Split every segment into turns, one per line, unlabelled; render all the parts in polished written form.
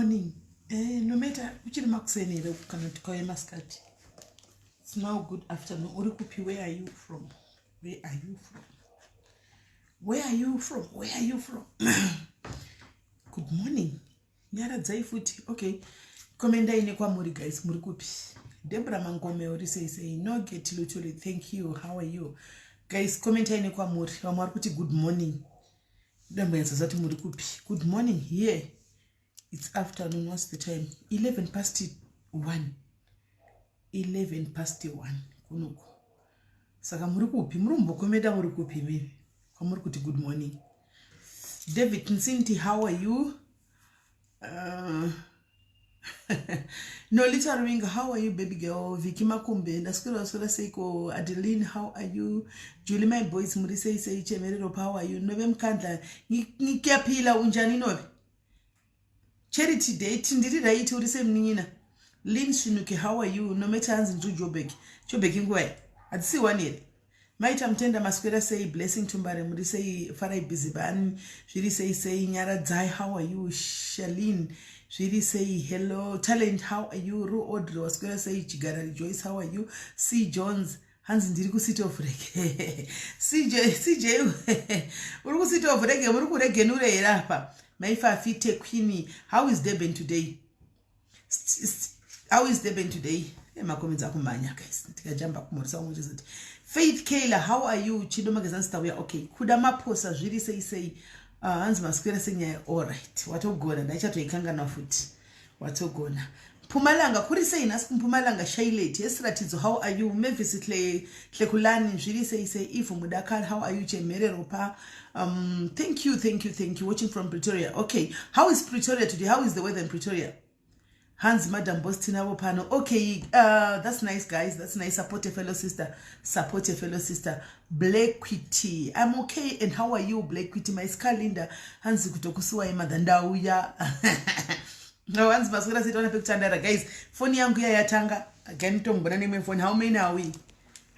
Morning. Eh, no matter uchiri makuseni here kana tikauya masikati. It's now good afternoon. Uri kupi? Where are you from? Where are you from? Where are you from? Where are you from? Good morning. Nyaradzai futi. Okay. Komendai nekwamuri guys, muri kupi? Debra Mangome uri sei sei? No get lutuli. Thank you. How are you? Guys, commentai nekwamuri. Vamwe vari kuti good morning. Ndambonyatsa zati muri kupi? Good morning here. It's afternoon. What's the time? 11 past 1. 11 past 1 kunoku. Saka muri kupi? Muri kumbokomenda muri kupi imimi? Kwamuri kuti good morning. David Nsinti, how are you? Nolita Ruinga, how are you, baby girl? Vicky Makumbe, ndaswera waswera seiko. Adeline, how are you? Julie, my boys, muri sei sei? Chemerero, how are you? Nobe Mkandla, ngiyaphila unjani Nobe? Charity date, ndiri right uri sei munin'ina? Lynn Svinuke, how are you? Nometa hanzi ndiri Joburg. Joburg inguva hatisi one here. Maita mutenda maswera sei? Blessing Tumbare muri sei? Farai busy bani zviri sei sei? Nyaradzai, how are you? Shalin zviri sei? Hello Talent, how are you? Ru Audrey waswera sei? Chigara Rejoice, how are you? C Jones hanzi ndiri kuCity of Reggae. CJ CJ uri kuCity of Reggae, muri kuregenure here apa? Maifafi Tequini, how is Durban today? How is Durban today? Macomments akumhanya guys, tikajamba kumhorisa umwe chizoti Faith Kayla, how are you? Chido Magazansi tauya. Okay, kuda maposa zviri sei sei? Hanzi maswera senyaya. Alright, watogona, ndaichatoikanganwa futi. Watogona. Mpumalanga kuri sei nhasi kuMpumalanga? Shailet yesiratidzo, how are you? Mavis Tlekulani zviri sei sei? Eve Mudakar, how are you? Chemerero pa thank you, thank you, thank you. Watching from Pretoria. Okay, how is Pretoria today? How is the weather in Pretoria? Hans Madam Boss tinavo pano. Okay, that's nice guys, that's nice. Support a fellow sister, support a fellow sister. Black Quitty, I'm okay and how are you, Black Quitty? My Scalinda hanzi kutokusuwai mother, ndauya. No, hanzi maswera sei? Taona pekutandara guys. Foni yangu iya yatanga again, tombona nemwe foni. How many are we?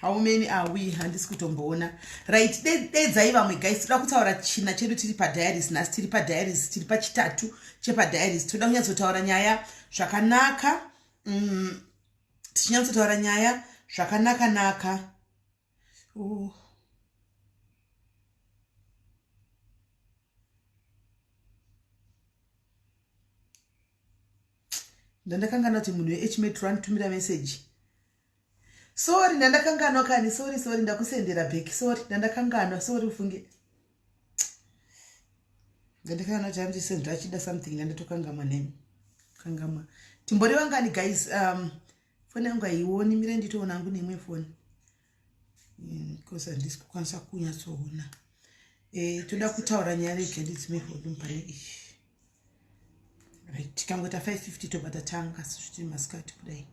How many are we? Handisi kutomboona. Right, dedzai vamwe guys, toda kutaura china chedu. Tiri padiaries nhasi, tiri padiaries, tiri pachitatu chepadiaries. Toda kunyatsotaura nyaya zvakanaka, tichinyatsotaura nyaya zvakanaka naka. Oh. Ndandakanganwa kuti munhu weH Metro anditumira meseji. Sorry, ndandakanganwa kani. Sorry, sorry, ndakusendera back. Sorry, ndandakanganwa. Sorry, ufunge ndandakanganwa kuti andisendera achida something. Ndandatokangamwa nemi, kangamwa. Timbori vangani guys? Foni yangu haioni, mire nditoona hangu neimwe foni because handisi kukwanisa kunyatsoona. Toda kutaura nyaya, rega ndidzime volume pane iyi. Right, tikangoita 550 tobva tatanga sezvitiri masikati kudai.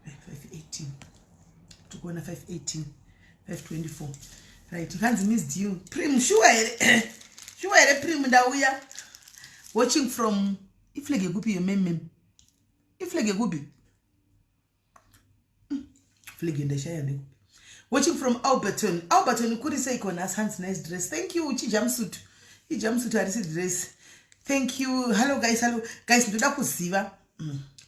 518 tikuona, 518, 524. Right, nkanzi missed you Prim. Shuwa here? Shuwa here Prim? Ndauya. Watching from iflag yekupi iyo memem? Iflag yekupi? Flag ndashaya ndekupi? Watching from Alberton. Alberton kuri seiko nhasi? Hanzi nice dress, thank you. Chijumpsuit, ijumpsuit, harisi dress. Thank you. Hello guys, hello guys. Ndoda kuziva,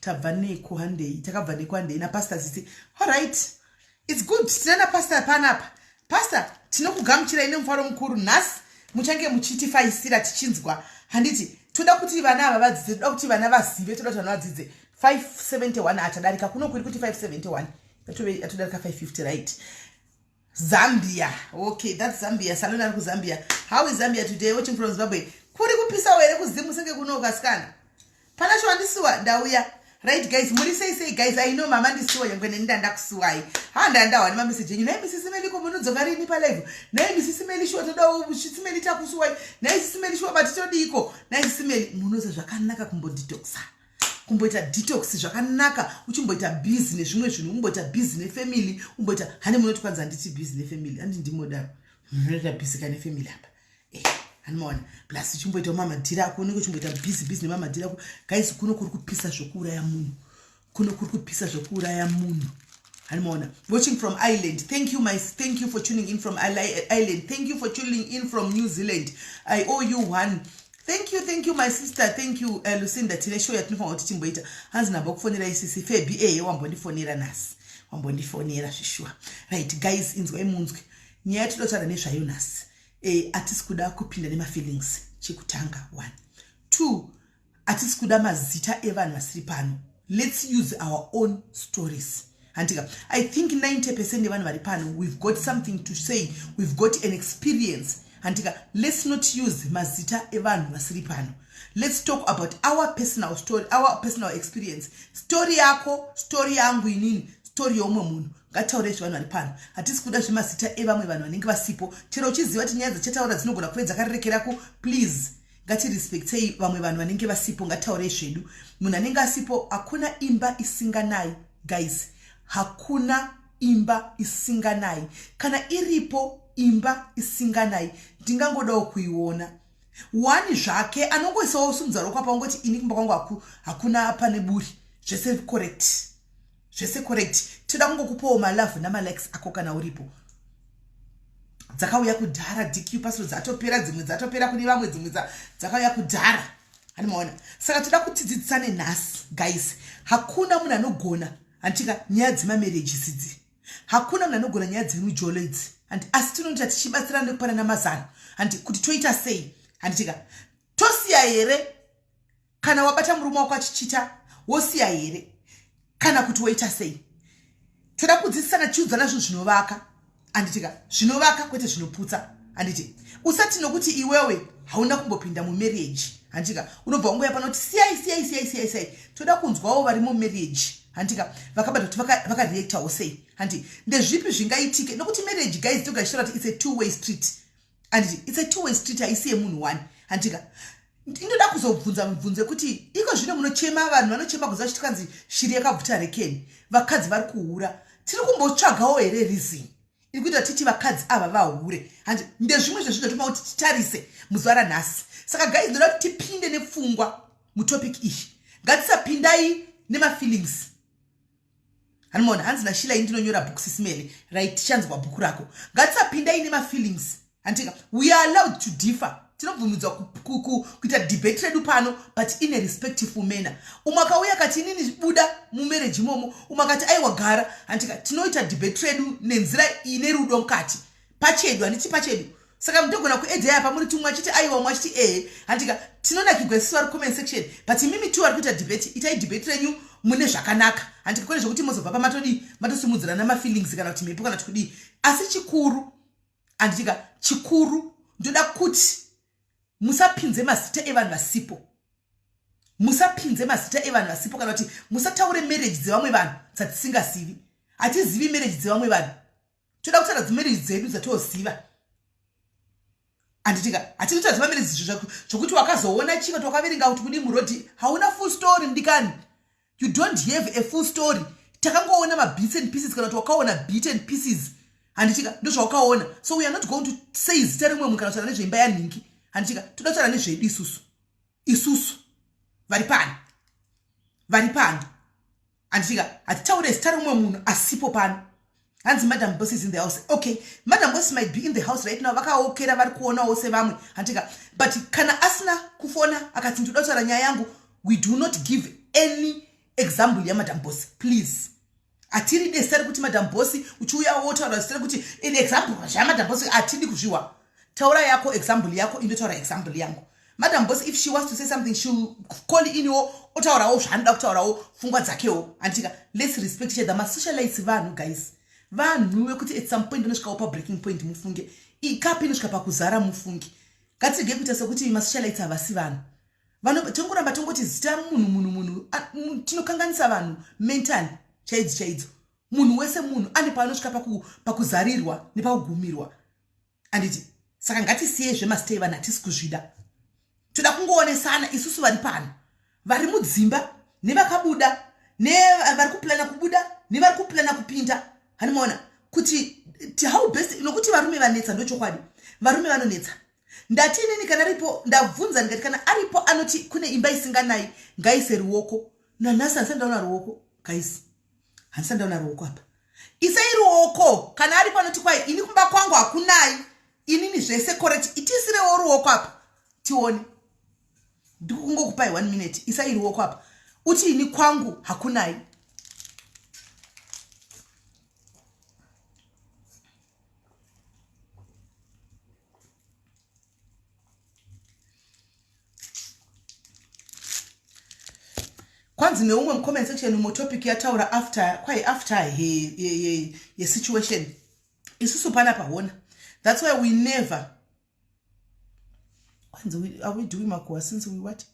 tabva neko, handei. Takabva neko, handei napastor Zitsi. Alright, it's good. Tina napastor panapa. Pastor, tinokugamuchirai nemufaro mukuru nhasi. Muchange muchitifaisira tichinzwa, handiti? Toda kuti vana ava vadzidze, toda kuti vana vazive, toda kuti vana vadzidze. 571 achadarika kuno kuri kuti 571 yatodarika 550. Right, Zambia. Okay, that's Zambia. Salon ari kuZambia. How is Zambia today? Watching from Zimbabwe. Kuri kupisawo here kuZimu senge kuno kasikana? Pana chiwandisiwa, ndauya. Right guys, muri sei sei guys? I know mama ndisiwa nyangwe neni ndandakusuwai. Ha, ndandawa nemameseji enyu. Nai Misisi Meliko, munodzoka rini palive? Nai Misisi Meli, shuwa toda Sisimeli, takusuwai. Nai Sisimeli, shuwa batitodiko. Nai Sisimeli, munoza zvakanaka kumbodetoxa, kumboita detox zvakanaka, uchimboita busy nezvimwe zvinhu, umboita busy nefamily, umboita hani. Munoti kwanza handiti busy nefamily, handi ndimodaro, munoita busy ka nefamily apa. Hanimaona plus uchimboitawo mamadhiri ako, unenge uchimboita busy busy nemamadhiri ako. Guys, kuno kuri kupisa zvokuuraya munhu, kuno kuri kupisa zvokuuraya munhu. Hanimaona. Watching from Ireland. Thank you my, thank you for tuning in from Ireland. Thank you for tuning in from New Zealand. I owe you one. Thank you, thank you, my sister. Thank you, Lucinda. Tine show yatinofanira kuti timboita. Hanzi namba kufonera isisi Febi. Ehe, wambondifonera nhasi, wambondifonera zvishuwa. Right guys, inzwai munzwe nyaya yatinotaura nezvayo nhasi. Hatisi kuda kupinda nemafeelings. Chekutanga, one, two, hatisi kuda mazita evanhu vasiri pano. Let's use our own stories, handika? I think 90% yevanhu vari pano, we've got something to say, we've got an experience, handika? Let's not use mazita evanhu vasiri pano. Let's talk about our personal story, our personal experience. Story yako, story yangu inini, story yeumwe munhu. Ngataurei zvevanhu vari pano. Hatisi kuda zvemazita evamwe vanhu vanenge vasipo. Chero uchiziva kuti nyaya dzachataura dzinogona kuve dzakarerekerako, please, ngatirespectei vamwe vanhu vanenge vasipo. Ngataurei zvedu munhu anenge asipo. Hakuna imba isinganai, guys. Hakuna imba isinganai. Kana iripo imba isinganai, ndingangodawo kuiona. One zvake anongoisawo sumudza roko apa, ungoti, "Ini kumba kwangu hakuna pane buri, zvese correct, zvese correct." Toda kungokupawo malove namalikes ako kana uripo. Dzakauya kudhara DQ pasiro, dzatopera dzimwe, dzatopera kune vamwe, dzimwe dzakauya kudhara, hani maona? Saka toda kutidzidzisane nhasi, guys. Hakuna munhu anogona, handitika, nyaya dzemamarriages idzi. Hakuna munhu anogona nyaya dzemujolo idzi, handi? Asi tinoita tichibatsirana nekupanana mazano, handi, kuti toita sei, handitika? Tosiya here kana wabata murume wako achichita? Wosiya here kana kuti woita sei? Toda kudzidzisana, tichiudzana zvinhu zvinovaka, handitika? Zvinovaka, kwete zvinoputsa, handiti? Usati nokuti iwewe hauna kumbopinda mumarriage, handitika, unobva ungoya panoti, "Siyai, siyai, siyai, siyai, siyai." Toda kunzwawo vari mumarriage, handika, vakabata kuti vakareactawo sei, handi? Ndezvipi zvingaitike? Nokuti marriage, guys, toga ichitaura kuti it's a two way street, handiti? It's a two way street, haisi yemunhu one, handika? Inoda kuzobvunza mibvunzo yekuti iko zvino munochema, vanhu vanochema kuziva chiti kanzi shiri yakabvuta rekeni, vakadzi vari kuhura. Tiri kumbotsvagawo here reason iri kuita titi vakadzi ava vahure, handi? Ndezvimwe zvezvinhu zvatoma kuti titarise muzuva ranhasi. Saka guys, ndoda kuti tipinde nepfungwa mutopic iyi. Ngatisapindai nemafeelings, hanimona? Hanzi naShila, indinonyora bhuku sisimele. Right, tichanzwa bhuku rako. Ngatisapindai nemafeelings, handika? We are allowed to differ. Tinobvumidzwa kuita debate redu pano, but in a respectful manner. Umwe akauya akati, "Inini buda mumarriage imomo," umwe akati, "Aiwa, gara," handika? Tinoita debate redu nenzira ine rudo mukati pachedu, handiti? Pachedu. Saka mutogona kuedha apa muri tumwe achiti aiwa, umwe achiti ehe, handika? Tinonakigwa isusu vari comment section, but imimi tu vari kuita debate, itai debate renyu mune zvakanaka, handika? Kwete zvokuti mozobva pamatodii, matosimudzirana mafeelings kana kuti mhepo kana kuti kudii. Asi chikuru, handitika, chikuru ndoda kuti musapinze mazita evanhu vasipo. Musapinze mazita evanhu vasipo, kana kuti musataure marriage dzevamwe vanhu dzatisingazivi. Hatizivi marriage dzevamwe vanhu. Toda kutaura dzimarriage dzedu dzatoziva, handitika? Hatidi kutaura dzemamarriage zvokuti wakazoona chii, kuti wakaverenga kuti kudii murodhi. Hauna full story, mudikani. You don't have a full story. Takangoona mabits and pieces, kana kuti wakaona bit and pieces, handitika? Ndozvawakaona. So we are not going to say zita rimwe munhu kana kutaura nezveimba yanhingi, handitika? Toda kutaura nezvedu isusu, isusu vari pano, vari pano, handitika? Hatitaure zita rimwe munhu asipo pano. Hanzi, "Madam Boss is in the house." Okay, Madam Boss might be in the house right now, vakaokera, vari kuonawo sevamwe, handitika? But kana asina kufona akati, "Ndoda kutaura nyaya yangu," we do not give any example yaMadam Boss, please. Hatiri desa rekuti Madam Boss uchiuya wotaura zita rekuti in example zvaMadam Boss. Hatidi kuzviwa. Taura yako example yako, indotaura example yangu. Madam Boss, if she wants to say something, she'll call iniwo, otaurawo zvaanoda kutaurawo, pfungwa dzakewo, handitika? Let's respect each other. Masocialites vanhu, guys, vanhu vekuti at some point unosvikawo pabreaking point, mufunge. Ikapi inosvika pakuzara, mufunge. Ngatirege kuita sekuti masocialites havasi vanhu. Tongoramba tongoti zita munhu, munhu, munhu. Tinokanganisa vanhu mentally chaidzo chaidzo. Munhu wese munhu ane paanosvika pakuzarirwa nepakugumirwa, handiti? Saka ngatisiyei zvemasitei vanhu, hatisi kuzvida. Toda kungoonesana isusu vari pano, vari mudzimba nevakabuda, nevari kuplana kubuda nevari kuplana kupinda, hanimaona kuti how best? Nokuti varume vanetsa, ndochokwadi, varume vanonetsa. Ndati inini kana aripo, ndabvunza ndikati, kana aripo anoti kune imba isinganai, ngaise ruoko. Nanhasi handisati ndaona ruoko, guys, handisati ndaona ruoko apa. Isai ruoko kana aripo anoti, "Kwai ini kumba kwangu hakunai, inini zvese correct." Itisirewo ruoko apa tione. Ndikungokupai one minute, isai ruoko apa uti ini kwangu hakunai. Kwanzi neumwe mucomment section umo topic yataura after kwai after yesituation ye, ye isusu panapa hona. That's why we never kwanzi are we doing makuwa since we what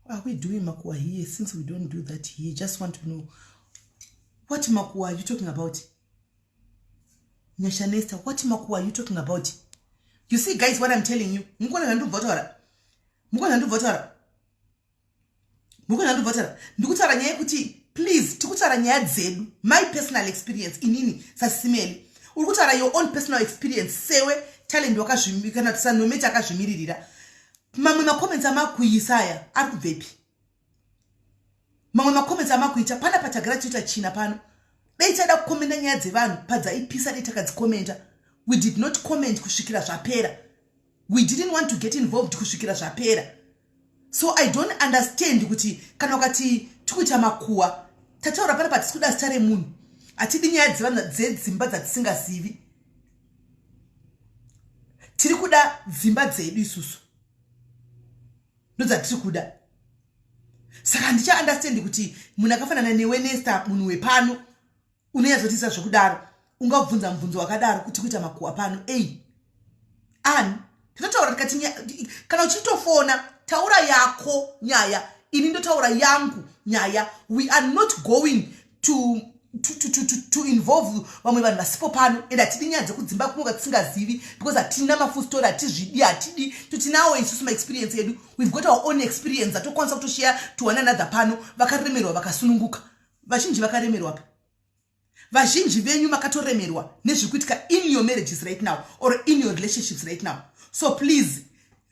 are we doing makuwa here since we don't do that here? Just want to know what makuwa are you talking about? Nyasha Nesta, what makuwa are you talking about? You see guys what I'm telling you, mukona zvandibva kutaura, mukona zvandibva kutaura, mukona zvandibva kutaura. Ndikutaura nyaya yekuti please, tikutaura nyaya dzedu, my personal experience inini saSimeli. Uri kutaura your own personal experience sewe talent wakazvimi kana kuti sanometi akazvimiririra. Mamwe macomments amakuisa aya ari kubvepi? Mamwe macomments amakuita pana patagara tichiita china pano, dai taida kukomenda nyaya dzevanhu padzaipisa, dai takadzikomenda. We did not comment kusvikira zvapera. We didn't want to get involved kusvikira zvapera. So I don't understand kuti kana ukati tikuita makuwa, tataura pana patisi kuda zita remunhu, hatidi nyaya dzevanhu dzedzimba dzatisingazivi. Tiri kuda dzimba dzedu isusu, ndodzatiri kuda. Saka handichaunderstand kuti munhu akafanana newe Nesta, munhu wepano unonyatsotiisa zvekudaro, ungabvunza mubvunzo wakadaro kuti kuita makuwa pano ei ani? Tinotaura tikati kana uchitofona taura yako nyaya, ini ndotaura yangu nyaya. We are not going to involve vamwe vanhu vasipo pano, and hatidi nyaya dzekudzimba kumwe kwatisingazivi because hatina mafull story, hatizvidi, hatidi. Totinawo isusu maexperience edu. We've got our own experience atokwanisa kutoshare to one another pano. Vakaremerwa vakasununguka, vazhinji vakaremerwa pa vazhinji venyu makatoremerwa nezviri kuitika in your marriages right now or in your relationships right now. So please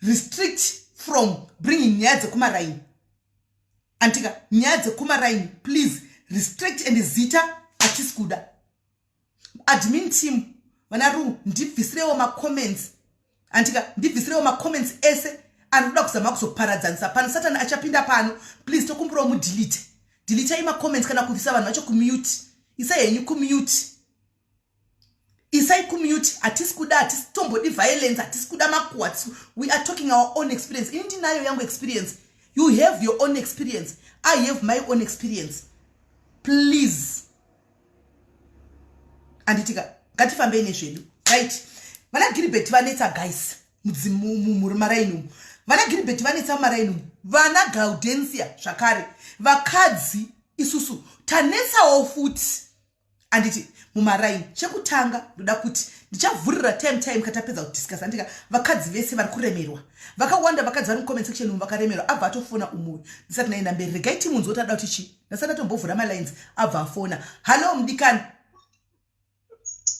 restrict from bringing nyaya dzekumaraini antika, nyaya dzekumaraini please restrict, and zita hatisi kuda. Admin team, vana ru, ndibvisirewo macomments antika, ndibvisirewo macomments ese anoda kuzama kuzoparadzanisa pano. Satani achapinda pano. Please, tokumbirawo mudelete, deletei macomments kana kubvisa vanhu vacho kumute. Isai henyu kumute, isai kumute. Hatisi kuda, hatisi tombodi violence, hatisi kuda makuhwa. We are talking our own experience. Ini ndinayo yangu experience, you have your own experience, I have my own experience. Please, anditika, ngatifambei nezvedu, right? Vana Gilbert vanetsa guys mumaraini umu. Vana Gilbert vanetsa mumaraini umu, vana Gaudensia zvakare. Vakadzi isusu tanetsawo futi, anditi, mumaraini. Chekutanga ndoda kuti ndichavhurira time katapedza kudiscuss, andika. Vakadzi vese vari kuremerwa vakawanda, vakadzi vari mucomment section umu vakaremerwa. Abva atofona umuyu ndisati naenda mberi, regai timunzwe kuti ada kuti chii. Ndasati ndatombovhura malines, abva afona. Hallo mudikani.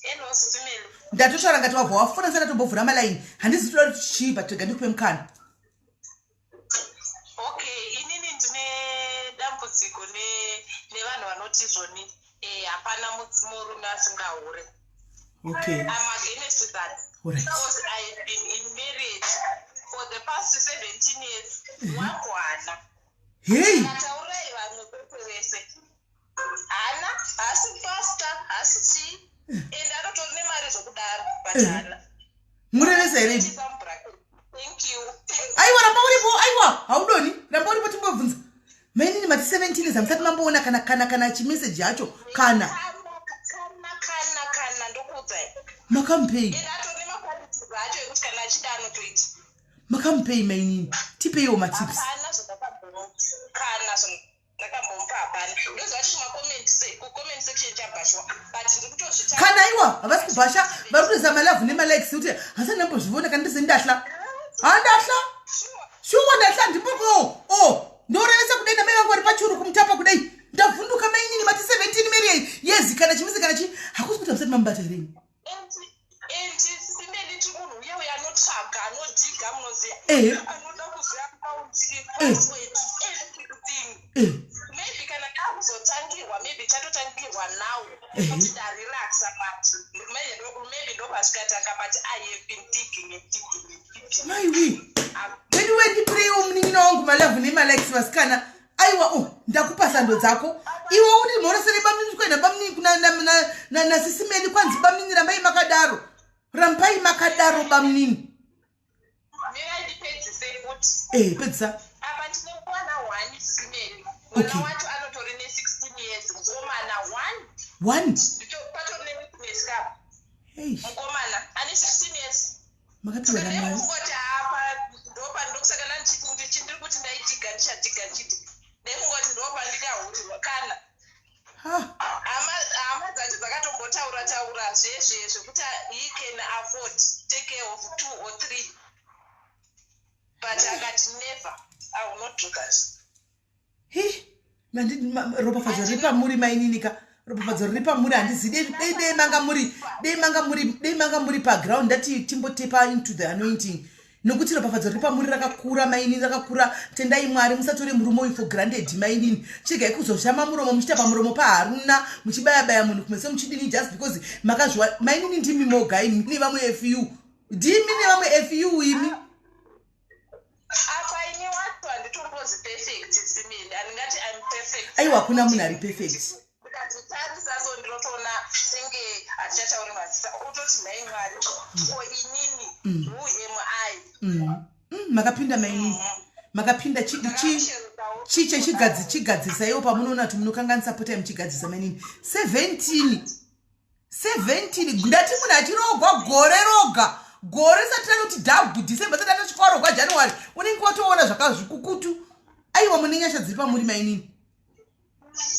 Hello, Sisimelo.
Ndatotaura ngati wabva wafona ndisati ndatombovhura malaini. Handizi toda kuti chii, but rega ndikupe mukana.
Okay, inini ndine dambudziko nevanhu vanoti zvoni hapana murume asingahure. I'm against that. Because I've been in marriage for the past 17 years. Wangu hana.
Hei.
Taurai vanhu kwete vese. Hana, haasi pastor, haasi chii. And anotori nemari zvokudaro, but hana.
Murevesa here?
Chiisa mubracket. Thank you.
Aiwa, ramba uripo. Aiwa, haudoni, ramba uripo timbobvunza. Mainini, mati 17 years hamusati mamboona kana chimeseji yacho kana?
Kana ndokuudzai.
Makamupei?
And atori nemaqualities acho ekuti kana achida anotoita.
Makamupei mainini? Tipeiwo matips.
Hapana zvandakambompa, kana zvandakambomupa hapana. Ndoziva kuti kucomment section chabhashwa, but ndiri kutozvita.
Kana iwa havasi kubhasha, vari kutoisa malove nemalikes kuti hasati ndambozvivona. Kana ndise ndahla, handahla. Shuwa, ndahla ndimboko o ndorevesa kudai namai vangu vari pachuru kumutapa kudai. Ndavhunduka mainini, mati 17 marriage years, kana chimisi kana chi, hakusi kuti hamusati mamubata here?
And simeli ti munhu uye uye anotsvaga, anodhiga, munoziva, anoda kuziva account, password, everything. Maybe kana akuzotangirwa, maybe chatotangirwa now. Kuti ndarelaxa, but maybe ndopasvikatanga, but I have been digging and digging and digging.
Maiwi, anyway, ndipireiwo munin'ina wangu malove nemalikes, vasikana. Aiwa, o ndakupa sando dzako iwe. Uri mhorosere bamunini, kuenda bamunini nasisimeli. Kwanzi bamunini, rambai makadaro, rambai makadaro bamunini.
Mirai ndipedzise futi.
Pedzisa.
Apa ndine mwana one, sisimeli. Mwana wacho anotori ne16 years, mukomana one.
One.
Patori newitness ka.
Hey.
Mukomana ane 16 years.
Makapiwa namwari.
Ndekungoti apa ndopa, ndokusaka ndandichiti ndiri kuti ndaidhiga, ndichadhiga, ndichiti ndekungoti ndopa ndikahurirwa kana
Ha.
Hama dzacho dzakatombotaura taura zvezve zvekuti he can afford take care of two or three, but akati, "Never, I will not do that."
Hi, ropafadzo riri pamuri maininika, ropafadzo riri pamuri. Handizi dei manga muri, dei manga muri paground, ndati timbotepa into the anointing, nokuti ropafadzo riri pamuri rakakura mainini, rakakura. Tendai Mwari. Musatore murume uyu for granted mainini. Chigai kuzoshama muromo muchiita pamuromo paharuna, muchibayabaya munhu kumeso muchidini, just because makazviwa. Mainini, ndimi moga imi nevamwe fu, ndimi nevamwe fu imi.
Apa ini wacho handitombozi perfect simini, handingati I'm perfect.
Aiwa, hakuna munhu ari perfect.
Ndikatitarisa so ndinotoona senge hatichatauri mazita, utoti, "Nhai Mwari, ko inini, who am I?"
Makapinda mainini, makapinda. Chiche chigadzisaiwo pamunoona kuti munokanganisa, potai muchigadzisa mainini. 17, 17, ndati munhu achirogwa gore roga gore risati ranoti dhagu, December sati atosvika warogwa January, unenge watoona zvakazvikukutu. Aiwa, mune nyasha dziri pamuri mainini.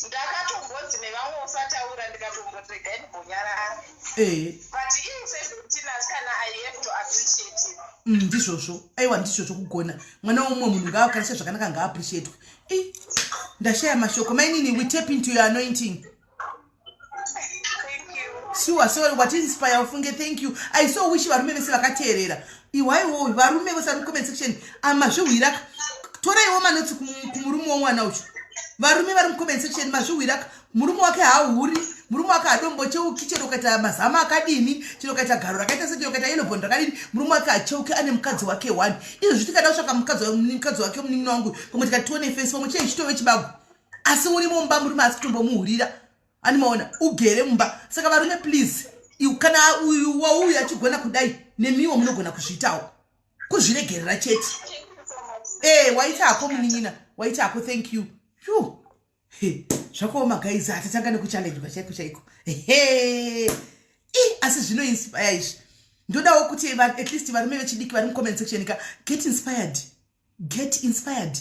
Ndakatombonzi nevamwe usataura, ndikatomboti regai ndimbonyarara. But ii 17 asi kana I have to appreciate it.
Ndizvozvo, aiwa, ndizvozvo. Kugona mwana womumwe munhu ngaakarisha zvakanaka, ngaappreciatwe. I ndashaya mashoko mainini. We tap into your anointing.
Thank you.
Sure, so watiinspire ufunge. Thank you. I so wish varume vese vakateerera. Iwaiwo varume vose vari mucomment section, amazvihwira, toraiwo manotes kumurume womwana uchu. Varume vari mucomment section, mazvihwira, murume wake haahuri, murume wake hadombocheuki. Chero ukaita mazama akadini, chero ukaita garo rakaita se, chero ukaita yellowbone rakadini, murume wake hacheuki. Ane mukadzi wake one. Izvozvi tikada kutsvaka mukadzi wake munin'ina wangu, pamwe tikati tione face, pamwe chee chitove chibago, asi urimo mumba murume asi kutombomuhurira. Animaona ugere mumba. Saka varume, please, kana uyu wauyu achigona kudai, nemiwo munogona kuzviitawo, kuzviregerera chete.
Thank you so much.
Waita hako munin'ina, waita hako. Thank you. Phew. He, zvakaoma guys, hatatanga nekuchallengwa chaiko chaiko. He, I asi zvinoinspire izvi. Ndodawo kuti at least varume vechidiki vari mucomment section ka, get inspired, get inspired.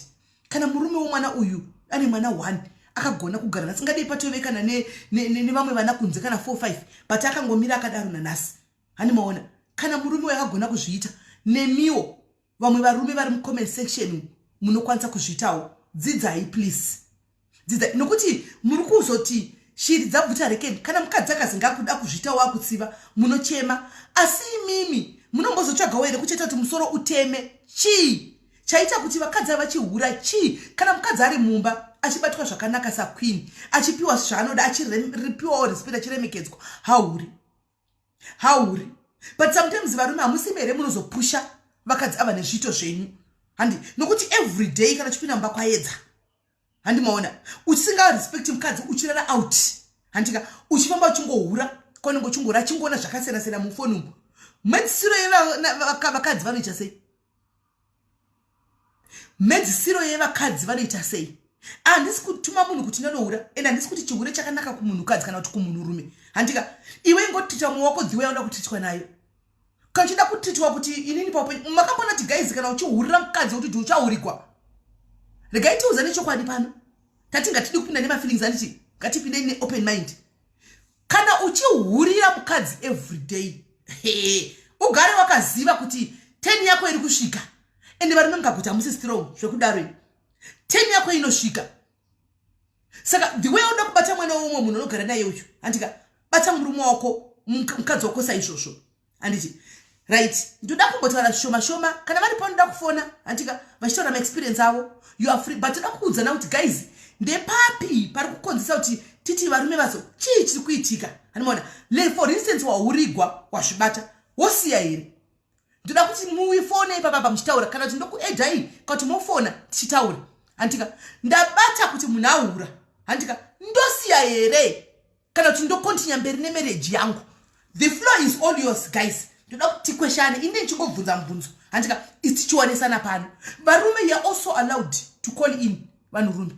Kana murume womwana uyu ane mwana one akagona kugara nasingadei, patove kana nevamwe vana kunze kana 4 5, but akangomira akadaro nanhasi. Hani maona, kana murume uyu akagona kuzviita, nemiwo vamwe varume vari mucomment section munokwanisa kuzviitawo. Dzidzai please, dzidzai, nokuti muri kuzoti shiri dzabvuta rekeni. Kana mukadzi akazi ngakuda kuzviitawo, akutsiva, munochema. Asi imimi munombozotsvagawo here kucheta kuti musoro uteme? Chii chaita kuti vakadzi ava vachihura? Chii? Kana mukadzi ari mumba achibatwa zvakanaka saqueen, achipiwa zvaanoda, achipiwawo respect, achiremekedzwa, hauri, hauri. But sometimes varume hamusimi here munozopusha vakadzi ava nezviito zvenyu? Handi nokuti every day kana uchipinda mumba kwaedza, handi maona, usingarespekti mukadzi, uchirara out, handika, uchifamba uchingohura kwaunenge uchingohura, achingoona zvakasiyana siyana mufoni umu, mhedzisiro yevakadzi vanoita sei? Mhedzisiro yevakadzi vanoita sei? Handisi kutuma munhu kuti nanohura, and handisi kuti chihure chakanaka kumunhukadzi kana kuti kumunhurume, handika. Iwe ingotitwa mumwe wako dziwe yauda kutitwa nayo. Kana uchida kutitwa kuti inini paupenyu, makambona kuti guys, kana uchihurira mukadzi wekuti uchahurigwa, regai tiuza nechokwadi pano. Tati ngatidi kupinda nemafeelings, anditi ngatipindei neopen mind. Kana uchihurira mukadzi everyday, ugare wakaziva kuti turn yako iri kusvika. Ende varume mukaguti hamusi strong zvekudaro, ini turn yako inosvika. Saka the way unoda kubata mwana womumwe munhu unogara naye uyu, handika, bata murume wako, mukadzi wako saizvozvo, handiti? Right, ndoda kumbotaura shoma shoma. Kana vari panoda kufona, handika, vachitaura maexperience avo, you are free. But toda kuudzana kuti guys, ndepapi pari kukonzesa kuti Titi varume vazo, chii chiri kuitika? Handimaona. For instance, wahurigwa, wazvibata, wosiya here? Ndoda kuti muifone ipapapa muchitaura, kana kuti ndokuedhai, kana kuti mofona tichitaura, handika? Ndabata kuti munhu ahura, handika? Ndosiya here, kana kuti ndocontinue mberi nemarriage yangu? The floor is all yours, guys. Ndoda kuti tikweshane. Ine ndichingobvunza mubvunzo, handika? Tichionesana pano. Varume, you are also allowed to call in. Vanhurume,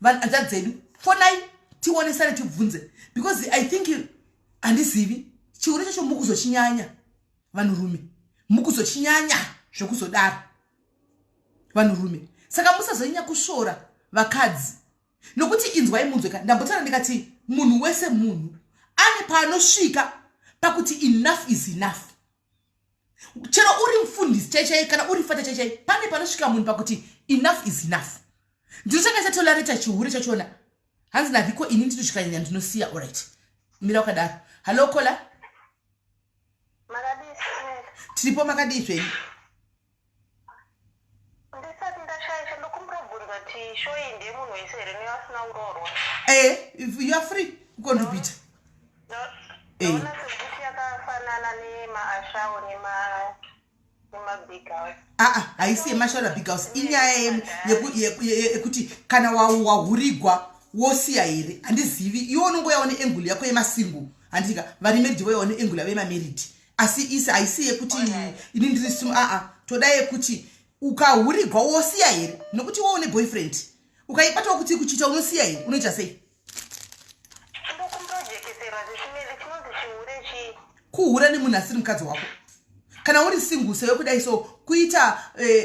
hanzvadzi dzedu, fonai tionesane, tibvunze, because I think, handizivi, chihure chacho mukuzochinyanya. Vanhurume, mukuzochinyanya zvekuzodaro, vanhurume. Saka musazonyanya kusvora vakadzi, nokuti inzwai munzweka, ndambotaura ndikati munhu wese munhu ane paanosvika pakuti enough is enough. Chero uri mufundisi chaichai, kana uri fata chaichai, pane panosvika munhu pakuti enough is enough. Ndinotanga chatolareta chihure chachona. Hanzi navhiko, ini nditosvikanyanya, ndinosiya. Alright, mira wakadaro. Hallo, caller.
Makadii?
Tiripo, makadii zvenyu?
Ndisati ndashaisha, ndokumbira kubvunza kuti show iyi ndeyemunhu wese here, nevasina kuroorwa?
If you are free kucontributa.
Ndaona sekuti yakafanana nemaashawo nemabig house.
Aa, haisi yemashaura big house. Inyaya yekuti kana wahurigwa, wosiya here? Handizivi, iwe unongoyawo neangle yako yemasingle, handika? Vari married voyawo neangle yavo yemamarried. Asi isi haisi yekuti ini ndiri simu. Aa, toda yekuti ukahurigwa wosiya here, nokuti iwe une boyfriend, ukaibatawo kuti kuchita, unosiya here? Unoita sei?
Ndokumbira kujekeserwa zvisimeli, chinonzi chihure chii?
Kuhura nemunhu asiri mukadzi wako, kana uri single sewe kudai. So kuita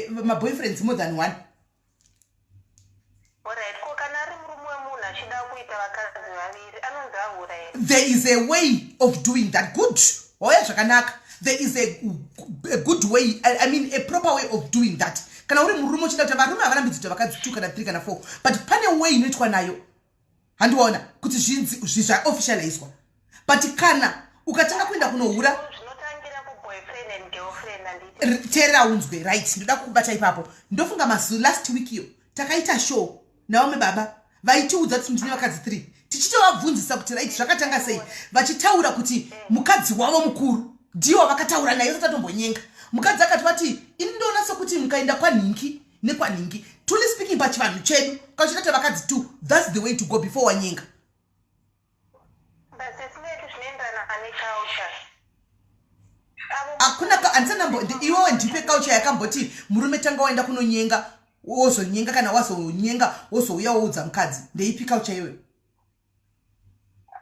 maboyfriends more than one.
Alright, ko kana ari murume wemunhu achida kuita vakadzi vaviri, anonzi ahura here?
There is a way of doing that. Good, wauya zvakanaka. There is a good way, I mean, a proper way of doing that. Kana uri murume uchida kuti, varume havarambidzwi kuita vakadzi two kana three kana four, but pane way inoitwa nayo, handiwaona kuti zvinzi zvaofficializwa. But kana ukatanga kuenda kunohura
Zvinotangira kuboyfriend and girlfriend, handiti?
Teerera unzwe. Right, ndoda kukubata ipapo. Ndofunga mazu last week iyo takaita show navamwe baba vaitiudza kuti ndine vakadzi 3, tichitovabvunzisa kuti, right, zvakatanga sei? Vachitaura kuti mukadzi wavo mukuru ndiwo vakataura naye, satatombonyenga mukadzi. Akati vati, ini ndoona sekuti mukaenda kwanhingi nekwanhingi, truly speaking, pachivanhu chedu, kauchitata vakadzi two, that's the way to go before wanyenga.
But sesineti zvinoenderana neculture.
Hakuna, handisanambo iwewe ndipe culture yakamboti murume tanga waenda kunonyenga, wozonyenga, kana wazonyenga wozouya woudza mukadzi. Ndeipi culture iyoyo?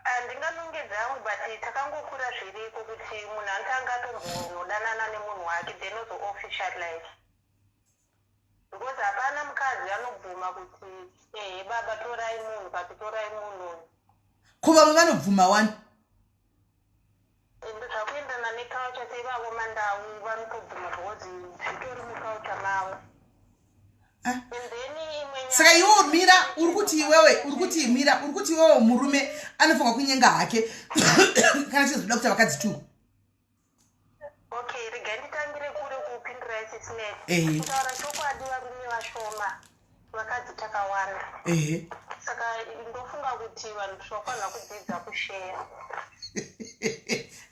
Handinganongedza hangu, but takangokura zviriko kuti munhu anotanga atombonodanana nemunhu wake, then ozoofficialize, because hapana mukadzi anobvuma kuti, ehe baba, torai munhu, but torai munhu uyu.
Ko vamwe vanobvuma wani.
Ende zvakuenderana neculture. Seivavo mandau vanotobvuma because zvitori muculture mavo.
Ah.
And then imwe nyaya-
Saka iwewe, mira, uri kuti iwewe, uri kuti, mira, uri kuti iwewe murume anofanwa kunyenga hake kana chizoda kuita vakadzi two?
Okay, regai nditangire kure kupindura isisineti. Kutaura chokwadi, varume vashoma, vakadzi takawanda. Saka ndofunga kuti vanhu tinofanira kudzidza kusheya.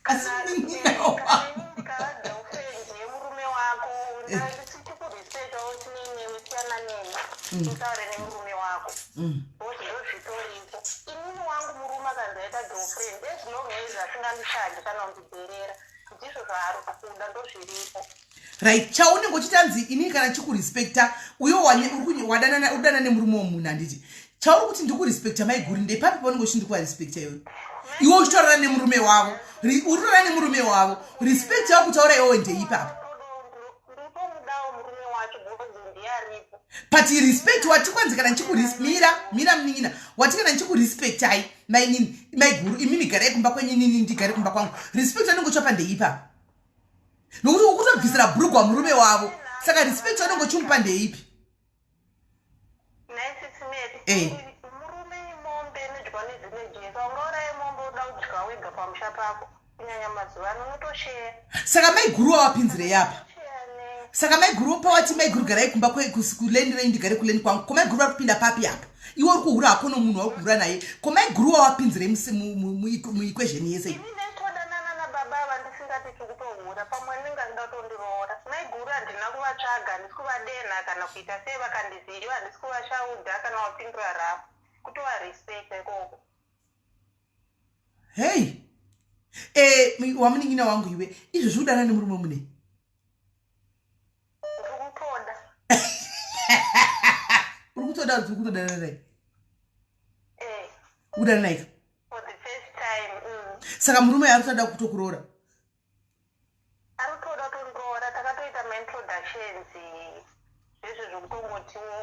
Asi nininawa
Kana ini ndikava girlfriend yemurume wako, ndisichi kurespectawo tinenewe, siyana neni, utaure nemurume wako, because ndozvitoripo. Inini wangu murume akanzi aita girlfriend, as long as asingandicharge kana kundidherera, ndizvo zvaari kuda, ndozviripo.
Right, chaunenge uchitanzi inini kana chikurespecta, uyo wadanana, udanana nemurume womunhu, handiti? Chauri kuti ndikurespecta, maiguri, ndepapi paunenge uchiti ndikuvarespecta iwe, iwe uchitaurana nemurume wavo? Uri kutaura nemurume wavo, respect yavo kutaura iwewe ndeipapo?
Nditomudawo murume wacho because ndiye aripo.
But respect wati kwanzi kana mira, mira munin'ina, wati kana ndichikurespectai, mainini, maiguru, imimi garai kumba kwenyu, inini ndigare kumba kwangu. Respect anenge uchapa ndeipapo? Nokuti ukutobvisira bhurugwa murume wavo, saka respect anenge uchimupa ndeipi?
Naisisimeti, murume imombe inodyiwa nedzimwe jesa. Ungauraye mombe uda kudya wega pamusha pako? Kunyanya mazuva ano unotosheya.
Saka maiguru wawapinzirei apa?
Sheya ne
Saka maiguru, pawati maiguru garai kumba kuleni renyu, ndigare kuleni kwangu, ko maiguru vari kupinda papi apa? Iwe uri kuhura hako nomunhu wauri kuhura naye, ko maiguru wawapinzirei muequation yese?
Ini nditodanana nababa ava ndisingati tikutohura. Pamwe ndinge achida kutondiroora. Maiguru handina kuvatsvaga, handisi kuvadenha kana kuita sei. Vakandiziva, handisi kuvashaudha kana wapindura rafu, kutovarespecta ikoko.
Hei, wamunin'ina wangu iwe, izvozvi udana nemurume mune?
Ndiri kutoda.
Uri kutoda kuti uri kutodana naye?
Eh.
Udana naye ka?
For the first time.
Saka murume ari kutoda kutokuroora?
Ari kutoda kutondiroora. Takatoita maintroductions, zvezvo zvokutongotiwo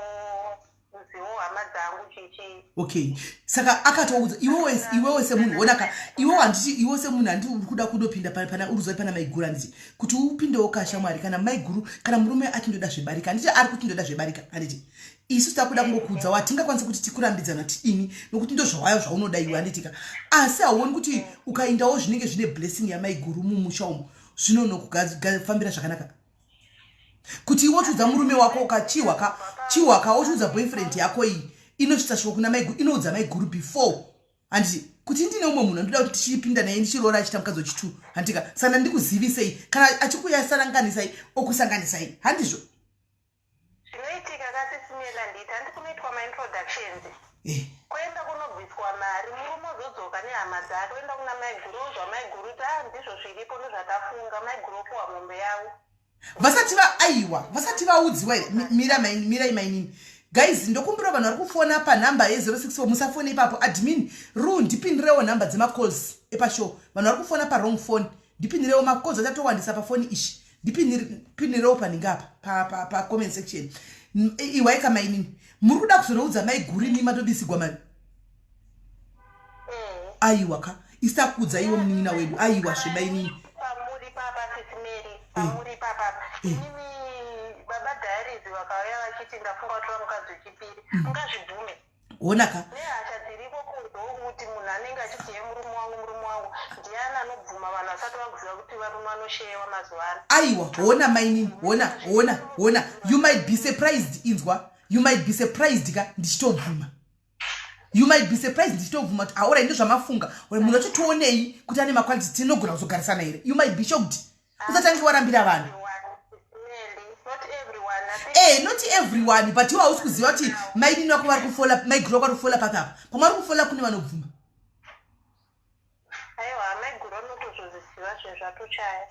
ziwo hama dzangu, chichi.
Okay, saka akatoudza iwewe semunhu, onaka iwewe, handiti iwe semunhu, handiti uri kuda kundopinda pana uri zai pana maiguru, handiti kuti upindewo kashamwari kana maiguru, kana murume achindoda zvebarika, handiti ari kuti ndoda zvebarika, handiti isu takuda kungokuudza watingakwanisa kuti tikurambidzana tidini, nokuti ndo zvawayo zvaunoda iwe, handitika? Asi hauoni kuti ukaendawo zvinenge zvine blessing yamaiguru mumusha umo, zvinonokufambira zvakanaka, kuti iwe uchiudza murume wako ukachiwa ka chiwa ka, uchiudza boyfriend yako iyi, inosvitsa shoko kuna maiguru, inoudza maiguru before, handiti, kuti ndine umwe munhu andoda kuti tichipinda naye, ndichiroora, achiita mukadzi wechitu, handitika? Saka ndikuzivisei, kana achikuyasaranganisai, okusanganisai, handizvo?
Zvinoitika kasisimela, nditi handi kunoitwa maintroductions, kuenda kunobviswa mari, murume ozodzoka nehama dzake, oenda kuna maiguru, onzwa maiguru kuti, "A, ndizvo zviripo, ndozvatafunga." Maiguru opuwa mombe yavo.
Vasati va, aiwa, vasati vaudziwa here? Mira mirai mainini. Guys, ndokumbira vanhu vari kufona panhamba ye064 musafone ipapo. Admin ru, ndipindirewo nhamba dzemacalls epashow. Vanhu vari kufona pawrong phone, ndipindirewo. Macalls achatowandisa pafoni ishi, ndipindirewo panhinga apa pacomment section. Iwaika mainini, muri kuda kuzonoudza maiguru imi matobisigwa mari? Aiwa ka, isakuudza iwe munin'ina wedu, aiwa zvemainini.
Pamuri papa, Sisimeri, pamuri papa, inimi baba Diaries vakauya vachiti, "Ndafunga kutora mukadzi wechipiri," ungazvibvume?
Honaka.
Nehasha dziriko kunzo, kuti munhu anenge achiti, "Ye, murume wangu, murume wangu," ndiani anobvuma vanhu vasati vakuziva kuti varume vanosheyewa mazuva ano?
Aiwa, hona mainini, hona, hona, hona, you might be surprised. Inzwa, you might be surprised ka, ndichitobvuma. You might be surprised ndichitobvuma kuti aura, ndozvamafunga munhu achotionei kuti ane maquality, tinogona kuzogarisana here? You might be shocked. Usatange warambira vanhu.
Everyone, not everyone, I think.
Not everyone, but iwe hausi kuziva kuti mainini vako vari kufola, maiguru vako vari kufola papi apa, pamwe vari kufola kune vanobvuma.
Aiwa, maiguru anotozozviziva zvinhu zvatochaya.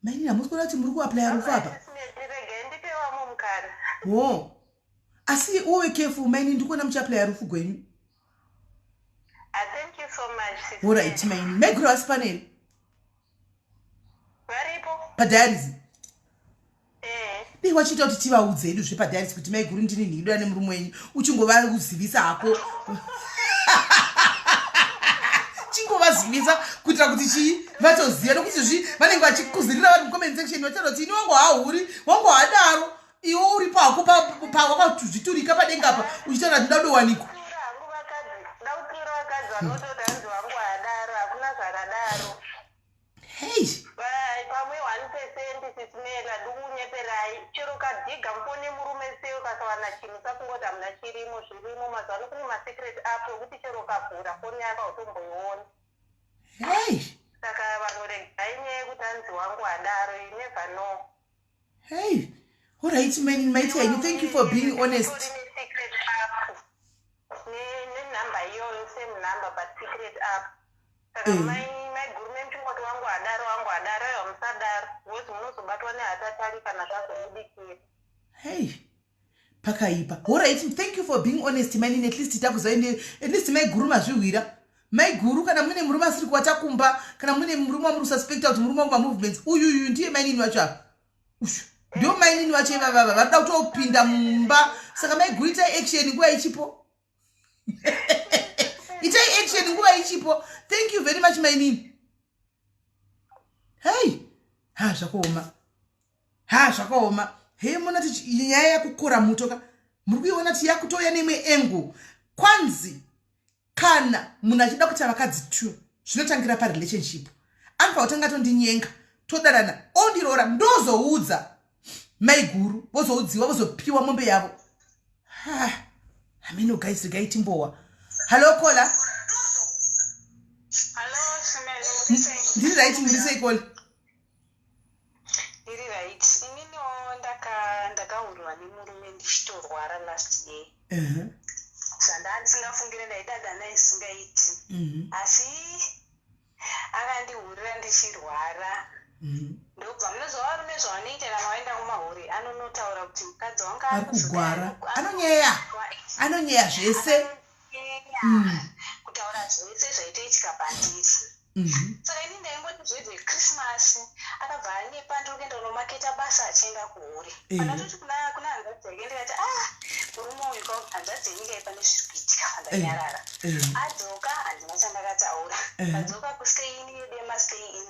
Mainini, hamusi kuona kuti muri kuaplaya rufu apa?
Regai ndipewamo mukana.
Ho, asi uve careful mainini, ndikuona muchiaplaya rufu gwenyu.
Ah, thank you so much, Sis.
Alright mainini, maiguru havasi pano here?
Varipo.
Padiaries?
Eh.
Dei wachiita kuti tivaudze edu zvepadiaries kuti maiguru, ndini nhidwa nemurume wenyu, uchingovazivisa hako, chingovazivisa kuitira kuti chii, vatoziva, nokuti zvi vanenge vachikuzirira vari mucomment section, vachitaura kuti ini wangu haahuri, wangu haadaro. Iwe uripo hako wakazviturika padenga apa, uchitaura kuti ndadowanikwa.
Tsiura hangu vakadzi, ndakutsiura vakadzi vanototi hanzi wangu haadaro. Hakuna zvakadaro.
Hei.
Pamwe 1%, Sisimela, ndikunyeperai. Chero kadhiga mufoni murume sei, ukasawana chinhu, usafungoti hamuna chirimo. Zvirimo. Mazuva ano kune masecret app ekuti chero ukavhura foni yako hautomboioni.
Hei.
Saka vanhu regai nyaya yekuti hanzi wangu hadaro. You never know.
Hei, alright maiti henyu, thank you for being honest.
Secret app nenhamba iyoyo, same number but secret app. Saka maiguru memuchingoti wangu hadaro, wangu hadaro, aiwa, musadaro, because munozobatwa nehatatari kana zvazobudikira.
Hei, pakaipa. Alright, thank you for being honest mainini. At least takuzoende, at least maiguru mazvihwira. Maiguru, kana mune murume asiri kuwata kumba, kana mune murume wamuri kususpecta kuti murume wangu mamovements, uyuyu ndiye mainini wacho apa, ushu ndio mainini vacho ivavava varikuda kutopinda mumba. Saka maiguru, itai action nguva ichipo, itai action nguva ichipo. Thank you very much mainini. Hei, ha, zvakaoma, ha, zvakaoma. Hei, mona kuti nyaya yakukora muto ka, muri kuiona kuti yakutouya neimwe angle. Kwanzi kana munhu achida kuita vakadzi two, zvinotangira parelationship. Anofanira kutanga tondinyenga, todanana, ondiroora, ndozoudza. Maiguru vozoudziwa, vozopiwa mombe yavo. Ha, hameno guys, regai timbowa. Hallo caller.
Hello, Simeli, muri sei?
Ndiri right, muri sei, caller?
Ndiri right. Ininiwo ndakahurwa nemurume ndichitorwara last year. Zvandaa ndisingafungire, ndaidada naye isingaiti. Asi akandihurira ndichirwara. Ndobva munoziva varume zvavanoita kana vaenda kumahuri, anonotaura kuti mukadzi wanga
ari kugwara, anonyeya, anonyeya zvese.
Kutaura zvese zvaitoitika pandiri. Saka ini ndaingoti zvezvechristmas akabva anyepa, ndiri kuenda kunomaketa basa, achienda kuhure. Pandatoti kuna hanzvadzi yake, ndikati, "Ah, murume uyu ka, hanzvadzi yenyika iyi, pane zviri kuitika." Ndanyarara. Adzoka, handina chandakataura. Adzoka kustay-in yedu yemastay-in.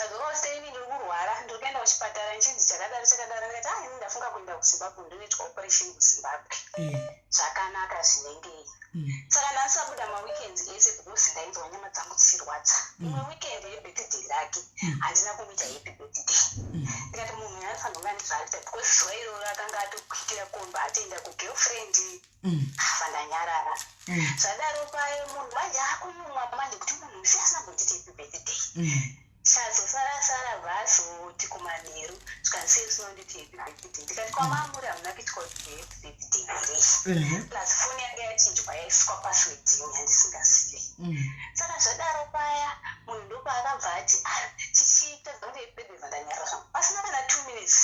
Adzoka kustay-in, ndiri kurwara, ndiri kuenda kuchipatara, nchinzi chakadaro chakadaro. Ndikati, "Ah, ini ndafunga kuenda kuZimbabwe, ndonoitwa operation kuZimbabwe." Zvakanaka zvinengei. Saka ndandisabuda maweekends ese because ndainzwa nyama dzangu dzichirwadza. Imwe weekend yebirthday rake handina kumuita happy birthday. Ndikati munhu uyu anofanira kunge andizvarita because zuva iroro akanga atokwikira komba atoenda kugirlfriend. Afa, ndanyarara. Zvadaro paye munhu manje akunyumwa manje kuti munhu usi asina kumbonditi happy birthday. Chazosara sara bvazoti kumanheru zvikanzi, "Sei usina kunditi happy birthday?" Ndikati, "Kwamamuri hamuna kuitwa kuti happy birthday here?" Plus foni yanga yachinjwa, yaiswa password yandisingazivi. Saka zvadaro paya munhu ndopaakabva ati, "Ah, chichiita kuti happy birthday." Vandanyarara zvangu. Pasina kana 2 minutes,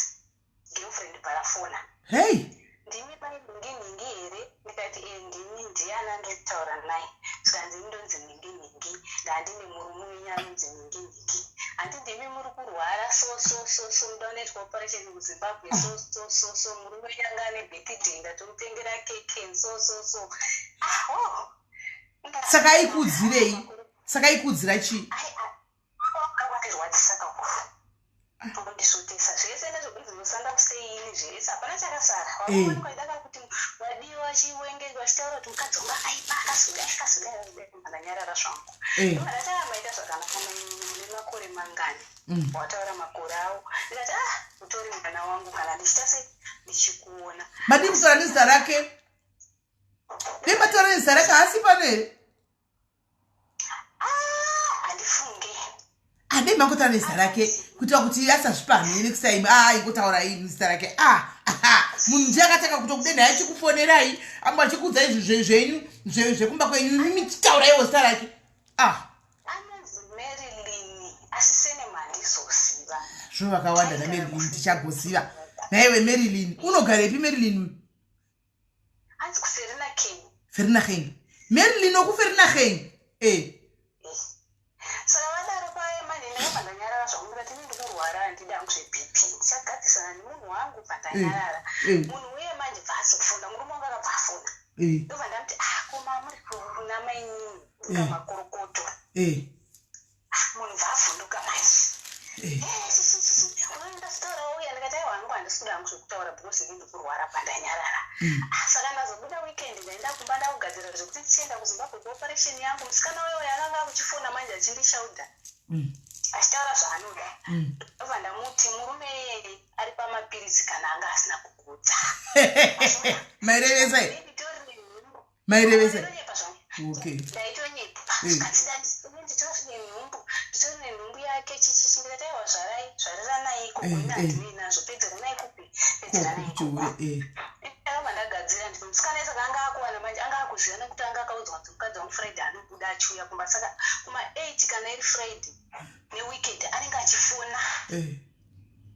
girlfriend parafona.
Hei.
"Ndimi pai nhingi nhingi here?" Ndikati, "E, ndini. Ndiana ndiri kutaura naye?" Zvikanzi, "Ndonzi nhingi nhingi, ndandine murume wenyu anonzi nhingi nhingi. Handi ndimi muri kurwara so so so so, muda unoitwa operation kuZimbabwe so so so so? Murume wenyu anga ane birthday, ndatomutengera keke so so so." Ah, oh.
Saka aikuudzirei? Saka aikuudzira chii?
Akwandirwadzisa kakuru, kundisvotesa zvese nezvekuti unosanda kustay-in zvese, hapana chakasara. Varume kuti wadiwa chiwenge vachitaura kuti mukadzi wanga aipa, akazodai, akazodai, akazodai. Ndanyarara zvangu. Ndati, "Amaita zvakanaka mune makore mangani?" Wataura makore avo. Ndikati, "Ah, utori mwana wangu kana ndichita se ndichikuona."
Madii kutaura nezita rake? Dei mataura nezita rake, haasi pano here?
Ah, handifunge.
Adei mangotaura nezita rake kuitira kuti asazvipamhe next time. A, ingotaura zita rake. A, aha, munhu ndiye akatanga kutokudenhai, achikufonerai, amba achikuudzai zvinhu zvenyu zvekumba kwenyu. Mimi chitauraiwo zita rake, ah.
Anonzi Marilyn, asi surname handizoziva.
Zvino vakawanda naMarilyn, tichagoziva naiwe Marilyn. Unogarepi, Marilyn uyu?
Hanzi kuVereeniging.
Vereeniging, Marilyn okuVereeniging, e.
Saka vadaro paye manje ndakabva ndanyarara zvangu. Ndikati, "Ini ndikurwara, handidi hangu zveBP, ndichagadzisana nemunhu wangu." Bva ndanyarara. Munhu uye manje bva azofona, murume wangu akabva afona. Ndobva ndamuti, "Ah, koma muri kuna mainini kamakorokoto." Munhu bva avhunduka manje. "Unoenda sitaura uya." Ndikati, "Aiwa hangu, handisi kuda hangu zvekutaura because ini ndikurwara." Pandanyarara. Ah, saka ndazobuda weekend, ndaenda kumba, ndakugadzira zvekuti tichienda kuZimbabwe kuoperation yangu. Musikana uyo akanga akuchifona manje achindishaudha, achitaura zvaanoda. Ndobva ndamuti, "Murume iyeye ari pamapiritsi kana anga asina kugutsa."
Mairevesa? Mairevesa? Okay.
Ndaitonyepa. Zvikanzi, "Nditori nenhumbu, nditori nenhumbu yake chichichi." Ndikati, "Aiwa, zvarai, zvariranai ikoko. Ini handinei nazvo, pedzeranai kupi, pedzeranai ikoko." Ndakabva ndagadzira. Ndiko musikana, saka anga akuwana manje, anga akuziva nekuti anga akaudzwa kuti mukadzi wangu Friday anobuda achiuya kumba. Saka kuma8 kana iri Friday neweekend anenge achifona.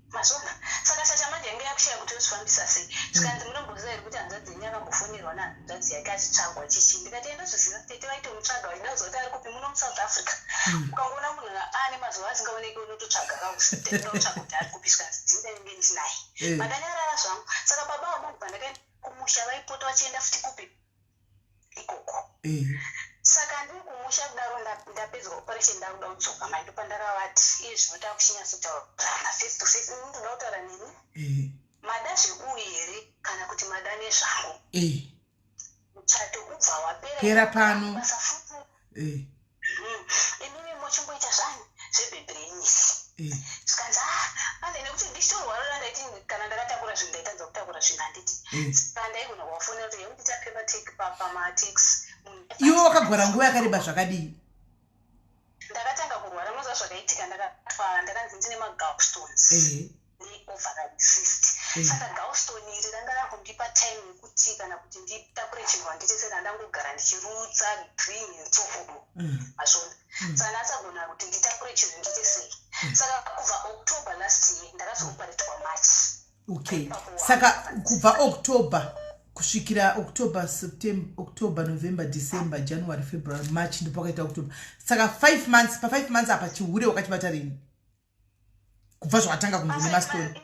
Mazvona? Saka chacha manje yange yakushaya kuti ozvifambisa sei. Zvikanzi, "Munomboziva here kuti hanzvadzi yenyu akambofonerwa nehanzvadzi yake achitsvagwa chichi?" Ndikati, "Endozviziva, tete vaitomutsvaga vachida kuziva kuti ari kupi muno muSouth Africa. Ukangoona munhu aane mazuva asingaoneki, unototsvaga kautotsvaga kuti ari kupi." Zvikanzi, "Dzindanenge ndinaye." Mandanyarara zvangu. Saka baba vamabva ndakaenda kumusha, vaipota vachienda futi kupi ikoko. Saka ndiri kumusha kudaro, ndapedzwa operation, ndakuda kudzoka mai, ndopandakavati, "Iye zvino takuchinyatsotaurana face to face. Ini ndoda kutaura nemi. Mada zveuyu here kana kuti mada nezvangu? Muchato ubva wapera."
Pera pano.
Basa futi. "Imimi mochimboita zvani zvebhebhirenyisi." Zvikanzi, "Ah, ane nekuti ndichitorwarira." Ndaiti zvinhu, ndaitadza kutakura zvinhu, handiti? Saka ndaigona kuvafonera kuti yekuti tape pamataxi.
Iwe wakagwara nguva yakareba zvakadii?
Ndakatanga kurwara, unoziva zvakaitika, ndakatwa, ndakanzi ndine magallstones neovarian cyst. Saka gallstone iri ranga rakundipa time yekuti kana kuti nditakure chinhu, handiti, saka ndangogara ndichirutsa green and so on. Mazvona? Saka ndasagona kuti nditakure chinhu, ndiite sei? Saka kubva October last year, ndakazooparetwa March.
Okay, saka kubva October kusvikira October, September, October, November, December, January, February, March, ndopakaita October, saka 5 months. Pa5 months apa chihure wakachibata rini, kubva zvakatanga kunzi nemastone?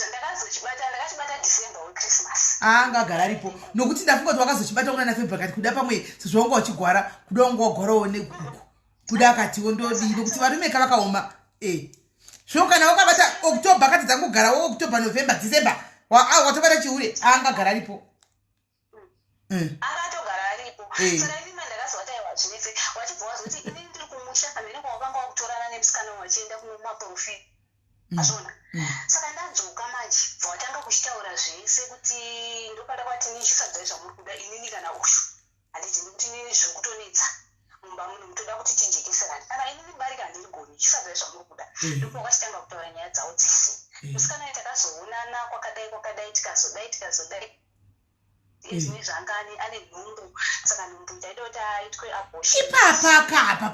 Ndakazochibata, ndakachibata December weChristmas.
Anga agara aripo, nokuti ndafunga kuti wakazochibata kuna naFebruary, kati kuda pamwe sezvo wanga uchigwara, kuda wanga wagwarawo neguku, kuda akatiwo ndodii, nokuti varume kavakaoma. Zvino kana wakabata October, kati dzangogarawo October, November, December, watobata chihure, angagara aripo.
Akatogara aripo. Saka inini mandakazoti aiwa, zvinetse, wachibva wazoti inini ndiri kumusha, hamene kwawakanga wakutorana nemusikana wachienda kunomaprofita. Azvona? Saka ndadzoka manje, bva watanga kuchitaura zvese kuti ndopada kwati nichisadzai zvamuri kuda, inini kana uyu, handiti? Nekuti inini zviri kutonetsa mumba muno, mutoda kuti tijekeserane. Kana inini barika handirigoni, chisadzai zvamuri kuda. Ndipo wakachitanga kutaura nyaya dzavo dzese. Musikana uyu takazoonana kwakadai kwakadai, tikazodai tikazodai. Zvine zvanga ane nhumbu, saka nhumbu ndaida kuti aitwe abortion.
Ipapa kapa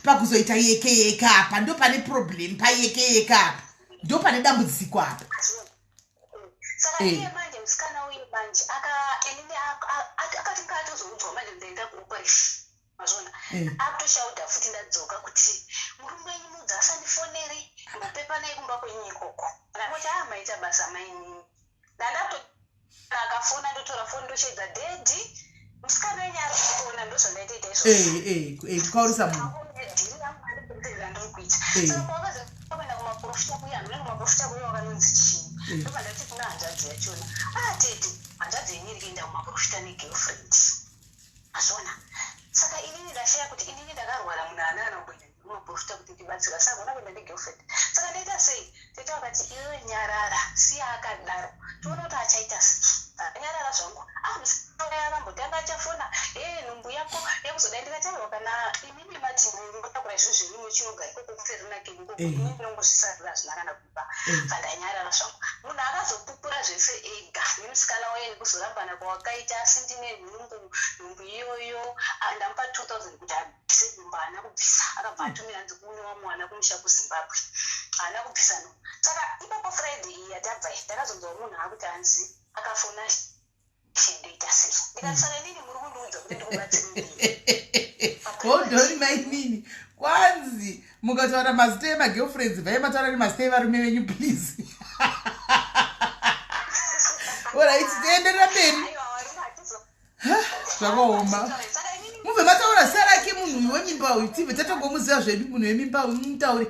pakuzoita yeke yeke apa ndo pane problem, payeke yeke apa ndo pane dambudziko apa.
Saka iye manje, musikana uye manje aka inini akati ngaatozoudzwa manje, ndaenda kuoperation, mazvona? Akutoshaudha futi ndadzoka kuti murume wenyu mudzi asandifonere, mbopepanai kumba kwenyu ikoko. Ndangoti a maita basa mainini. Ndandato akafona, ndotora foni, ndochedza daddy, musikana wenyu ari kufona. Ndozvandaitoita izvozvo.
Kukaurisa munhu.
Dhiri rangu ndiri kuita. Saka pawakazoenda kumaprofita kuya, hamene kumaprofita kuya wakanonzi chii. Ndobva ndati kuna hanzvadzi yachona, a tete, hanzvadzi yenyu iri kuenda kumaprofita negirlfriend, azvona? Saka inini ndashaya kuti inini ndakarwara, munhu haana kana kumboenda kumaprofita kuti ndibatsirwa, saka gona kuenda negirlfriend, saka ndaita sei? Tete vakati, iwewe nyarara, siya akadaro, tione kuti achaita sei. Anyarara zvangu. Ah, musikana akambotanga achafona, e nhumbu yako yakuzodai. Ndikati aiwa, kana imimi mati munotakura izvo zvenyu, muchinogara ikoko kuFerinake ikoko. Inini ndinongozvisarira, hazvina kana kuba. Bva ndanyarara zvangu. Munhu akazopupura zvese ega nemusikana waye nekuzorambana kwawakaita, asi ndine nhumbu, nhumbu iyoyo, ah, ndamupa 2000 kuti abvise nhumbu, haana kubvisa. Akabva atumira nzi kune wamwana kumusha kuZimbabwe, haana kubvisa nhumbu. Saka ipapo Friday iyi yatabva iyi, ndakazonzwa munhu akuti hanzi akafona, ndoita sei? Ndikati saka inini muri kundiudza kuti ndikubatsirei?
Hodhori mainini, kwanzi mukataura mazita emagirlfriends, bvai mataura nemazita evarume venyu, please. Alright, tienderera mberi.
Aiwa, varume hatizo.
Zvakaoma.
Saka inini
Mubve mataura zita rake munhu uyu wemimba uyu, tibve tatongomuziva zvedu munhu wemimba uyu, mutaure.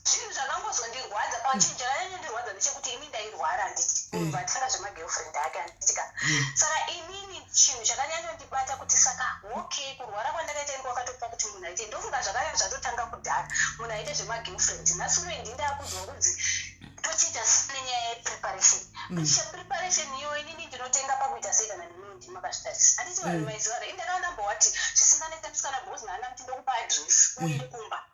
Zvinhu zvakangozondirwadza, pachinhu chakanyanyondirwadza ndechekuti ini ndairwara, handiti? Munhu atanga zvemagirlfriend ake, handitika? Saka inini chinhu chakanyanyondibata kuti saka okay, kurwara kwandakaita ini kwakatopa kuti munhu aite, ndofunga zvakanga zvatotanga kudhara, munhu aite zvemagirlfriend. Nhasi unoyi ndindakunzwa kunzi tochiita nenyaya yepreparation. Preparation iyo inini ndinotenga pakuita sei kana nemiwo ndimi makazvitarisa, handiti? Vanhu maiziva ini ndakandambowati zvisinganetse musikana, because naana kuti ndokupa address uye kumba.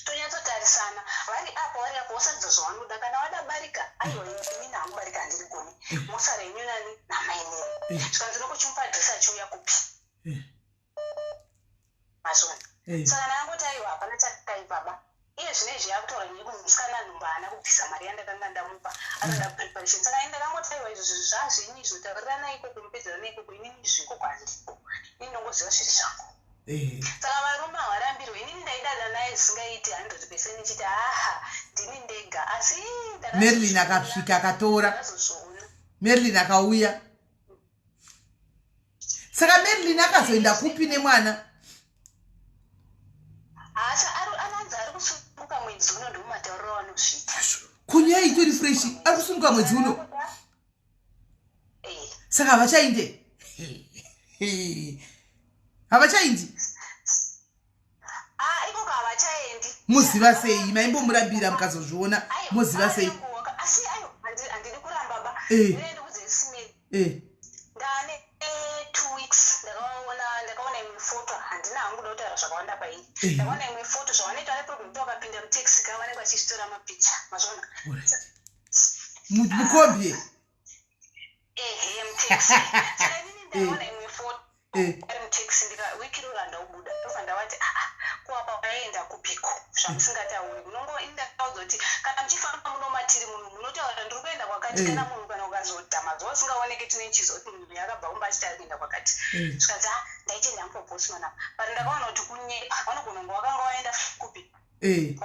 Tonyatsotarisana, vari apo vari apo, wosadza zvawanoda. Kana wada barika, aiwa, inini hangu barika handirigoni. Mosara henyu nani namainini. Zvikanzi nokuchimupa address achiuya kupi? Mazvona? Saka ndakangoti aiwa, hapana chakaipa ba. Iye zvinezvi yakutaura nyaya yekuti musikana nhumbu haana kubvisa mari yandakanga ndamupa, anoda preparation. Saka ini ndakangoti aiwa, izvo zvinhu zvazvenyu izvo, tauriranai ikoko, mupedzerana ikoko. Inini izvo ikoko handiko, inini ndongoziva zviri zvangu. Saka varume havarambirwe. Inini ndaidada naye zvisingaiti 100%, ichiti haha, ndini ndega, asi
Merlin akasvika akatora.
Ndakazozviona.
Merlin akauya. Saka Merlin akazoenda kupi nemwana?
Haasa anonzi ari kusununguka mwedzi uno, ndomatauriro avanozviita.
Kunyaya itori fresh, ari kusununguka mwedzi uno?
Eh.
Saka havachainde, havachaindi?
Ah, ikoko havachaendi.
Muziva sei? Maimbomurambira mukazozviona moziva sei?
Asi ayo handidi kuramba ba.
Eh.
Ndane 2 weeks ndakaona, ndakaona imwe foto. Handina hangu kuda kutaura zvakawanda pairi. Ndakaona imwe foto, zvavanoita vane problem kuti vakapinda mutaxi ka, vanenge vachizitora mapicha, mazvona?
Mukombi?
Ehe, mutaxi. Saka inini ndakaona imwe foto ari mutaxi, ndika wiki roro handaubuda. Ndobva ndavati, "Aa, kuapa waenda kupiko zvamusingatauri?" Munongo indakaudza kuti kana muchifamba muno matiri munhu munotaura, "Ndiri kuenda kwakati." Kana munhu kana ukazodhama zuva usingaoneki, tinochiziva kuti munhu uyu akabva kumba achiti ari kuenda kwakati. Zvikanzi, "A, ndaitenda mupobosman apa." But ndakaona kuti kunyepa, vanogona kunge wakanga waenda kupi.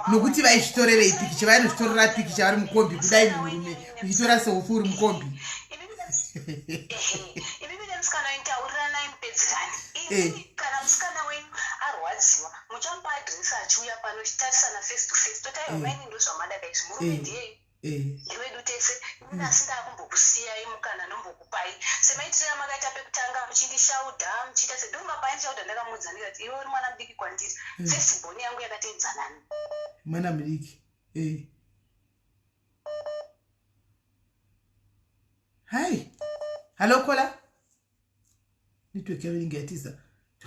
Nokuti vaizvitorerei pikicha? Vainozvitorera pikicha vari mukombi kudai, murume uchitora selfie uri mukombi?
Imimi nemusikana wenyu tauriranai, mupedzerani. Imimi kana musikana wenyu arwadziwa, muchamupa adhiresi achiuya pano, chitarisana face to face, totaiwa. Maini, ndo zvamadaka izvi, murume ndiyeyu, ndewedu tese. Inini asi ndaakumbokusiyai mukana, ndombokupai semaitiro amakaita pekutanga muchindishaudha, muchiita sedonga paindishaudha. Ndakamudza ndikati, "Iwe uri mwana mudiki kwandiri, first born yangu yakateedzanani."
Mwana mudiki. Hai, hallo caller, network yavo inenge yatiza.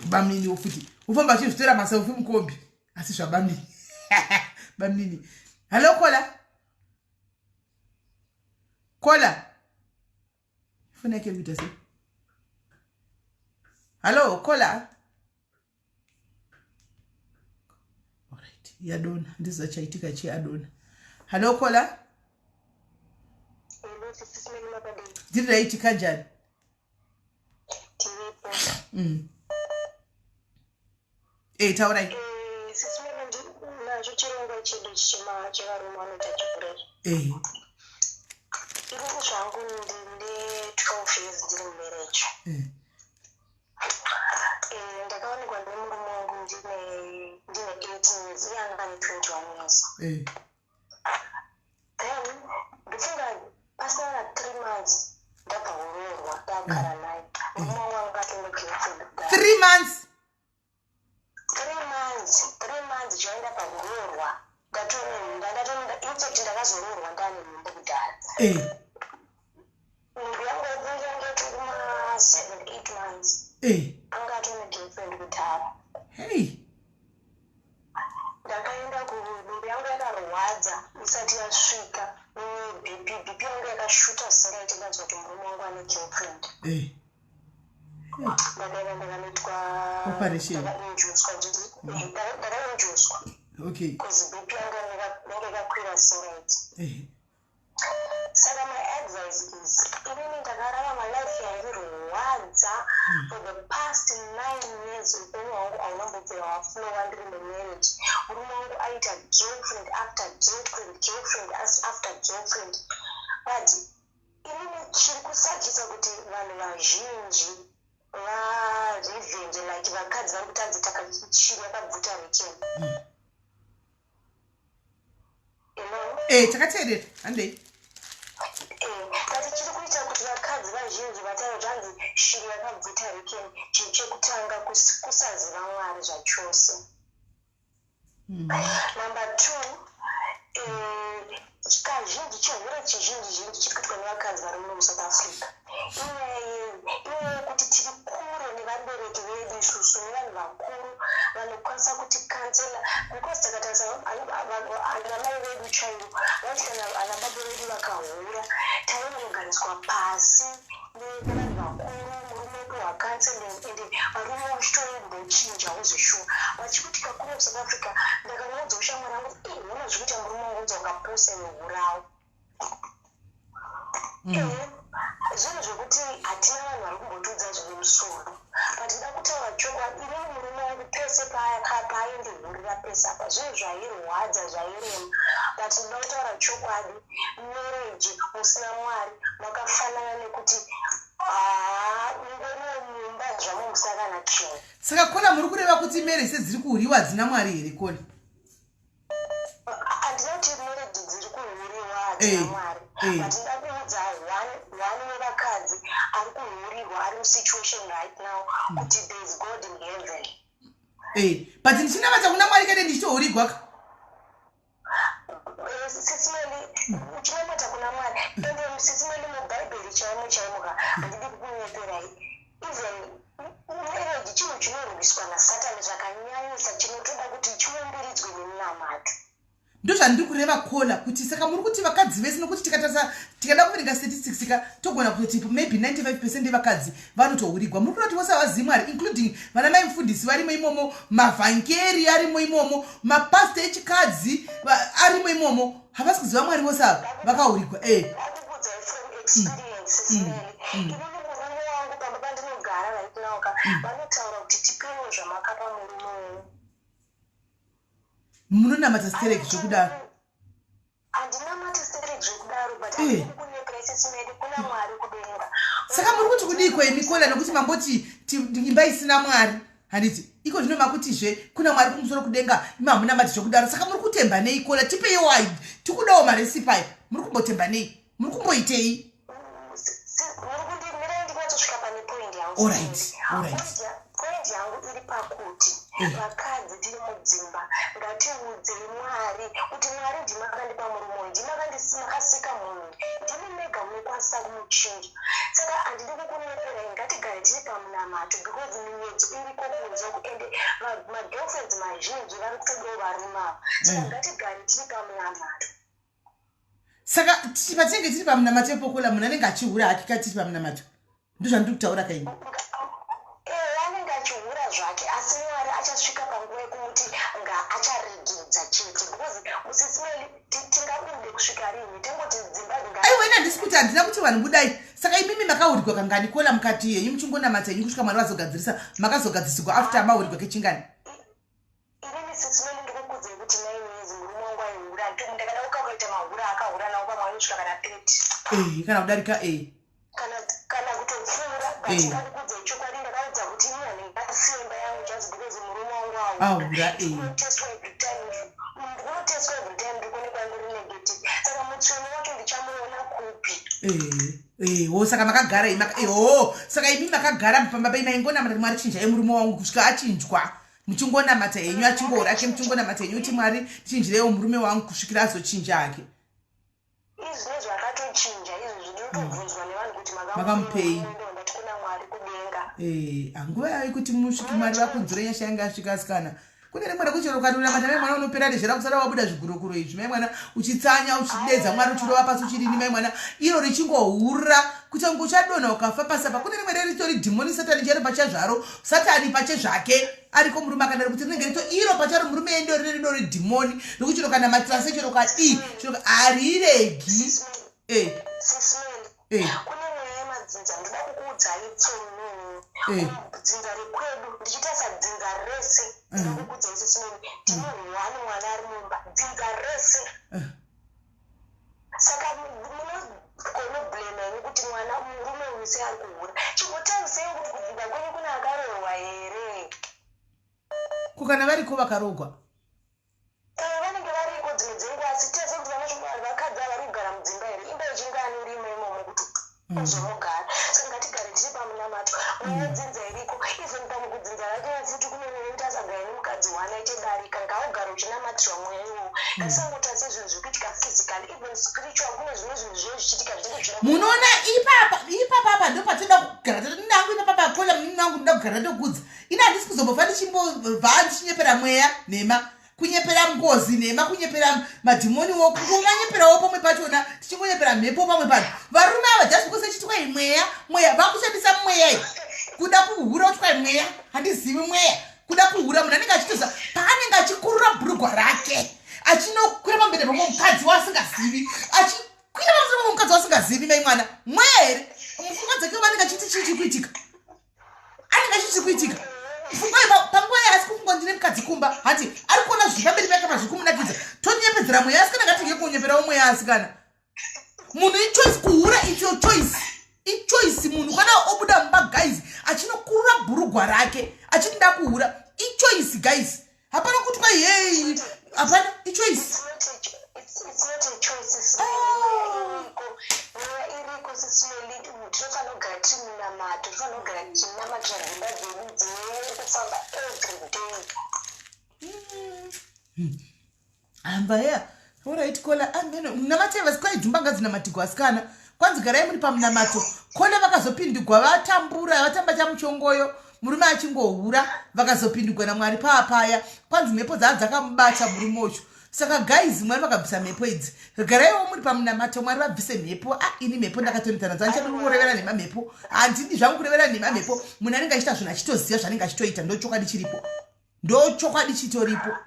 Bamniniwo futi ufamba achizvitora maselfie mukombi, asi zvabamnini, bamnini. Hallo caller, caller, foni yake iri kuita sei? Hallo caller. Alright, yadona, handiziva chaitika chii, adona. Hallo caller.
Hello, sisi Meli, makadini?
Ndiri right, kanjani?
Tiripo.
Taurai.
Sisi Meli, ndinacho chirongwa chedu chema chevarume vanoita chihure. Inini zvangu ndine 12 years ndiri mumarriage. Ndakawanikwa nemurume wangu ndine 18 years, iye anga ane 21 years. Then ndofunga pasina na 3 months ndabva kuroorwa, ndagara naye, murume wangu anga atone girlfriend kudhara.
3 months?
3 months, 3 months chaenda pakuroorwa ndatone, infact ndakazoroorwa ndane nhumbu kudhara. Nhumbu yangu yainge yange kuma 7, 8 months. Anga atone girlfriend kudhara.
Hey.
Ndakaenda kunhumbu yangu yakarwadza isati yasvika, BP, BP yangu yakashuta zvisingaiti. Ndanzwa kuti murume wangu ane girlfriend. Ndakaenda ndakanoitwa
Operation.
Ndakainjuswa, ndakainjuswa because BP yangu yange yakakwira zvisingaiti. Saka my advice is, inini ndakararama life yairwadza for the past 9 years. Upenyu hwangu haunambobvira waflowa ndiri mumarriage. Murume wangu aita girlfriend after girlfriend, girlfriend after girlfriend. But inini chiri kusakisa kuti vanhu vazhinji varevenge, like vakadzi vari kutanzi takachiri yakabvuta rekeni. Hello?
Takateerera, handei.
But chiri kuita kuti vakadzi vazhinji vataura zvanzi shiri yakabvuta rekeni, chinhu chekutanga kusaziva Mwari zvachose. Number two, kazhinji chihure chizhinji zhinji chiri kuitwa nevakadzi vari muno muSouth Africa inyaya yei? Inyaya yekuti tiri kure nevabereki vedu isusu nevanhu vakuru vanokwanisa kuticounsela, because takatarisa anamai vedu chaivo vaiti kana ana baba vedu vakahura, tainonogariswa pasi nevanhu vakuru, murume opiwa counseling, ende varume vachitoimbochinjawo zveshuwa vachikuti kakuru muSouth Africa. Ndakamuudza ushamwari yangu kuti, "Ona zvikuita murume wangu, unza ukaposa iwe, hurawo." Zvinhu zvekuti hatina vanhu vari kumbotiudza zvine musoro, but nda kutaura chokwadi, inini murume wangu pese paaindihurira pese apa, zvinhu zvairwadza, zvairema, but ndoda kutaura chokwadi, marriage musina Mwari makafanana nekuti haa, ungoriwo mumba zvamo musina kana chinhu.
Saka caller, muri kureva kuti marriage sedziri kuhuriwa hadzina Mwari here, caller?
Handina kuti marriage dziri kuhuriwa hadzina Mwari, but nda kuudza one wevakadzi ari kuhurirwa, ari musituation right now, kuti there is God in heaven.
But ndichinamata kuna Mwari kade ndichitohurigwa ka.
Uchinamata kuna Mwari. Ende sisi Meli, mubhaibheri chaimo chaimo ka, handidi kukunyeperai, even marriage chinhu chinorwiswa naSatani zvakanyanyisa, chinotoda kuti chiumbiridzwe nemunamato.
Ndozvandiri kureva, caller, kuti saka muri kuti vakadzi vese, nokuti tikatarisa, tikada kuverenga statistics ka, togona kutoti maybe 95% yevakadzi vanotohurigwa. Muri kuda kuti vose havazivi Mwari, including vana mai mufundisi varimo imomo, mavhangeri arimo imomo, mapasta echikadzi arimo imomo, havasi kuziva Mwari vose ava vakahurigwa e?
Ndakukudzai from experience, Simeli. Inini murume wangu, pamba pandinogara right now ka, vanotaura kuti tipewo zvamakapa murume wenyu.
Munonamata stereki zvokudaro?
Handinamati stereki zvekudaro, but handidi kunyepera, Sisimeli, kuna Mwari kudenga.
Saka muri kuti kudii imi, caller? Nokuti mamboti imba isina Mwari, handiti? Iko zvino makutizve kuna Mwari kumusoro kudenga, imi hamunamati zvokudaro. Saka muri kutemba nei, caller? Tipeiwo ai, tikudawo marecipe ayo. Muri kumbotemba nei? Muri kumboitei?
Muri kundimirai ndinyatsosvika pane point yangu.
Alright.
Point yangu iri pakuti vakadzi tiri mudzimba, ngatiudzei Mwari kuti, "Mwari, ndimi akandipa murume uyu, ndimi makasika munhu, ndimi mega munokwanisa kumuchinja." Saka handidi kukunyeperai, ngatigare tiri pamunamato, because miyedzo iriko kunze uku, ende magirlfriends mazhinji vari kutodawo varume ava. Saka ngatigare tiri pamunamato.
Saka patinenge tiri pamunamato ipo, caller, munhu anenge achihura hake ka tiri pamunamato? Ndozvandiri kutaura kaini.
Anenge achihura zvake, asi Mwari achasvika panguva yekumuti nga acharegedza chete, because musisimeli, tingabude kusvika rini tongoti dzimba?
Aiwa, ini handisi kuti, handina kuti vanhu budai. Saka imimi makahurigwa kangani, caller, mukati yenyu muchingonamata yenyu kusvika Mwari vazogadzirisa? Makazogadzisirwa after mahurigwa kechingani?
Inini, sisimeli, ndikukudzei kuti 9 years murume wangu aihura. Ndakada kukakuita mahura akahura nawo, pamwe anosvika kana 30.
Kana kudarika e.
Kana kutopfuura. But ndakukudzai chokwadi, ndakaudza kuti ini handingasiye imba yangu just because murume wangu
ahura.
Ndinotestwa every time, ndinotestwa every time, ndikuonekwa ndiri negative. Saka mutsvene wacho ndichamuona kupi?
Ho, saka makagara ho, saka imi makagara pamba pei, maingonamata kuti, "Mwari, chinjai murume wangu," kusvika achinjwa? Muchingonamata henyu achingora ake, muchingonamata henyu kuti, "Mwari, tichinjireiwo murume wangu," kusvikira azochinja hake?
Izvinezvi akatochinja. Izvozvi ndinotobvunzwa nevanhu kuti,
"Makamupei?"
Ndati kuna Mwari kudenga.
Hanguva yayo kuti musviki Mwari vakunzire nyasha yange asvika. Asikana, kune rimwe rekuti chero ukatonamata, mai mwana, unopera rezhera kusara wabuda zvigurokuro izvi, mai mwana, uchitsanya, uchidedza Mwari, uchirova pasi, uchirini, mai mwana, iro richingohura kuti unge uchadonha ukafa pasi apa. Kune rimwe reritori dhimoni, Satani chero pachazvaro, Satani pachezvake ariko murume akadaro, kuti rinenge rito iro pacharo murume endo rine ridori dhimoni rekuti chero kana matirase, chero kadii, chero hariregi.
Sisimeli, kune mweya yemadzinza. Ndoda kukuudzai tsonini. Dzinza rekwedu, ndichitarisa dzinza rese, ndoda kukuudzai, Sisimeli, tine one mwana ari mumba, dzinza rese. Saka munogona kublame henyu kuti mwana murume uyu sei ari kuhura. Chimbotarisei kuti kudzinza kwenyu kune akaroorwa here.
Kukana variko vakarogwa?
Vanenge variko dzimwe dzenguva, asi tese kuti vana vakadzi ava vari kugara mudzimba here? Imba yechingani urimo imomo kuti uzomugara? Saka ngatigare tiri pamunamato. Mweya dzinza iriko, even pamwe kudzinza rake futi kune mweya wekuti asagare nemukadzi one, aite darika. Ngaugare uchinamatirwa mweya iwowo. Ngatisangotarisa zvinhu zviri kuitika physically, even spiritual kune zvimwe zvinhu zvinenge zvichiitika zvinenge zvichida.
Munoona, ipapa ipapapa ndo patinoda kugara nangu ipapapa, caller, munini wangu, ndoda kugara ndokudza. Ini handisi kuzombobva ndichimbobva ndichinyepera mweya nhema, kunyepera ngozi nhema, kunyepera madhimoniwo, kungomanyeperawo pamwe pachona, tichingonyepera mhepo pamwe pacho. Varume ava, just because echitwai mweya, mweya vakushandisa mweya iyi kuda kuhura, kutwai mweya, handizivi mweya, kuda kuhura. Munhu anenge achitoza paanenge achikurura bhurugwa rake, achinokwira pamberi pamwe mukadzi waasingazivi, achikwira pamusoro pamwe mukadzi waasingazivi, mai mwana, mweya here? Mupfungwa dzake vanenge achiti chii chiri kuitika? Anenge achiti chiri kuitika pfungwa panguva yaasi kufunga, ndine mukadzi kumba, hati ari kuona zviri pamberi pake pazviri kumunakidza. Tonyepedzera mweya, asikana, ngatinge kunyeperawo mweya. Asikana, munhu ichoice kuhura, it's your choice, ichoice. Munhu kana obuda mumba, guys, achinokurura bhurugwa rake achiti ndakuhura, ichoice, guys. Hapana kutwa hei, hapana, ichoice.
It's not a choice.
Oh.
Iriko mweya, iriko, sisimeli. Tinofanira kugara tiri munamato, tinofanira kugara tichinamatira dzimba dzedu dzine kufamba every day.
Hamba ya. Alright caller, amen. Namatai vasikwai dzimba ngadzinamatigwa asikana. Kwanzi garai muri pamunamato. Caller vakazopindigwa vatambura vatamba chamuchongoyo murume achingohura vakazopindigwa naMwari paapaya. Kwanzi mhepo dzaa dzakamubata murume uyu. Saka guys Mwari vakabvisa mhepo idzi. Garaiwo muri pamunamato Mwari vabvise mhepo. Ah ini mhepo ndakatoneta nadzo. Handichadi kungorevera nhema mhepo. Handidi zvangu kurevera nhema mhepo. Munhu anenge achiita zvinhu achitoziva zvaanenge achitoita ndochokwadi chiripo. Ndochokwadi chitoripo.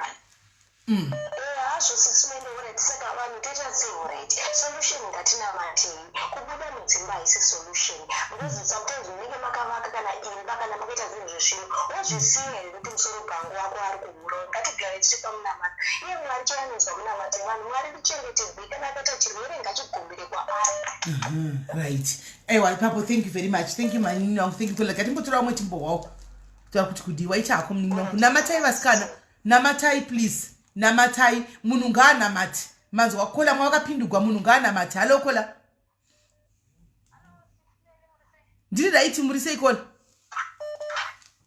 Hazvo sisi Melly, saka vanhu toita sei? Alright, solution ngatinamatei. Kubuda mudzimba haisi solution, because sometimes munenge makavaka kana imba, kana makaita zvinhu zvezvino, wozvisiya here kuti musoro bhangu wako ari kuhura? Ngatigare tiri pamunamato. Iye Mwari chaanonzwa munamato wevanhu. Mwari tichengetedzei. Kana akaita chirwere, ngachigumbire kwaari.
Right, aiwa, ipapo thank you very much. Thank you, manini wangu. Thank you, caller. Ngatimbotora vamwe timbohwawo taura kuti kudiwa ichako. Munini wangu, namatai vasikana, namatai please, namatai. Munhu ngaanamati. Manzwa caller, mwa wakapindugwa. Munhu ngaanamati. Hallo caller, ndiri right. Muri sei, caller?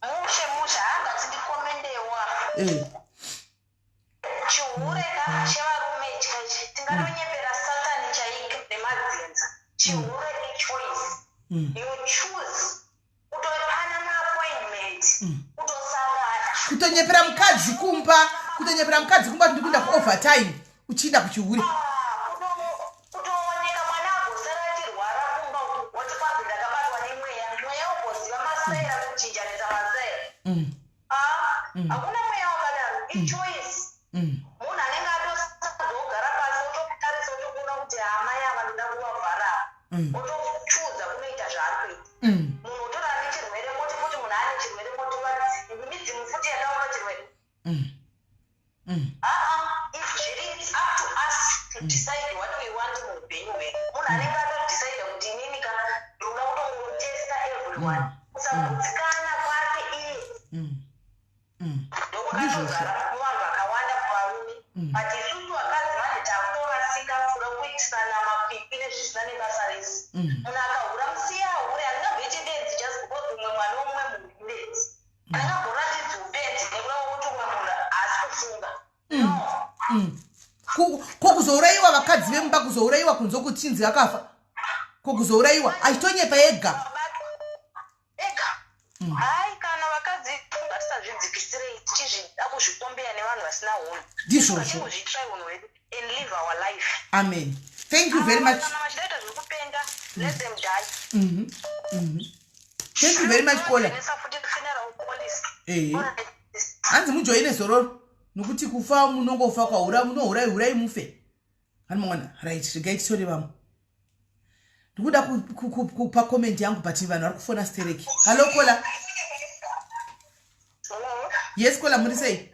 Mushe mushe, hangati ndikomendewa. Chihure ka chevarume ichi, tingatonyepera Satani chaiko nemadzinza. Chihure ichoice. You choose kutopanana appointment, kutosangana.
Kutonyepera mukadzi kumba, kutonyepera mukadzi kumba kuti ndikuenda kuovertime, uchienda kuchihure.
Kutooneka mwana agosara achirwara kumba uku, woti kwanzi ndakabatwa nemweya. Mweya ugoziva masaira, kuchinjanisa masaira. Ah, hakuna mweya wakadaro, ichoice. Munhu anenge atosagogara pasi, ototarisa, otokuona kuti amai ava ndoda kuvavhara, otochuza kunoita zvaari kuita. Munhu otora ane chirwere, moti futi munhu ane chirwere, moti midzimu futi yakaoma chirwere. Aa, if zviri, it's up to us to decide what we want muupenyu hwedu. Munhu anenge atodecide kuti inini ka ndoda kutongotesta everyone, kusagutsikana kwake iye. Ndokunatogara muvanhu vakawanda kuvarume, but isusu vakadzi manje takutorasika kuda kuitisana makwikwi nezvisina nebasa rese. Munhu akahura, musiye ahure. Handingamboiti benzi just because umwe mwana womumwe munhu ibenzi. Handingamboratidzi ubenzi nekuda kwekuti umwe munhu haasi kufunga, no.
Ko kuzourayiwa vakadzi vemumba, kuzourayiwa kunze kuchinzi akafa, ko kuzourayiwa achitonyepa ega?
Ega. Hai, kana vakadzi ngatisazvidzikisirei tichizvida kuzvikombeya nevanhu vasina hunhu.
Ndizvozvo.
Ngatingozviitirai unhu hwedu and live our life.
Amen, thank you very much.
Kana vachidaita zvekupenga, let them die.
Thank you very much, caller.
Joinesa futi funeral policy.
Ehe, hanzi mujoine zororo, nokuti kufa munongofa kwaura, munohurai hurai mufe hani mangwana. Right, regai titore vamwe. Ndikuda kupa comment yangu, but vanhu vari kufona stereki. Hallo caller.
Hello.
Yes caller, muri sei?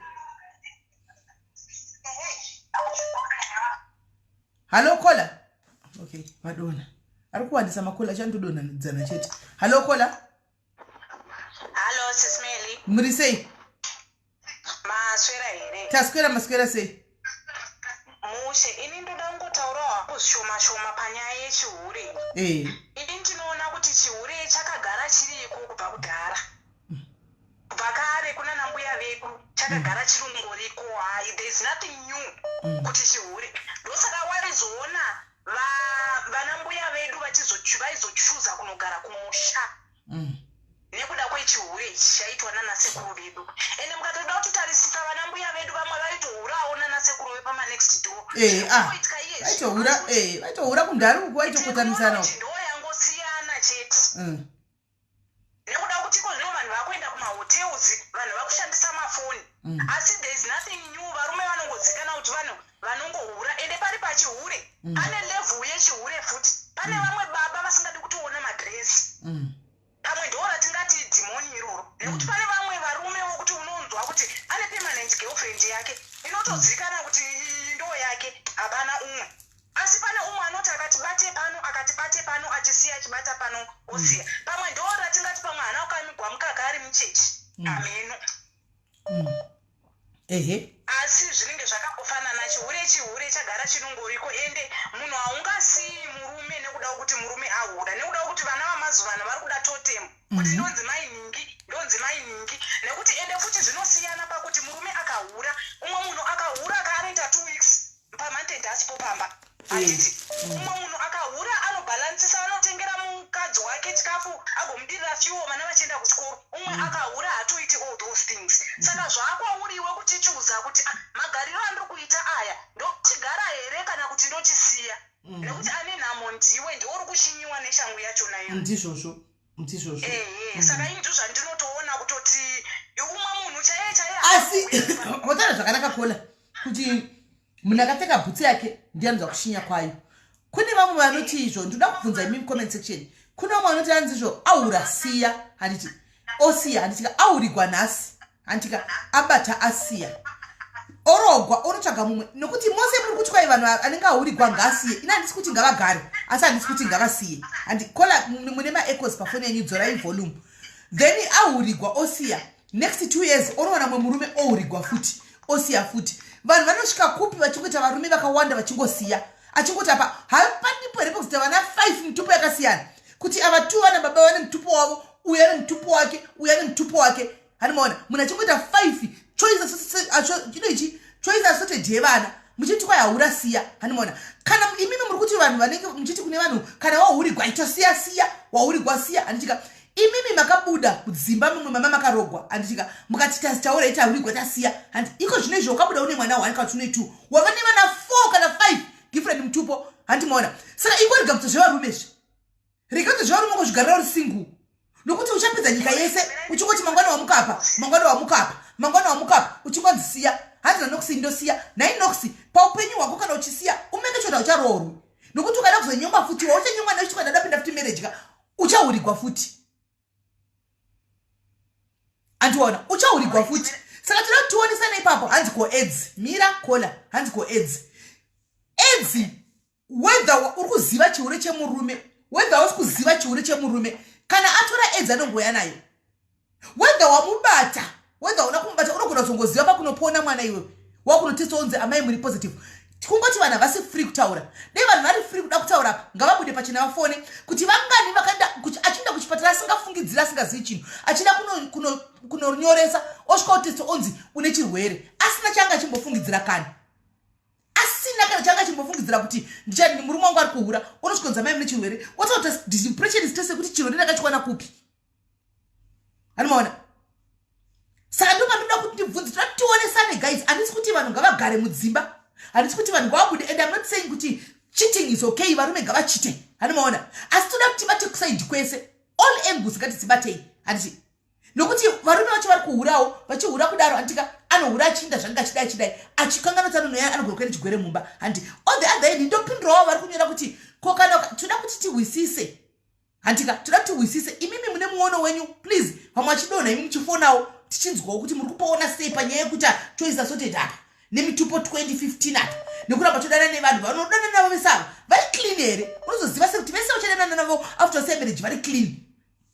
Hallo caller. Okay, vadona, ari kuwandisa macaller, achandodonhanidzana chete. Hallo caller.
Hello, Sis Melly.
Muri sei?
Maswera here?
Taswera, maswera sei?
Mushe, ini ndoda kungotaurawo hangu zvishoma shoma panyaya yechihure. Ini ndinoona kuti chihure chakagara chiriko kubva kudhara, kubva kare kuna nambuya vedu, chakagara chirongoriko. Hai, there is nothing new kuti chihure. Ndosaka waizoona vana mbuya vedu vaizochuza kunogara kumusha nekuda kwechihure ichi chaitwa nanasekuru vedu. Ende mukatoda kutitarisisa, vana mbuya vedu vamwe vaitohurawo nanasekuru vepamanext door.
Ah,
Zvirikuitika iye
vaitohura, vaitohura kundari uku, vaitokotamisana uku.
Technology ndo yangosiyana chete, nekuda kuti iko zvino vanhu vakuenda kumahotels, vanhu vakushandisa mafoni. Asi there is nothing new. Varume vanongozikanwa kuti vanhu vanongohura. Ende pari pachihure, pane level yechihure futi. Pane vamwe baba vasingadi kutoona madhiresi. Pamwe ndo ratingati dhimoni iroro, nekuti pane vamwe varume vokuti unonzwa kuti ane permanent girlfriend yake, inotozivikanwa kuti iyi ndo yake, hapana umwe. Asi pane umwe anoti akati bate pano, akati bate pano, achisiya, achibata pano, osiya. Pamwe ndo ratingati pamwe haana kukamigwa mukaka ari muchechi, ameno. Asi zvinenge zvakangofanana. Chihure chihure, chagara chinongoriko. Ende munhu haungasiyi murume nekuda kwekuti murume ahura, nekuda kwekuti vana vamazuva ano vari kuda totem, kuti ndonzi mainingi, ndonzi mainingi. Nekuti ende futi zvinosiyana pakuti murume akahura, umwe munhu akahura akaanoita 2 weeks pamonth and pamba, handiti? Umwe munhu akahura anobhalansisa, anotengera mukadzi wake chikafu, agomudirira fuel, vana vachienda kuchikoro. Umwe akahura hatoiti all those things. Saka zvaakwauriwe kuti chuza kuti, "Ah, magariro andiri kuita aya, ndochigara here kana kuti ndochisiya?" Nekuti ane nhamo ndiwe, ndiwe uri kuchinyiwa neshangu yachona iyo.
Ndizvozvo, ndizvozvo.
Ehe, saka ini ndo zvandinotoona kutoti umwe munhu chaiye chaiye.
Asi wataura zvakanaka, caller, kuti munhu akapfeka bhutsu yake ndiye anonzwa kushinya kwayo. Kune vamwe vanoti izvo, ndoda kubvunza imi comment section, kune vamwe vanoti anzi izvo, aura siya, handiti? Osiya, handitika? Aurigwa nhasi, handitika? Abata asiya, orogwa, onotsvaga mumwe. Nokuti mose muri kuti kwai vanhu anenge aurigwa ngaasiye. Ina handisi kuti ngavagare, asi handisi kuti ngavasiye. Handi caller, mune maechoes pafoni yenyu, dzorai volume. Then aurigwa osiya, next 2 years onowana mumwe murume, ourigwa futi, osiya futi. Vanhu vanosvika kupi vachingoita varume vakawanda, vachingosiya, achingoti apa hapanipo here pekuzoita vana 5, mitupo yakasiyana, kuti ava two vana baba vane mutupo wavo, uyu ane mutupo wake, uyu ane mutupo wake? Hanimaona munhu achingoita 5 choice, chino ichi choice assorted yevana, muchiti kwai haura siya. Hanimaona kana imimi muri kuti vanhu vanenge muchiti kune vanhu, kana wahurigwa itosiya, siya, wahurigwa siya, handitika? Imimi makabuda kudzimba mumwe mama makarogwa, handitika? Mukati taura taurigwa tasiya, handi? Iko zvino izvo ukabuda une mwana 1 kana kuti une 2, wava nevana 4 kana 5, different mutupo, handimaona? Saka ingorega kuita zvevarume zve, rega kuita zvevarume, ngozvigarira uri single, nokuti uchapedza nyika yese uchingoti mangwana wamukapa, mangwana wamukapa, mangwana wamukapa, uchingonzisiya. Hanzi naNoxi, ndosiya. Nhai Noxi, paupenyu hwako kana uchisiya, umeke chota ucharoorwi, nokuti ukada kuzonyongwa futi, wauchanyongwa nechitwa, ndadapinda futi marriage ka, uchaurigwa futi. Andiona uchaurigwa futi. Saka toda kuti tionesane ipapo. Hanzi ko AIDS, mira caller, hanzi ko AIDS, AIDS, whether uri kuziva chihure chemurume, whether usi kuziva chihure chemurume, kana atora AIDS anongoya nayo. Whether wamubata, whether una kumubata, unogona kuzongoziva pakunopona mwana iwewe, wakunotesta, unzi amai muri positive. Kungoti vanhu havasi free kutaura. Dei vanhu vari free kuda kutaura apa, ngavabude pachena, vafone kuti vangani vakaenda achienda kuchipatara asingafungidziri, asingazivi chinhu, achida kunonyoresa, osvika kutesta, onzi une chirwere, asina chaanga achimbofungidzira, kani asina kana chaanga achimbofungidzira kuti ndichani, murume wangu ari kuhura. Unosvikonza mai mune chirwere, otakuta depression, stress yekuti chirwere ndakachiwana kupi? Anomaona? Saka ndo pandoda kuti ndibvunze, toda tionesane guys. Handisi kuti vanhu ngavagare mudzimba, handisi kuti vanhu ngavabude, and I'm not saying kuti cheating is okay, varume ngavachite, hanimaona? Asi toda kuti tibate kuside kwese, all angles ngatidzibatei, handiti? Nokuti varume vacho vari kuhurawo, vachihura kudaro, handitika? Anohura achiinda zvanga achidai achidai, achikanganotsa nonoya, anogona kuenda chigwere mumba, handi? On the other hand, ndopindurawo vari kunyora kuti ko kana toda kuti tihwisise, handika? Toda kuti tihwisise. Imimi mune muono wenyu, please, vamwe vachidonha, imi muchifonawo, tichinzwawo kuti muri kupaona sei panyaya yekuti choice assorted apa nemitupo 2015 apa, nekuramba todana nevanhu vanodana navo vese ava, vari clean here? Unozoziva sekuti vese vachadanana navo after say marriage vari clean?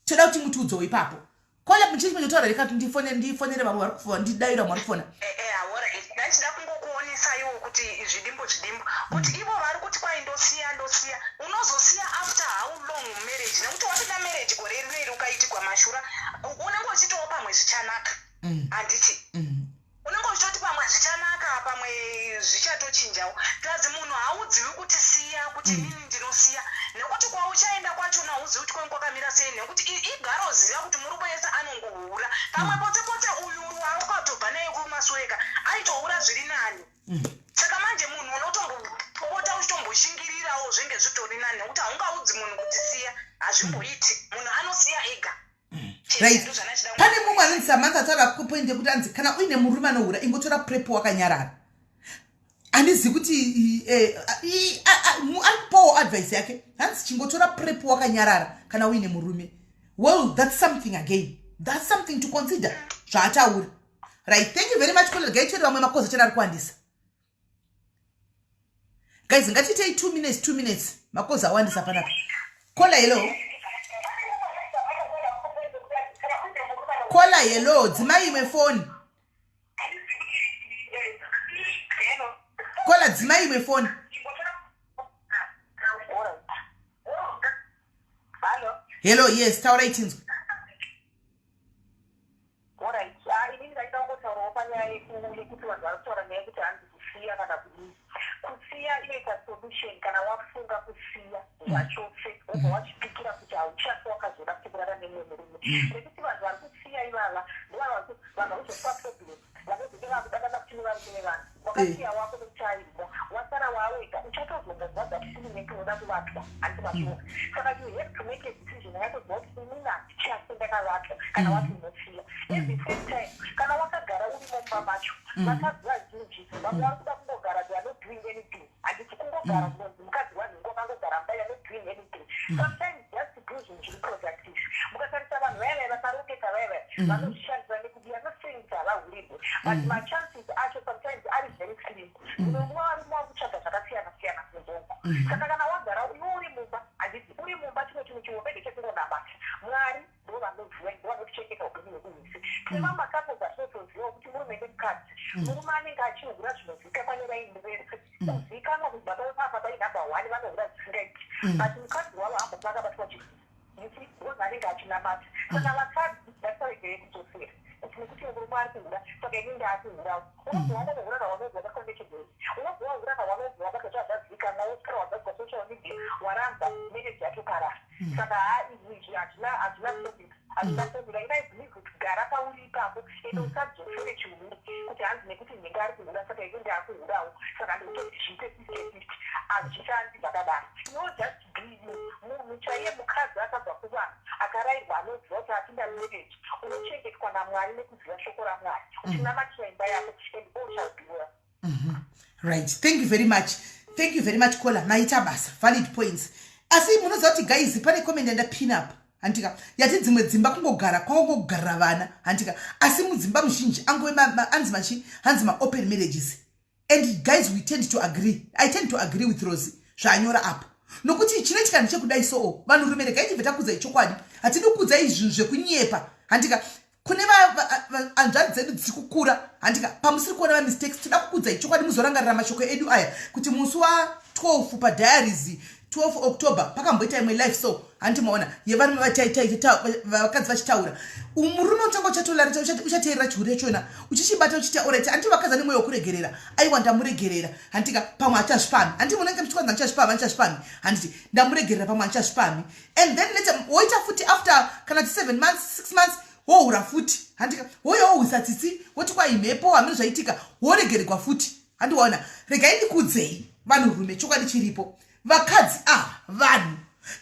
Toda kuti mutiudzewo ipapo. Caller, muchii chinotaura rekati ndifonere vamwe vari kufona, ndidayira vamwe vari kufona.
Ndachida kungokuonesaiwo kuti zvidimbo zvidimbo, kuti ivo vari kuti kwai ndosiya, ndosiya, unozosiya after how long marriage? Nekuti wapinda marriage gore rineri, ukaitigwa mashura, unenge uchitowo pamwe zvichanaka, handiti? Unenge uchitoti pamwe zvichanaka, pamwe zvichatochinjawo. Plus munhu haudzivi kuti siya, kuti inini ndinosiya, nekuti kwauchaenda kwachona hauzivi kuti kwange kwakamira sei. Nekuti igaroziva kuti murume wese anongohura pamwe potse potse. Uyu waukatobva naye kumasureka aitohura zviri nani. Saka manje munhu unotombopota uchitomboshingirirawo, zvenge zvitori nani, nekuti haungaudzi munhu kuti siya, hazvimboiti. Munhu anosiya ega.
Right, pane mumwe anonzi Samantha ataura kupoint yekuti anzi kana uine murume anohura, ingotora PrEP wakanyarara. Handizivi kuti ari kupawo advice yake. Hanzi chingotora PrEP wakanyarara kana uine murume. Well, that's something again, that's something to consider zvaataura. Right, thank you very much, caller. Gaitweri vamwe makozi achana ari kuwandisa. Guys, ngatiitei 2 minutes, 2 minutes, makozi awandisa panapa. Caller, hello. Caller, hello, dzimai imwe foni. Caller, dzimai imwe foni. Hello, yes, taurai tinzwe.
Alright, inini ndaida kungotaurawo panyaya yekuti vanhu vari kutaura nyaya yekuti hanzi kusiya kana kudii. Kusiya inoita Decision kana wafunga kusiya zvachose, wobva wachipikira kuti hauchafi wakazoda kuti kurara nemumwe murume, nekuti vanhu vari kusiya ivava ndovanhu vanozopa problem, vanozenge vakudanana kuti nevarume nevanhu. Wakasiya wako nekuti aibva, wasara wawega, uchatozongonzwa that feeling yekuti unoda kuvatwa, handiti mazviona? Saka you have to make a decision yatoziva kuti inini handichafi ndakavatwa. Kana wati unosiya, at the same time kana wakagara urimo mumba macho, vakadzi vazhinji vamwe vari kuda kungogara, they are not doing anything, handiti? Kungogara kunonzi mukadzi wanhingo wakangogara mumba, you are not doing anything. Sometimes just to do zvinhu zviri productive. Mukatarisa vanhu vaya vaya vakarongeka, vaya vaya vanozvishandisa nekuti are not saying kuti havahurirwe, but machances acho sometimes ari very slim. Munonguva varume vari kutsvaga zvakasiyana siyana kunzongo. Saka kana wagara iwe uri mumba, handiti, uri mumba, chimwe chinhu chihombe ndechekungonamata. Mwari ndo vanoziva, ndo vanotichengeta upenyu hwedu hwese. Tine mamwe macouples atinotozivawo kuti murume nemukadzi, murume anenge achihura zvinozivikanwa neraini rese, kuzivikanwa kuti baba vepapa bai number one vanohura zvisingaiti, but mukadzi wavo hambofa akabatwa chinhu, you see, because anenge achinamata. Saka vakadzi ngatisaregere kudzosera kuti nekuti murume ari kuhura saka ini ndaakuhurawo. Unobva wanohura kawanobva wabatwa nechirwere, unobva wahura kawanobva wabatwa, zvazvazivikanwa, woswera wazadzwa social media, waramba, marriage yatoparara. Saka ha, izvi hazvina topic, hazvina formula. Ina believe kuti gara pauri ipapo, ende usadzosere chihure kuti hanzi nekuti nhinga ari kuhura saka ini ndaakuhurawo, saka ndikutoti zviite 50-50. Hazvishandi zvakadaro. No, just be you. Munhu chaiye mukadzi akabva kuvanhu akarayirwa, anoziva kuti apinda marriage, unochengetwa naMwari nekuziva shoko raMwari, uchinamatira imba yako, and all shall be well.
Right, thank you very much, thank you very much, caller. Maita basa, valid points. Asi munoziva kuti guys, pane comment yandapin up, handika, yati dzimwe dzimba kungogara kwakungogarira vana, handika? Asi mudzimba muzhinji angove anzi machi hanzi maopen marriages. And guys, we tend to agree, I tend to agree with Rosi zvaanyora apo, nokuti chinoitika ndechekudai. Soo vanhurume, regai tibve takudzai chokwadi. Hatidi kukudzai zvinhu zvekunyepa, handika? Kune hanzvadzi dzedu dziri kukura, handika, pamusiri kuona mamistakes, toda kukudzai chokwadi, muzorangarira mashoko edu aya kuti musi wa12 padiaries, 12 October, pakamboita imwe live, so handi maona yevarume, vakadzi vachitaura. Murume utanga uchatolarita, uchateerera chihure chona, uchichibata, uchiti alright, handi vakadzi ane mwoyo wekuregerera. Aiwa, ndamuregerera, handika, pamwe achazvipami. Handi munenge muchikwanza, ndichazvipami, andichazvipami, handiti ndamuregerera, pamwe andichazvipami. And then later woita futi after kana ti 7 months, 6 months, wohura futi, handika? Woya wohwisa tsitsi, woti kwaimhepo, hamino zvaitika, woregeregwa futi, handiwaona? Regai ndikudzei vanhurume chokwadi chiripo. Vakadzi ava vanhu,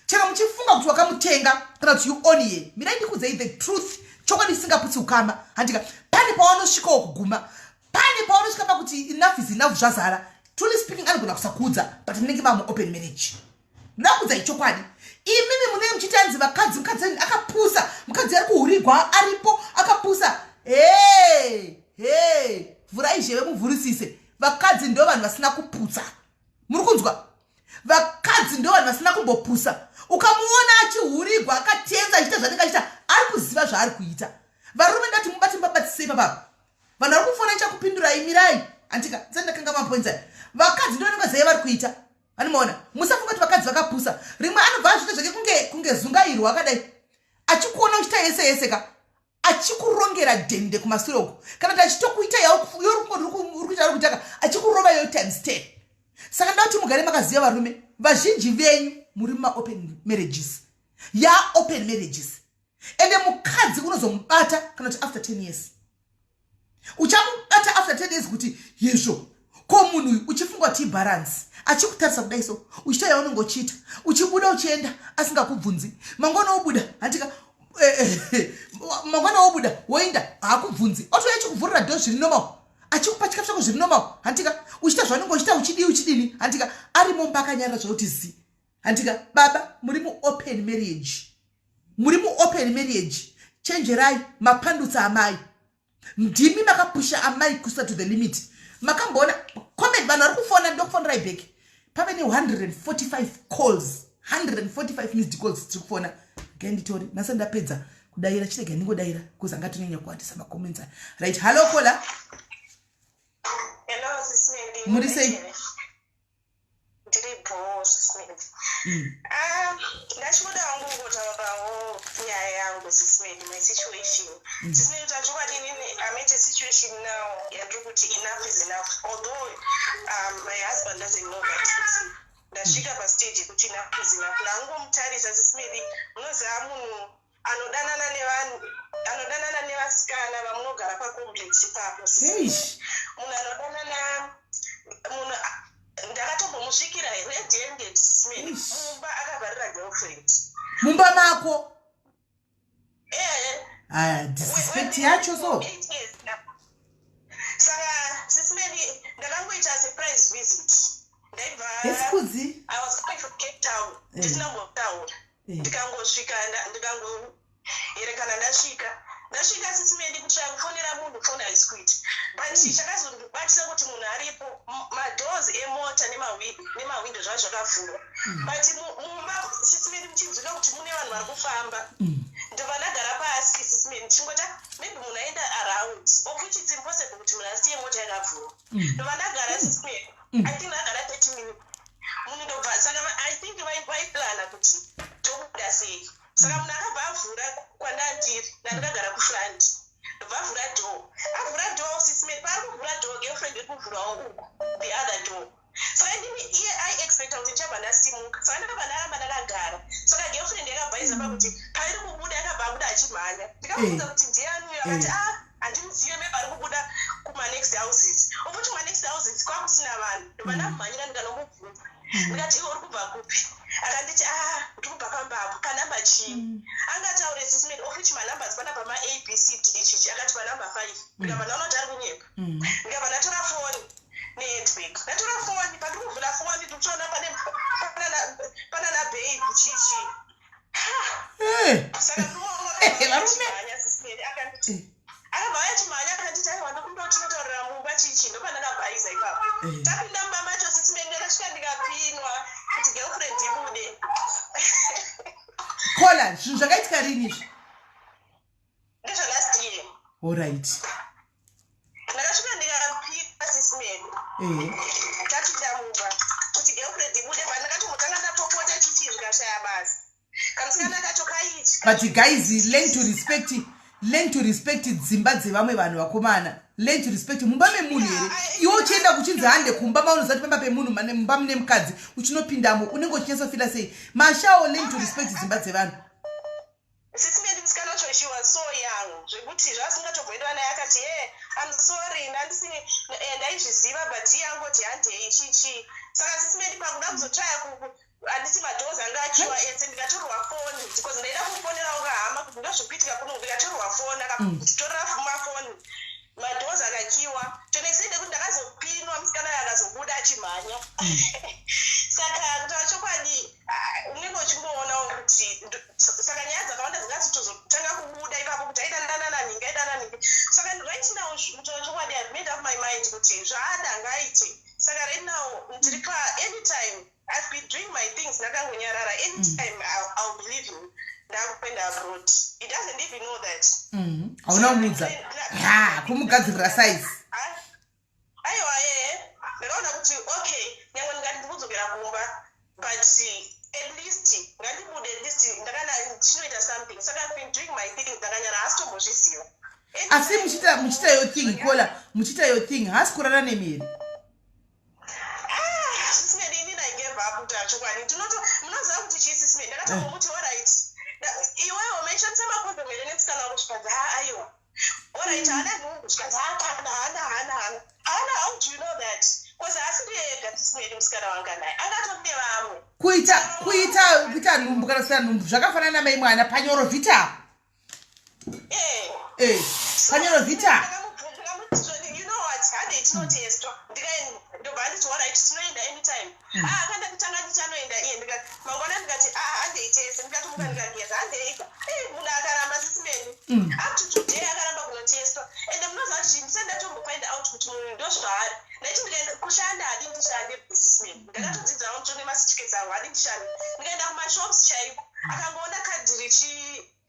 chero muchifunga kuti wakamutenga kana kuti you own ye, mirai ndikudzei the truth, chokwadi chisingaputsi ukama, handika? Pane pavanosvikawo kuguma, pane pavanosvika pakuti enough is enough, zvazara. Truly speaking, anogona kusakudza, but munenge mamuopen marriage. Ndakudzai chokwadi. Imimi munenge muchiti anzi vakadzi, mukadzi akapusa, mukadzi ari kuhurigwa aripo akapusa. He he, vhurai zheve muvhurisise. Vakadzi ndo vanhu vasina kuputsa. Muri kunzwa? Vakadzi ndo vanhu vasina kumbopusa. Ukamuona achihurigwa akatenza, achiita zvanenge achiita, ari kuziva zvaari kuita. Varume, ndati mubati mubabatisei papapa. Vanhu vari kufona, ichakupindurai, mirai, handika? Ndisati ndakanga mapoints aya. Vakadzi ndo vanenge vaziva vari kuita. Anomaona, musafunga kuti vakadzi vakapusa. Rimwe anobva azviita zvake kunge zungairwa akadai, achikuona uchiita yese yese ka, achikurongera dhende kumasure uko, kana kuti achitokuita yauri kuita ari kuitaka, achikurova yoyo times 10. Saka nda kuti mugare makaziva, varume, vazhinji venyu muri mumaopen marriages, yaopen marriages. Ende mukadzi unozomubata kana kuti after 10 years, uchamubata after 10 years kuti yezvo ko munhu uyu, uchifunga kuti ibalance, achikutarisa kudai so, uchiita yaunenge uchiita, uchibuda uchienda asingakubvunzi. Mangwana wobuda, handika? Mangwana wobuda woenda, haakubvunzi, otouya achikuvhurira door zviri normal, achikupa chikafu chako zviri normal, handika? Uchiita zvaunenge uchiita, uchidii, uchidini, handika? Arimo mumba akanyarara zvakuti zi, handika? Baba, muri muopen marriage, muri muopen marriage. Chenjerai, mapandutsa amai. Ndimi makapusha amai kusa to the limit. Makamboona comment, vanhu vari kufona, ndokufonerai back. Pave ne145 calls, 145 missed calls tiri kufona. Gai nditori nhasi ndapedza kudayira, chirega ndingodayira because angatonyanya kuwandisa macomments aya. Right, hallo caller.
Hello, Sis Melly.
Muri sei?
Ndiri bho, Sis Melly. Ah, ndachikuda hangu kungotaurawo nyaya yangu, Sis Melly, my situation. Sis Melly, tachokwadi inini, I'm at a situation now yandiri kuti enough is enough. Although my husband doesn't know that. Ndasvika pastage yekuti enough is enough. Ndangomutarisa, Sis Melly. Munoziva munhu anodanana nevanhu, anodanana nevasikana vamunogara pacomplex ipapo.
Eish.
Munhu anodanana, munhu ndakatombomusvikira red handed, Sis Melly,
Eish.
mumba akavharira girlfriend.
Mumba mako?
Ee.
Aya, disrespect yacho so.
8 years now. Saka, Sis Melly, ndakangoita surprise visit. Ndaibva,
Yesikudzi.
I was coming from Cape Town, ndisina kumbotaura. Ndikangosvika, ndikangoerekana ndasvika, Sis Melly, kutsvaya kufonera munhu, foni haisi kuita. But chakazondibatisa kuti munhu aripo, madoors emota nemahwindo zvava zvakavhurwa, but mumba, Sis Melly, muchinzwika kuti mune vanhu vari kufamba. Ndobva ndagara pasi, Sis Melly, ndichingoti, "Ah, maybe munhu aenda around," of which it's impossible kuti munhu asiye mota yakavhurwa. Ndobva ndagara, Sis Melly, I think ndagara 30 minutes. Munhu ndobva, saka I think vaiplana kuti tobuda sei. Saka munhu akabva avhura kwandandiri, ndandakagara kufront. Ndobva avhura door. Avhura door, Sis Melly, paari kuvhura door, girlfriend iri kuvhurawo uku the other door. Saka ndini iye aiexpecta kuti ndichabva ndasimuka, saka ndakabva ndaramba ndakagara. Saka girlfriend yakabvaisa pakuti pairi kubuda, yakabva abuda achimhanya. Ndikamubvunza kuti ndiani uyo, akati, "Ah, handimuzive, maybe ari kubuda kumanext houses," of which kumanext houses kwakusina vanhu. Ndobva ndamumhanyira, ndikanomubvunza, ndikati, "Iwe uri kubva kupi?" Akanditi, "Ah, ndiri kubva pambapo panhamba chii?" Angataure, Sis Melly, of which manumbers panapa ma A, B, C, D, chichi. Akati panhamba 5. Ndikabva ndaona kuti ari kunyepa. Ndikabva ndatora foni nehandbag. Ndatora foni, pandiri kuvhura foni, ndikutoona pane panana babe, chichi. Saka
Varume.
Akanditi, akabva achimhanya, akanditi, "Aiwa, ndokumbira kuti tinotaurira mumba," chichi. Ndopandakabhaiza ipapo. Tapinda mumba macho, Sis Melly, ndakasvika ndikapinwa kuti girlfriend ibude.
Kola, zvinhu zvakaitika rini izvi?
Ndizvo last year.
Alright.
Ndakasvika ndikapinwa, Sis Melly. Tapinda mumba kuti girlfriend ibude, pa ndakatombotanga ndapopota, chichi, zvikashaya basa. Kamusikana kacho kaitya.
But guys, learn to respect dzimba dzevamwe vanhu. Vakomana, learn to respect mumba memunhu here. Iwe uchienda kuchinzi hande kumba maunoziva kuti pamba pemunhu mumba mune mukadzi, uchinopindamo, unenge uchinyatsofila sei? Mashawo, learn to respect dzimba dzevanhu.
Sis Melly, musikana wacho, she was so young zvekuti zvaasingatombondiwa naye. Akati, "Ye, I'm sorry, ndandisi ndaizviziva, but iye angoti handei," chichi. Saka, Sis Melly, pakuda kuzotsvaya, handiti madoors anga achiwa ese, ndikatorwa foni because ndaida kufonerawo kahama kuti ndozvikuitika kuno. Ndikatorwa foni, akatitorera mafoni, madoors akakiwa tonexide kuti ndakazopinwa, musikana uyo akazobuda achimhanya. Saka kutaura chokwadi, ah, unenge uchingoonawo kuti saka nyaya dzakawanda dzingazotozotanga kubuda ipapo kuti aidanana naningi, aidana ningi. Saka right now, kutaura chokwadi, I've made up my mind kuti zvaada ngaaite. Saka right now ndiri pa anytime I've been doing my things ndakangonyarara. Anytime I'll be leaving, ndakuenda abroad. He doesn't even know that.
Hauna kumudza ha kumugadzirira size?
Ah, aiwa, ee, ndakaona kuti okay, nyange ndingati ndikudzokera kumba, but at least ngandibude, at least ndakana chinoita something. Saka I've been doing my things ndakanyara, haasitombozviziva.
Asi muchiita your thing, Kola, muchiita your thing, haasi kurara nemiri?
Sis Melly, inini I gave up. Kutaura chokwadi, ndinoto munoziva kuti chii, Sis Melly? Ndakatombomuti, "Alright, iwewo maishandisa makondomu here nemusikana wako?" Zvikanzi, "Ha, aiwa." "Alright, haana nhumbu?" Zvikanzi, "Ha, kana hana, hana, hana, hana." How do you know that? Because haasi ndiye ega, Sis Melly, musikana wanga naye angatori nevamwe.
Kuita nhumbu kana kusina nhumbu zvakafanana namai mwana panyoro vhita.
Eh.
Panyoro vhita.
Ndakamuti, "You know what, handei tinotestwa." Ndobva anditi, "Alright, tinoenda anytime." Ah, akanda kutanga nditi anoenda iye. Mangwana ndikati, "Ah, handei tese." Ndikatomuka ndikageza, "Handei." Eh, munhu akaramba, Sis Melly. Up to today akaramba kunotestwa. Ende munoziva kuti chinhu ndisati ndatombofind out kuti munhu ndozvaari, ndaiti ndikaenda kushanda, hadi ndishande, Sis Melly. Ndakatodzidzawo nditone macertificates angu, hadi ndishande. Ndikaenda kumashops chaiko, akangoona kadhi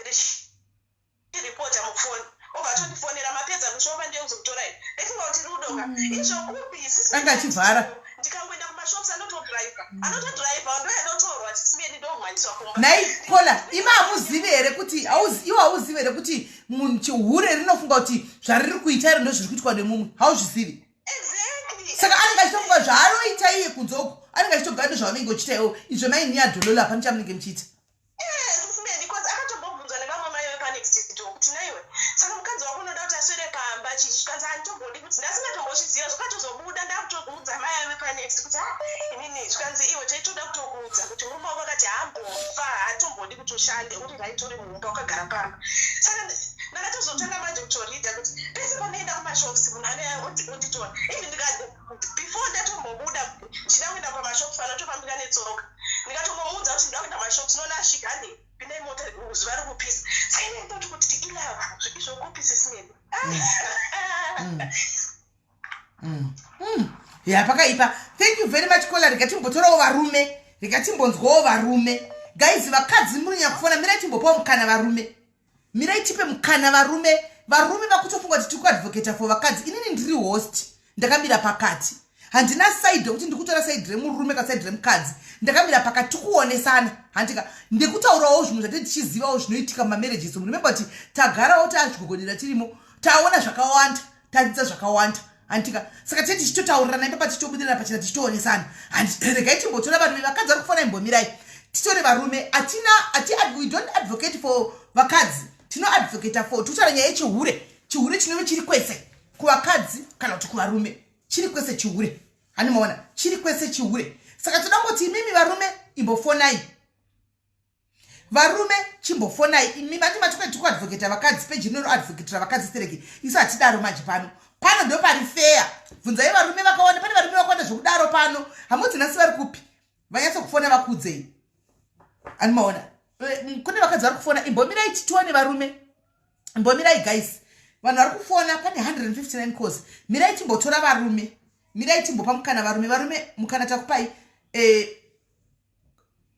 richiripota mufoni, obva atondifonera, "Mapedza kushopa? Ndiye kuzokutorai." Ndaifunga kuti rudoka izvo kupi, Sis Melly?
Anga achivhara.
Ndikangoenda kumashops, anotodhiraivha, anotodhiraivha, ndoyanotorwa, Sis Melly, ndomhanyiswa kumba.
Nhai Kola, imi hamuzivi here kuti iwe hauzivi here kuti munhu chihure rinofunga kuti zvariri kuita iro ndozviri kuitwa nemumwe? Hauzvizivi?
Exactly.
Saka anenge achitofunga. Aiwa, zvaanoita iye kunze uko anenge achitogara ndozvaunenge uchiita iwo izvo. Maini yadholola, hapana chamunenge muchiita.
Because akatombobvunzwa nevamwe mai vepanext door kuti, "Naiwe, saka mukadzi wako unoda kuti aswere pamba chichi?" Kanzi, "Handitombodi kuti." Ndasingatombozviziva, zvakatozobuda ndakutoudza mai vepanext kuti, "Ha, inini." Zvikanzi, "Iwe, taitoda kutokuudza kuti murume wako akati hambofa, haatombodi kuti ushande, uri right, uri mumba wakagara pamba." Saka ndakatozotanga manje kutoridha kuti pese panoenda kumashops munhu anouya onditora. Even before ndatombobuda chida kuenda pamashops, panotofambika netsoka, ndikatongomuudza kuti ndoda kuenda mashops, noona asvika, "Hande, pindai mota, zuva rikupisa." Saka ine ndoti kuti ilove izvokupi, Sis Melly?
Ya, pakaipa. Thank you very much, caller. Rega timbotorawo varume, rega timbonzwawo varume. Guys, vakadzi muri kufona, mirai timbopawo mukana varume. Mirai tipe mukana varume. Varume vakutofunga kuti tiri kuadvocata for vakadzi. Inini ndiri host, ndakamira pakati, handina side rekuti ndikutora side remurume kana side remukadzi. Ndakamira pakati, tikuonesana, handika? Ndikutaurawo zvimwe zvatiri tichizivawo zvinoitika mumamarriages. Remember kuti tagarawo, taazvigogodera, tirimo, taona zvakawanda, tadzidza zvakawanda, handika? Saka tee tichitotaurirana ipapa, tichitobudirana pachena, tichitoonesana. Regai timbotora varume. Vakadzi vari kufona, imbomirai titore varume. Hatina ati, we don't advocate for vakadzi, tinoadvocata for, tikutaura nyaya yechihure. Chihure chinove chiri kwese, kuvakadzi kana kuti kuvarume, chiri kwese chihure. Hanimaona chiri kwese chihure. Saka toda ngoti imimi varume imbofonai, varume chimbofonai imi. Mati mati tikuadvocata vakadzi, peji rinoadvocatira vakadzi stereki. Isu hatidaro. Manje pano ndo pari feya. Bvunzai varume vakawanda, pane varume vakawanda zvokudaro pano. Hamudzi nhasi vari kupi? Vanyatsokufona vakuudzei. Animaona kune vakadzi vari kufona. Imbomirai titione varume, imbomirai guys. Vanhu vari kufona, pane 159 calls. Mirai timbotora varume, mirai timbopa mukana varume. Varume, mukana takupai.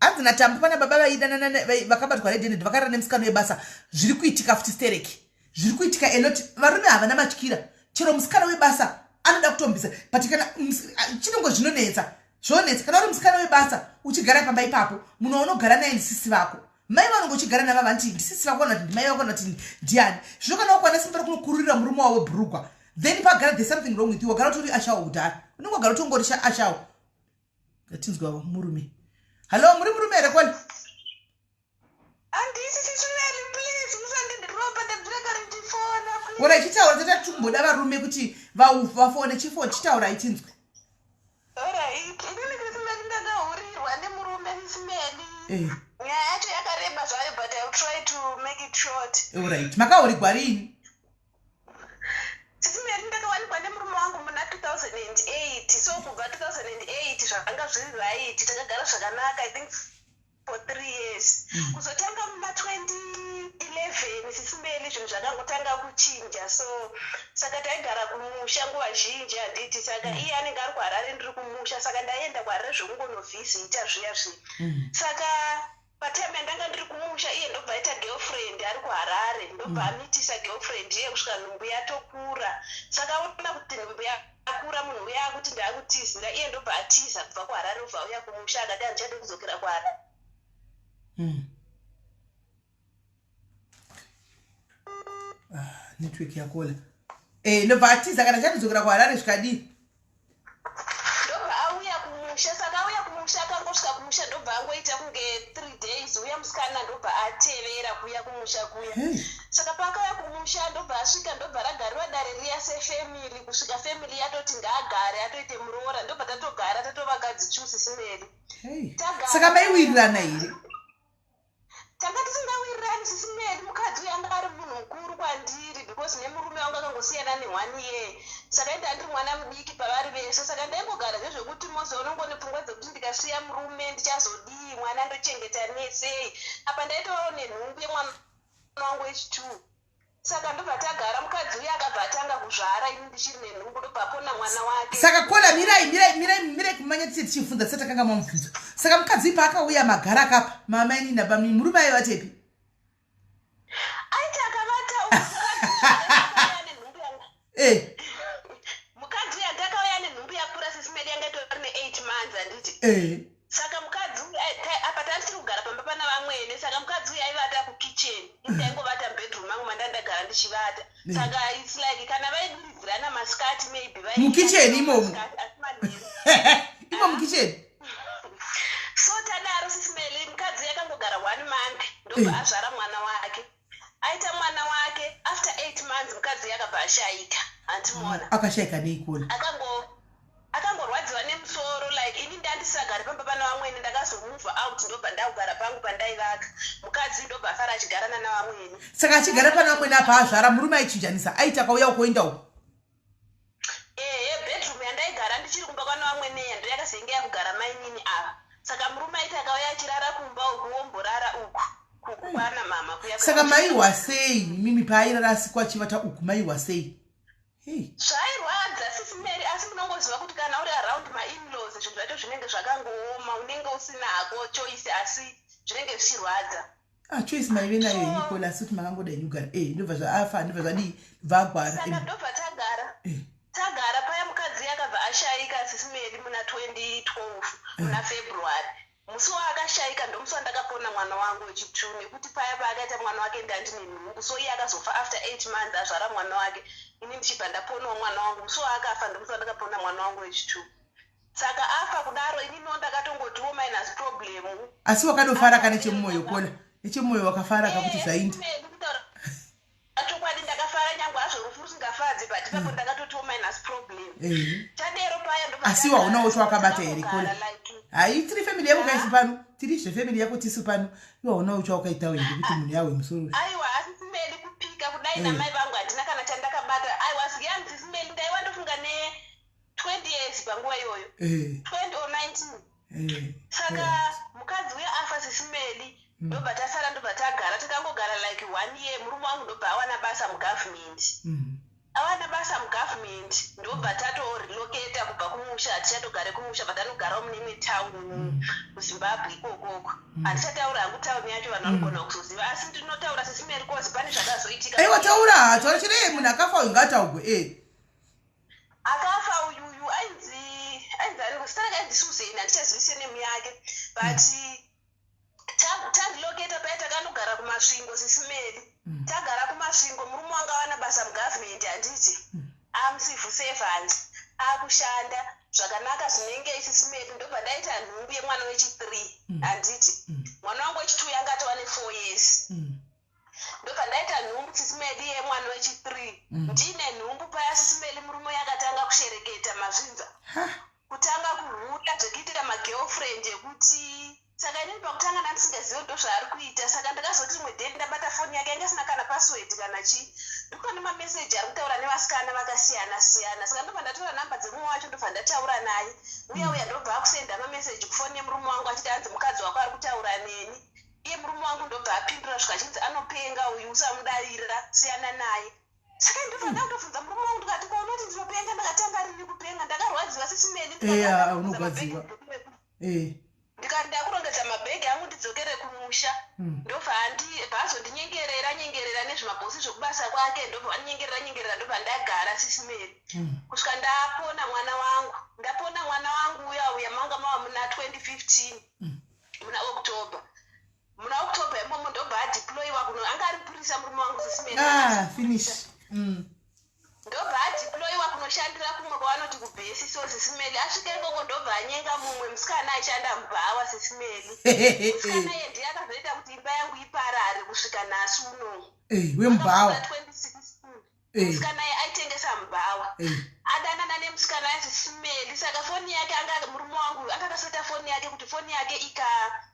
Hanzi naTambu, pana baba vaidanana vakabatwa red-handed, vakarara nemusikano webasa. Zviri kuitika futi stereki, zviri kuitika a lot. Varume havana matyira, chero musikana webasa anoda kutombisa. But kana chinongo zvinonetsa, zvonetsa kana uri musikana webasa uchigara pamba ipapo, munhu waunogara naye ndisisi vako. Mai vanonge uchigara nava vanti ndisisi vako, kana kuti ndimai vako, kana kuti ndiani. Zvino kana wakwana simba rekunokururira murume wavo bhurugwa, then pagara there's something wrong with you. Wagara utori ashawo kudhara, unenge wagara utongori ashawo. Ngatinzwa murume. Hallo, muri murume here, caller?
Handisi, Sis Melly, please musandidropa, ndabvira ndifona.
Ora, chitaura. Tata tikumboda varume kuti vafone. Chifo, chitaura itinzwe.
Alright, inini Sis Melly ndakahurirwa nemurume, Sis Melly. Nyaya yacho yakareba zvayo, but I will try to make it short.
Alright, makahurirwa riini?
Sis Melly, ndakawanikwa nemurume wangu muna 2008. So kubva 2008 zvakanga zviri right, takagara zvakanaka, I think for 3 years. Kuzotanga muna 2011, Sis Melly, zvinhu zvakangotanga kuchinja. So saka taigara kumusha nguva zhinji, handiti? Saka iye anenge ari kuHarare, ndiri kumusha. Saka ndaienda kuHarare zvekungonovhizita zviya zviya. Saka patime yandanga ndiri kumusha, iye ndobva aita girlfriend ari kuHarare, ndobva amitisa girlfriend iye kusvika nhumbu yatokura. Saka aona kuti nhumbu yakura, munhu uya akuti ndaakutizira, iye ndobva atiza kubva kuHarare, obva auya kumusha, akati handichadi kudzokera kuHarare.
Ah, network yacaller. Ndobva atiza, kana chatidzokera kuHarare zvikadii?
Ndobva auya kumusha. Saka auya kumusha, akangosvika kumusha ndobva angoita kunge 3 days, uya musikana ndobva atevera kuuya kumusha kuya. Saka paakauya kumusha, ndobva asvika, ndobva ragariwa dare riya sefamily, kusvika family yatoti ngaagare atoite muroora. Ndobva tatogara, tatovakadzi two, Sis Melly.
Hey. Saka maiwirirana here?
Tanga tisingawirirani, Sis Melly. Mukadzi uyu anga ari munhu mukuru kwandiri, because nemurume wangu akangosiyana neone year. Saka enda ndiri mwana mudiki pavari vese. Saka ndaingogara zvezvekuti mozi unongone pfungwa dzekuti ndikasiya murume ndichazodii, mwana ndochengeta nesei. Apa ndaitovawo nenhumbu yemwana wangu wechitwo. Saka ndobva tagara, mukadzi uyu akabva atanga kuzvara ini ndichiri nenhumbu, ndobva apona mwana wake.
Saka caller, mirai, mirai, mirai, mirai kumanya tise tichibvunza tisati takanga mamubvunzo. Saka mukadzi uyu paakauya, magara akapa mamaini nabami, murume aivatepi?
Aiti akavata uyu mukadzi nenhumbu yangu. Mukadzi uyu andakauya nenhumbu yakura, Sis Melly, yanga itori ne8 months, handiti? Saka mukadzi uyu apa tandisiri kugara pamba pana vamwene. Saka mukadzi uyu aivata kukitchen, ini ndaingovata mubedroom mangu mandandagara ndichivata. Saka it's like kana vaiduridzirana masikati, maybe
Mukitchen imomo?
Asi manheru.
Tirimo mukicheni.
So tadaro, Sis Melly, mukadzi yakangogara one month, ndobva azvara mwana wake. Aita mwana wake, after 8 months mukadzi yakabva ashayika, handimuona.
Akashayika neikona?
Akangorwadziwa nemusoro. Like ini ndandisagari pamba pana vamwene, ndakazomove out, ndobva ndakugara pangu pandaivaka. Mukadzi ndobva afara achigara nana vamwene.
Saka achigara pana vamwene apa azvara, murume aichinjanisa, aiti akauya ukoenda uko?
Ehe, bedroom yandaigara ndichiri kumba kwana vamweneya ndo yakazenge yakugara mainini ava. Saka murume aiti akauya achirara kumba uku, womborara uku kwana mama kuya.
Saka maiwa sei mimi paairara asiku achivata uku? Maiwa sei? Hey.
Zvairwadza, Sis Melly, asi munongoziva kuti kana uri around mainlaws, zvinhu zvacho zvinenge zvakangooma. Unenge usina hako choice, asi zvinenge zvichirwadza.
Ah, choice maive nayo yenyu, asi kuti makangoda henyu kugara. Ndobva zvaafa, ndobva zvadii, ndobva agwara.
Saka ndobva tagara. Tagara paya, mukadzi akabva ashayika, Sis Melly, muna 2012, muna February. Musi waakashayika ndomusi wandakapona mwana wangu wechitu, nekuti paya paakaita mwana wake ndandine nhumbu. So iye akazofa after 8 months azvara mwana wake, ini ndichibva ndaponawo mwana wangu. Musi waakafa ndomusi wandakapona mwana wangu wechitu. Saka afa kudaro, ininiwo ndakatongotiwo minus problem.
Asi wakadofara ka nechemumwoyo kona? Nechemumwoyo wakafara kakuti zvainda?
Chokwadi ndakafara, nyangwe hazvo rufu rusingafadzi, but ipapo ndakatotiwo minus problem. Tadero paya ndobva
Asi waunawo chawakabata here, Kola? Hai, tiri family yako kaisi pano, tiri zvefamily yako tisu pano. Iwe haunawo chawakaitawo here kuti munhu yawe musoro?
Aiwa, asi Sis Melly, kupika kudai namai vangu, handina kana chandakabata. I was young, Sis Melly, ndaiwa ndofunga ne20 years panguva iyoyo, 20 or 19. Saka mukadzi uya afa, Sis Melly, ndobva tasara, ndobva tagara. Takangogara like one year, murume wangu ndobva awana basa mugovernment. Awana basa mugovernment, ndobva tatorelocata kubva kumusha. Hatichatogare kumusha, bva tanogarawo mune imwe town kuZimbabwe ikokoko. Handichataura hangu town yacho, vanhu vanogona kuzoziva, asi ndinotaura, Sis Melly, 'cause pane zvakazoitika.
Aiwa, taura, taura chirei. Munhu akafa uyu ngaataugwe e.
Akafa uyuyu ainzi ani? Zita rake ainzi Susan, handichazivi surname yake, but tarelocata paya, takanogara kuMasvingo, Sis Melly. Tagara kuMasvingo, murume wanga awana basa mugovernment, handiti? Amucivil servant, akushanda zvakanaka zvinenge. Sis Melly, ndobva ndaita nhumbu yemwana wechi3, handiti? Mwana wangu wechi2 yanga atova ne4 years. Ndobva ndaita nhumbu, Sis Melly, yemwana wechi3. Ndine nhumbu paya, Sis Melly, murume yakatanga kushereketa mazvinza, kutanga kuhura zvekuitira magirlfriend ekuti. Saka inini pakutanga ndandisingazivi ndo zvaari kuita. Saka ndakazoti rimwe day ndabata foni yake, yanga isina kana password kana chii, ndikuona mameseji ari kutaura nevasikana vakasiyana siyana. Saka ndobva ndatora nhamba dzemumwe wacho, ndobva ndataura naye uya uya. Ndobva akusenda mameseji kufoni yemurume wangu achiti hanzi mukadzi wako ari kutaura neni. Iye murume wangu ndobva apindura svika achinzi anopenga uyu, usamudarira, siyana naye. Saka ndobva ndakutobvunza murume wangu, ndikati, "Ko unoti ndinopenga? Ndakatanga rini kupenga?" Ndakarwadziwa, Sis Melly.
Eya, unogwadziwa.
Ndikati ndakurongedza mabhegi angu ndidzokere kumusha. Ndobva azondinyengerera nyengerera nezvemabhosi zvekubasa kwake, ndobva vandinyengerera nyengerera, ndobva ndagara, Sis Melly, kusvika ndapona mwana wangu. Ndapona mwana wangu uya uya, manga mava muna 2015, muna October. Muna October imomo ndobva adeployiwa kuno. Anga ari mupurisa murume wangu, Sis Melly.
Ah, finish.
Ndobva adeployiwa kunoshandira kumwe kwavanoti kubase. So, Sis Melly, asvika ikoko ndobva anyenga mumwe musikana aishanda mubhawa, Sis Melly. Musikana iye ndiye akazoita kuti imba yangu iparare kusvika nhasi uno.
Wemubhawa?
2016. Musikana iye aitengesa mubhawa. Adanana nemusikana, Sis Melly. Saka foni yake anga murume wangu anga akaseta foni yake kuti foni yake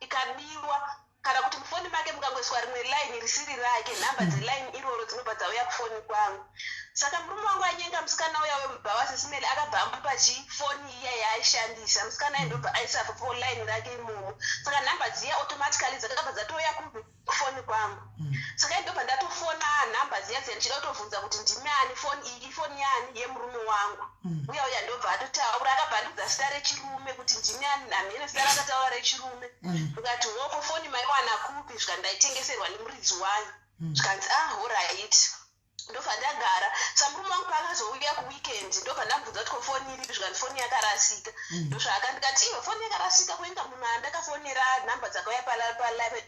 ikabiwa kana kuti mufoni make mukangoiswa rimwe line risiri rake, nhamba dzeline iroro dzinobva dzauya kufoni kwangu. Saka murume wangu anyenga musikana uya wemubhawa, Sis Melly, akabva amupa chifoni iya yaaishandisa musikana iye, ndobva aisa line rake imomo. Saka nhamba dziya automatically dzakabva dzatouya kupi? Kufoni kwangu. Saka ndobva ndatofona nhamba dziya dziya, ndichida kutovhunza kuti ndimi ani, foni iyi ifoni yani yemurume wangu uya uya. Ndobva atotaura, akabva andudza zita rechirume kuti ndimi ani, hamene zita rakataura rechirume. Ndikati, "Hoko, foni maiwana kupi?" Zvika ndaitengeserwa nemuridzi wayo. Zvikanzi, "Ah, alright." Ndobva ndagara. Samurume wangu paakazouya kuweekend, ndobva ndamubvunza kuti, "Ko foni iripi?" Zvikanzi foni yakarasika. Ndozvaaka ndikati, "Iwe, foni yakarasika kuinga munhu andakafonera, nhamba dzakauya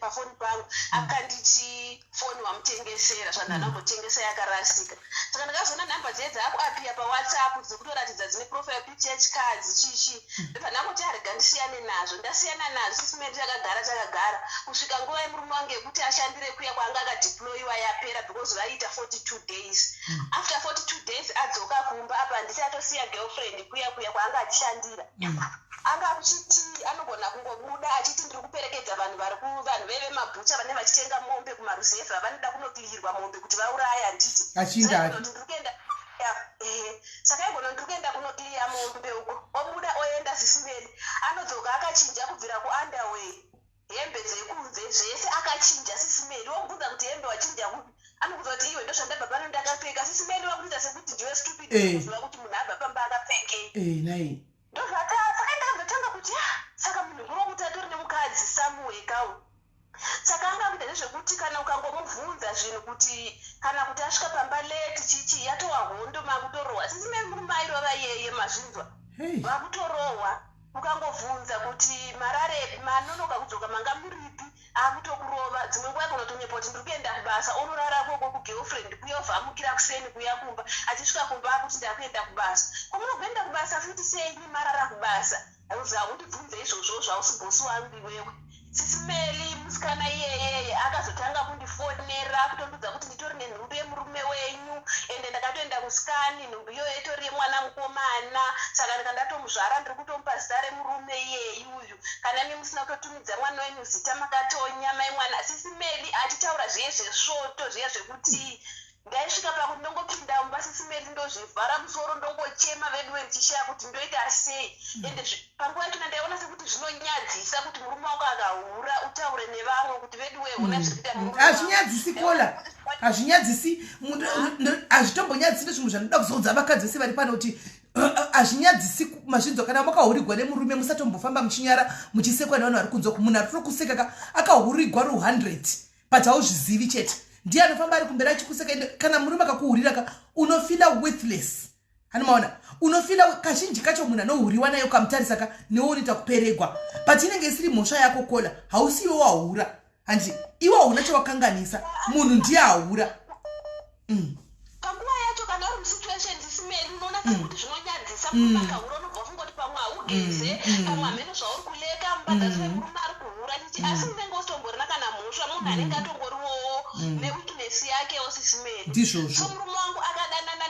pafoni pangu akanditi foni wamutengesera." Zvanzi ndandambotengesa, yakarasika. Saka ndakazoona nhamba dziye dzaakuappear paWhatsApp, dzikutoratidza dzine profile picture yechikadzi chichi. Ndobva ndangoti, "Arega ndisiyane nazvo." Ndasiyana nazvo, Sis Meri, takagara, takagara kusvika nguva yemurume wangu yekuti ashandire kuya kwaanga akadeployiwa yapera, because vaiita 42 days. After 42 days adzoka kumba, apa handiti atosiya girlfriend kuya kuya kwaanga achishandira. Anga achiti anogona kungobuda achiti, "Ndiri kuperekedza vanhu vari vanhu vevemabhucha vanenge vachitenga mombe kumaruzevha, vanoda kunoclearwa mombe kuti vauraye," handiti?
Achinda.
Saka aigona kuti, "Ndiri kuenda," saka aigona, "Ndiri kuenda kunoclear mombe uko." Obuda oenda, Sis Meri, anodzoka akachinja kubvira kuunderwear, hembe dzekunze, zvese akachinja. Sis Meri, womubvunza kuti, "Hembe wachinja kupi?" Anokuudza kuti, "Iwe, ndozvandabva pano ndakapfeka." Sis Meri, wakuita sekuti ndiwe stupid kuziva kuti munhu abva pamba akapfekei.
Nai.
Ndozvaka saka ndakazotanga kuti, "Ah, saka munhu kuri kuti atori nemukadzi somewhere kawo." Saka anga kuita nezvekuti kana ukangomubvunza zvinhu, kuti kana kuti asvika pamba late, chichi, yatova hondo, makutorohwa. Sis Meri, murume airova iyeye, mazvinzwa?
Hey.
Vakutorohwa. Ukangobvunza kuti marare, manonoka kudzoka, manga muripi, akutokurova. Dzimwe nguva agona kutonyepa kuti, "Ndiri kuenda kubasa," onorara koko kugirlfriend kuya, obva amukira kuseni kuya kumba. Achisvika kumba akuti, "Ndakuenda kubasa." "Kwamunogoenda kubasa futi sei marara kubasa?" Auzi, "Haundibvunze izvozvo, zvausi bosi wangu iwewe." Sis Meri, musikana iyeyeye akazotanga kundifonera kutondudza kuti, "Nditori nenhumbu yemurume wenyu, ende ndakatoenda kuscan, nhumbu iyoyo itori yemwana mukomana. Saka ndika ndatomuzvara, ndiri kutomupa zita remurume iyeyi uyu. Kana imi musina kutotumidza mwana wenyu zita, makatonya mai mwana." Sis Meri, achitaura zviye zvesvoto zviya, zvekuti ndaisvika pakuti ndongopinda mumba, Sis Meri, ndozvivhara musoro, ndongochema veduwe, ndichishaya kuti ndoita sei. Ende panguva yachona ndaiona sekuti zvinonyadzisa kuti murume wako akahura utaure nevamwe kuti, "Veduwe, hona zviri kuita murume wangu."
Hazvinyadzisi, kola, hazvinyadzisi, hazvitombonyadzisi. Ndozvimwe zvandinoda kuzoudza vakadzi vese vari pano kuti hazvinyadzisi, mazvinzwa? Kana makahurirwa nemurume, musatombofamba muchinyara, muchisekwa nevanhu vari kunze. Munhu ari kutokuseka ka akahurigwa ru100, but hauzvizivi chete. Ndiye anofamba ari kumberi achikuseka. Ende kana murume akakuhurira ka, unofeela worthless, hanimaona? Unofeela kazhinji kacho munhu anohuriwa naye ukamutarisa ka, newe unoita kuperegwa, but inenge isiri mhosva yako. Kola, hausi iwe wahura, handi iwe hauna chawakanganisa, munhu ndiye ahura.
Panguva yacho kana uri musituation, Sis Meri, unoona sekuti zvinonyadzisa. Murume akahura, unobva wafungoti pamwe haugeze, pamwe hamene zvauri kuleka mubhadhasi wemurume ari kuhura chichi, asi unenge usitomborina kana mhosva. Munhu anenge atongoriwowo neweakness yakewo, Sis Meri.
Ndizvozvo.
So murume wangu akadanana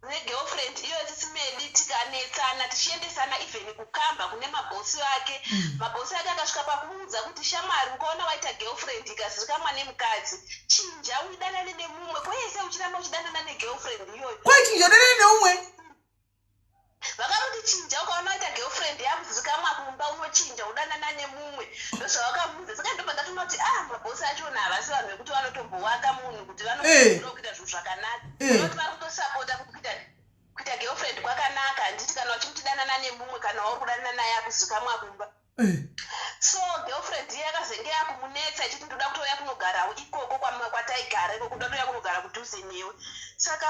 negirlfriend iyo, Sis Meri, tikanetsana, tichiendesana even kukamba kune mabhosi ake. Mabhosi ake akasvika pakumuudza kuti, "Shamwari, ukaona waita girlfriend ikazivikanwa nemukadzi, chinja uidanane nemumwe. Kwese uchiramba uchidanana negirlfriend iyoyo."
Kwaichinja udanane neumwe?
Vakamuti, "Chinja, ukaona waita girlfriend yakuzivikanwa kumba, unochinja udanana nemumwe." Ndozvavakamuudza. Saka ndobva ndatoona kuti, ah, mabhosi achona havasi vanhu vekuti vanotombowaka munhu kuti vanokurudzira kuita zvinhu zvakanaka. Unoti vari kutosapota kuti kuita girlfriend kwakanaka, handiti? Kana uchimuti danana nemumwe, kana wauri kudanana naye akuzivikanwa kumba. So girlfriend iye akazenge yakumunetsa ichiti, "Ndoda kutouya kunogarawo ikoko kwataigara ikoko, ndoda kutouya kunogara kudhuze newe." Saka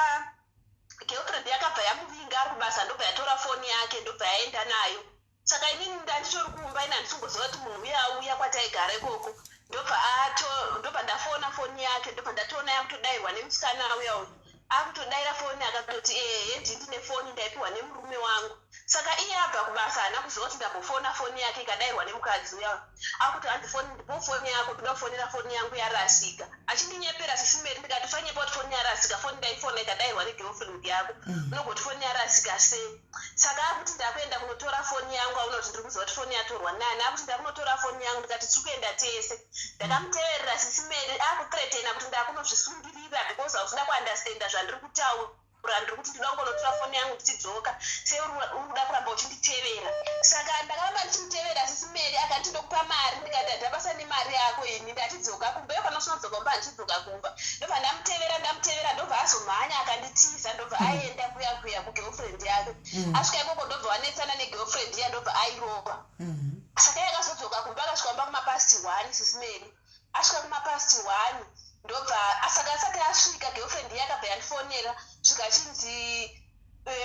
girlfriend yakabva yamuvinga ari kubasa, ndobva yatora foni yake, ndobva yaenda nayo. Saka inini ndanditori kumba, ine handisimboziva kuti munhu uya auya kwataigara ikoko. Ndobva ndafona foni yake, ndobva ndatoona yakutodayirwa nemusikana uya uyu. Akutodaira foni, akatoti, "Ehe, ndine foni, ndaipiwa nemurume wangu." Saka iye abva kubasa, haana kuziva kuti ndambofona foni yake ikadayirwa nemukadzi uya. Akuti, "Hanzi foni, ndipo foni yako, toda kufonera, foni yangu yarasika," achindinyepera, Sis Meri. Ndikati, "Fanyepa kuti foni yarasika, foni ndaifona ikadayirwa negirlfriend yako, unogoti foni yarasika sei?" Saka akuti, "Ndakuenda kunotora foni yangu." Aona kuti ndiri kuziva kuti foni yatorwa nani. Akuti, "Ndakunotora foni yangu." Ndikati, "Tiri kuenda tese." Ndakamuteverera, Sis Meri. Akuthreatena kuti, "Ndakunozvisungirira because hausida kuunderstanda zvandiri kutaura. Ndiri kuti ndinoda kungonotora foni yangu ndichidzoka, sei uri kuda kuramba uchinditevera?" Saka ndakaramba ndichimutevera, Sis Meri. Akati, "Ndokupa mari." Ndikati, "Handina nemari yako ini, ndachidzoka kumba iyo. Kana usinodzoka kumba, handichidzoka kumba." Ndobva ndamutevera, ndamutevera, ndobva azomhanya akanditiza, ndobva aenda kuya kuya kugirlfriend yake. Asvika ikoko, ndobva wanetsana negirlfriend iya, ndobva airova. Saka iye akazodzoka kumba, akasvika kumba kumapast 1, Sis Meri. Asvika kumapast 1. Ndobva saka asati asvika, girlfriend iye akabva yandifonera, zvikachinzi,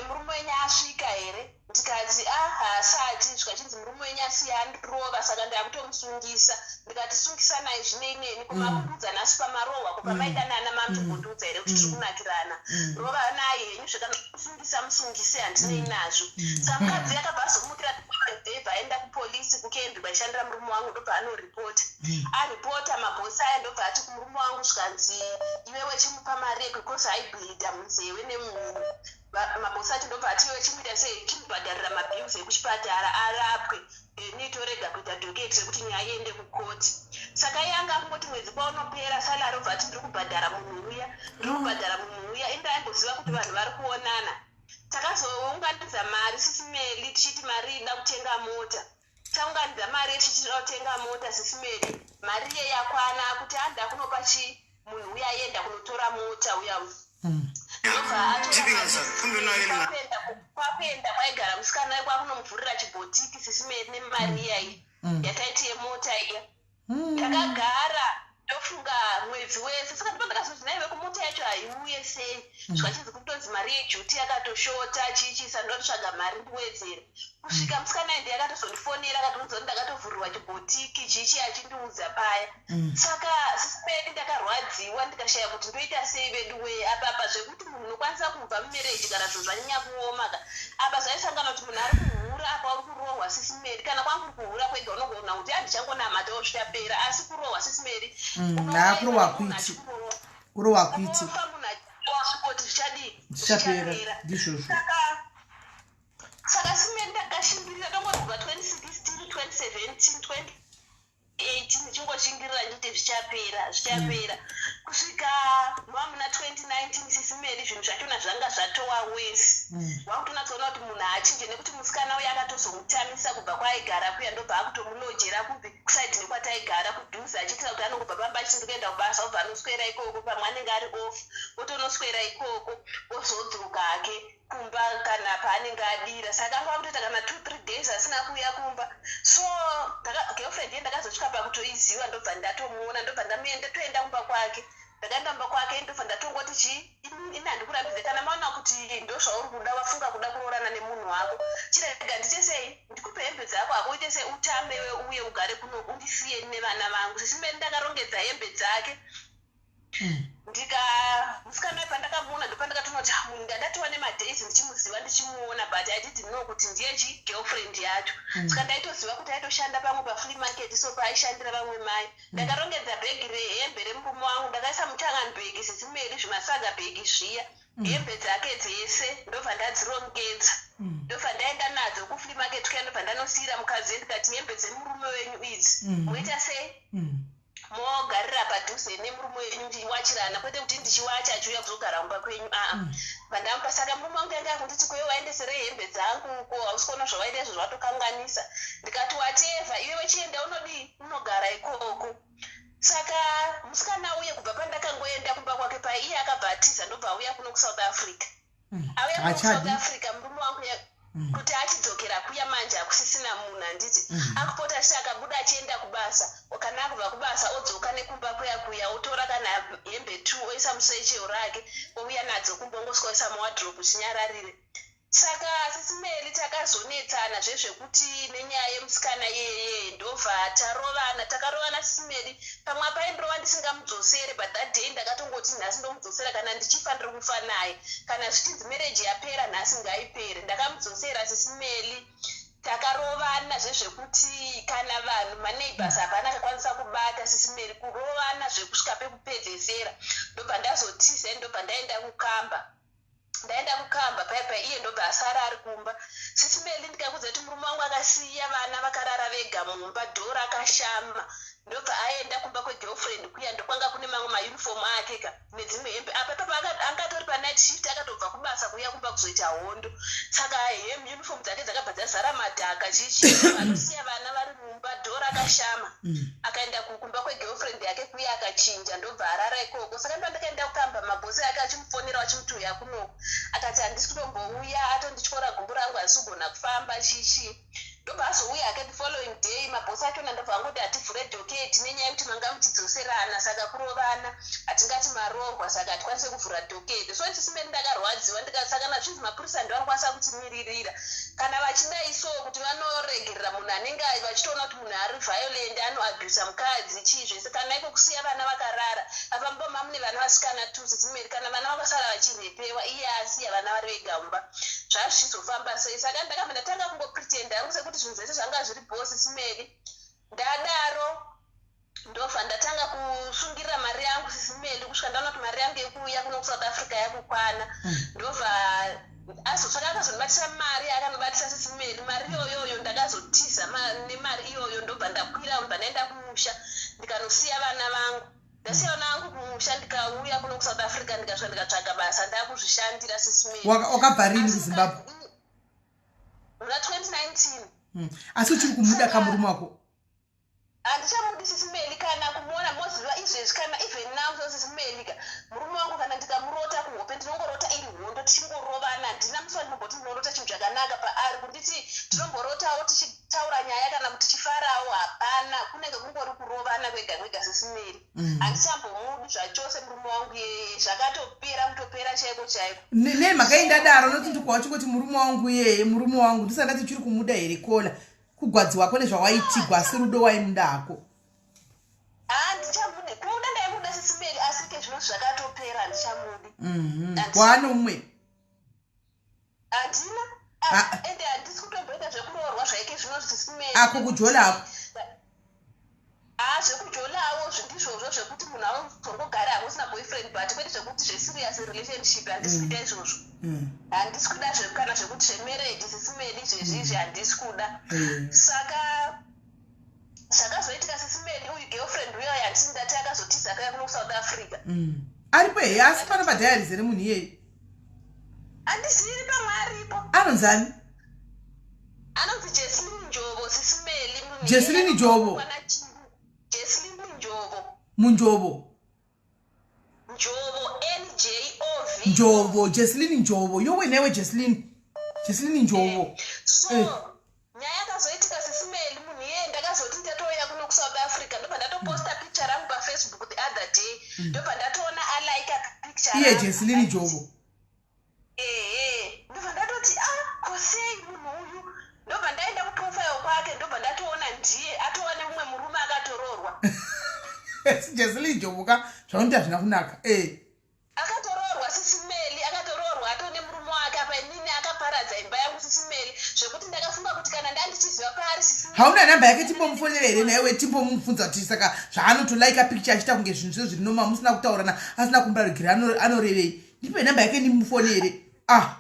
"Murume wenyu asvika here?" Ndikati, "A, haasati." Zvikachinzi, "Murume wenyu asiya andirova, saka ndakutomusungisa." Ndikati, "Sungisanai, zvinei neni? Kumakundiudza nhasi pamarohwa, ko pamaidanana mamutombondiudza here kuti tiri kunakirana? Rova naye henyu, zvekana kusungisa musungise, handinei nazvo." Saka mukadzi akabva azomukira dhebha, aenda kupolisi kuKembi kwaishandira murume wangu, ndobva anoripota. Aripota, mabhosi aya ndobva ati kumurume wangu, zvikanzi, "Iwewe chimupa mari yeko," because aibleeda munzeve nemuhuro. Mabhosi acho ndobva ati, "Iwe chimuita sei, chimubhadharira mabills ekuchipatara arapwe, nitorega kuita docket rekuti nyaya iende kukoti." Saka iye anga akungoti mwedzi kwaunopera salary, obva ati, "Ndiri kubhadhara munhu uya, ndiri kubhadhara munhu uya." Inde aimboziva kuti vanhu vari kuonana. Takazounganidza mari, Sisi Meli, tichiti mari ida kutenga mota. Taunganidza mari tichida kutenga mota, Sisi Meli, mari iye yakwana kuti anda kunopa chi munhu uya aenda kunotora mota uya. Ndobva kwakuenda kwaigara musikana kwakunomuvhurira chibhotiki, Sisi Meli, nemari iyayi yataiti yemota iya. Takagara, ndofunga mwedzi wese. Saka ndipo ndakazoti, "Naive, kumota yacho haiuye sei?" Zvikachinzi kutonzi mari yeduty yakatoshota, chichisa ndotsvaga mari ndiwedzere. Kusvika musikana ende yakatozondifonera, akatoudza kuti ndakatovhurirwa chibhotiki, chichi achindiudza paya. Saka Sisi Meli, ndakarwadziwa, ndikashaya kuti ndoita sei vedu wee. Apa zvekuti munhu unokwanisa kubva mumarriage kana zvinhu zvanyanya kuoma ka. Apa zvaisangana kuti munhu ari kuhura, apa uri kurohwa, Sisi Meli. Kana kwangu uri kuhura kwega, unogona kuti handichangonamatawo, zvichapera. Asi kurohwa, Sisi Meli,
Kurohwa kuiti, kurohwa kuiti.
Munhu achisvikoti zvichadii?
Zvichapera, ndizvozvo.
Saka Sisi Meli, ndakashimbirira tongoti kubva 2016, 2017, 2018, ndichingoshingirira ndichiti zvichapera, zvichapera, kusvika mava muna 2019, Sisi Meli, zvinhu zvachona zvanga zvatova worse. Wakutonatsoona kuti munhu haachinje, nekuti musikana uyo akatozomutamisa kubva kwaaigara kuya, ndobva akutomulojera kupi, kuside nekwataigara kudhuze, achiitira kuti anongobva pamba achiti ndikuenda kubasa, obva anoswera ikoko. Pamwe anenge ari off, otonoswera ikoko, ozodzoka hake kumba kana paanenge adira. Saka anga akutoita kana 2, 3 days asina kuuya kumba. So girlfriend ye ndakazosvika pakutoiziva, ndobva ndatomuona, ndobva ndamuenda, toenda kumba kwake. Ndakaenda kumba kwake, ndobva ndatongoti, "Chi ini handikurambidze. Kana maona kuti ndo zvauri kuda, wafunga kuda kuroorana nemunhu wako, chirega ndiite sei, ndikupe hembe dzako hako, uite sei, utamewe, uye ugare kuno, undisiye nevana vangu." Sisi Meli, ndakarongedza hembe dzake. Ndika musikana pandakamuona, ndopandakatoona kuti, "Ah, munhu ndandatova nemadays ndichimuziva, ndichimuona, but I didn't know kuti ndiye chi girlfriend yacho." Saka ndaitoziva kuti aitoshanda pamwe paflea market, so paaishandira vamwe mai. Ndakarongedza bhegi rehembe remurume wangu, ndakaisa muChangan bag, Sisi Meli, zvimasaga bhegi zviya, hembe dzake dzese ndobva ndadzirongedza, ndobva ndaenda nadzo kuflea market kuya, ndobva ndanosiyira mukadzi, ndikati, "Hembe dzemurume wenyu idzi, moita sei? Mogarira padhuze nemurume wenyu, ndichiwachirana, kwete kuti ndichiwacha achiuya kuzogara kumba kwenyu, aa." Vandamupa. Saka murume wangu anga akunditi, "Kwewe waendeserei hembe dzangu? Ko hausi kuona zvawaita izvo, zvatokanganisa?" Ndikati, "Whatever, iwe chienda, unodii, unogara ikoko." Saka musikana uye, kubva pandakangoenda kumba kwake pai, iye akabva atiza, ndobva auya kuno kuSouth Africa. Auya kuno kuSouth Africa, murume wangu kuti achidzokera kuya manje hakusisina munhu, handiti? Akupota achiti akabuda achienda kubasa, kana akubva kubasa odzoka nekumba kuya kuya, otora kana hembe two, oisa musatchel rake, ouya nadzo kumba, ongosvika oisa muwardrobe chinyararire. Saka Sisi Meli, takazonetsana zvezvekuti nenyaya yemusikana iyeye, ndobva tarovana. Takarovana, Sisi Meli. Pamwe apaindirova ndisingamudzosere, but that day ndakatongoti nhasi ndomudzosera, kana ndichifa ndiri kufa naye, kana zvichinzi marriage yapera nhasi ngaipere. Ndakamudzosera, Sisi Meli. Takarovana zvezvekuti kana vanhu maneighbors hapana akakwanisa kubata, Sisi Meli. Kurovana zvekusvika pekupedzesera, ndobva ndazotiza, ndobva ndaenda kukamba. Ndaenda kukamba paipai, iye ndobva asara ari kumba. Sisi Meli, ndikakudza kuti murume wangu akasiya vana vakarara vega mumba, door rakashama, ndobva aenda kumba kwegirlfriend kuya. Ndokwanga kune mamwe mauniform ake ka nedzimwe hembe. Apa ipapo angatori panight shift, akatobva kubasa kuuya kumba kuzoita hondo. Saka hem uniform dzake dzakabva dzazara madhaka, chichi. Anosiya vana vari mumba, door rakashama. Akaenda kumba kwegirlfriend yake kuya, akachinja, ndobva arara ikoko. Saka ndo ndakaenda kukamba, mabhosi ake achimufonera, achimuti, "Uya kunoko." Akati, "Handisi kutombouya, atondityora gumbo rangu, handisi kugona kufamba," chichi. Ndobva azouya hake the following day, mabhosi achona ndobva angoti hativhure docket nenyaya yekuti manga muchidzoserana, saka kurovana hatingati marohwa, saka hatikwanise kuvhura docket. So Sis Melly, ndakarwadziwa. Saka nazvinzi mapurisa ndo anokwanisa kutimiririra kana vachidai, so kuti vanoregerera munhu anenge vachitoona kuti munhu ari violent, anoabusa mukadzi, chii zvese, kana iko kusiya vana vakarara apa mumba mune vana vasikana two. Sis Melly, kana vana vakasara vachirepewa, iye asiya vana vari vega mumba, zvazvichizofamba sei? Saka ndakabva ndatanga kungopretenda hangu sekuti zvinhu zvese zvanga zviri bho. Sis Melly, ndadaro ndobva ndatanga kusungirira mari yangu, Sis Melly, kusvika ndaona kuti mari yangu yekuuya kuno kuSouth Africa yakukwana. Ndobva azosvaka akazondibatisa mari, akanobatisa, Sis Melly, mari iyoyoyo. Ndakazotiza nemari iyoyo, ndobva ndakwira, ndobva ndaenda kumusha, ndikanosiya vana vangu. Ndasiya vana vangu kumusha, ndikauya kuno kuSouth Africa, ndikasvika ndikatsvaga basa, ndakuzvishandira, Sis Melly.
Wakabva rini kuZimbabwe?
Muna 2019.
Asi uchiri kumuda kamurume wako?
Handichamudi, Sis Melly, kana kumuona. Moziva izvezvi, kana even now so, Sis Melly ka, murume wangu kana ndikamurota kuhope, ndinongorota iri hondo, tichingorovana. Handina musi wandinomboti ndinorota chinhu chakanaka paari, kunditi tinomborotawo tichitaura nyaya kana kuti tichifarawo, hapana. Kunenge kungori kurovana kwega kwega, Sis Melly. Handichambomudi zvachose murume wangu yeye, zvakatopera, kutopera chaiko chaiko.
Nemhaka indadaro noti ndikuwa uchingoti murume wangu iyeye, murume wangu, ndisati ndati uchiri kumuda here kola kugwadziwako nezvawaitigwa, asi rudo waimuda hako?
Handichamudi. Kumuda ndaimuda, Sis Melly, asi ke zvino zvakatopera, handichamudi.
Waane umwe?
Handina, ende handisi kutomboita zvekuroorwa zvaike zvino, Sis Melly.
Ako kujola ako?
Ha, zvekujolawo ndizvozvo zvekuti munhu auzongogara hako usina boyfriend, but kwete zvekuti zveserious relationship, handisi kuita izvozvo. Handisi kuda kana zvekuti zvemarriage, Sis Melly, zvezvizvi handisi kuda. Saka zvakazoitika, Sis Melly, uyu girlfriend uyo handisi ndati akazotiza akauya kuno kuSouth Africa.
Aripo here? Asi pano padiaries here munhu iyeye?
Handizivi pamwe aripo.
Anonzani?
Anonzi Jeslin Njovo, Sis Melly.
Jeslin Jovo?
Jeslin Njovo.
Munjovo?
Njovo, Njov.
Njovo, Jeslin Njovo. Yowe newe, Jeslin, Jeslin Njovo.
So nyaya yakazoitika, Sis Melly, munhu iyeye ndakazoti ndatouya kuno kuSouth Africa, ndobva ndatoposta picture rangu paFacebook the other day, ndobva ndatoona alika picture
Iye
rangu.
Jeslin Njovo?
Ehe. Ndobva ndatoti, "Ah, kosei munhu uyu?" Ndobva ndaenda kuprofile kwake, ndobva ndatoona ndiye atova nemumwe murume, akatoroorwa.
Jeslin Njovo ka, zvaunoti hazvina kunaka e.
Akatoroorwa, Sis Melly, akatoroorwa, atoo nemurume wake. Apa inini akaparadza imba yangu, Sis Melly, zvekuti ndakafunga kuti kana ndandichiziva paari, Sis Melly,
Hauna nhamba yake timbomufonera here naiwe, timbomubvunza kuti saka zvaanotolaika picture achiita kunge zvinhu zve zviri normal, musina kutaurana, asina kumbarigiri, anorevei? Ndipe nhamba yake ndimufonere, ah.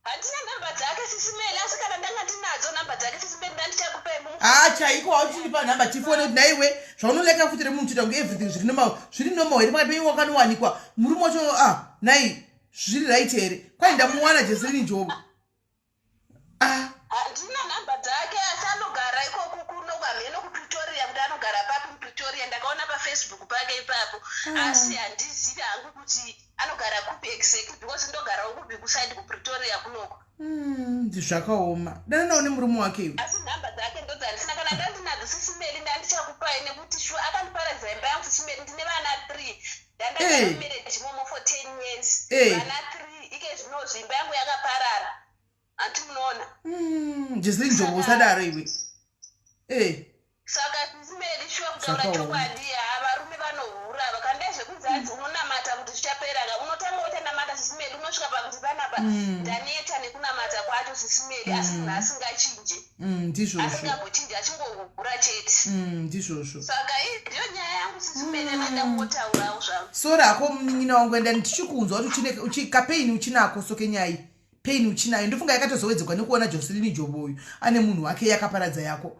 Handina nhamba dzake, Sis Melly, asi kana ndanga ndinadzo nhamba dzake, Sis Melly, ndandichakupai.
Ha, chaiko wauchindipa nhamba tifone kuti naiwe zvaunoleka futi remunhu uchiita kunge everything zviri normal, zviri normal here? Pakati penyu wakanowanikwa murume wacho, ah, nai zviri right here? Kwai ndamuwana Jeselini Jobo, ah.
Handina nhamba dzake, asi anogara ikoko kuno kwamheno kuPretoria, kuti anogara papi muPretoria. Ndakaona paFacebook pake ipapo, asi handizivi hangu kuti anogara kupi exactly, because ndogarawo kupi kuside kuPretoria kunoko.
Zvakaoma, dananawo nemurume wake iwe.
Asi nhamba dzake ndodzandisina. Kana ndandinadzo, Sis Melly, ndandichakupai, nekuti sure akandiparadza imba yangu, Sis Melly. Ndine vana three, ndandagara mumarriage imomo for 10 years. Vana three, ike zvinozvi imba yangu yakaparara, hanti munoona?
Jeslin Jobo, usadaro iwe.
Saka Sis Melly, sure kutaura chokwadi, ha, varume vanohura vakandai zvekunzi hanzi unonamata kuti zvichapera ka, unotanga uchanamata, Sis Melly, unosvika pakuti panapa ndaneta nekunamata kwacho, Sis Melly, asi munhu asingachinje.
Ndizvozvo.
Asingambochinji, achingohura chete.
Ndizvozvo.
Saka iyi ndiyo nyaya yangu, Sis Melly, anoda kungotaurawo zvangu.
Sori hako munin'ina wangu, enda ndichikunzwa kuti kapain uchinako, so kenyai pain uchinayo, ndofunga yakatozowedzerwa nekuona Joselini Jobo uyu ane munhu wake, yakaparadza yako.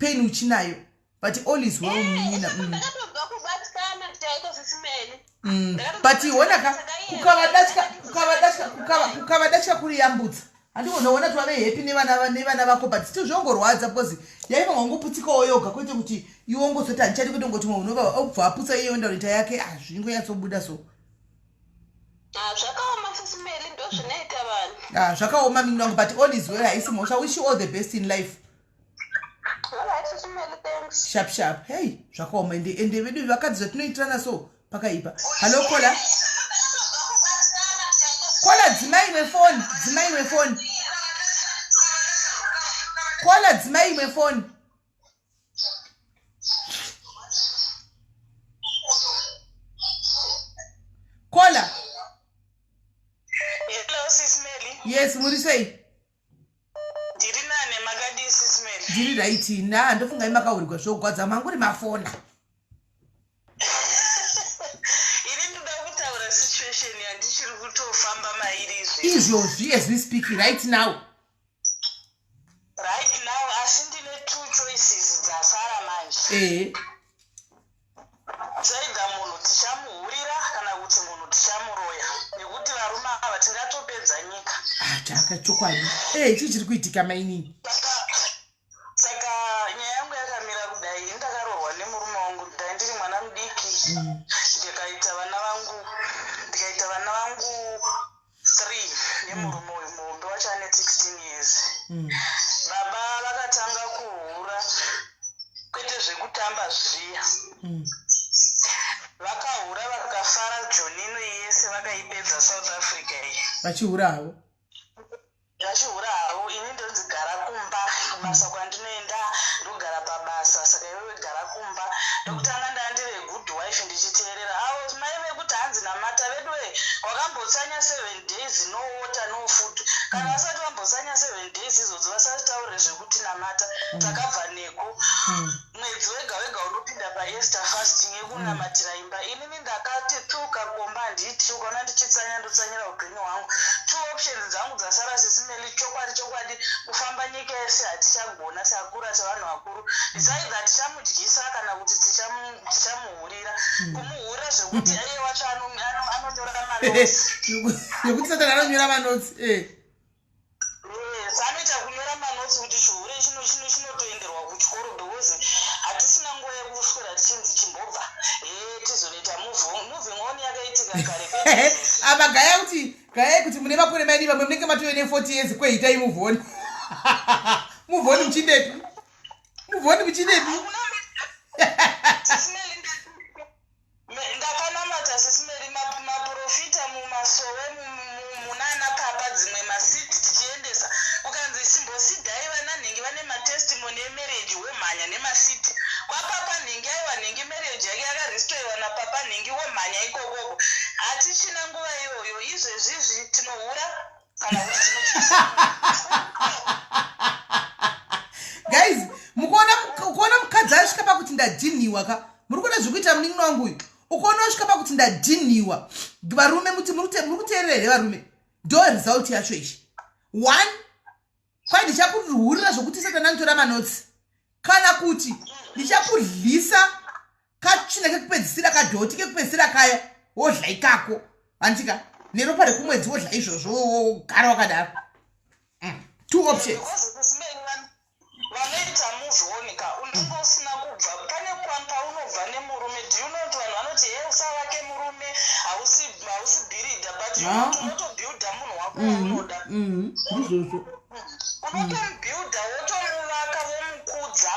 Pain uchinayo, but all is well, munin'ina.
Ndakatobva kubatikana chaiko, Sis Melly.
But honaka, kukava datya kuriyambutsa, handikonoona twave happy nevana vako, but still zvongorwadza because yaiva wangoputsikawo yoga, kwete kuti iwe ungozoti handichadi, kwete ngoti mwe unova obva aputsa iye oenda unoita yake, hazvingonyatsobuda so.
Ah, zvakaoma, Sis Melly, ndo zvinoita vanhu.
Ah, zvakaoma mingi wangu, but all is well, haisi mhosva. Wish you all the best in life.
Alright, Sis Melly, thanks.
Sharp sharp. Hey, zvakaoma ende ende vedu vakadzi zvatinoitirana so pakaipa. Hello caller. Caller dzimai imwe phone, dzimai imwe phone. Caller dzimai imwe phone. Caller.
Hello, Sis Melly.
Yes, muri sei?
Ndiri nane, makadii, Sis Melly?
Ndiri right na ndofunga imakaurirwa zvogwadza manguri mafona.
Ini ndoda kutaura situation yandichiri kutofamba mairi izvezvi.
Izvozvi as we speak right now.
Right now, asi ndine two choices dzasara manje. Chaida munhu tichamuhurira kana kuti munhu tichamuroya, nekuti varume ava tingatopedza nyika.
Ah, chaka chokwadi. Chii chiri kuitika mainini?
Saka nyaya yangu yakamira kudai. Ini ndakaroorwa nemurume wangu ndai ndiri mwana mudiki. Ndikaita vana vangu three nemurume uyu. Muhombe wacho ane 16 years. Baba vakatanga kuhura, kwete zvekutamba zviya. Vakahura vakafara, jonino yese vakaipedza South Africa iyi.
Vachihura havo.
Vachihura havo. Ini ndonzi gara kumba, kubasa kwandinoenda ndogara pabasa, saka iwewe gara kumba. Ndokutanga ndandiri good wife, ndichiteerera avo mai vekuti hanzi namata veduwe, wakambotsanya 7 days, no water, no food. Kana vasati vambotsanya 7 days idzodzo, vasatitaurire zvekuti namata. Takabva neko. Mwedzi wega wega unopinda paEaster fasting yekunamatira imba. Inini ndakati tuka komba handiti, ukaona ndichitsanya, ndotsanyira upenyu hwangu. Two options dzangu dzasara, Sis Melly, chokwadi chokwadi, kufamba nyika yese hatichagona, takura, tavanhu vakuru. It's either tichamudyisa kana kuti tichamuhurira, kumuhurira zvekuti iye wacho anonyora manotes.
Yekuti Satani anonyora manotes.
Yes, anoita kunyora manotes kuti chihure chinotoenderwa kuchikoro, because hatisina nguva yekuswera tichinzi chimbobva e tizonoita moving on yakaitika kare, kwete izvozvi.
Apa gaya kuti gayai kuti mune makore maini, vamwe munenge matove ne40 years, kweitai move on, move on muchindepi, move on muchindepi?
Sis Melly, ndakanamata, Sis Melly, maprofita mumasowe, munana papa, dzimwe maseed tichiendesa, kukanzi chimboseedai vana nhingi vane matestimony emarriage, womhanya nemaseed kwapapa nhingi, aiwa nhingi marriage yake yakarestorewa napapa nhingi, womhanya ikokoko. Hatichina nguva iyoyo izvezvizvi, tinohura kana kuti tinotyisa.
Guys, mukuona kuona mukadzi asvika pakuti ndadhinhiwa ka, muri kuona zviri kuita munin'ina wangu uyu. Ukuona wasvika pakuti ndadhinhiwa, varume muti muri kuteerera here varume? Ndo result yacho ichi. One, kwai ndichakuhurira zvokuti Satani anotora manotes, kana kuti ndichakudyisa katsvina kekupedzisira, kadhoti kekupedzisira kaya, wodla ikako, handika neropa rekumwedzi, wodla izvozvo, wogara wakadaro. Two options.
Because kusimeni vanoita move on ka, unenge usina kubva pane paunobva nemurume. Do you know kuti vanhu vanoti he, usavake murume, hausi builder, but you
Ah.
unotobuilda munhu wako waunoda.
Ndizvozvo.
Unotomubuilda, wotomuvaka, womukudza,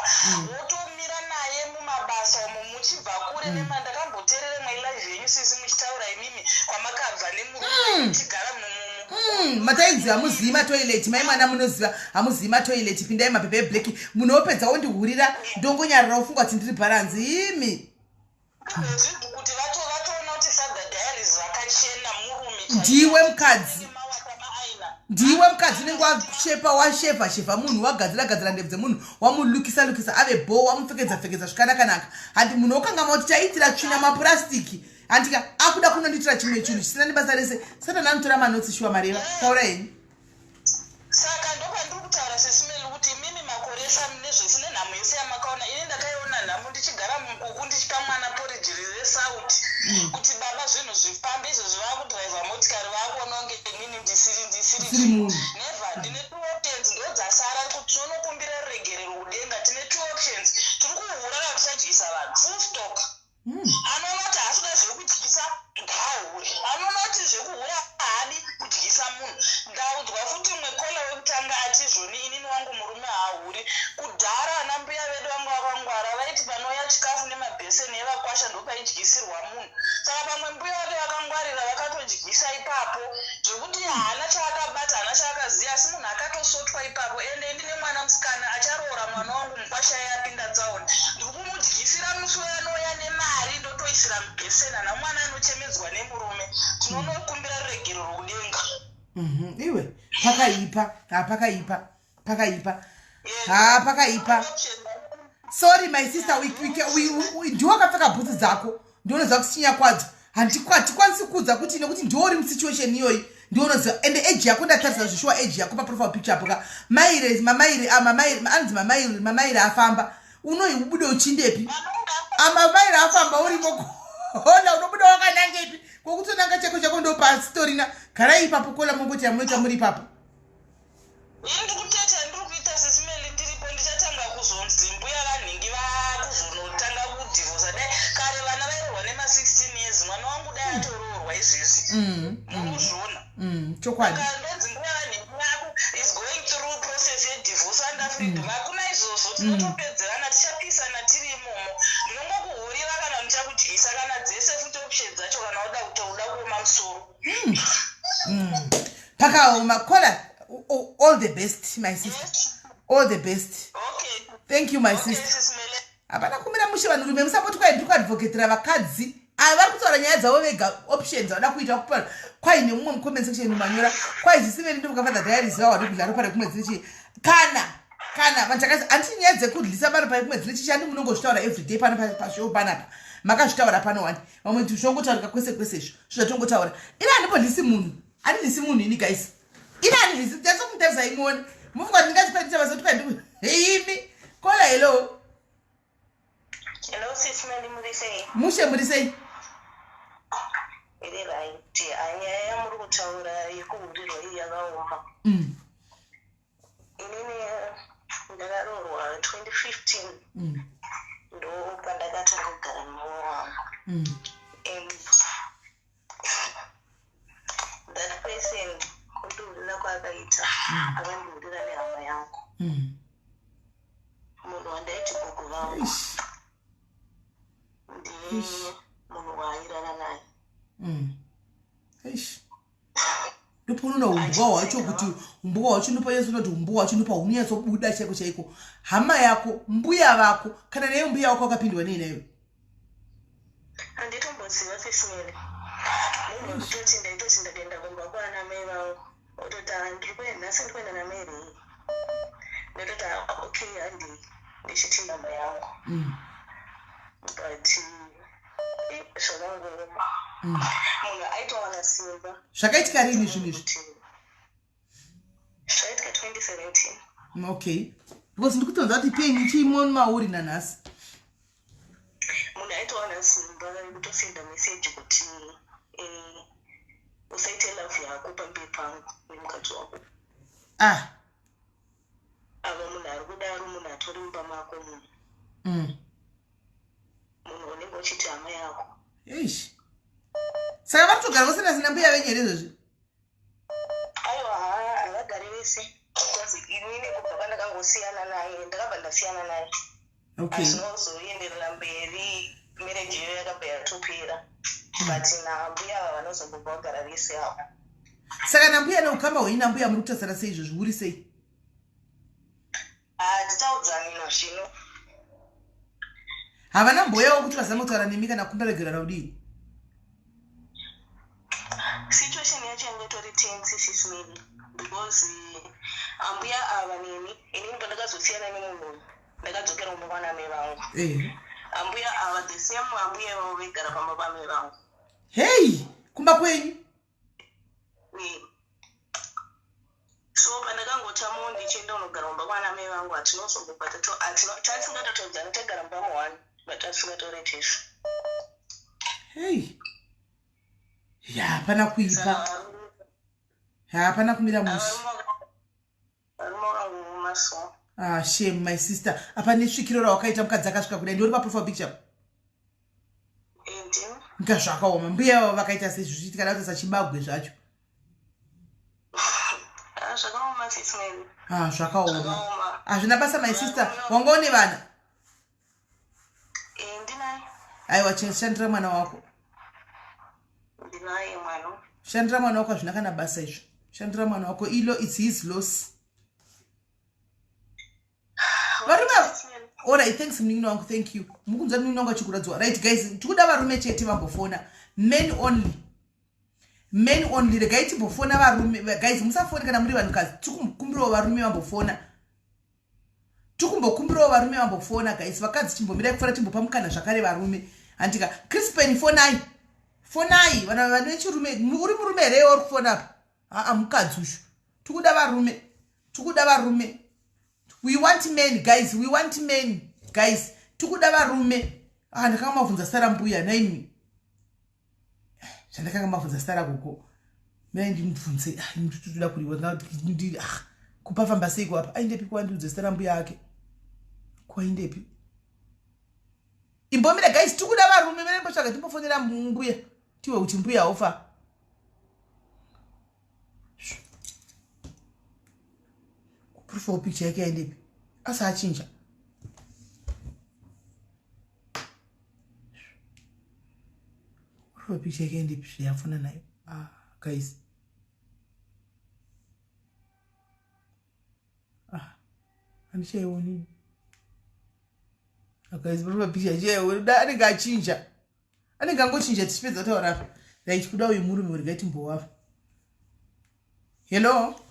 wotomira naye mumabasa umo muchibva kure. Nema ndakamboteerera imwe live yenyu sisi muchitaura imimi kwamakabva nemurume muchigara mumumu.
Matainzi hamuzivi matoilet, mai mwana munoziva hamuzivi matoilet, pindai mapepa eblack, munopedza wondihurira, ndongonyarara, ufunga kuti ndiri bharanzi imi.
Kuti vatoona kuti Father Diaries vakachena murume.
Ndiwe mukadzi.
Mawata maaina.
Ndiwe mukadzi unenge washepa, washevha shevha munhu, wagadzira gadzira ndebvu dzemunhu, wamulukisa lukisa, ave bo, wamupfekedza pfekedza zvikanakanaka, handi munhu okangama kuti taiitira tsvina mapurastiki, handika akuda kunondiitira chimwe chinhu chisina nebasa rese. Satani anotora manotes shuwa, mareva, taura henyu.
Saka ndopandiri kutaura, Sis Melly, kuti imimi makore ese nezvese nenhamo yese yamakaona, ini ndakaiona nhamo ndichigara mukuku, ndichipa mwana poriji resauti kuti baba zvinhu zvifambe. Izvozvi vaakudhiraivha motikari, vaakuona kunge inini ndisiri
Usiri munhu.
Never. Ndine two options ndodzasara, kuti tinonokumbira ruregerero kudenga. Tine two options: tiri kuhura kana tichadyisa vanhu, full stop. Anoona kuti haasida zvekudyisa, ngaahure. Anoona kuti zvekuhura haadi, kudyisa munhu. mukwasha yapinda tsaona. Ndiri kumudyisira muswe anouya nemari, ndotoisira mubhesena namwana anochemedzwa nemurume. Tinonokumbira ruregero rwudenga.
Iwe, pakaipa. Ha, pakaipa, pakaipa. Ha, pakaipa. Sorry, my sister. Ndiwe wakapfeka bhutsu dzako, ndionoziva kusinya kwadzo. Hatikwanisi kuudza kuti, nekuti ndiwe uri musituation iyoyi, ndionoziva. Ende age yako, ndatarisa zvishuwa age yako paprofile picture apo ka, maire mamaire, mamaire anonzi mamaire, mamaire afamba. Unoiubude uchindepi? Amamaire afamba urimo kona, unobuda wakanangepi? Kwokutonanga chako chako ndopasitorina. Garai ipapo, kola mongoti yamunoita muri ipapo.
Ini ndikuteta, ndiri kuita sesimeli ndiripo. Ndichatanga kuzonzi mbuya vanhingi vakuzonotanga kudhivhosa. Dai kare vana vairohwa nema16 years, mwana wangu dai atoroorwa izvezvi. Muri kuzviona?
Chokwadi.
Saka ndonzi mbuya vanhingi vaku is going through process yedivorce under freedom. Hakuna izvozvo, tinotopedzerana, tichapisana tiri imomo. Ndinongokuhurira kana ndichakudyisa, kana dzese futi option dzacho, kana uda kuti uda kuoma musoro.
Pakaoma, kola. All the best, my sister, all the best.
Okay.
Thank you, my sister.
Sis Mele.
Hapana kumira mushe. Vanhurume, musapoti kwai ndiri kuadvocatira vakadzi ava. Vari kutaura nyaya dzavo vega, options vada kuita kupa. Kwai nemumwe mucomment section manyora kwai zvisimeni ndomukafather diaries vahwadi kudla ropa rekumwedzi nechi. Kana vanhu takazi handiti nyaya dzekudlisa maropa ekumwedzi nechichi, handi munongozvitaura everyday pano pashow panapa? Makazvitaura pano wani. Vamwe zvongotaurika kwese kwese izvo zvatongotaura. Ini handimbodlisi munhu, handidlisi munhu ini, guys. Ini handidlisi ndasokumutarisa imuone mufunga kuti ndingazvipaitisa basa kuti kwai imi. Kola, hello.
Hello, sis Melly, muri sei?
Mushe, muri sei?
Iri right. Nyaya yamuri kutaura yekuhurirwa iyi yakaoma. Inini ndakaroorwa 2015. Ndo pandakatanga kugara nemumwe wangu. And that person, kundihurira kwaakaita, akandihurira nehama yangu. Munhu wandaiti gogo vangu ndiye munhu waairara naye.
Eish. Ndopaunoona umbwa hwacho, kuti umbwa hwacho ndopanyatsoona kuti umbwa hwacho ndopa hunonyatsobuda chaiko chaiko. Hama yako, mbuya vako, kana naye mbuya wako wakapindwa nei nayo?
Handitomboziva, sis Melly. Munhu wekutoti ndaitoti ndakaenda kumba kwana mai vangu, ototi, "Ah, ndiri kuenda nhasi, ndiri kuenda namai rei." Ndototi, "Ah, okay, handei," ndichiti mama yangu. But zvakangooma. Munhu aitowana simba.
Zvakaitika rini zvinhu izvi?
Zvaitika 2017.
Okay, because ndikutonza kuti pain ichiimo mauri nanhasi.
Munhu aitowana simba rekutosenda meseji kuti usaite love yako pamberi pangu nemukadzi wako.
Ah.
Ava munhu ari kudaro, munhu atori mumba mako, munhu munhu unenge uchiti hama yako.
Eish, saka vari kutogara vose nasina mbuya venyu here izvozvi?
Aiwa, havagari vese, because inini kubva pandakangosiyana naye, ndakabva ndasiyana naye. Hazvinozoenderera mberi, marriage iyo yakabva yatopera, but nambuya ava vanozombobva vagara vese avo.
Saka nambuya, neukama hwenyu nambuya, muri kutarisana sei izvozvi? Uri sei?
Hatitaudzani nazvino.
Havana mboyawo kuti vazame kutaura nemi kana kumbaregerana kudii?
Situation yacho yange itori tense, sis Melly, because ambuya ava neni, inini pandakazosiyana nemunhu uyu, ndakadzokera kumba kwana mai vangu. Ambuya ava, the same ambuya ivavo vaigara pamba pamai vangu.
Hei, kumba kwenyu?
So pandakangotamawo ndichienda unogara kumba kwana mai vangu, hatinozombobva tatisingatotodzani, tagara mumba muone, but tatisingatoretesi.
Hei, ya, hapana kuipa, hapana kumira mushe.
Varume vakangooma so.
Ah, shame, my sister. Apa nesvikiro rawakaita, mukadzi akasvika kudai, ndiori paprofile picture.
Indi.
Nga zvakaoma. Mbuya vavo vakaita sei zvichiitika da kutoisa chibagwe zvacho?
Ah, zvakaoma, sis Melly.
Ah, zvakaoma.
Zvakaoma.
Hazvina basa, my sister. Wanga une vana?
Eh, ndinaye.
Aiwa, shandira mwana wako.
Ndinaye mwana.
Shandira mwana wako, hazvina kana basa izvo. Shandira mwana wako, ilo it's his loss. Varume, alright, thanks munin'ina wangu, thank you. Mukunzwa munin'ina wangu achikuradzwa. Right guys, tikuda varume chete vambofona. Men only, men only. Regai timbofona varume. Guys, musafoni kana muri vanhukadzi. Tikumbokumbirawo varume vambofona, tikumbokumbirawo varume vambofona. Guys, vakadzi chimbomirai kufona, timbopa mukana zvakare varume, handika? Crispen, fonai, fonai vanhu vane chirume. Uri murume here uri kufona apa? Aa, mukadzi ushu. Tikuda varume, tikuda varume. We want men, guys, we want men, guys. Tikuda varume. Ah, ndakanga mabvunza zita rambuya naimi, zvandakanga mabvunza zita ragogo. Mirai ndimubvunze. Toda kuriwa ah, kupafamba seiko apa? Aindepi kuwandiudze zita rambuya ake? Kwaindepi? Imbomira guys, tikuda varume. Mirembotsvaga, timbofonera mbuya tiwe kuti mbuya ofa. Profile picture yake yaendepi? Asi achinja profile picture yake yaendepi? Zvayafona nayo. Ah guys, ah, handichaioni. Ah, guys, profile picture handichaioni. Anenge achinja, anenge angochinja tichipedza kutaura apa. Right, kuda uyu murume, regai timbowafa. Hello?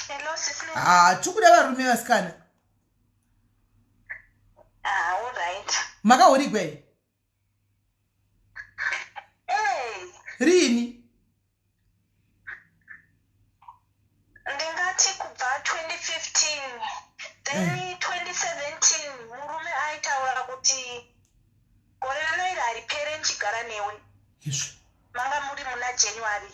Hello, sis.
Ah, tikuda varume, vasikana.
Ah, all right.
Makahurigwa here?
Hey,
Riini?
Ndingati kubva 2015, then 2017 murume aitaura kuti gore rino iri haripere ndichigara newe.
Izvo.
Manga muri muna January.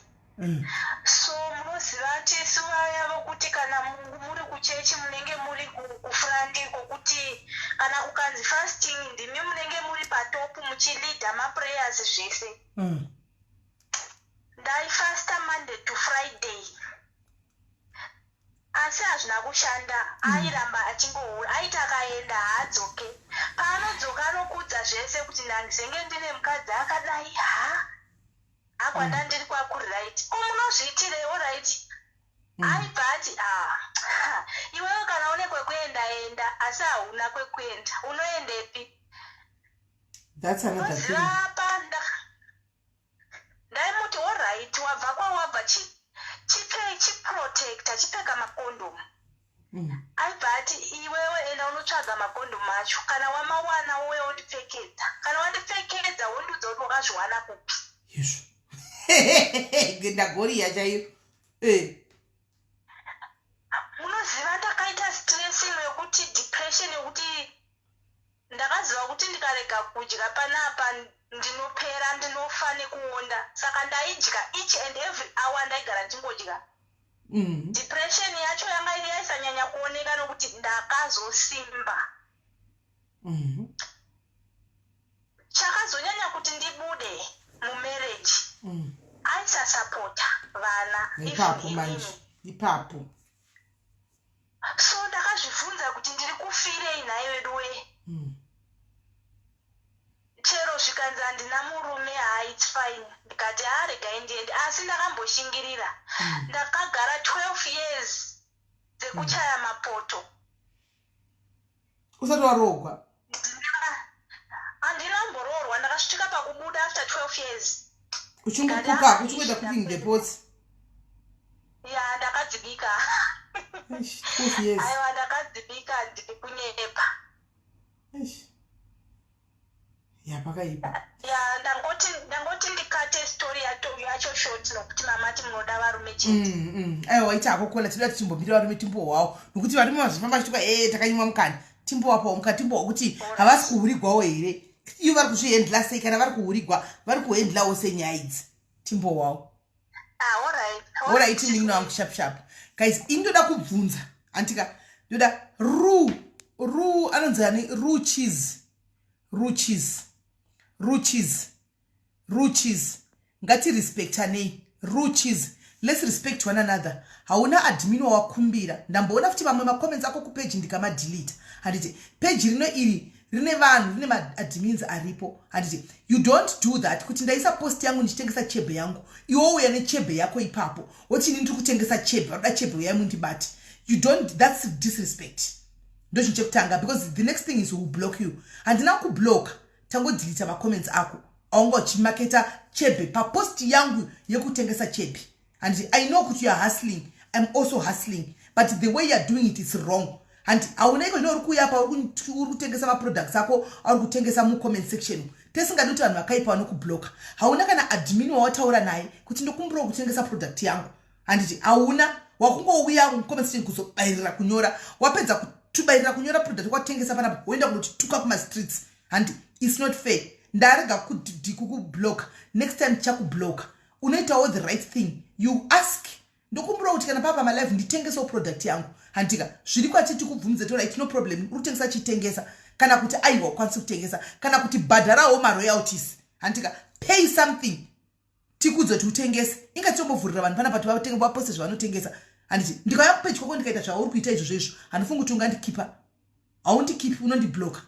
So munoziva tisu vaya vokuti kana muri kuchechi munenge muri kufront, kwokuti kana kukanzi fasting ndimi munenge muri patop muchileada maprayers zvese. Ndaifasta Monday to Friday, asi hazvina kushanda. Airamba achingohura. Aiti akaenda haadzoke. Paanodzoka anokudza zvese kuti ndazenge ndine mukadzi akadai. Ha, akwanda ndiri kwakuri, right? Ko munozviitirei? Alright. Aibva ati, "Ah, iwewe kana une kwekuenda enda, asi hauna kwekuenda, unoendepi?"
That's another thing.
Unoziva panda ndaimuti, "Alright, wabva kwawabva, chiprotecta, chipfeka makondomu." Aibva ati, "Iwewe enda unotsvaga makondomu acho. Kana wamawana uwe wondipfekedza. Kana wandipfekedza wondiudza kuti wakazviwana kupi."
Izvo, ndagoriya chaiyo, eh.
Munoziva ndakaita stress imwe yekuti depression, yekuti ndakaziva kuti ndikarega kudya panapa ndinopera, ndinofa nekuonda. Saka ndaidya each and every hour, ndaigara ndichingodya. Depression yacho yanga yaisanyanya kuoneka nokuti ndakazosimba. Chakazonyanya kuti ndibude mumarriage, aisasapota vana, even
Ipapo
inini.
Manje ipapo.
So ndakazvibvunza kuti ndiri kufirei nhai vedu wee? Chero zvikanzi handina murume, ha, it's fine. Ndikati, "Ha, regai ndiende." Asi ndakamboshingirira. Ndakagara 12 years dzekuchaya mapoto.
Usati waroogwa?
Handina kumboroorwa. Ndakasvika pakubuda after 12 years.
Uchingokuka, uchingoita cooking the pots.
Ya, ndakadzibika.
Eish, 12 years.
Aiwa, ndakadzibika, ndiri kunyepa.
Eish. Ya, pakaipa.
Ya, ndangoti ndikate story yacho short nokuti mamati munoda varume chete.
Aiwa, waita hako kola. Tinoda tichimbomira varume timbohwawo, nokuti varume vazofamba vachituka e takanyimwa mukana. Timbowapawo mukana, timbohwa kuti havasi kuhurigwawo here, ivo vari kuzvihandla sei. Kana vari kuhurigwa, vari kuhandlawo senyaya idzi? Timbohwawo.
Ah, alright.
Alright, ndinino wangu, sharp sharp. Guys, ini ndoda kubvunza, antika ndoda ru anonzi ani? Ru cheese, ru cheese, ru cheese, ru cheese. Ngatirespectanei, ru cheese. Let's respect one another. Hauna admin wawakumbira. Ndamboona futi vamwe macomments ako kupeji, ndikamadelete. Handiti peji rino iri rine vanhu, rine maadmins aripo, handiti? You don't do that kuti ndaisa post yangu ndichitengesa chebhe yangu, iwe uya nechebhe yako ipapo woti, "Ini ndiri kutengesa chebhe, vanoda chebhe uyai mundibate." You don't, that's disrespect. Ndochinhu chekutanga, because the next thing is will block you. Handina kublock, tangodeleta macomments ako aunga uchimaketa chebe papost yangu yekutengesa chebe. And I know kuti you are hustling, I'm also hustling, but the way you are doing it is wrong. And hauna iko zvino uri kuuya pa uri kutengesa maproducts ako auri kutengesa mucomment section, tesingadi kuti vanhu vakaipa vanokubloka. Hauna kana admin wawataura naye kuti ndokumbirawo kutengesa product yangu, handiti? Hauna, wakungouya mucomment section kuzobayirira kunyora. Wapedza kutubayirira kunyora product kwatengesa panapa, woenda kunotituka kumastreets. Handi, it's not fair. Ndarega kukublock, next time tichakubloka. Unoitawo the right thing, you ask, ndokumbira kuti kana papa malive nditengesewo product yangu, handika? Zviri kwatiti kubvumidze tora, it's no problem. Uri kutengesa, chitengesa. Kana kuti aiwa, ukwanisi kutengesa, kana kuti bhadharawo maroyalties, handika? Pay something tikudze kuti utengese. Inga titombovhurira vanhu panapa kuti vaposte zvavanotengesa, handiti? Ndikauya kupage kwako ndikaita zvauri kuita izvozvo izvo, handifungi kuti ungandikipa. Haundikipi, unondibloka.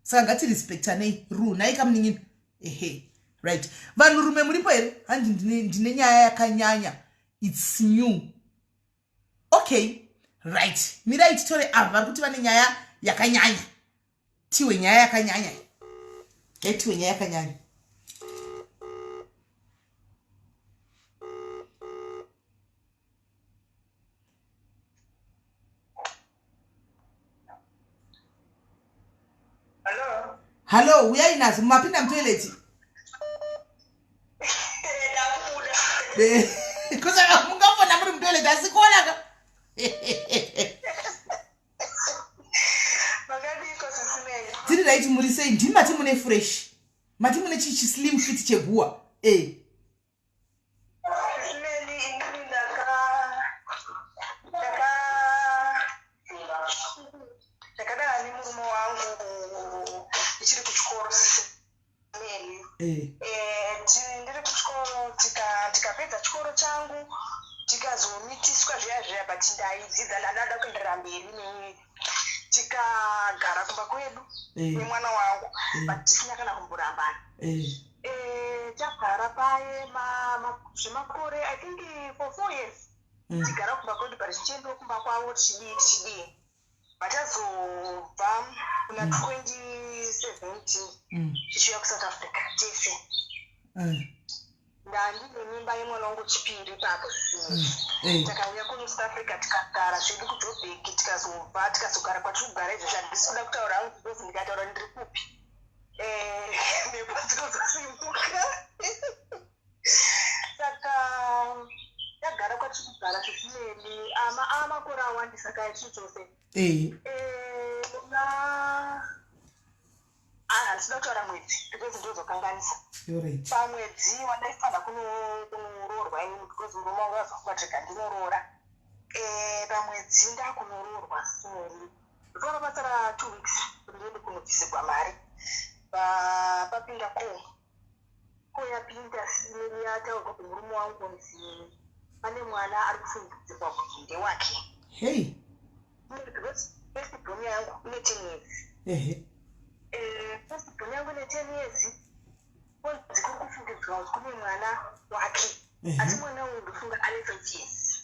Saka ngatirespectanei ru nai kamunin'ina. Ehe, right. Vanhurume muripo here? Handi ndine nyaya yakanyanya, it's new. Okay, right, mirai titore ava vari kuti vane nyaya yakanyanya. Tiwe nyaya yakanyanya, etiwe nyaya yakanyanya.
Hello.
Hallo, uyai nazo. Mapinda mutoilet?
Ndakubuda.
Kusaka mungafona muri mutoilet, asi kuonaka.
Makadiko, sisimeni?
Tiri right, muri sei? Ndimi mati mune fresh, mati mune chislim fit cheguwa e.
Sisimeni, inini ndaka ndakadana nemurume wangu ndichiri kuchikoro, sisimeni. Ndiri kuchikoro, tikapedza chikoro changu, tikazomitiswa zviya zviya, but ndaidzidza, ndandada kuenderera mberi tikagara kumba kwedu nemwana wangu, but tisina kana kumborambana. Tagara paye zvemakore, I think for 4 years, tigara kumba kwedu, but tichiendawo kumba kwavo, tichidii tichidii. Vatazobva kuna 2017 tichiuya kuSouth Africa tese. Ndandine mimba yemwana wangu chipiri ipapo. Takauya kuno South Africa, tikagara zvedu kuJobek, tikazobva tikazogara kwatiri kugara izvozvi. Handisi kuda kutaura hangu because ndikataura ndiri kupi, mhepo dzinozosimuka. Saka tagara kwatiri kugara zvisineni amakore awandisa kaya chii chose. Muna, handisida kutaura mwedzi because ndozokanganisa.
You're right.
Pamwedzi wandaifanira kunoroorwa inini, because murume wangu azofunga kuti rega ndinoroora, pamwedzi ndakunoroorwa sineni, ndofana pasara 2 weeks kuti ndiende kunobvisirwa mari. Papinda ko yapinda sineni, yataurwa kumurume wangu kunzi pane mwana ari kufungidzirwa kuti ndewake.
Hey.
Because first born yangu ine 10 years. First born yangu ine 10 years, konzi kuri kufungidzirwa kuti kune mwana wake, asi mwana uyu ndofunga ane 5 years.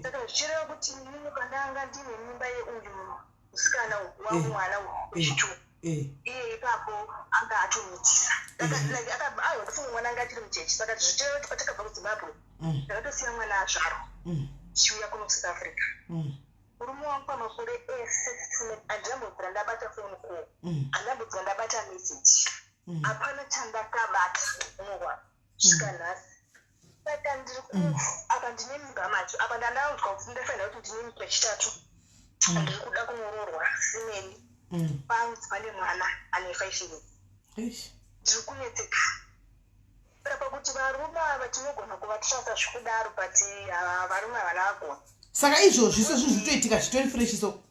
Saka zvichireva kuti inini pandanga ndine mimba yeuyu musikana uyu wangu, mwana uyu wechitu, iye ipapo anga atomitisa. Like aiwa, ndofunga mwana anga achiri mucheche. Saka zvichireva kuti patakabva kuZimbabwe, ndakatosiya mwana azvarwa, tichiuya kuno South Africa. Murume wangu pamakore ese handinambobvira ndabata phone call, handinambobvira ndabata message, hapana chandakabata unowa svika nhasi. Saka ndiri ku apa ndine mimba macho, apa ndandanzwa kuti ndafanira kuti ndine mimba yechitatu, ndiri kuda kunoroorwa simeni, panzi pane mwana ane 5 years.
Eish.
Ndiri kunetseka pakuti varume ava tinogona kuvatrasa zvikudaro, but varume havana vagona.
Saka izvozvi sezvinhu zvitoitika zvitori fresh so?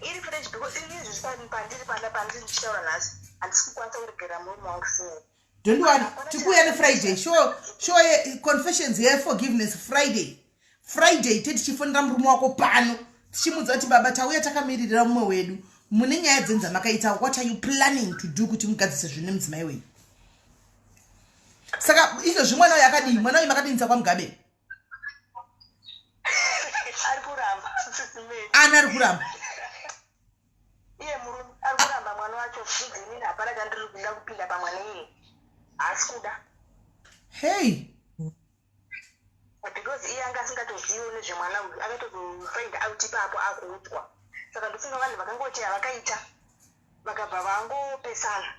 Iri fresh because ini izvozvi pandiri pana pandiri ndichitaura nhasi, handisi kukwanisa kuregera murume wangu sinei.
Don't worry, tikuuya nefriday show yeconfessions yeforgiveness. Friday, Friday te tichifonera murume wako pano, tichimudza kuti baba, tauya takamiririra mumwe wedu, mune nyaya dzenyu dzamakaita. What are you planning to do kuti mugadzise zvinhu nemudzimai wenyu? Saka izvozvi mwana uyu akadii? Mwana uyu makadinisa kwaMugabe? Ani ari kuramba?
Iye murume ari kuramba mwana wacho. Zvinzi inini hapana chandiri kuda kupinda pamwana iyeye, haasi kuda.
Hey.
Because iye anga asingatoziviwo nezvemwana uyu, akatozofind out ipapo akuudzwa. Saka ndofunga vanhu vakangoti havakaita, vakabva vangopesana,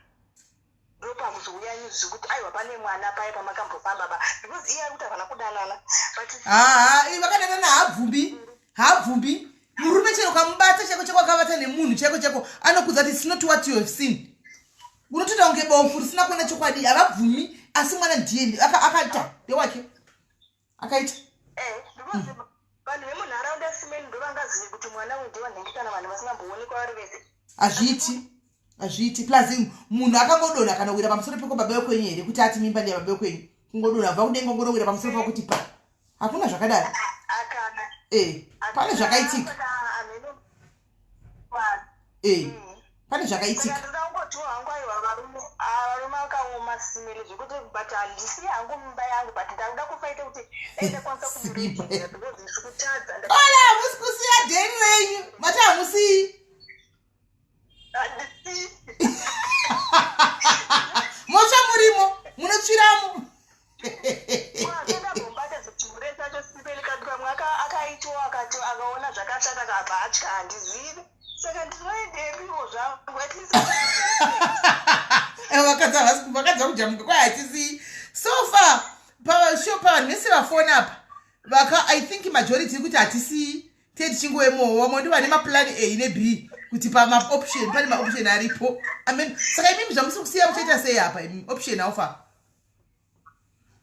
ndopakuzouya news zvekuti aiwa, pane mwana paya pamakambofamba ba, because iye ari kuti havana kudanana, but
Haa, vakadanana. Habvumbi, habvumbi murume. Chero kamubata chako chako, akavata nemunhu chako chako, anokudza kuti it's not what you have seen. Unotoita kunge bofu risina kuona chokwadi. Havabvumi, asi mwana ndiye akaita, ndewake, akaita.
Because vanhu vemunharaunda simeni ndovangazive kuti mwana uyu ndewanhenge, kana vanhu vasingamboonekwa vari vese.
Hazviiti, hazviiti. Plus munhu akangodonha kana kuwira pamusoro peko baba vekwenyu here kuti ati mimba ndeyababa vekwenyu? Kungodonha bva kudenga, ongorowira pamusoro pakuti pa, hakuna zvakadaro.
Akana.
Pane zvakaitika.
Saka hameno.
Pane zvakaitika.
Saka ndoda kungotiwo hangu, aiwa, varume, ah, varume vakaoma simele zvekuti, but handisi hangu mimba yangu, but ndakuda kufaita kuti dai ndakwanisa kumuregera, because ndiri kutadza.
Ola, hamusi kusiya dheni renyu? Mati hamusii?
Handisi.
Motsva murimo, munotsviramo.
Ndakambobata chihure chacho simele, kati pamwe akaitwa, akati akaona zvakashata, akabva atya, handizivi. Saka ndinoendepiwo zvangu at least?
Vakadzi havasi, vakadzi vakujamuka kwai hatisii. So far pashow, pavanhu vese vafoni apa vaka, I think majority iri kuti hatisii, tee tichingoemowo. Vamwe ndo vane maplan A neB, kuti pamaoption, pane maoption aripo. Amen. Saka imimi zvamusi kusiya, muchaita sei apa imi? Option aufa?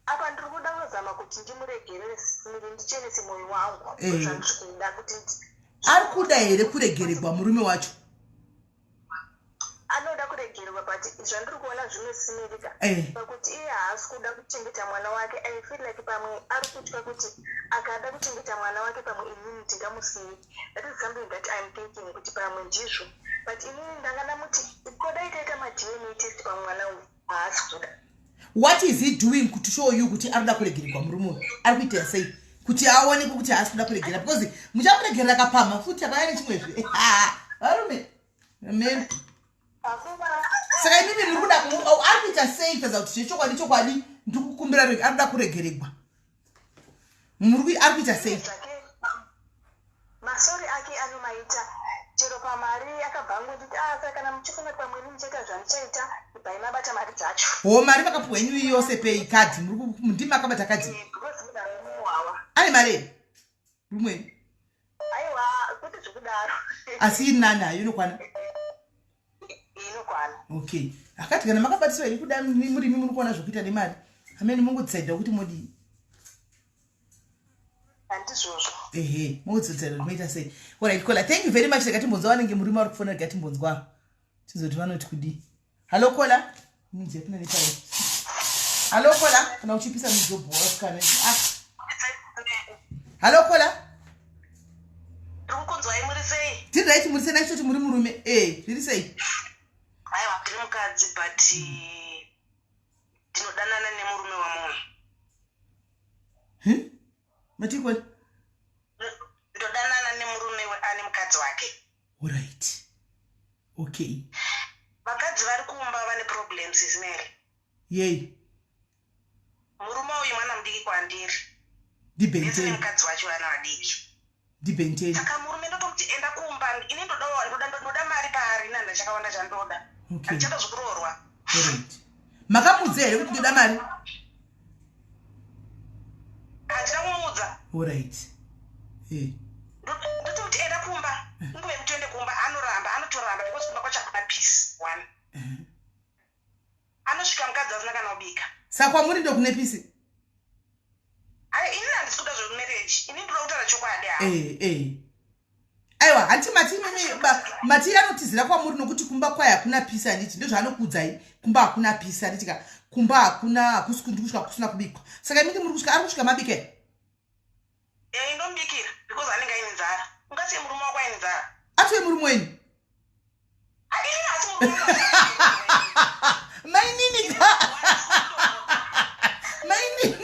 Apa ndiri kuda kuzama kuti ndimuregerere simiri, ndichenese mwoyo wangu. Zvandiri kuda kuti
Ari kuda here kuregeregwa murume wacho?
Anoda kuregererwa, but zvandiri kuona zvimwe simirika pakuti iye haasi kuda kuchengeta mwana wake. I feel like pamwe ari kutya kuti akada kuchengeta mwana wake, pamwe inini ndingamusiyi. That is something that I'm thinking, kuti pamwe ndizvo. But inini ndanga ndamuti kodai taita maDNA test pamwana uyu, haasi kuda.
What is he doing to show you kuti ari kuda kuregererwa murume uyu? Ari kuita sei kuti aonekwe kuti haasi kuda kuregera? Because muchamuregerera kapamha futi, akauya nechimwezve. Varume, amen.
Akuva.
Saka imimi muri kuda, ari kuita sei kuratidza kuti zvechokwadi chokwadi ndiri kukumbira ari kuda kuregeregwa? Ari kuita sei?
Zvake masorry ake anomaita chero pamari. Akabva angonditi, "Ah, saka kana muchifunga kuti pamweni muchaita zvandichaita, ibvai mabata mari dzacho."
Ho, mari makapiwa henyu iyi yose pei kadhi? Ndimi makabata kadhi?
Because munhu anomuwawa.
Ane mari here rumweni?
Aiwa, kwete zvekudaro.
Asi iri nani hayo, inokwana?
Inokwana.
Okay, akati kana makabatiswa henyu kuda murimi, muri kuona zvokuita nemari, amene mungodecida kuti modii.
Handizvozvo.
Ehe, mungodecida kuti moita sei. Alright caller, thank you very much. Rega timbonzwa vanenge murume vari kufona. Rega timbonzwa tizoti vanoti kudii. Hallo caller, minzi yapinda nepai. Hallo caller, kana uchipisa mizobhowa kana. Ah, hallo caller.
Ndiri kukunzwai, muri sei?
Tiri right, muri sei? Nachitoti muri murume e, zviri sei?
Aiwa, ndiri mukadzi, but ndinodanana nemurume wamunhu.
Matikoni?
Ndodanana nemurume ane mukadzi wake.
Alright, okay.
Vakadzi vari kumba vane problems, Ismail.
Yei?
Murume uyu mwana mudiki kwandiri. Ese.
Ndibhenteni.
Nemukadzi wacho vana vadiki.
Ndibhenteni.
Saka murume ndotomuti enda kumba, ini ndoda mari paari, ini handina chakawanda chandoda. Handichada zvekuroorwa.
Alright, makamudza here kuti ndoda mari?
Handina kumuudza.
Alright.
Ndotomuti enda kumba, inguva yekuti uende kumba, anoramba, anotoramba, because kumba kwacho hakuna peace one. Anosvika mukadzi asina kana kubika.
Saka kwamuri ndokune peace?
Ai, ini handisi kuda zvemarriage, ini ndoda kutaura chokwadi ha.
Aiwa, hanti mati imimi mati anotizira kwamuri nokuti kumba kwayo hakuna peace, handiti? Ndozvaanokuudzai, kumba hakuna peace, handiti ka? Kumba hakuna, hakusi kundi kusvika kusina kubikwa. Saka imimi muri kusvika, ari kusvika mabika here?
Ndomubikira because anenge aine nzara. Ungasiye murume wako aine nzara?
Atove murume wenyu?
Ini hasi murume wangu.
Mainini ka, mainini.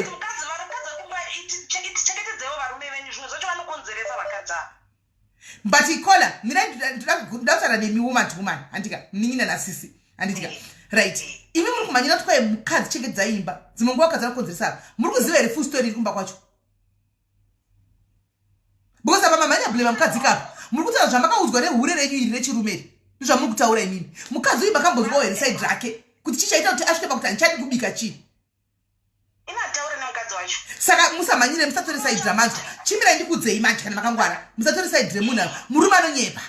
Mukadzi, varikadzi vekumba, chengetedzewo varume venyu, zvimwe zvacho. vanokonzeresa vakadzi ava.
But ikola, mirai, ndoda kutaura nemi woman to woman, handika? Munin'ina nasisi, handitika? Right, imi muri kumhanyira kuti kwai mukadzi chengetedzai imba, dzimwe nguva vakadzi vanokonzeresa ava. Muri kuziva here full story iri kumba kwacho? Because apa mamhanya blame mukadzi kapa. Muri kutaura zvamakaudzwa nehure renyu iri rechirume iri, ndozvamuri kutaura imimi. Mukadzi uyu makambonzwawo here side rake kuti chichaita kuti asvike pakuti handichadi kubika chii?
Inataure nemukadzi wacho.
Saka musamhanyire, musatore side ramanzwa. Chimirai ndikudzei manje, kana makangwara musatore side remunhu ava. Murume anonyepa,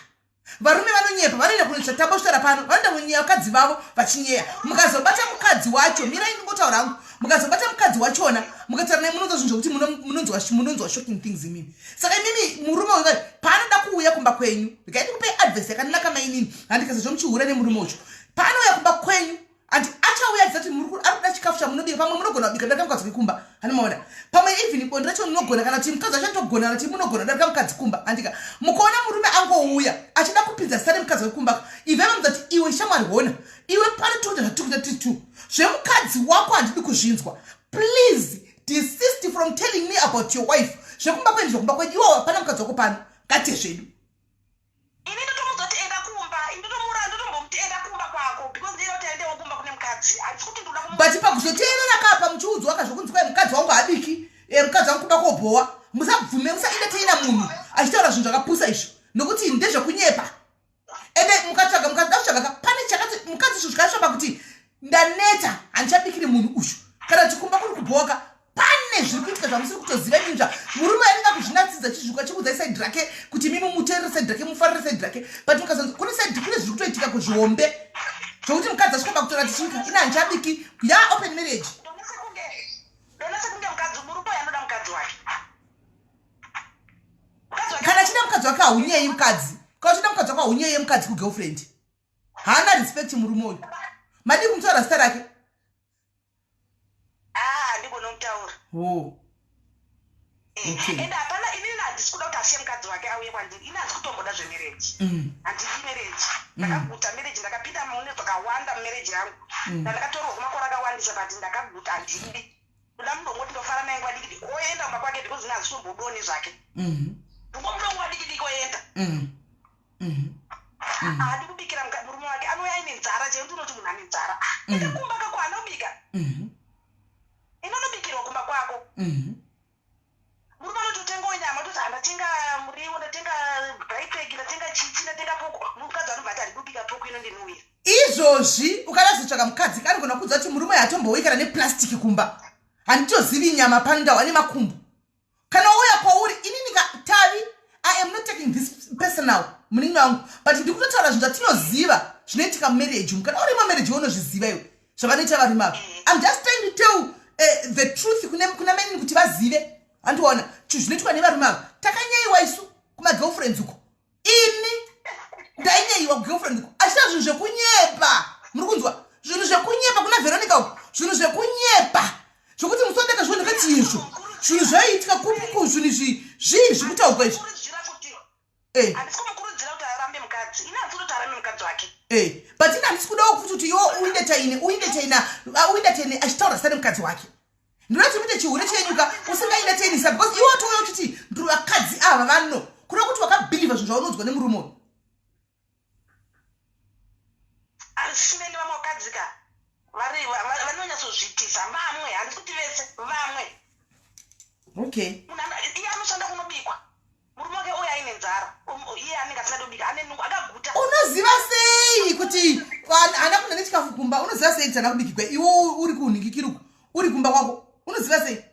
varume vanonyepa, vanoenda kunoita tambosvara pano, vanoenda kunyeya vakadzi vavo vachinyeya. Mukazobata mukadzi wacho, mirai ndingotaura hangu, mukazobata mukadzi wachona mukataura naye, munonzwa zvinhu zvokuti munonzwa shocking things imimi. Saka imimi, murume uyu paanoda kuuya kumba kwenyu, regai ndikupei advice yakanaka, mainini, handika? Sezvo muchihura nemurume ucho, paanouya kumba kwenyu, andi achauya achizati ari kuda chikafu chamunobika. Pamwe munogona kubika darika mukadzi wekumba, hanimaona? Pamwe even bonde racho munogona, kana kuti mukadzi wacho anotogona, kana kuti munogona darika mukadzi kumba, handika? Mukaona murume angouya achida kupinza zita remukadzi wekumba, ive vamudza kuti, "Iwe shamwari, hona iwe, pano tikuita zvatiri kuita tiri two. Zvemukadzi wako handidi kuzvinzwa. Please desist from telling me about your wife. Zvekumba kwenyu zvekumba kwenyu. Iwo hapana mukadzi wako pano, ngatiye zvedu."
Ini ndotomudza kuti enda kumba. Ini ndotomura, ndotombomuti enda kumba kwako, because ndinoda kuti aendewo kumba kune mukadzi. Handisi kuti ndoda
But pakuzoteerera kapa muchiudzwa kazvokunzi kwai mukadzi wangu habiki, mukadzi wangu kuba kobhowa, musabvume, musaentertaina munhu achitaura zvinhu zvakapusa izvo, nokuti ndezvekunyepa. Ende mukatsvaga, mukada kutsvaga ka, pane chakati mukadzi zvo zvikasvika pakuti ndaneta, handichabikiri munhu uyu, kana kuti kumba kuri kubhoka, pane zviri kuitika zvamusiri kutoziva iminzva. Murume anenge akuzvinatsidza chizvika chikuudzai side rake kuti mimi muteerere side rake, mufarire side rake. But mukazonzi kune side, kune zviri kutoitika kuzvihombe zvokuti mukadzi asvika pakutora tichika, ina handichabiki ya open marriage.
Ndona sekunge mukadzi, murume uyu anoda mukadzi wake. Mukadzi wake.
Kana achida mukadzi wake, haunyeyi mukadzi. Kana uchida mukadzi wako, haunyeye mukadzi kugirlfriend. Haana respect murume uyu. Madii kumutaura zita rake?
Ah, handigone kutaura.
Oh. Okay.
Ende hapana, inini handisi kuda kuti asiye mukadzi wake auye kwandiri. Ini handisi kutomboda zvemarriage. Handidi marriage, ndakaguta marriage. Ndakapinda mune zvakawanda mumarriage yangu, ndandakatorwa kumakore akawandisa, but ndakaguta, handidi. Ndoda munhu wongoti ndofara naye nguva diki diki oenda kumba kwake, because ini handisi kutombodawo nezvake. Ndingomuda nguva diki diki oenda. Haadi kubikira murume wake, anouya aine nzara chero. Ndinoti munhu ane nzara, Ah, enda kumba kako anobika. Inonobikirwa kumba kwako. Murume anototengawo nyama, toti handatenga muriwo, ndatenga dry pack, ndatenga chichi, ndatenga poko. Mukadzi anobva ati handidi kubika poko, inondinhuwira.
Izvozvi ukada kuzotsvaka mukadzi, anogona kuudza kuti murume hatombouyi kana neplastic kumba, handitozivi nyama pano, ndawa nemakumbo. Kana wauya kwauri, inini tavi, I am not taking this personal, munin'ina wangu, but ndiri kutotaura zvinhu zvatinoziva zvinoitika mumarriage umu. Kana uri mamarriage, unozviziva iwe zvavanoita varume ava. I'm just trying to tell the truth kuna menini kuti vazive, handiona chinhu zvinoitwa nevarume ava. Takanyayiwa isu kumagirlfriends uko. Ini ndainyeyiwa kugirlfriend uko, achiita zvinhu zvekunyepa. Muri kunzwa zvinhu zvekunyepa kuna Veronica uko, zvinhu zvekunyepa zvokuti musondeka zvino. Ndakati izvo zvinhu zvaiitika kupi ku zvinhu izvi? Zvii zviri kutaurwa izvi?
Kurudzira kuti handisi kumukurudzira kuti arambe mukadzi. Ini handisi kutoti arambe mukadzi wake.
But ini handisi kudawo futi kuti iwo uentertaine achitaura zita nemukadzi wake. Ndinoda kuti muite chihure chenyuka usingaentertainisa, because iwe watouya uchiti ndiri vakadzi ava vano kuda kuti wakabhilivha zvinhu zvaunonzwa nemurume uyu.
Asimeni, vamwe vakadzi ka vari vanonyatsozviitisa vamwe, handisi kuti vese, vamwe. Munhu iye anoshanda kunobikwa, murume wake uyo aine nzara, iye anenge asingadi kubika, ane nungo, akaguta.
Unoziva sei kuti haana kuna nechikafu kumba? Unoziva sei kuti haana kubikigwa? Iwe uri kunhingikiruku, uri kumba kwako, unoziva sei?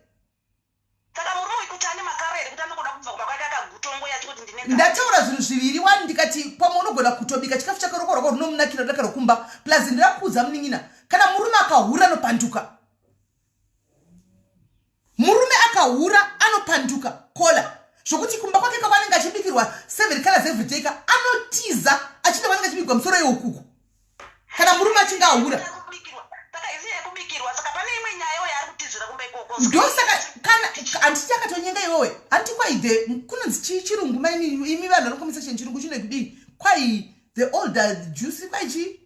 Saka murume uyu kuti ane makaro here kuti anongoda kubva kumba kwake akaguta, ongoya achingoti ndine nzara?
Ndataura zvinhu zviviri. Wani, ndikati pamwe unogona kutobika chikafu chake, roko rwako runomunakira rudaka rwekumba. Plus ndirakuudza munin'ina, kana murume akahura anopanduka. Murume akahura anopanduka kola, zvokuti kumba kwake kako anenge achibikirwa seven colors every day ka, anotiza achienda kwanenge achibikirwa musoro yeukuku, kana murume achinge ahura.
Kubikirwa, saka isi yekubikirwa, saka pane imwe nyaya yaari kutizira kumba ikoko.
Ndosaka kana handiti akatonyenga iwewe, handiti kwai the kunonzi chii chirungu, maini imi vanhu vanokomisa cheni, chirungu chino kudii? Kwai the older juice, kwai chii,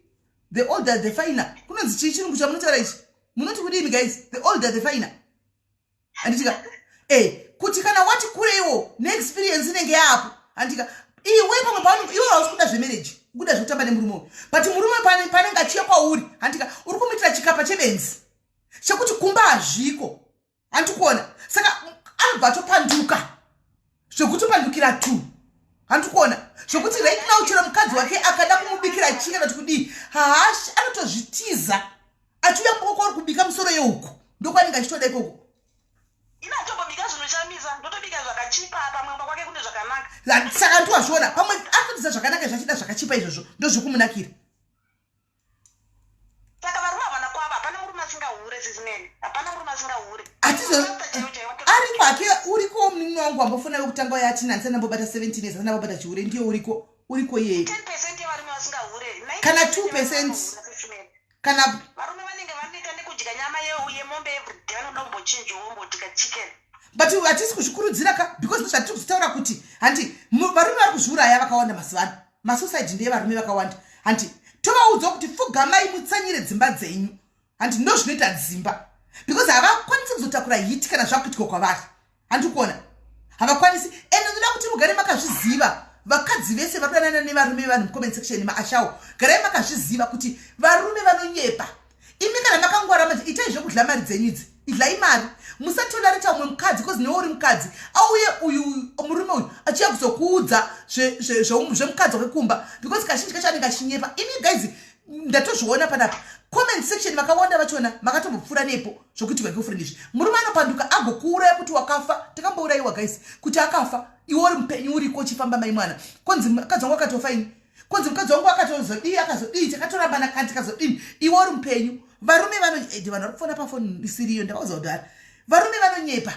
the older the finer, kunonzi chii chirungu chamunotaura ichi? Munoti kudini guys? The older the finer, handitika? Kuti kana wati kureiwo neexperience. Handika iwe pamwe paano iwe hausi kuda zvemarriage, kuda zvekutamba nemurume uyu, but murume panenge achiya kwauri, handika, uri kumuitira chikapa chebenzi chekuti kumba hazviko, handikuona. Saka anobva atopanduka zvekutopandukira tu, handikuona, zvekuti right now chero mukadzi wake akada kumubikira chii kana kuti kudii, haashi, anotozvitiza achiuya kumba kwauri kubika musoro yehuku. Ndokwanenge achitoda ikoko.
Ina atombobika zvinoshamisa, ndotobika zvakachipa, pamwe kumba kwake kune zvakanaka.
Saka ndiwazviona, pamwe atotiza zvakanaka zvachida zvakachipa izvozvo, ndozvekumunakiira.
Saka varume havana kwavo, hapana murume asingahure, sisimene, hapana murume asingahure.
Atizo ariko hake, uriko munin'ina wangu wambofona wekutanga uya atina handisati ndambobata 17 years, asati ndambobata chihure, ndiye uriko, uriko iyeye.
10% yevarume vasingahure.
Kana 2%. Kana
varume vanenge vaneta nekudya nyama yemombe everyday, vanoda kumbochinjawo, vombodya chicken.
But hatisi kuzvikurudzira ka, because ndozvatiri kuzitaura kuti handi varume vari kuzviuraya vakawanda mazuva ano, masuicide ndeyevarume vakawanda. Handi tovaudza kuti pfugamai mutsanyire dzimba dzenyu, handi ndo zvinoita dzimba, because havakwanisi kuzotakura hiti kana zvakuitika kwavari, handi kuona, havakwanisi. Ende ndoda kuti mugare makazviziva, vakadzi vese vari kudanana nevarume vevanhu mucomment section maashawo, garai makazviziva kuti varume vanonyepa. Imi kana makangwara manje, itai zvekudya mari dzenyu idzi, idlai mari, musatolerate umwe mukadzi, because newe uri mukadzi, auye uyu murume uyu achiya kuzokuudza zvemukadzi wake kumba, because kazhinji kacho anenge achinyepa. Imi guys, ndatozviona panapa comment section, vakawanda vachona makatombopfuura nepo zvokuitirwa girlfriend izvi. Murume anopanduka agokuuraya kuti wakafa. Takambourayiwa guys, kuti akafa, iwe uri mupenyu, uriko uchifamba, mai mwana. Konzi mukadzi wangu akatofa ini, konzi mukadzi wangu akatozodii, akazodii, takatorambana kandi tikazodini, iwe uri mupenyu. Varume vano ede, vanhu vari kufona pafoni isiriyo, ndakauza kudhara, varume vanonyepa.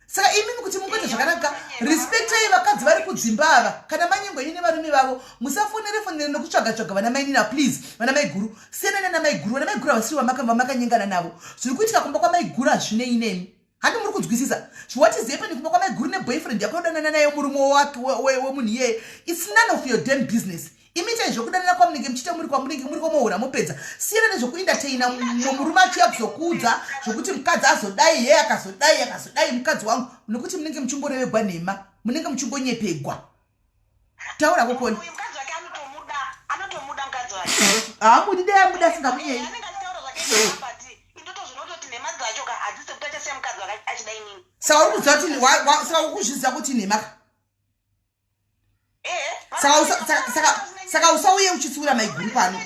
Saka imimi kuti mungoita zvakanaka, respectai vakadzi vari kudzimba ava. Kana manyengwa ine varume vavo, musafonere fonere nokutsvaga tsvaga vana mainina, please. Vana maiguru, siyanai nana maiguru. Vana maiguru havasiri vamakanyengana navo. Zviri kuitika kumba kwamaiguru hazvinei nemi, handi muri kunzwisisa? What is happening kumba kwamaiguru neboyfriend yako yodanana nayo, murume wake wemunhu iyeye, it's none of your damn business. Imi itai zvekudanana kwamunenge muchiita muri kwamunenge muri komohura, mopedza. Siyana nezvekuentertaina mumwe murume achiuya kuzokuudza zvokuti mukadzi azodai, ye akazodai, akazodai mukadzi wangu, nekuti munenge muchingorevegwa nhema, munenge muchingonyepegwa. Taura kokoni.
Uyu mukadzi wake anotomuda, anotomuda mukadzi wake.
Haamudi, dai amuda asingamunyei.
Anenge achitaura zvake nhema, but indotozvinototi nhema dzacho ka hadzisi kuti achasiya mukadzi wake achida inini.
Saka uri kuziva kuti saka uri kuzviziva kuti nhema ka?
Ehe.
Saka usauye uchitsiura maiguru pano,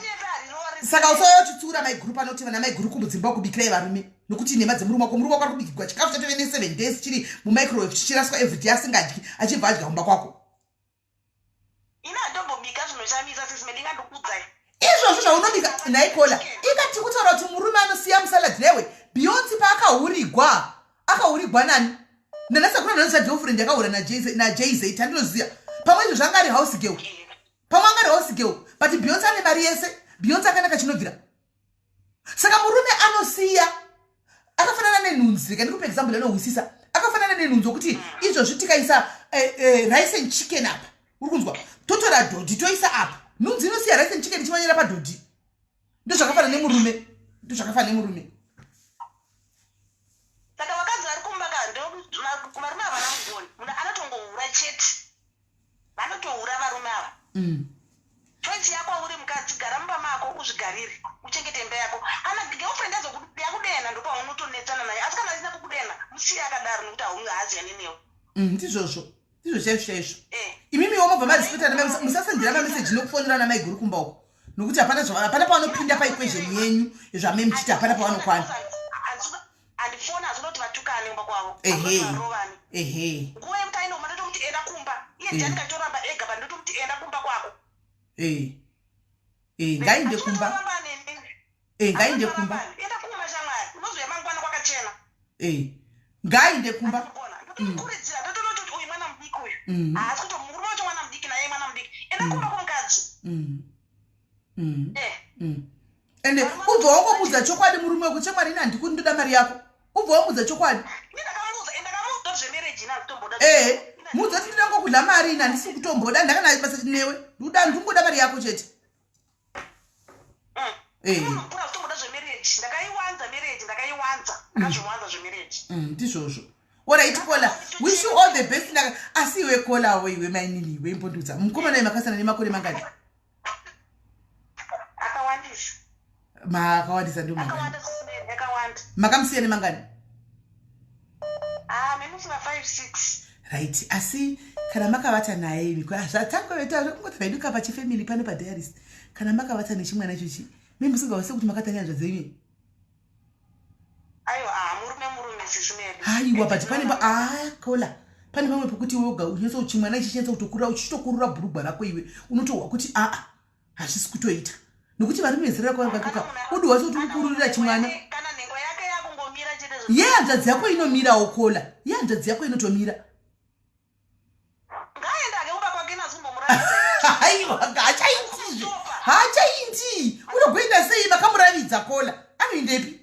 saka usauye uchitsiura maiguru pano kuti vana maiguru kumudzimba kubikirai varume, nokuti nhema dzemurume wako. Murume wako ari kubikirwa chikafu chatove ne7 days chiri mumicrowave, chichiraswa everyday, asingadyi, achibva adya kumba kwako.
Ina handombobika zvinoshamisa, sisi, ndingandokuudzai.
Izvozvo zvaunobika naikola ikati kutaura kuti murume anosiya musalad newe. Beyonce paakahurigwa, akahurigwa nani? Ndanasakuna ndanoziva girlfriend yakahura naJay-Z, handinoziva, pamwe izvo zvanga ari house girl, pamwe anga ari house girl, but Beyonce ane mari yese. Beyonce akanaka chinobvira. Saka murume anosiya akafanana nenhunzi. Rega ndikupe example anohwisisa. Akafanana nenhunzi wekuti izvozvi tikaisa rice and chicken apa, uri kunzwa, totora dhodhi toisa apa, nhunzi inosiya rice and chicken ichimanyira padhodhi. Ndozvakafanana nemurume, ndozvakafanana nemurume.
Saka vakadzi vari kumba ka, ndo varume havana mugoni, munhu anotongohura chete, vanotohura varume ava. Choice yako uri mukadzi, gara mumba mako, uzvigarire, uchengete imba yako. Kana girlfriend yakudena, ndopaunotonetsana naye, asi kana asina kukudena, musiye akadaro, nekuti haaziyani newe.
Ndizvozvo, ndizvo chaizvo chaizvo.
Imimiwo
mobva marespecta. Musasendera mameseji nokufonera namaiguru kumba uko, nokuti hapana hapana pavanopinda paequation yenyu zvame muchiti, hapana pavanokwana.
Handifoni, hazvinoti vatukane kumba kwavo.
Varovane.
Nguva yekuti ainoma, ndotomuti enda kumba. Iye ndiani kachitoramba ega, pa ndotomuti enda kumba kwako.
Ngainde kumba. Ngainde kumba.
Enda kumba shamwari, unozoya mangwana kwakachena.
Ngainde kumba.
Ndotomukurudzira, ndotonoti uyu mwana mudiki uyu, haasi kuti murume wacho mwana mudiki, naye mwana mudiki, enda kumba kumukadzi.
Ende ubva wangomudza chokwadi murume wako, chemwari, ini handikuri, ndoda mari yako. Ubva wamudza chokwadi.
Ndakamuudza, ndakamuudza zvemarriage, ina hazitomboda.
Mudza kuti ndoda ngokudla mari, ini handisi kutomboda, ndakana basa newe, ndoda, ndingoda mari yako chete.
Munhu azitomboda zvemarriage, ndakaiwanza marriage, ndakaiwanza, ndakazviwanza zvemarriage.
Ndizvozvo. Alright Kola, wish you all the best. Ndaka asi iwe Kola wo iwe mainini iwe imbondudza. Mukomana iwe makasana nemakore mangani?
Akawandisa.
Makawandisa ndio mangani? Akawanda. Makamusiya nemangani?
Ah, memufunga 5 6.
Right, asi kana makavata naye imi zvatangoveta zvakungoti vaiduka pachifamily pano padiaries. Kana makavata nechimwana ichochi, mimi musingawase kuti makatanya hanzvadzi yenyu.
Aiwa, ah, murume murume sisi Mary.
Haiwa, but pane pa ah Kola. Pane pamwe pekuti iwe woga unyatso chimwana ichi chinyatso kutokurura uchitokurura bhurugwa rako iwe unotohwa kuti aa ah, hazvisi kutoita nokuti varume vezera rako vakatuka udi wacho kuti ukururira chimwana.
Kana nhengo yake yakungomira chete.
Yehanzvadzi yako inomirawo Kola. Yehanzvadzi yako inotomira.
Ngaende ake kumba kwake nazumbomuratidza.
Haiwa, haachaitizve. Haachaiti. Unogoenda sei makamuravidza Kola? Anoendepi?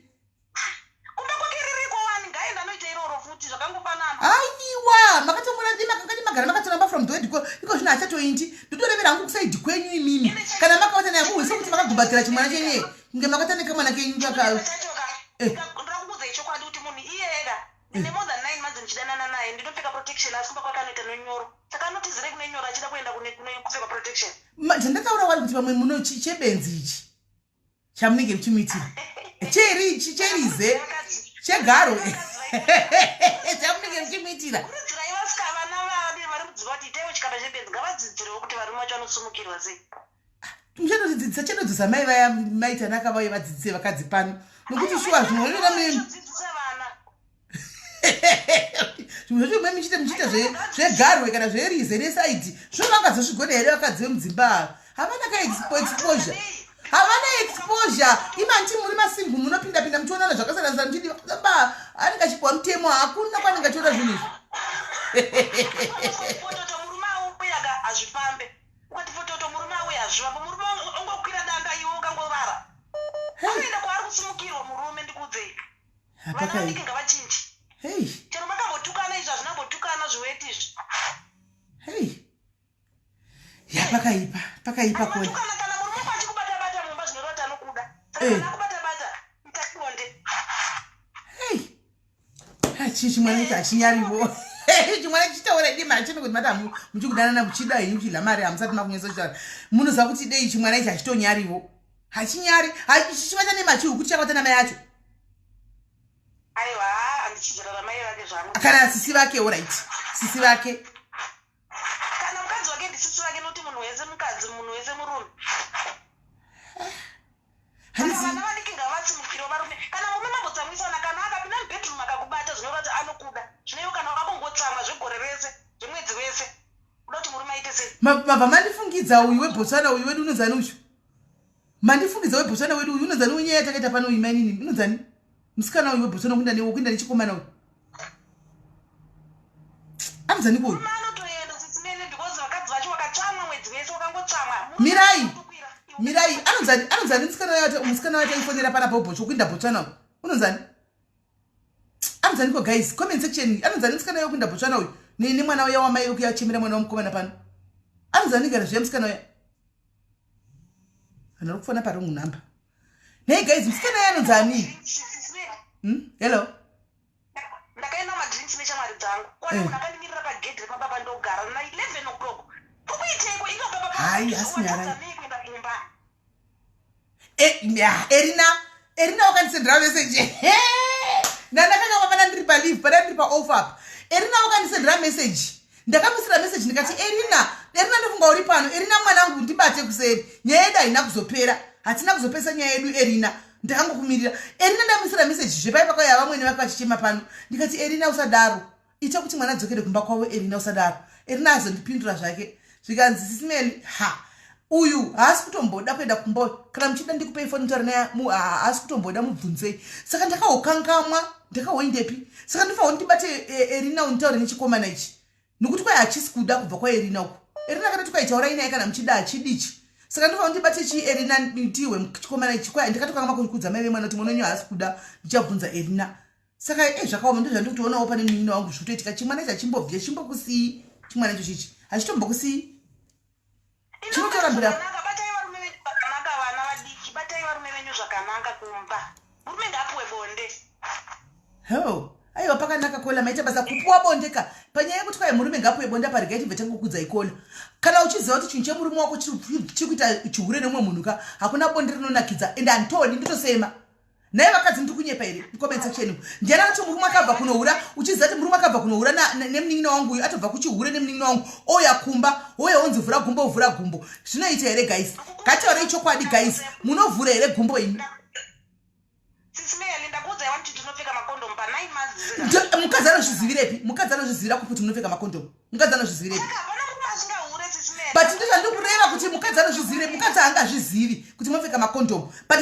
Kumba kwake ririko wani, ngaende anoita iroro futi zvakangofanana.
Aiwa, makatomuradi makangati magara makatoramba from the word go. Iko zvino haachatoindi. Ndotorevera hangu kusaidi kwenyu imimi. Kana makavata naye muhwise kuti makagumbatira chimwana chenye. Kunge makata nekamwana kenyu kaka.
Ndakukuudzai chokwadi kuti munhu iyeka ndine more than 9 months ndichidanana naye, ndinopfeka protection asi kumba kwake anoita nenyoro. Saka anotizirei kune nyoro achida kuenda kune kupfeka protection?
Zvandataura wari kuti vamwe muno chebenzi ichi chamunenge muchimuitira cheri ichi cherize chegaro chamunenge muchimuitira.
Kurudzirai vasika vana vari mudzimba kuti itaiwo chikapa chebenzi, ngavadzidzirewo kuti varume vacho vanosumukirwa sei.
Muchanodzidzisa chanodzisa mai vaya mai Tanaka vauye vadzidzise vakadzi pano nokuti shuwa zvimwe zvinoda zvimwe zvacho mwe muchiita muchiita zvegarwe kana zverize nesaidi zvino vangazozvigona here vakadzi vemudzimba ava? Havana ka exposure, havana exposure. Imanti muri masingle munopinda pinda muchionana zvakasiyana siyana muchidi ba anenge achipiwa mutemo, hakuna kwanenge achiona zvinhu izvi.
Fototo murume auya ka, hazvifambe. Ukati fototo murume auya, hazvifambe. Murume ongokwira danda, iwe ukangovara anoenda kwaari kusumukirwa murume. Ndikuudzei, vana vadiki ngavachinji.
Hei.
Chero makambotukana izvi, hazvina mbotukana zviweti izvi.
Hei, ya, pakaipa, pakaipa kona.
Matukana kana murume wako achikubata-bata mumba, zvinoreva kuti anokuda. Saka kana akubata-bata, ita bonde.
Hei, hachi chimwana ichi hachinyarivo. Chimwana chichitaura dima hachino kuti mati muchikudanana muchida henyu muchidya mari, hamusati makunyatsotaura. Munoziva kuti dei chimwana ichi hachitonyarivo, hachinyari, chichivata nemachihu kuti chakavata namai acho.
Aiwa, handichizera ramai vake zvangu.
Kana sisi vake, alright, sisi vake.
Kana mukadzi wake ndisisi vake, nokuti munhu wese mukadzi, munhu wese murume. Kana vana vadiki ngavasimukire varume. Kana murume mambotsamwisana, kana akapinda mubedroom akakubata, zvinoreva kuti anokuda. Zvinoiwo kana wakongotsamwa zvegore rese, zvemwedzi wese, uda kuti murume aite sei?
Mabva mandifungidza uyu weBotswana uyu wedu unonzani uyu. Mandifungidza weBotswana wedu uyu unonzani, wenyaya yatakaita pano uyu mainini, unonzani musikana uyu weBotswana kuinda nechikomana uyu anonzani ko uyu?
Murume anotoenda sisimene because vakadzi vacho vakatsamwa mwedzi wese, wakangotsamwa.
Mirai, mirai, anonzani, anonzani musikana wataifonera pana bhobhocho kuinda Botswana uyu unonzani, anonzani ko? Guys, comment section, anonzani musikana wekuinda Botswana uyu nemwana uya wamai wekuya achemera mwana wamukomana pano, anonzani kana zviya musikana uya? Vanhu vari kufona parungu number. Nei guys, musikana uya anonzani? Hello?
Ndakaenda madrinks neshamwari dzangu kwana munhu akandimirira pagedhi repababa ndogara na 11 o'clock. Kukuiteiko inga baba?
Hai, hasi nyarai.
Watadzanei kuenda kumba?
Ya, Erina, Erina wakandisendera message nandakanga pana ndiri paleave, pana ndiri paoff apa. Erina wakandisendera message, ndakamusira message ndikati, "Erina, Erina, ndofunga uri pano. Erina mwanangu, ndibate kuseri, nyaya yedu haina kuzopera, hatina kuzopesa nyaya yedu. Erina, ndakangokumirira." Erina ndamusira message zvepai pakauya vamwene vake vachichema pano. Ndikati, "Erina, usadaro, ita kuti mwana adzokere kumba kwavo. Erina, usadaro." Erina azondipindura zvake zvikanzi, "Sisimeli, ha, uyu haasi kutomboda kuenda kumba. Kana muchida ndikupei foni mutaura naye, haasi kutomboda, mubvunzei." Saka ndakahokangamwa, ndakahoindepi. Saka ndifanira ndibate Erina unditaure nechikomana ichi nokuti kwai hachisi kuda kubva kwaErina uku. Erina akatoti kwai taurai naye kana muchida, hachidichi. Saka ndifanira ndibate chi Erina ndiwe chikomana ichi. Kwai ndakatokanga kudza mai vemwana kuti mwana wenyu haasi kuda, ndichabvunza Erina. Saka zvakaoma, ndo zvandiri kutoonao pane munin'ina wangu zvikutoitika. Chimwana ichi hachimbobvi, chimbokusii chimwana icho chichi hachitombokusii, chinotorambira.
Zvakanaka, batai varume venyu zvakanaka. Vana vadiki, batai varume venyu zvakanaka kumba. Murume ngaapuwe bonde.
Ho, aiwa. Aiwa, pakanaka caller, maita basa kupuwa bonde ka. Panyaya yekuti kwai murume ngapuwe bonde apa, regai tibve tangokudza ikola. Kana uchiziva kuti chinhu chemurume wako chiri kuita chihure nemumwe munhu ka, hakuna bonde rinonakidza. Ende handitodi, ndotosema. Naye vakadzi, ndiri kunyepa here mucomment section? Ndiani anoti murume akabva kunohura, uchiziva kuti murume akabva kunohura nemunin'ina wangu uyu, atobva kuchihure nemunin'ina wangu, ouya kumba, ouya onzi vhura gumbo, vhura gumbo? Zvinoita here, guys? Ngataurei chokwadi, guys. Munovhura here gumbo imi?
Sisi Meli, ndakuudzai wani kuti tinopfeka makondomu pa9 months.
Mukadzi anozvizivirepi? Mukadzi anozvizivira kupi kuti munopfeka makondomu? Mukadzi anozvizivirepi?
Saka hapana murume asingahure, Sisi Meli.
But ndozvandiri kureva kuti mukadzi anozvizivirepi? Mukadzi haangazvizivi kuti munopfeka makondomu, but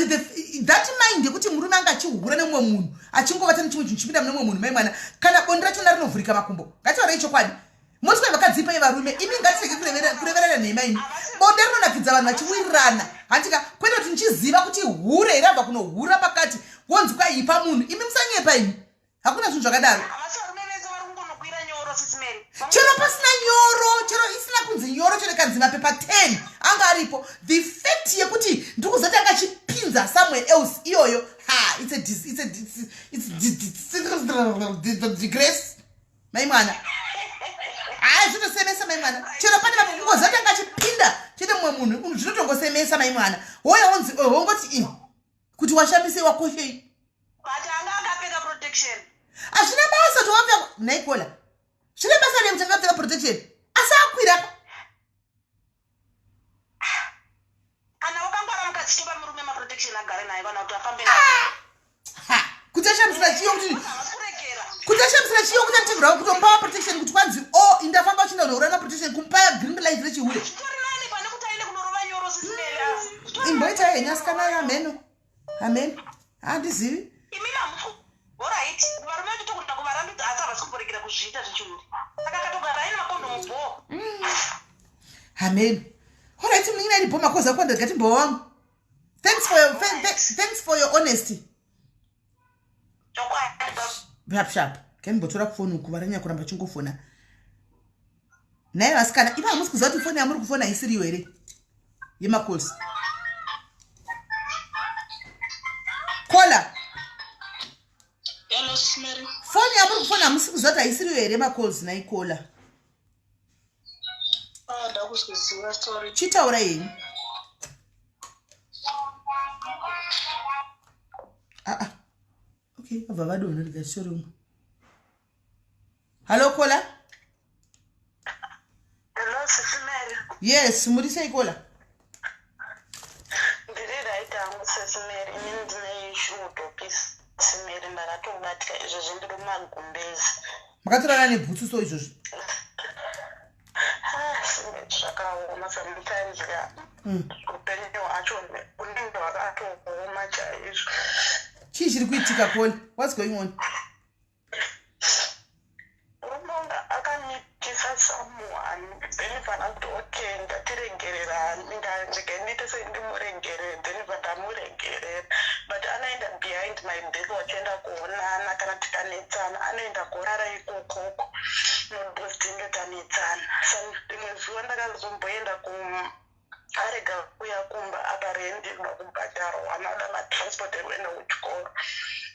that mind yekuti murume anga achihura nemumwe munhu, achingovata nechimwe chinhu chipinda mune mumwe munhu, mai mwana, kana bonde rachona rinovhurika makumbo. Ngataurei chokwadi. Moti vakadzi ipai varume. Imi, ngatirege kureverera nhema imi. Bonde rinonakidza vanhu vachiwirirana, handika? Kwete kuti ndichiziva kuti hure here abva kunohura pakati, wonzi kwaipa munhu. Imi, musanyepa imi, hakuna zvinhu zvakadaro.
Havasi varume vese vari kungonokwira nyoro, Sisi Meli.
Chero pasina nyoro, chero isina kunzi nyoro, chero ikanzi mapepa 10 anga aripo, the fact yekuti ndikuzoti anga achipinza somewhere else iyoyo, ha, it's a, dis- it's a, it's, it's disgrace, mai mwana. Hai, zvinotosemesa, mai mwana. Chero pane kungozoti anga achipinda chete mumwe munhu, zvinotongosemesa, mai mwana. Woya wonzi, oh, wongoti i kuti washamisei, wakoshei?
But anga akapfeka protection.
Hazvina basa kuti wapfeka naikola. Zvine basa rei kuti angapfeka protection asi akwira?
Kana wakangwara mukadzi, topa murume maprotection agare naye kana kuti afambe naye.
Ha, kuti ashamisira chiyo kuti
Havasi kuregera.
Kuti ashamisira chiyo kuti ategura kutomupa protection, kuti kwanzi o indafamba uchinda kunoura na protection, kumupa green light rechihure?
Zvitori nani pane kuti aende kunorova nyoro, Sisi Meli.
Imboita henyu, asikana. Hameno, hameno, handizivi.
Imimi hamusi alright. Varume vacho togona kuvarambidza, asi havasi kumboregera kuzviita zvechihure. Saka akatogara aine makondomu bho.
Hameno. Alright, munin'ina, iripo makozi ako, ndagati mbowa wangu. Thanks for your honesty.
Chokwadi.
Sharp sharp, kaimbotora kufoni uku, varanya kuramba chingofona naye. Vasikana, ivo hamusi kuziva kuti foni yamuri kufona haisiriyo here yemakosi? Caller.
Hello, Sisi Mary.
Foni yamuri kufona, hamusi kuziva kuti haisiriyo here macalls naicaller?
Ah, ndakuziva, sorry.
Chitaura henyu. Aa, okay, vabva vadonha. Ndikatitori umwe. Hallo, caller.
Hello, Sisi Mary.
Yes, muri sei, caller?
Ndiri right hangu, Sisi Mary. Inini ndine issue utopisi, Sisi Mary. Ndakatobatika izvozvi, ndiri mumagumbezi.
Makatorana nebhutsu so izvozvi?
Ah, zvakaoma sometimes ka. Upenyu hwacho unenge hwakatooma chaizvo.
Chii chiri kuitika, caller? What's going on?
Unonga akamitisa someone, then vana kuti okay, ndatiregerera, ndika ndiite sendimuregerere, then vandamuregerera, but anoenda behind my back vachienda kuonana. Kana tikanetsana, anoenda kurara ikokoko, not because tinge tanetsana. Rimwe zuva ndakazomboenda ku arega kuuya kumba, apa rendi inoda kubhadharwa, anoda matransport ekuenda kuchikoro.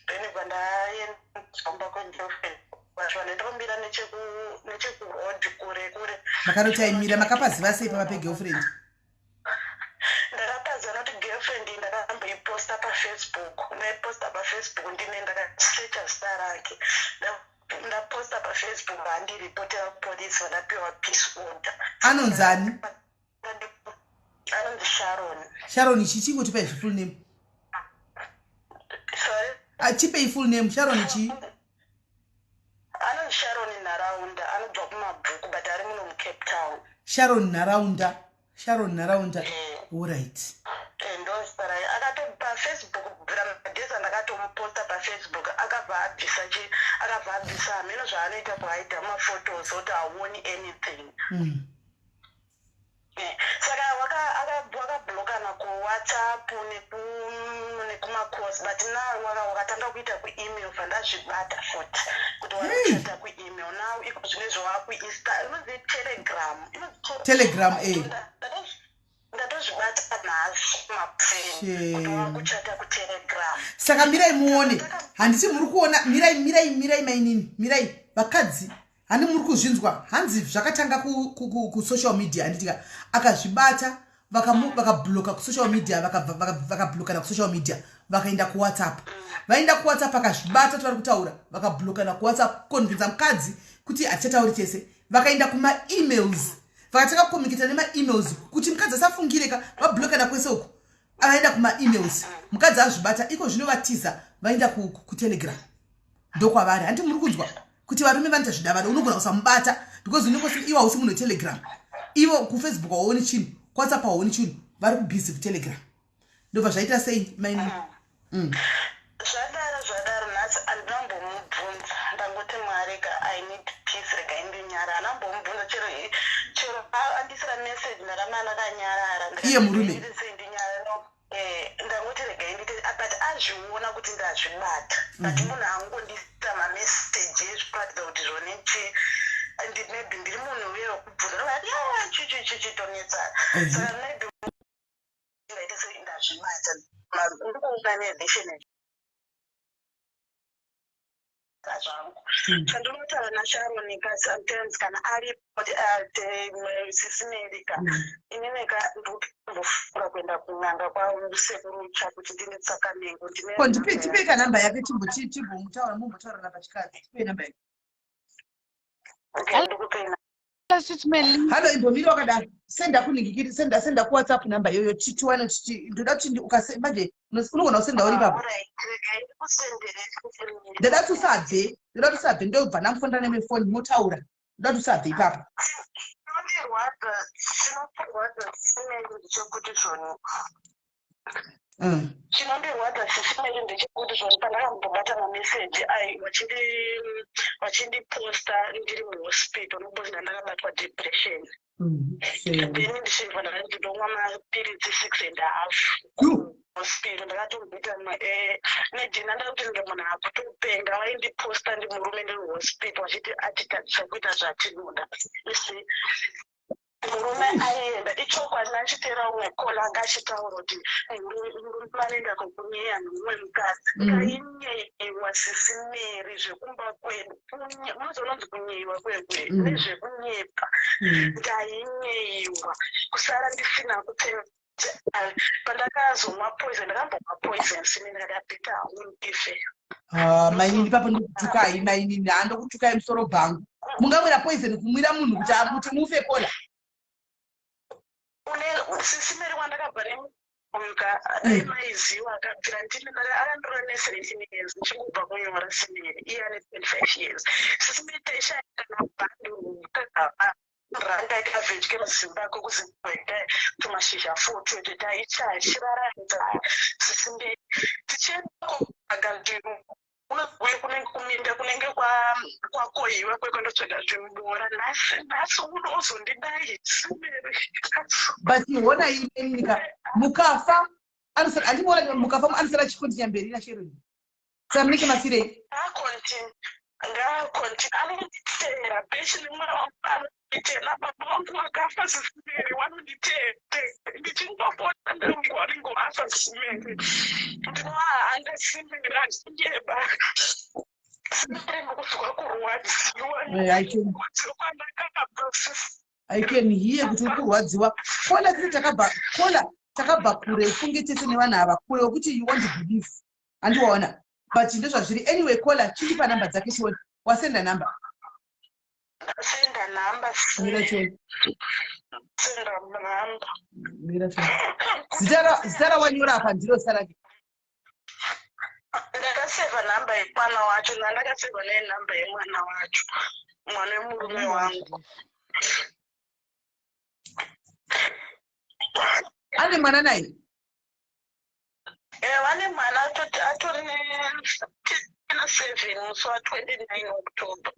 Then bva ndaenda kumba kwegirlfriend vacho, vandombira nechekuroad kure kure.
Makanotaimira, makapaziva sei pava pegirlfriend?
Ndakapaziva nokuti girlfriend iyi ndakamboiposta paFacebook. Ndaiposta paFacebook, ndine ndakasecha zita rake. Ndaposta paFacebook, handiripotera kupolisi, vandapiwa peace order.
Anonzani?
Anonzi Sharon.
Sharon chi? Chingotipai zvifull name.
Sorry?
Ah, chipei full name. Sharon chi?
Anonzi Sharon Nharaunda, anobva kuMabhuku, but ari muno muCape Town.
Sharon Nharaunda, Sharon Nharaunda. Alright.
Ndozita rake. Akato paFacebook kubvira madhezi andakatomuposta paFacebook, akabva abvisa chi akabva abvisa, hameno zvaanoita kuhaidha maphotos oti hauoni anything. Saka wakablokana kuWhatsApp nekumacalls, but now wakatanga kuita kuemail. Vandazvibata futi kuti wakuchata kuemail. Now iko zvinezvi wakuinsta, inonzi Telegram, inonzi
Telegram, eh.
Ndakatozvibata nhasi makuseni kuti wakuchata kuTelegram.
Saka mirai muone, handiti muri kuona? Mirai, mirai, mirai, mainini, mirai vakadzi. Handi muri kuzvinzwa? Hanzi zvakatanga kusocial media, handitika? Akazvibata, vakabloka kusocial media, vakablokana kusocial media, vakaenda kuWhatsApp. Vaenda kuWhatsApp, akazvibata tovari kutaura, vakablokana kuWhatsApp, kuconvinza mukadzi kuti hatichatauri tese. Vakaenda kumaemails, vakatanga kucommunicata nemaemails kuti mukadzi asafungireka. Vablokana kwese uku, avaenda kumaemails, mukadzi azvibata. Iko zvino vatiza, vaenda kuTelegram, ndokwavari. Handi muri kunzwa kuti varume vanoita zvidavado? Unogona kusamubata because unenge iwe hausi munhu weTelegram. Ivo kuFacebook hauoni chinhu, kuWhatsApp hauoni chinhu, vari kubusy kuTelegram. Ndobva zvaita sei, maini?
Zvadaro, zvadaro, nhasi handinambomubvunza. Ndangoti, "Mwari ka, I need peace, regai ndinyara." Handambomubvunza. Chero andisira message, ndaramba ndakanyarara.
Iye murume?
Sei ndinyarara? Ndangoti regai ndite, but azviona kuti ndazvibata, but munhu angondisira mameseji ezvikuratidza kuti zvone chi maybe ndiri munhu uye wekubvunza, ndovati chichichichitonetsa. Saka maybe ndaita sei, ndazvibata ndikuunga nerelation zvangu. Chandinotaura naSharonika sometimes kana aripo, Sisi Merika, inineka ndikutombofunga kuenda kun'anga kwasekuru chakuti ndinetsaka mengo.
Ko ndipe kanhamba yake, timbomutaura, mumbotaurana pachikadzi. Tipei namba yake.
Okay, ndikupei.
Sisi Meli.
Hello, imbomiri wakadaro, senda kuningikiri, senda kuWhatsApp namba iyoyo, tiwane. Ndoda kuti manje unogona kusenda uri ipapo.
Alright, regai ndikusendere, Sisi Meli.
Ndoda kuti usabve, ndoda kuti usabve, ndobva ndamufonera nemefoni, motaura. Ndoda kuti usabve ipapo.
Chinondirwadza, Sisi Meli, ndechekuti zvoni chinondirwadza, Sisi Meli, ndechekuti zvoni pandakambobata mameseji ai vachindiposta ndiri muhospital, nokuti ndandakabatwa depression, then ndichibva ndakati ndomwa mapiritsi 6.5 hospital. Ndakatomboita nedhina, ndakuti ndinge munhu akutopenga. Vaindiposta ndi murume ndiri hospital, vachiti atitadzisa kuita zvatinoda isi. Murume aienda, ichokwadi, nachitera umwe kola anga achitaura kuti murume anoenda kokunyeya nomumwe mukadzi. Ndainyeyiwa, Sisi Meri, zvekumba kwedu. Munozoona kunzi kunyeyiwa kwekwe nezvekunyepa. Ndainyeyiwa kusara ndisina kupfeka. Pandakazomwa poison, ndakambomwa poison sini, ndakati better hundife.
Ah, mainini, ipapo ndokutukai, mainini. Handokutukai musoro bhangu. Mungamwira poison kumwira munhu kuti mufe, kola?
Une Sisi Meri, wandakabva nemuyuka dai maiziwa, akabvira ndine akandora ne17 years, ndichingobva kunyora simeri, iye ane 25 years. Sisi Meri, taishaya kana bhandu ranga ikavhedye muZimbabwe, kuZimbabwe tumashizha four twete taichaya chirara nzara. Sisi Meri, tichienda kotsvaga zvinhu, unozive kunenge kuminda kunenge kwakohiwa kwekundotsvaga zvimbora. Nhasi, nhasi unozondidai, Simeri.
But hona imenika mukafa anosara, handimuona mukafa anosara achikontinya mberi naSheroni. Saka munenge mafirei?
Ngaakontinue, ngaakontinue, anonditeera beshi nemwana wangu, anonditeera. Baba vangu vakafa, Sisi Meri, vanonditeera ndichingopota ndangu varingoafa. Sisi Meri, ndinoahanda, Simeri, handingeba. Simeri, ndikuzwa kurwadziwa. Kurwadziwa kwandakabva, Sisi.
I can hear kuti uri kurwadziwa, kola. Tese takabva, kola, takabva kure. Ufunge tese nevanhu ava kure wekuti you want to believe, handiwaona? But ndozvazviri. Anyway, kola, chindipa namba dzake tione. Wasenda namba?
Senda namba.
Mira chione.
Senda namba.
Mira chione. Zita rawanyora apa ndiro zita rake?
Ndakasevha namba yemwana wacho, ndandakasevha nenhamba yemwana wacho, mwana wemurume wangu.
Ane mwana naye?
Vane mwana, atori na 7 musi wa29 October,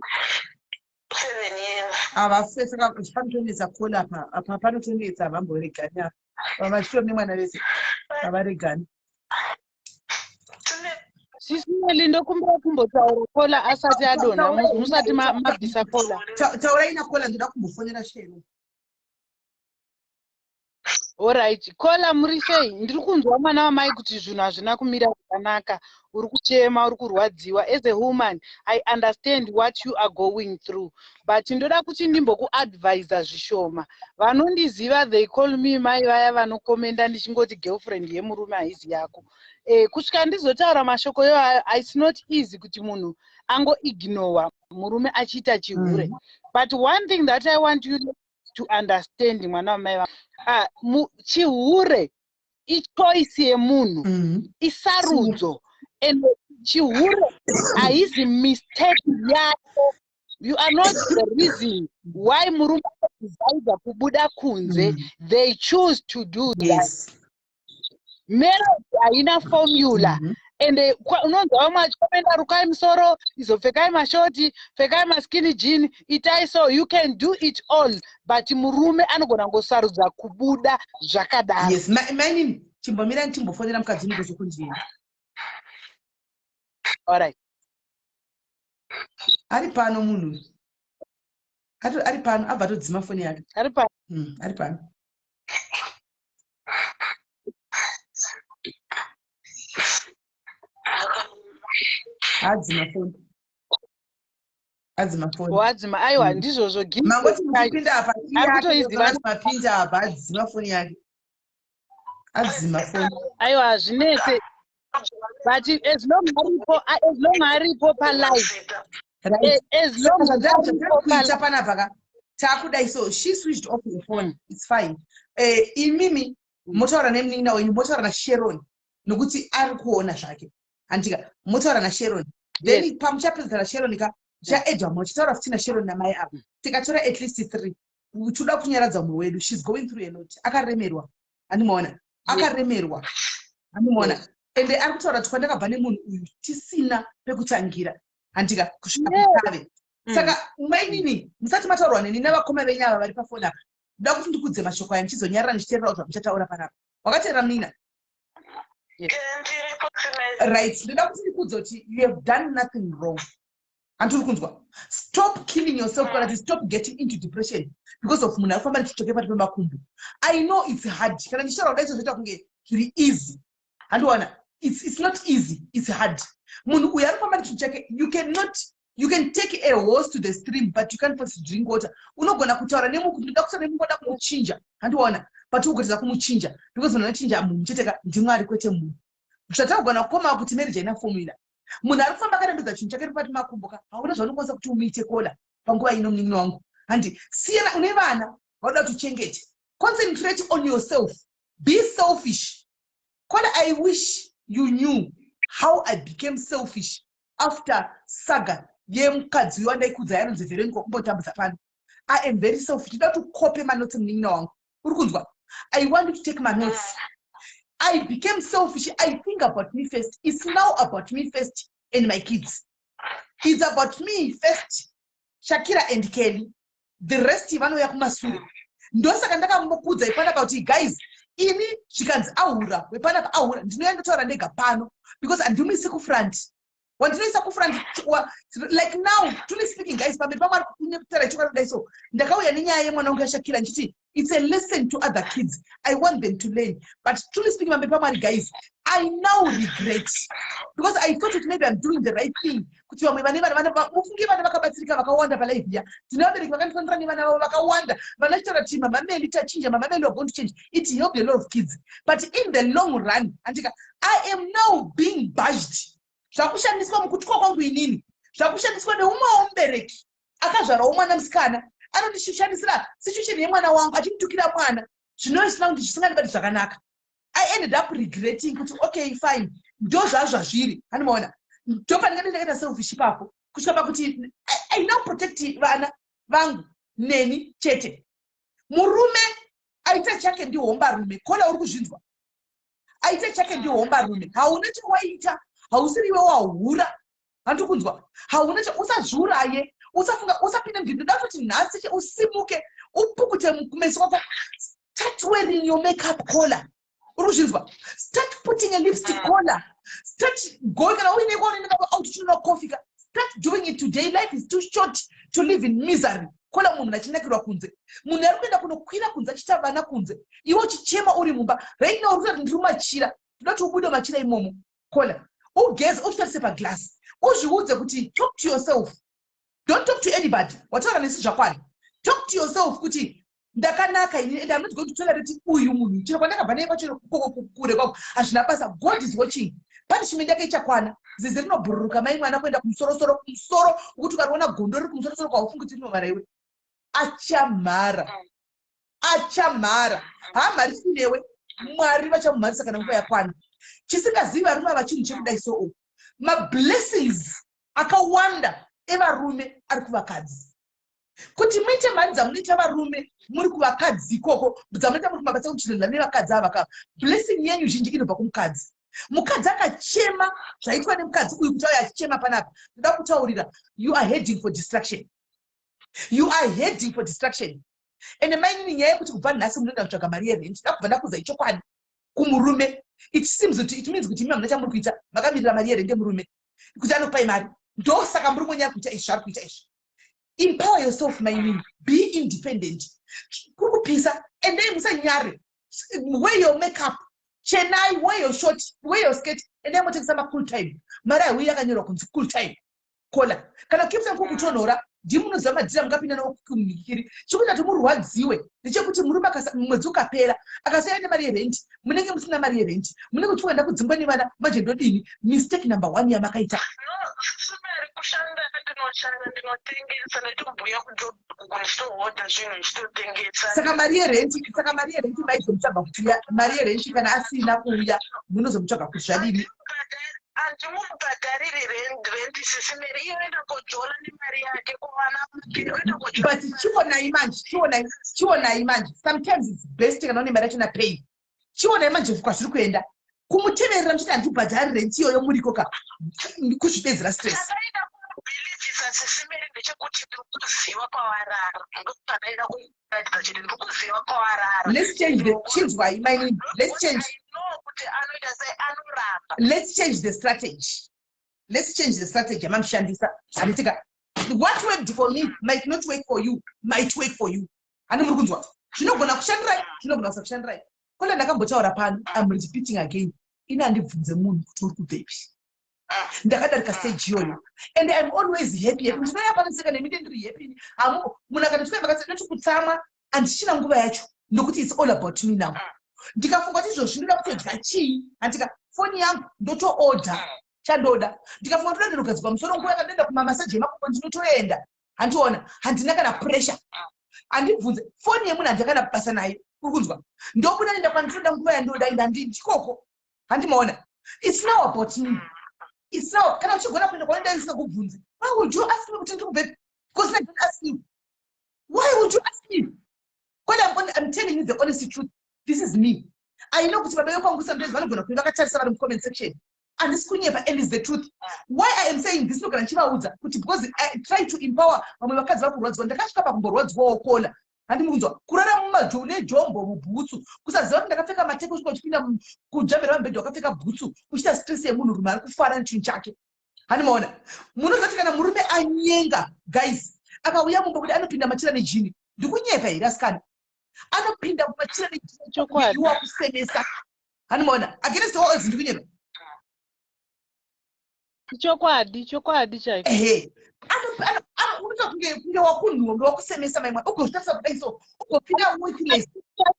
7 years.
Ava saka panotonetsa, kola. Apa panotonetsa, havamboregani apa. Vachitori nemwana vese, havaregani.
Tine
Sisi Meli, ndokumbira kumbotaura kola asati adonha, musati mabvisa kola.
Taurai nakola, ndoda kumbofonera Shero.
Alright, caller, muri sei? Ndiri kunzwa, mwana wamai, kuti zvinhu hazvina kumira zvakanaka. Uri kuchema, uri kurwadziwa. As a woman, I understand what you are going through, but ndoda kuti ndimbokuadvisa zvishoma. Vanondiziva, they call me mai vaya vanokomenda ndichingoti girlfriend yemurume haizi yako. Kusvika ndizotaura mashoko iwayo, it's not easy kuti munhu angoignora murume achiita chihure. But one thing that I want you to understand, mwana wamai, chihure ichoice yemunhu. Isarudzo, and chihure haizi mistake yako. You are not the reason why murume adecida kubuda kunze. They choose to do that. Marriage haina formula. Ende unonzwa vamwe vachikomenda, "Rukai musoro, izopfekai mashoti, pfekai maskinny jean, itai." So you can do it all, but murume anogona kungosarudza kubuda zvakadaro.
Yes, mainini, chimbomirai ndichimbofonera mukadzi unikuzokunzwira.
Alright.
Ari pano munhu, ari pano, abva atodzima foni yake.
Ari pa
Ari pano, adzima foni, adzima foni.
Wadzima, aiwa. Ndizvozvo.
Mangoti muchipinda apa.
Ari kutoiziva.
Mapinda apa, adzima foni yake, adzima foni.
Aiwa, hazvinetse, but as long aripo, as long aripo palive. As long aripo.
Kuita panapa ka, taakudai. So she switched off the phone. It's fine. Imimi motaura nemunin'ina wenyu, motaura naSharon, nokuti ari kuona zvake, handika? Motaura naSharon, then pamuchapedzisa naSharon ka, chaedwa muchitaura futi naSharon namai ava. Tikatora at least three, toda kunyaradza mumwe wedu. She's going through a lot, akaremerwa, handimaona? Akaremerwa, handimaona? Ende ari kutaura kuti kwandakabva nemunhu uyu tisina pekutangira, handika? Kusvika kutave. Saka mainini, musati mataurwa neni navakoma venyu ava vari pafoni apa, ndoda kuti ndikudze mashoko aya ndichizonyarara ndichiteererawo zvamuchataura panapa. Wakateerera, munina?
Ndiripo, Tinesi.
Right, ndoda kuti ndikudze kuti you have done nothing wrong, handiri kunzwa? Stop killing yourself, kana kuti stop getting into depression because of munhu ari kufamba nechichoke pati pemakumbo. I know it's hard. Kana ndichitaura kudai, zvozoita kunge zviri easy, handiwana? It's not easy, it's hard. Munhu uyu ari kufamba nechinhu chake. You cannot, you can take a horse to the stream, but you can't force to drink water. Unogona kutaura nemuku, ndoda kutaura nemungoda kumuchinja, handiona? But ugotedza kumuchinja, because munhu anochinja munhu chete ka ndiMwari, kwete munhu. Zvatakugona kukoma kuti marriage haina formula. Munhu ari kufamba akarembedza chinhu chake pati makumbo ka, hauna zvaunokwanisa kuti umuite caller panguva ino, munin'ina wangu. Handi siyana, une vana vauda kuti uchengete. Concentrate on yourself, be selfish. Caller, I wish you knew how I became selfish after saga yemukadzi uyo wandaikudza yanonzi Veronica, kumbotambudza pano. I am very selfish. Ndoda kuti ukope manotsi, munin'ina wangu, uri kunzwa? I want you to take my notes. I became selfish. I think about me first. It's now about me first and my kids. It's about me first, Shakira and Kelly. The rest vanouya kumasure. Ndosaka ndakambokudza ipanapa kuti guys, ini zvikanzi ahura wepanapa ahura, ndinoya ndotaura ndega pano, because handimuisi kufront. Wandinoisa kufront like now, truly speaking, guys, pamberi pamwari, kutaura chokwadi kudai, so ndakauya nenyaya yemwana wangu yaShakira ndichiti it's a lesson to other kids, I want them to learn. But truly speaking, pamberi pamwari, guys, I now regret, because I thought that maybe I'm doing the right thing, kuti vamwe vane vana, mufunge vana vakabatsirika vakawanda palive ya. Tine vabereki vakandifanira nevana vavo vakawanda vanachitaura kuti mama Meli tachinja, mama Meli are going to change. It helped a lot of kids, but in the long run, andika, I am now being bashed. Zvakushandiswa mukutukwa kwangu inini, zvakushandiswa neumwewo mubereki akazvarawo mwana musikana, anondishandisira situation yemwana wangu achinditukira mwana, zvinova zvisina kuti zvisingandibati zvakanaka. I ended up regretting kuti okay, fine, ndo zvazvazviri, handimaona? Ndo pandinge ndakaita selfish ipapo, kusvika pakuti I now protect vana vangu neni chete. Murume aita chake ndihombarume. Caller, uri kuzvinzwa? Aita chake ndihombarume. Hauna chawaita, hausiriwe wahura, handiri kunzwa? Hauna, usazviuraye, usafunga, usapinde. Ndinoda kuti nhasi usimuke, upukute kumeso kwako. Start wearing your makeup, caller, uri kuzvinzwa? Start putting a lipstick, caller. Start going. Kana uine kwaunoenda out uchinonwa coffee ka, Start doing it today. Life is too short to live in misery. Kola, munhu achinakirwa kunze, munhu ari kuenda kunokwira kunze, achiita vana kunze, iwe uchichema uri mumba. Right now uri kutati, "Ndiri mumachira." Ndoda kuti ubude machira imomo, Kola, ugeze, uzvitarise paglass, uzviudze kuti, talk to yourself, don't talk to anybody. Wataura nesi, zvakwana. Talk to yourself kuti, "Ndakanaka ini and I'm not going to tolerate uyu munhu." Chero kwandakabva naye kwacho kure kwako, hazvina basa. God is watching. Punishment yake ichakwana. Zizi rinobhururuka, mai mwana, kuenda kumusorosoro, kumusoro ukuti ukariona gondo riri kumusorosoro, kwaufungi kuti rinomara iwe. Achamhara, achamhara. Haamharisi newe, Mwari vachamumharisa kana nguva yakwana. Chisingazivi varume ava chinhu chekudai. So mablessings akawanda evarume ari kuvakadzi. Kuti muite mari dzamunoita varume muri kuvakadzi ikoko, dzamunoita muri kumabasa, kuchirela nevakadzi ava kava, blessing yenyu zhinji inobva kumukadzi. Mukadzi akachema zvaitwa nemukadzi uyu, kuti auya achichema panapa, ndoda kutaurira, you are heading for destruction. You are heading for destruction. Ende mainini, nyaya yekuti kubva nhasi munoenda kutsvaga mari yerent, ndakubva ndakuza ichokwadi kumurume. It seems kuti, it means kuti imi hamuna chamuri kuita, makamirira mari yerent yemurume kuti anokupai mari. Ndosaka muri monyaya kuita izvi zvaari kuita izvi. Empower yourself, mainini. Be independent. Kuri kupisa, endei, musanyare. Wear your makeup, chenai, wear your short, wear your skirt, endai motengesa macool time. Mari haiuyi yakanyorwa kunzi cool time. Kola, kana Cape Town kukutonhora, ndimunoziva madhira mungapinda nawo kumhikiri. Chikuita kuti murwadziwe ndechekuti murume mwedzi ukapera akasiyana nemari yerent, munenge musina mari yerent, munenge muchienda kudzingwa nevana. Manje ndodini? Mistake number one yamakaita.
Sumeri, kushanda ndinoshanda, ndinotengesa, nditombuya ndichitohodha zvinhu, ndichitotengesa.
Saka mari yerent maizomutsvaga kuti mari yerent kana asina kuuya, munozomutsvaga kuti zvadini?
Handimubhadhariri rent, Sisimeri. Iye oenda kojola nemari yake kuvana vake, oenda kojola.
But chionai manje, chionai, chionai manje. Sometimes it's best kana une mari yachona pay. Chionai manje kwazviri kuenda, kumuteverera muchiti handibhadhari rent iyoyo, muriko ka kuzvipedzera stress.
Chakaida kumubhilivhisa, Sisimeri, ndechekuti ndiri kuziva kwavarara. Ndopadaida kuratidza chete, ndiri kuziva kwavarara.
Let's change the, chinzwai mainini, let's change
I know kuti anoita sei, anoramba.
Let's change the strategy. Let's change the strategy yamamushandisa, handitika? What worked for me might not work for you, might work for you. Handi muri kunzwa? Zvinogona kushandirai, zvinogona kusakushandirai. Kona ndakambotaura pano, I'm repeating again, ini handibvunze munhu kuti uri kubvepi. Ndakadarika stage iyoyo and I'm always happy, happy. Ndinoya panoseka neminde, ndiri happy. Hamu munhu akanditwa kutsamwa, handichina nguva yacho, nokuti it's all about me now. Ndikafunga kuti izvozvi ndinoda kutodya chii, handika foni yangu ndotoodha chandoda. Ndikafunga ndoda ndinogadzirwa musoro, nguva yakandoenda kumamasaji emakumbo, ndinotoenda. Handiona, handina kana pressure. Handibvunze foni yemunhu, handina kana basa nayo. Uri kunzwa? Ndobuda, nenda kwandinoda, nguva yandoda, enda ndikoko. Handimaona? It's now about me. It's now, kana uchigona kuenda kwanoenda isingakubvunzi, why would you ask me kuti ndiri kubvepi? Because I don't ask you. Why would you ask me? When I'm telling you the honest truth, this is me. I know kuti baba vekwangu sometimes vanogona kunge vakatarisa vari mucomment section. Handisi kunyepa and is the truth. Why I am saying this, nogara ndichivaudza kuti because I try to empower vamwe vakadzi vari kurwadziwa. Ndakasvika pakumborwadziwawo, Kola. Handimukunzwa? Kurara mumajo nejombo mubhutsu, kusaziva kuti ndakapfeka mateko, kusvika uchipinda kujambira pamubhedha wakapfeka bhutsu, uchiita stress yemunhurume ari kufara nechinhu chake. Handimaona? Munoziva kuti kana murume anyenga, guys, akauya mumba kuti anopinda machira nejini, ndikunyepa here, asikana? Anopinda mumachira
Chokwadi.
nejini wakusemesa. Handimaona? Against all odds, ndikunyepa?
Chokwadi, chokwadi chaiko.
Ehe, unoita kunge wakunhuwa, wakusemesa maimwa, ugozvitarisa kudai so, ugopinda worthless,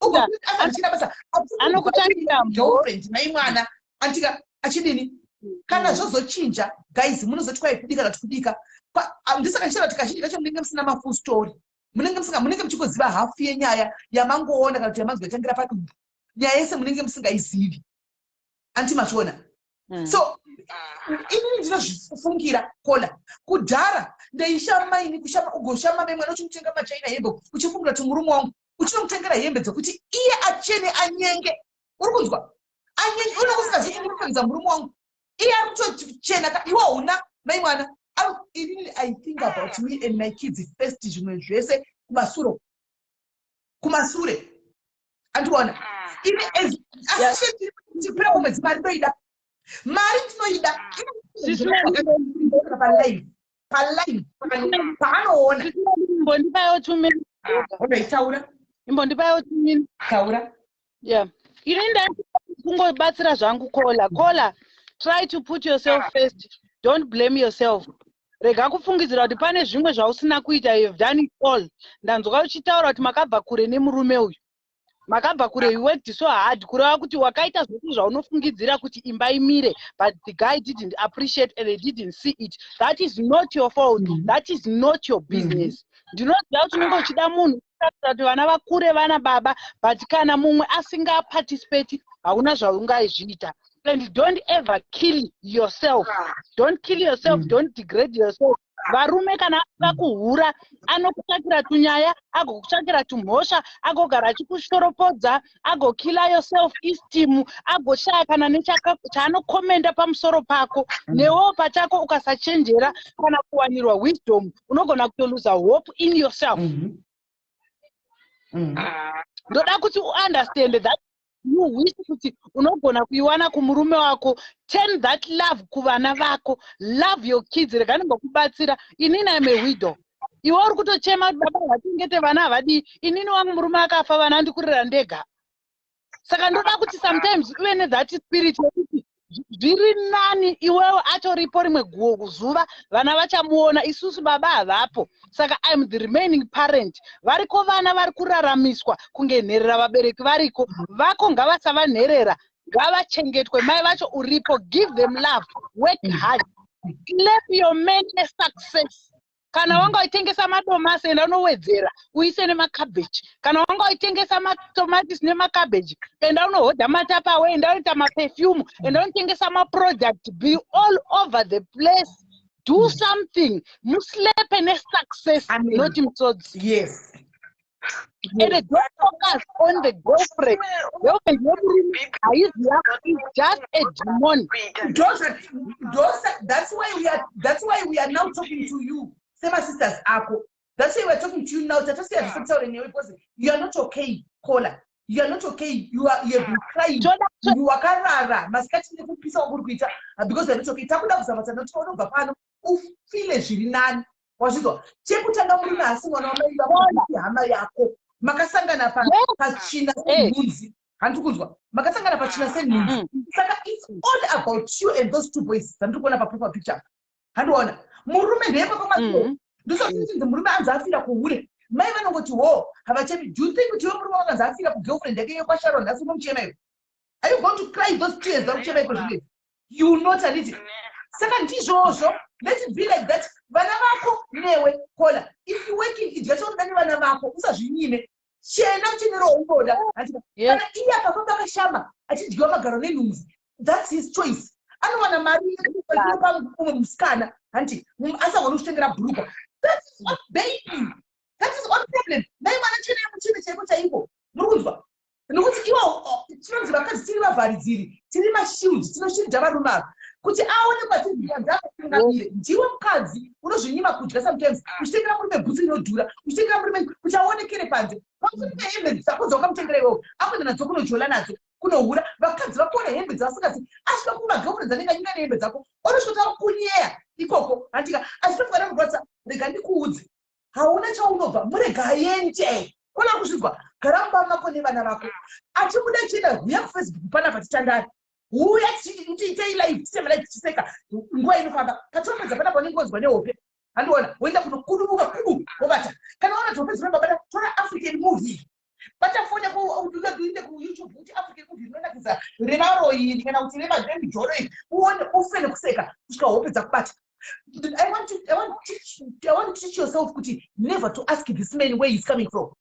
ugopinda basa.
Anokutangira.
Girlfriend, mai mwana, antika achidini? Kana zvozochinja, guys, munozoti kwai kudika kana kuti kudika. Ndisaka ndichitaura kuti kazhinji kacho munenge musina mafull story. Munenge musinga, munenge muchingoziva hafu yenyaya yamangoona kana kuti yamanzwa itangira padumbu. Nyaya yese munenge musingaizivi. Anti mazviona? So inini ndinozvifungira, Kola. Kudhara ndaishama ini, kushama, ugoshama mai mwana, uchimutenga machaina hembe, uchifungira kuti murume wangu, uchinomutengera hembe dzekuti iye achene, anyenge. Uri kunzwa? Anyenge. Unenge usingazivi kuti ndiri kupfekedza murume wangu, iye ari kutochena ka. Iwe hauna, mai mwana. Inini I think about me and my kids first, zvimwe zvese kumasure, kumasure. Andiona ini asi chipera kumwedzi, mari ndoida, mari ndinoida.
Sisi.
Palive. Paline pano paanoona.
Imbondipaiwo 2 minutes.
Alright, taura.
Imbondipaiwo 2 minutes.
Taura.
Yeah, ini kungobatsira zvangu caller. Caller, try to put yourself first. Don't blame yourself. Rega kufungidzira kuti pane zvimwe zvausina kuita. You've done it all. Ndanzwa uchitaura kuti makabva kure nemurume uyu, makabva kure. You worked so hard, kureva kuti wakaita zvose zvaunofungidzira kuti imba imire, but the guy didn't appreciate and they didn't see it. That is not your fault. That is not your business. Ndinoziva kuti unenge uchida munhu kuratidza kuti vana vakure vana baba, but kana mumwe asingaparticipate, hauna zvaungaizviita. And don't ever kill yourself. Don't kill yourself. Don't degrade yourself. Varume kana vakuhura, anokutsvakira tunyaya, agokutsvakira tumhosva, agogara achikushoropodza, agokilla your self esteem, agoshaya kana nechaanokomenda pamusoro pako. Newewo pachako ukasachenjera kana kuwanirwa wisdom, unogona kutoluza hope in yourself. Ndoda kuti uunderstand that you wish kuti unogona kuiwana kumurume wako, turn that love kuvana vako. Love your kids. Rega ndimbokubatsira. Inini I'm a widow. Iwe uri kutochema kuti baba havachengete vana, havadii. Inini wangu murume akafa, vana ndikurira ndega. Saka ndoda kuti sometimes uve nethat spirit yekuti zviri nani iwewe atoripo. Rimwe guo zuva vana vachamuona. Isusu baba havapo, saka I'm the remaining parent. Variko vana vari kuraramiswa kunge nherera, vabereki variko. Vako ngavasava nherera, ngavachengetwe. Mai vacho uripo. Give them love. Work hard. Clap your man success. Kana wanga uchitengesa madomasi, enda unowedzera, uise nemakabheji. Kana wanga uchitengesa matomatisi nemakabheji, enda unohodha matapawe, enda unoita maperfume, enda unotengesa maproduct. Be all over the place. Do something. Muslepe nesuccess,
Amen.
not musodzi. And don't focus on the girlfriend. Girlfriend yemurume haizi yako, is just a demon.
That's why we are now talking to you semasisters ako. That's why we are talking to you now. Tatosiya zvese kutaure newe because you are not okay, caller. You are not okay. You have been crying. Wakarara masikati nekupisa kwakuri kuita because you are not okay. Takuda kuzama tana kuti unobva pano ufile zviri nani. Wazvizwa? Chekutanga, murume haasi mwana wamai vako, hama yako. Makasangana patsvina senhunzi. Handiri kunzwa? Makasangana patsvina senhunzi. Saka it's all about you and those two boys dzandiri kuona paprofile picture. Handiona murume ndeyepapa. Ndosati murume anzi afira kuhure, mai vanongoti ho, havachemi. Do you think kuti iwe murume wakanzi afira kugirlfriend yake yekwaSharon, nhasi unomuchema iwe? Are you going to cry those tears dzakuchema iko zvinezi? You not, handiti? Saka ndizvozvo. Let it be like that. Vana vako newe, caller, if you working, idya chaunoda nevana vako. Usazvinyime. Chena muchenero waunoda. Kana iye akafamba akashama achidyiwa magaro nenhunzi, that's his choice. Anowana mari inopa umwe musikana, hanti asagoni kuchitengera bhurukwa. That is not baby, that is one problem. Nai mwana chene muchine chaiko chaiko. Muri kunzwa? Nokuti iwo tinonzi vakadzi tiri vavharidziri, tiri mashield, tinoshieldha varume ava kuti aone kwatiri. Ndiwe mukadzi unozvinyima kudya sometimes uchitengera murume bhutsu inodhura, uchitengera murume kuti aonekere panze. Pamurume hembe dzako dzaukamutengera iwewe akuenda nadzo kunojola nadzo, kunohura. Vakadzi vakuona hembe dzavasingazi, asvika kumagirlfriends anenge anyinga nehembe dzako, onosvika kunyeya ikoko, handika? Achitofanira kurwadza. Rega ndikuudze, hauna chaunobva. Murega aende kona kuzvinzwa. Gara mumba mako nevana vako. Achibuda chienda, huya kuFacebook panapa titandare. Huya tiitei live, titeme live tichiseka. Nguva inofamba. Patinopedza panapa, unenge wonzwa nehope. Handiona woenda kunokudubuka kudu, wobata. Kana waona hope dzinobabata, tora African movie, bata foni yako, uende kuYouTube kuti African movie rinonakidza revaroyi kana kuti remijoro iri, uone, ufe nekuseka kusvika hope dzakubata. I want to teach yourself kuti never to ask this man where he's coming from.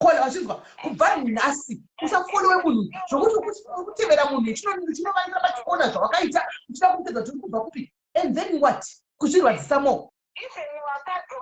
Caller, wachinzwa? Kubva nhasi usafollowe munhu zvokuti uri kutevera munhu chinovanira pachiona zvawakaita, uchida kumutedza kuti uri kubva kupi. And then what? Kuzvirwadzisa more.
Even vakadzi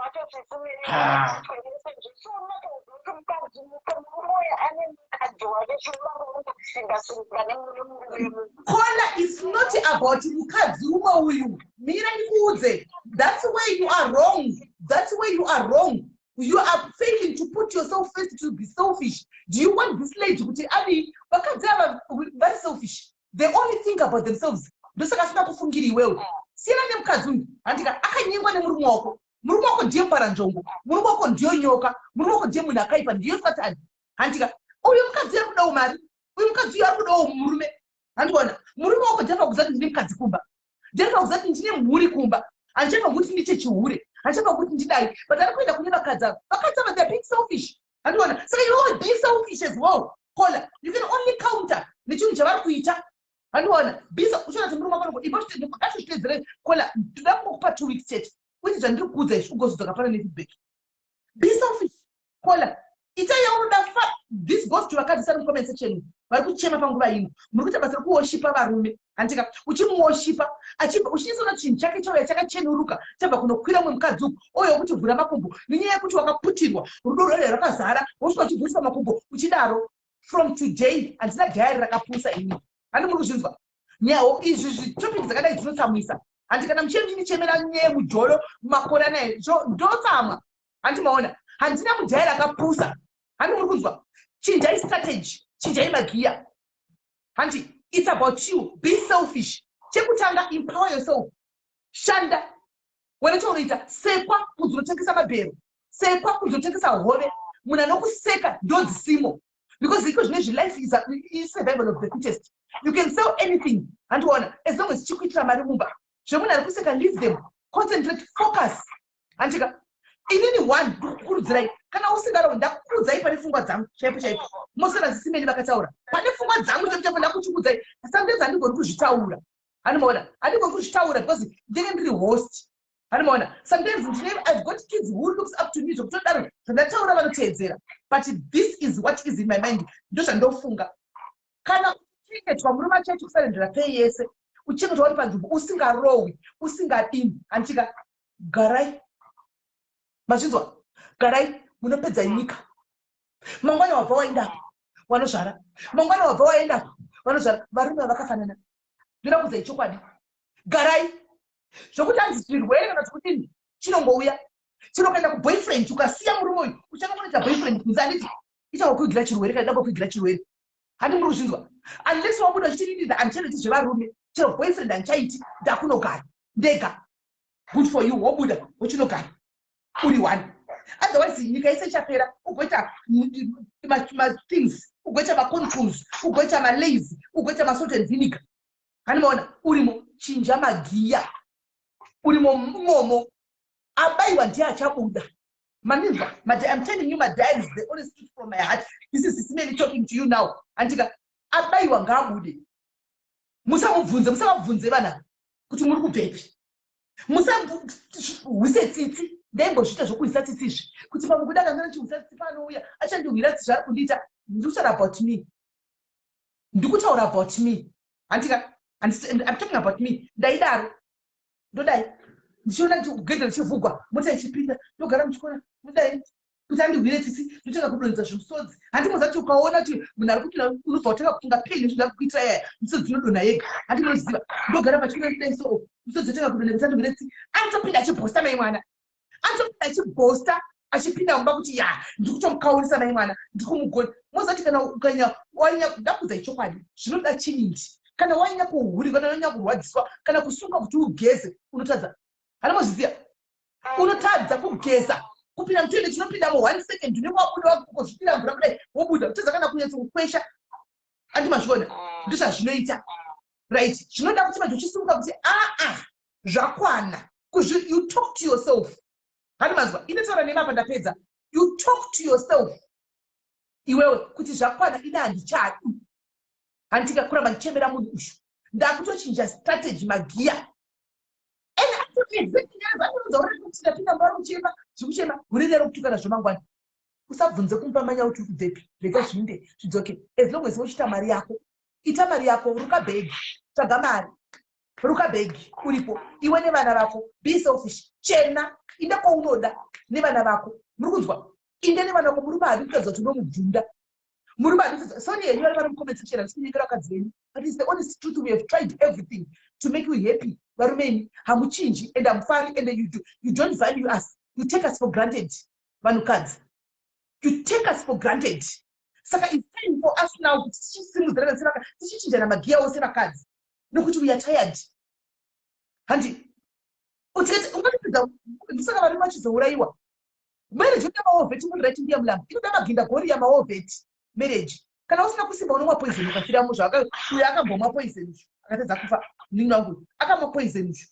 Ah.
vatozvisunoti mukadzi, murume ane mukadzi wake, chinovakusimba nemurume.
Caller, it's not about mukadzi umwe uyu. Mira ndikuudze. That's where you are wrong. That's where you are wrong. You are failing to put yourself first, to be selfish. Do you want this lady kuti adi? Vakadzi ava very selfish. They only think about themselves. Ndosaka asina kufungiri iwewe. Siyana nemukadzi uyu, handika? Akanyengwa nemurume wako. Murume wako ndiye muparanzvongo, murume wako ndiyo nyoka, murume wako ndiye munhu akaipa, ndiyo Satani, handika? Uyu mukadzi ari kudawo mari, uyu mukadzi uyu ari kudawo murume, handikuona? Murume wako ndiafa kuziva kuti ndine mukadzi kumba, ndiafa kuziva kuti ndine mhuri kumba. Handichafa kuti ndiche chihure, handichafa kuti ndidai, but ari kuenda kune vakadzi ava. Vakadzi ava, they're being selfish, handikuona? Saka iwewe be selfish as well, caller. You can only counter nechinhu chavari kuita, handiona? Bisa uchiona kuti murume wako ipo. Ngatozvitedzere, caller. Ndoda kungokupa 2 weeks chete uiti zvandiri kuudza izvi, ugozodzoka pano nefeedback. Be selfish, caller. Ita yaunoda. Fa this goes to vakadzi sari mucomment section vari kuchema panguva ino. Muri kuita basa rekuwoshipa varume, handika? Uchimuwoshipa achibva uchinyatsoona chinhu chake chauya chakachenuruka, chabva kunokwira mumwe mukadzi uku, ouya kuti vhura makumbo nenyaya yekuti wakaputirwa rudo rwayo rwakazara, wosvika uchivhurisa makumbo uchidaro. From today, handina diary rakapusa ini, handi muri kuzvinzwa? Nyawo izvi zvitopic dzakadai dzinotsamwisa, handi? Kana muchiye muchinichemera nyaya yemujolo makore anaya, so ndotsamwa, handi maona? Handina mudiary akapusa, handi muri kunzwa? Chinjai strategy, chinjai magiya, handi? It's about you. Be selfish. Chekutanga, empower yourself. Shanda wena chaunoita. Sekwa kunzi unotengesa mabhero, sekwa kunzi unotengesa hove. Munhu anokuseka ndodzisimo, because iko zvino izvi life is survival of the fittest. You can sell anything, handiona? As long as chikuitira mari mumba. Zvemunhu ari kuseka, leave them. Concentrate, focus, handika? Inini one ndikukurudzirai, kana usingaro, ndakukurudzai pane pfungwa dzangu chaipo chaipo. Mosana zisimeni vakataura pane pfungwa dzangu chaipo chaipo. Ndakuchikudzai. Sometimes handigoni kuzvitaura, handimaona? Handigoni kuzvitaura because ndinenge ndiri host, handimaona? Sometimes ndine, I've got kids who looks up to me, zvokutodaro zvandataura vanoteedzera. But this is what is in my mind, ndo zvandofunga. Kana uchichengetwa, murume achaiti kusarendera pay yese, uchichengetwa uri panzvimbo, usingarohwi, usingadini, handitika? Garai, mazvinzwa? Garai, munopedza nyika. Mangwana wabva waendapo, wanozvara. Mangwana wabva waendapo, vanozvara. Varume vakafanana, ndoda kudzai chokwadi. Garai. Zvokuti hanzi zvirwere kana kuti kudini, chinongouya chinokuenda kuboyfriend. Ukasiya murume uyu, uchanga kunoita boyfriend kunze, handiti? Ichakukuigira chirwere kana ida kukuigira chirwere, handi muri kuzvinzwa? Unless wabuda uchiti, "Handichanoiti zvevarume, chero boyfriend handichaiti, ndakunogara ndega." Good for you. Wobuda uchinogara uri one. Otherwise nyika yese ichapera, ugoita mathings, ugoita macontrols, ugoita malazy, ugoita masalt and vinegar, handimaona? Urimo, chinja magiya. Urimo momo, abayiwa ndiye achabuda. Maninzwa? I'm telling you, my diary is the honest truth from my heart. This is Sisimeli talking to you now, andika? Abayiwa ngaabude. Musamubvunze, musavabvunze vana kuti muri kubvepi. Musahwise tsitsi. Ndaimbozviita zvokuhwisa tsitsi izvi, kuti pamwe kuda kanga ndichihwisa tsitsi, paanouya achandihwira tsitsi zvaari kundiita. Ndikutaura about me, ndikutaura about me, handika? I'm talking about me. Ndaidaro, ndodai ndichiona gedhe richivhugwa, mota ichipinda, ndogara muchikona, ndodai kuti andihwire tsitsi, ndotanga kudonhedza zvimusodzi. Handimoza kuti ukaona kuti munhu ari kupinda, unobva watanga kufunga pain nezvinoda kukuitira yaya, misodzi inodonha yega, handinoziva? Ndogara pachikona, ndidai so, misodzi yotanga kudonha kuti andihwire tsitsi. Anotopinda achibhosta mai mwana, anotopinda achibhosta achipinda mumba kuti, "Ya, ndiri kutomukaurisa mai mwana, ndiri kumugona." Moziva kuti kana ukanya wanya, ndakudzai chokwadi, zvinoda chivindi. Kana wanyanya kuhurirwa, kana wanyanya kurwadziswa, kana kusunga kuti ugeze unotadza, handimozviziva? Unotadza kugeza, kupinda mutoilet unopindamo one second, unenge wabuda, wakuzvipira mvura kudai, wobuda utadza kana kunyatsokukwesha, andi mazviona? Ndozvazvinoita, right? Zvinoda kuti manje uchisimuka kuti, "Aa, zvakwana." You talk to yourself, handi manzwa? Inotaura nemapa, ndapedza. You talk to yourself iwewe kuti, "Zvakwana, ina handichadi, handika kuramba ndichemera munhu uyu. Ndakutochinja strategy, magiya." And ndapinda mba, kuchema zvikuchema, hurire rokutukana zvemangwana. Usabvunze kumupa manya kuti uri kubvepi. Rega zvinde zvidzoke. As long as uchiita mari yako, ita mari yako, ruka bhegi, tsvaga mari, ruka bhegi uripo iwe nevana vako. Be selfish. Chena, inde kwaunoda nevana vako. Muri kunzwa? Inde nevana vako. Murume haadi kutaridza kuti unomubvunda. Murume haadi. Sorry henyu vari mucomment section, handisi kunyengera vakadzi venyu, but it's the honest truth. We have tried everything to make you happy. Varume imi hamuchinji and hamufari, and you don't value us. You take us for granted. Vanhukadzi, you take us for granted. Saka it's time for us now kuti tichisimudzirana, tichichinjana magiya ose vakadzi, nokuti we are tired, handi? Ungatipedza ndisaka varume vachizourayiwa. Marriage inoda mawar vet, muri right, mbuya Mulambo. Inoda maginda goriya mawar vet marriage. Kana usina kusimba, unomwa poison ukafiramo. Zvaka uyo akambomwa poison izvo, akatadza kufa. Munin'ina wangu akamwa poison izvo,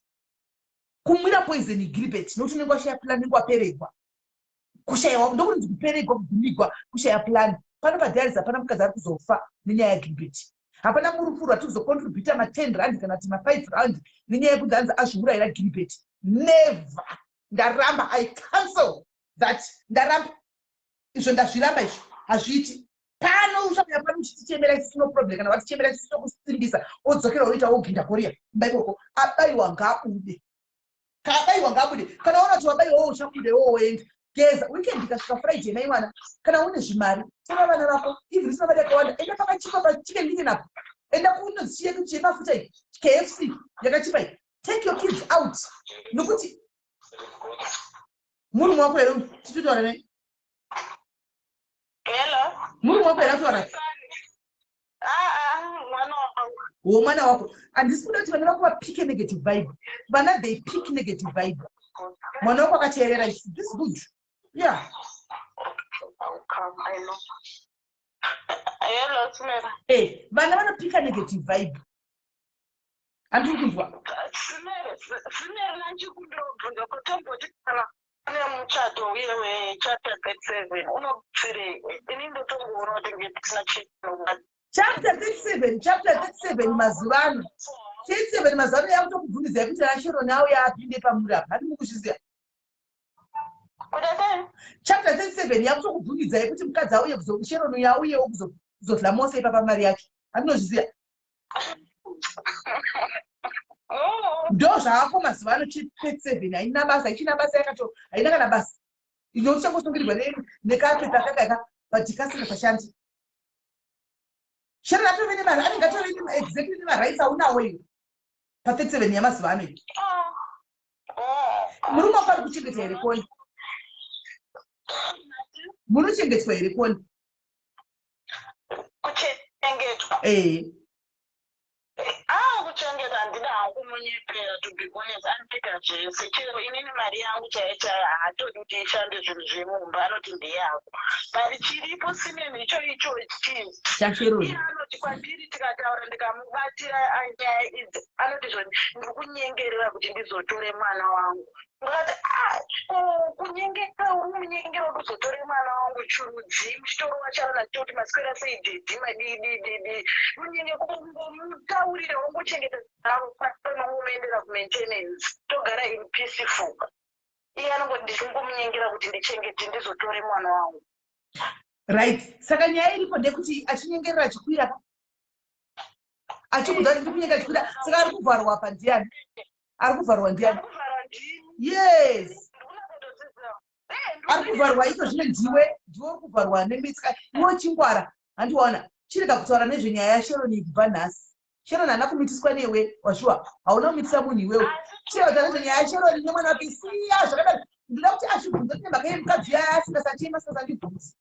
kumwira poison, Gilbert, nokuti unenge washaya plan, unenge waperegwa. Kushayiwa ndokunonzi kuperegwa, kugumigwa, kushaya plan. Pano padiaries hapana mukadzi ari kuzofa nenyaya yaGilbert. Hapana murufuru atiri kuzocontributa ma10 rand kana kuti ma5 rand nenyaya yekuti hanzi azviurayira Gilbert. Never. Ndaramba. I cancel that. Ndaramba izvo, ndazviramba izvo, hazviiti pano. Uchauya pano uchitichemera isi, no problem. Kana watichemera isi, tokusimbisa, odzokera woita woginda koria kumba ikoko. Abayiwa ngaabude, kaabayiwa ngaabude. Kana waona kuti wabayiwa, uchabude wo, woenda geza. Weekend ikasvika, Friday, mai mwana, kana une zvimari, tora vana vako. Even usina mari yakawanda, enda pakachipa paChicken Licken apo, enda kunoziye chemafuta iyi, KFC yakachipa iyi. Take your kids out, nokuti murume wako here tichitaura naye?
Hello.
Murume wako here ataura?
Ah, mwana wangu.
Wo, mwana wako. Handisi kuda kuti vana vako vapike negative vibe. Vana, they pick negative vibe. Mwana wako akateerera, this good, yeah.
I'll come, I know. Hello, Simera.
Vana vanopika negative vibe, handiri kunzwa.
Simera, Simera, nanchikundobvunza kutomboti kana une muchato uye wechapter 37 unobatsirei? Ini ndotongoona kuti nge tisina chinobatsira.
Chapter 37, chapter 37 mazuva ano, 37 mazuva ano yakutokubvumidzai kuti aSharon auya apinde pamuri apa. Handi mukuzviziva?
Kuda sei?
Chapter 37 yakutokubvumidzai kuti mukadzi auye, Sharon uyo auyewo kuzodla mose ipapa mari yacho. Handinozviziva?
Oh.
Ndo zvaako mazuva ano. 37 haina basa, ichina basa, yakato haina kana basa. Inochangosungirwa nekapepa kakaka, but kasingachashandi. Sharon atove nemari, anenge atove exactly nemarights aunawo iwe pa37 yamazuva ano iyi.
Oh.
Murume wako ari kuchengeta here koni? Munochengetwa here koni?
Kuchengetwa?
Ee.
Ah, kuchengeta handida hangu munyepera. To be honest, anopika zvese. Chero inini mari yangu chaiyo chaiyo haatodi kuti ishande zvinhu zvemumba, anoti ndeyako. But chiripo simeni icho icho chii?
ChaSharon.
Iye anoti kwandiri, tikataura, ndikamubatira nyaya idzi, anoti zvoni ndiri kunyengerera kuti ndizotore mwana wangu. Ndikati, "Ah, kunyengerera uri kumunyengera kuti uzotore mwana wangu churudzi?" Muchitoro wacharana achitoti, "Maswera sei daddy, madii dii dii?" Munyenge kungomutaurira, wongochengeta avo, panongomuendera kumaintenance, togara in peaceful. Iye anongoti ndichingomunyengera kuti ndichengete, ndizotore mwana wangu.
Right, saka nyaya iripo ndekuti achinyengerera achikwira pa achikudza kuti ndikunyenga achikwira, saka ari kuvharwa pa ndiani? Ari kuvharwa ndiani?
Kuvharwa ndini.
Yes.
Ndikuda kutodzidzira.
Ari kuvharwa iko zvino ndiwe, ndiwe uri kuvharwa nemitsika. Iwe chingwara, handiwaona? Chirega kutaura nezvenyaya yaSharon kubva nhasi. Sharon haana kumitiswa newe, washuwa hauna kumitisa munhu iwewe. Chirega kutaura nezvenyaya yaSharon nemwana wake, siya zvakadaro. Ndoda kuti azvibvunze kuti nemhaka yemukadzi uyaya asingasachema, asingasandibvunzi.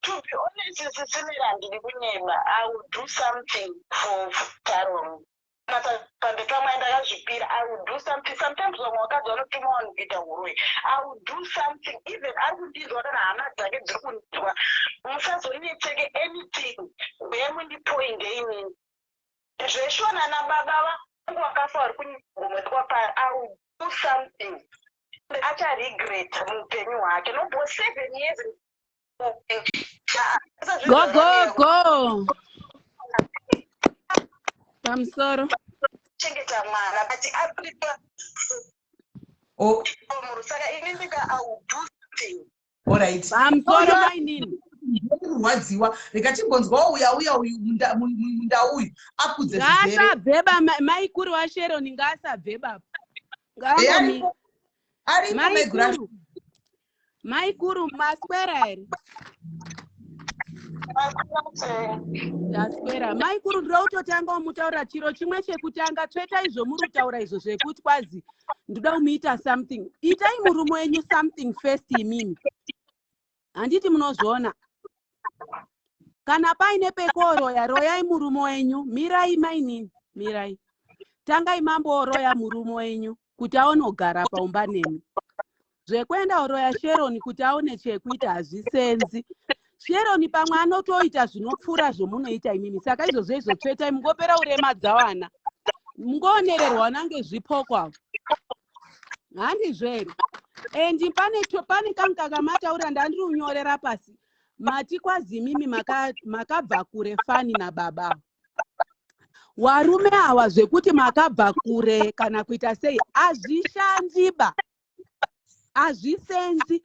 To be honest, Sisimira, handidi kunyeba, I will do something for Sharon. Pamberi pamwai ndakazvipira, I will do something. Sometimes vamwe vakadzi vanotuma vanhu kuita uroyi. I will do something. Even ari kundinzwa, kana hama dzake dziri kundinzwa, musazonetseke anything. Uyai mundipoinde inini zveshona nababa vangu vakafa vari kunyagomwedzi pari. I will do something acharegret muupenyu hwake nobo 7 years.
Go, go, go pamusoro.
Chengeta mwana, but aripa
Oh,
muru. Saka ini ndika, I will do something.
Alright.
Pamusoro, mainini.
Kurwadziwa, rega timbonzwawo uya uya uyu munda uyu akudze zvizere.
Ngaasabveba maikuru waSharon, ngaasabveba.
Eh, aripo, aripo maiguru.
Maikuru, maikuru, maswera here? Ndaswera, maikuru. Ndoda kutotanga umutaurira chiro chimwe chekutanga. Tsveta izvo muri kutaura izvo zvekuti kwazi ndoda kumuita something. Itai murume wenyu something first imimi, handiti munozviona? Kana paine pekoroya, royai murume wenyu. Mirai mainini, mirai. Tangai mambooroya murume wenyu kuti aonogara paumba nemi. Zvekuenda oroya Sharon kuti aone chekuita hazvisenzi. Sharon pamwe anotoita zvinopfuura zvomunoita imimi. Saka izvozvo izvo tsvetai, mungopera urema dzawana, mungoonererwa nange zvipoko avo, handizvo here? And pane kangu kakamataura, ndandiri kunyorera pasi. Mati kwazimimi makabva kure fani nababa warume awa, zvekuti makabva kure kana kuita sei hazvishandiba, hazvisenzi.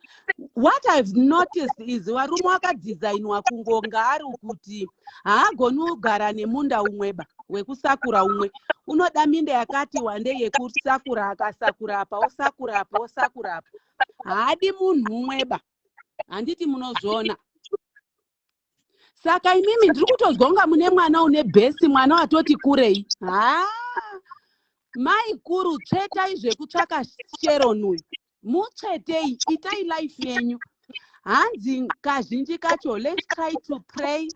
What I've noticed is varume vakadhizainwa kungonga ari kuti haagoni kugara nemunda umweba wekusakura umwe. Unoda minda yakati wandei yekusakura. Akasakura apa, osakura apa, osakura apa. Haadi munhu umweba, handiti munozviona? Saka imimi ndiri kutozwa kunga mune mwana une bhesi, mwana watoti kurei. Ha, mai kuru, tsvetai zvekutsvaka Sharon uyu, mutsvetei, itai life yenyu. Hanzi kazhinji kacho, let's try to pray.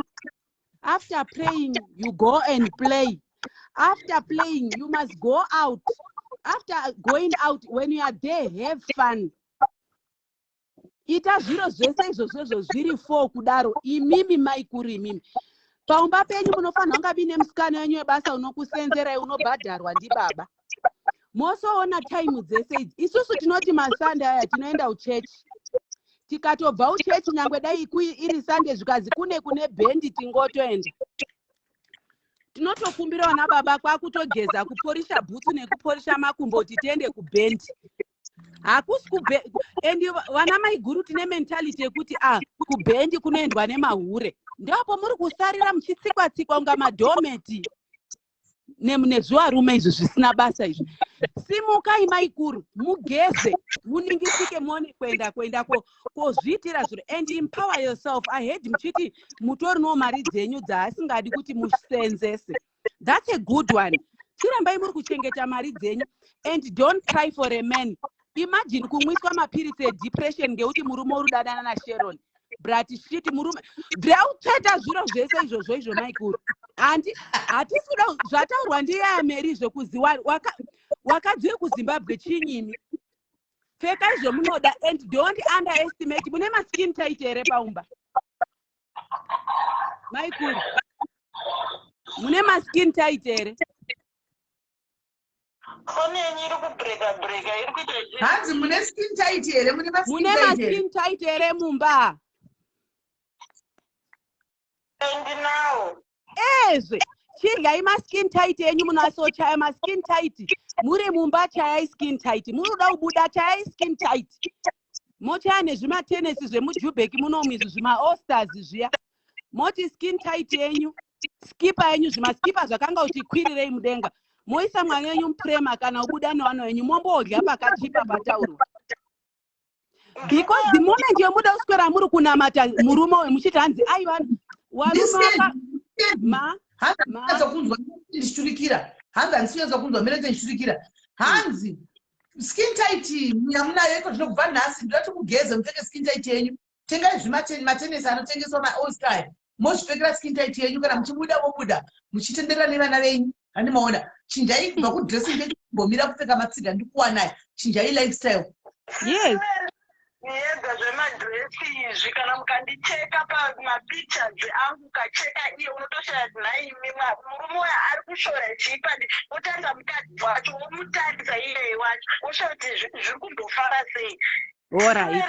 After praying, you go and play. After playing, you must go out. After going out, when you are there, have fun. Ita zviro zvese izvozvozvo zviri four kudaro. Imimi maikuru, imimi paumba penyu munofanira kunga bine musikana wenyu webasa unokusenzerai, unobhadharwa ndibaba. Mosoona time dzese idzi. Isusu tinoti maSunday aya tinoenda uchechi. Tikatobva uchechi, nyangwe dai iri Sunday, zvikazi kune bhendi, tingotoenda. Tinotokumbira vana baba kwakutogeza, kuporisha bhutsu nekuporisha makumbo kuti tiende kubhendi. Hakusi kube. And vana maiguru, tine mentality yekuti a kubhendi kunoendwa nemahure. Ndipo muri kusarira muchitsikwa tsikwa kunga madoormat nezvivarume izvi zvisina basa izvi. Simukai maikuru, mugeze, muningisike, muone kuenda kozviitira zviro and empower yourself. I heard muchiti mutorinowo mari dzenyu dzaasingadi kuti musenzese. That's a good one. Chirambai muri kuchengeta mari dzenyu and don't cry for a man. Imagine kumwiswa mapiritsi edepression ngekuti murume uri kudadana naSharon. Brat shit, murume ndautsveta zviro zvese izvozvo izvo. Maikuru, handi hatisi kuda zvataurwa ndiyaya Mary zvekuzi wakadzi wekuZimbabwe chinyimi. Pfekai zvomunoda and don't underestimate. Mune maskin tight here paumba, maikuru? Mune maskin tight here?
Foni yenyu iri kubreka breka, iri kuita
Hanzi mune skin tight here? Mune maskin
Mune
tight here?
Maskin tight here mumba?
Ndinawo.
Ezve, chiryai maskin tight enyu. Munasochaya maskin tight muri mumba, chayai skin tight. Muri kuda kubuda, chayai skin tight. Mochaya nezvimatenesi zvemujubheki munomu izvi, zvimaosters zviya. Moti skin tight yenyu, skipa yenyu, zvimaskipa zvakanga kuti kwirirei mudenga. Moisa mwana wenyu mupurema kana kubuda nevana venyu, mombodya pakachipa pataurwa, because the moment yomuda kuswera muri kunamata murume uyu muchiti hanzi aiwa warume waka ma
Hanzi
Ma.
hanzi kunzwa ndichiturikira, hanzi handisi kunyatsa kunzwa mene ndichiturikira. Hanzi skin tight yamunayo iko zvino, kubva nhasi ndoda kuti mugeze, mupfeke skin tight yenyu. Tengai zvimatenesi anotengeswa maallstar, mozvipfekera skin tight yenyu. Kana muchibuda, mobuda muchitenderera nevana venyu. Handimaona, chinjai kubva kudressing chechi, kumbomira kupfeka matsiga ndikuwanai. Chinjai lifestyle.
Yes.
Yega zvemadresi izvi, kana mukandicheka pamapictures angu, ukacheka iye, unotoshaya kuti nhaimi murume uyo ari kushora chipa. Wotarisa mukadzi wacho, womutarisa iyeye wacho, woshaya kuti zviri kumbofara sei.
Alright.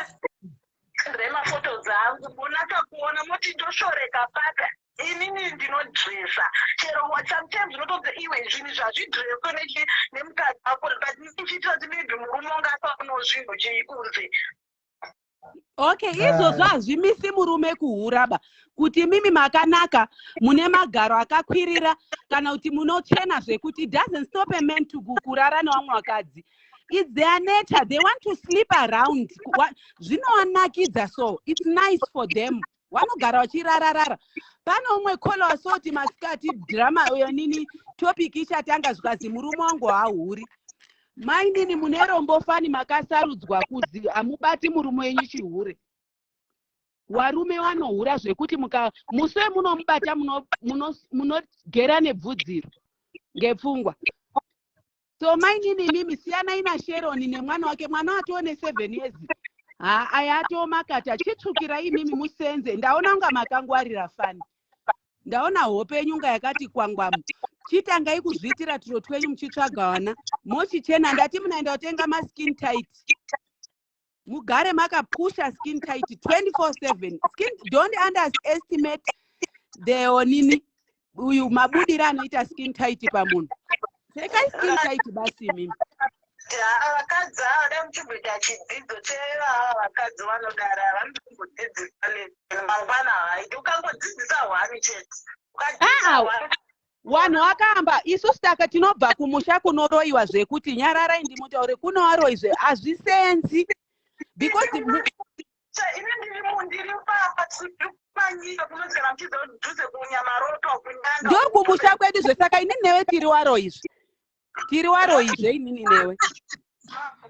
Remafotos angu monatsa kuona, moti ndoshoreka paka. Inini ndinodresa chero. Sometimes unotodza iwe zvinhu zvazvidreswe nemukadzi wako, but ndichiitira kuti maybe murume unge asaonawo zvinhu cheikunze.
Okay, izvozvo hazvimisi murume kuhuraba kuti mimi makanaka, mune magaro akakwirira, kana kuti munochena zvekuti. It doesn't stop a man to kurara nevamwe vakadzi. It's their nature, they want to sleep around. Zvinovanakidza, so it's nice for them. Vanogara vachirararara. Pane umwe caller wasoti masikati drama uyo nini topic ichatanga, zvikazi murume wangu haahuri. Mainini, mune rombo fani, makasarudzwa kuzi hamubati murume wenyu chihure. Varume vanohura zvekuti muka musi wemunomubata munogera nebvudziro ngepfungwa. So mainini, imimi siyanai naSheroni nemwana wake. Mwana watoo ne7 years, ha, aya atoo makata. Chitsvukirai imimi musenze. Ndaona kunga makangwarira fani, ndaona hope yenyu unga yakati kwangwamu. Chitangai kuzviitira turo twenyu muchitsvaga vana, mochichena. Ndati munaenda kutenga maskin tight, mugare makapusha skin tight 24/7. Skin, don't underestimate the onini uyu mabudiro anoita skin tight pamunhu. Pfekai skin tight basi imimi.
Vakadzi ava, dai muchimboita chidzidzo chevava vakadzi vanodara, vanotombodzidzisa mangwana. Havaiti ukangodzidzisa hwani chete.
Aa, vanhu vakamba isusu taka tinobva kumusha kunoroyiwa zvekuti nyararai ndimutaure kunovaroyizve hazvisenzi because
Ini ndiri panyika kunonzi kana muchiziva dhuze kunyamaropa kunyanga.
Ndokumusha kwedu zve. Saka inini newe tiri waroyizve, tiri waroyizve inini newe.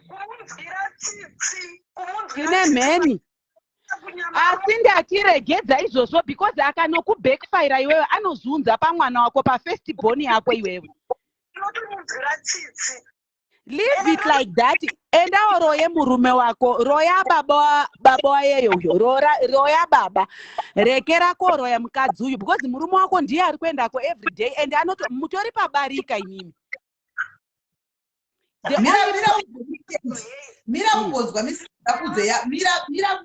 Kumunzwira tsitsi, kumunzwira.
Tine mheni, asi ndatiregedza izvozvo because akanokubackfire iwewe, anozunza pamwana wako, pafirst born yako iwewe.
Unotomunzwira tsitsi.
Leave it like that. Endawo roye murume wako, roya baba, baba wayeyo uyo, roya baba. Rekera koroya mukadzi uyu because murume wako ndiye ari kuendako every day and anoto mutori pabarika imimi.
Mira, mira, mira umbonzwa vakudze. Mira, mira, mira,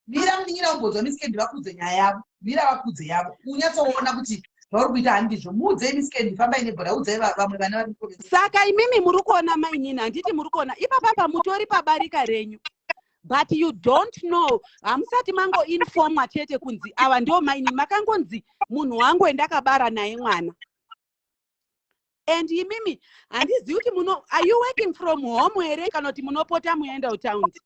mira, munin'ina, umbonzwa Miss Candy vakudze nyaya yavo. Mira vakudze yavo, unyatsoona kuti zvauri kuita handizvo. Muudzei, Miss Candy, fambai nebhora, udzai vamwe vana vari.
Saka imimi muri kuona mainini, handiti muri kuona ipapapa mutori pabarika renyu, but you don't know, hamusati mangoinformwa chete kunzi ava ndo mainini. Makangonzi munhu wangu wendakabara naye mwana. And imimi handizivi kuti muno, are you working from home here kana kuti munopota muenda kutaundi?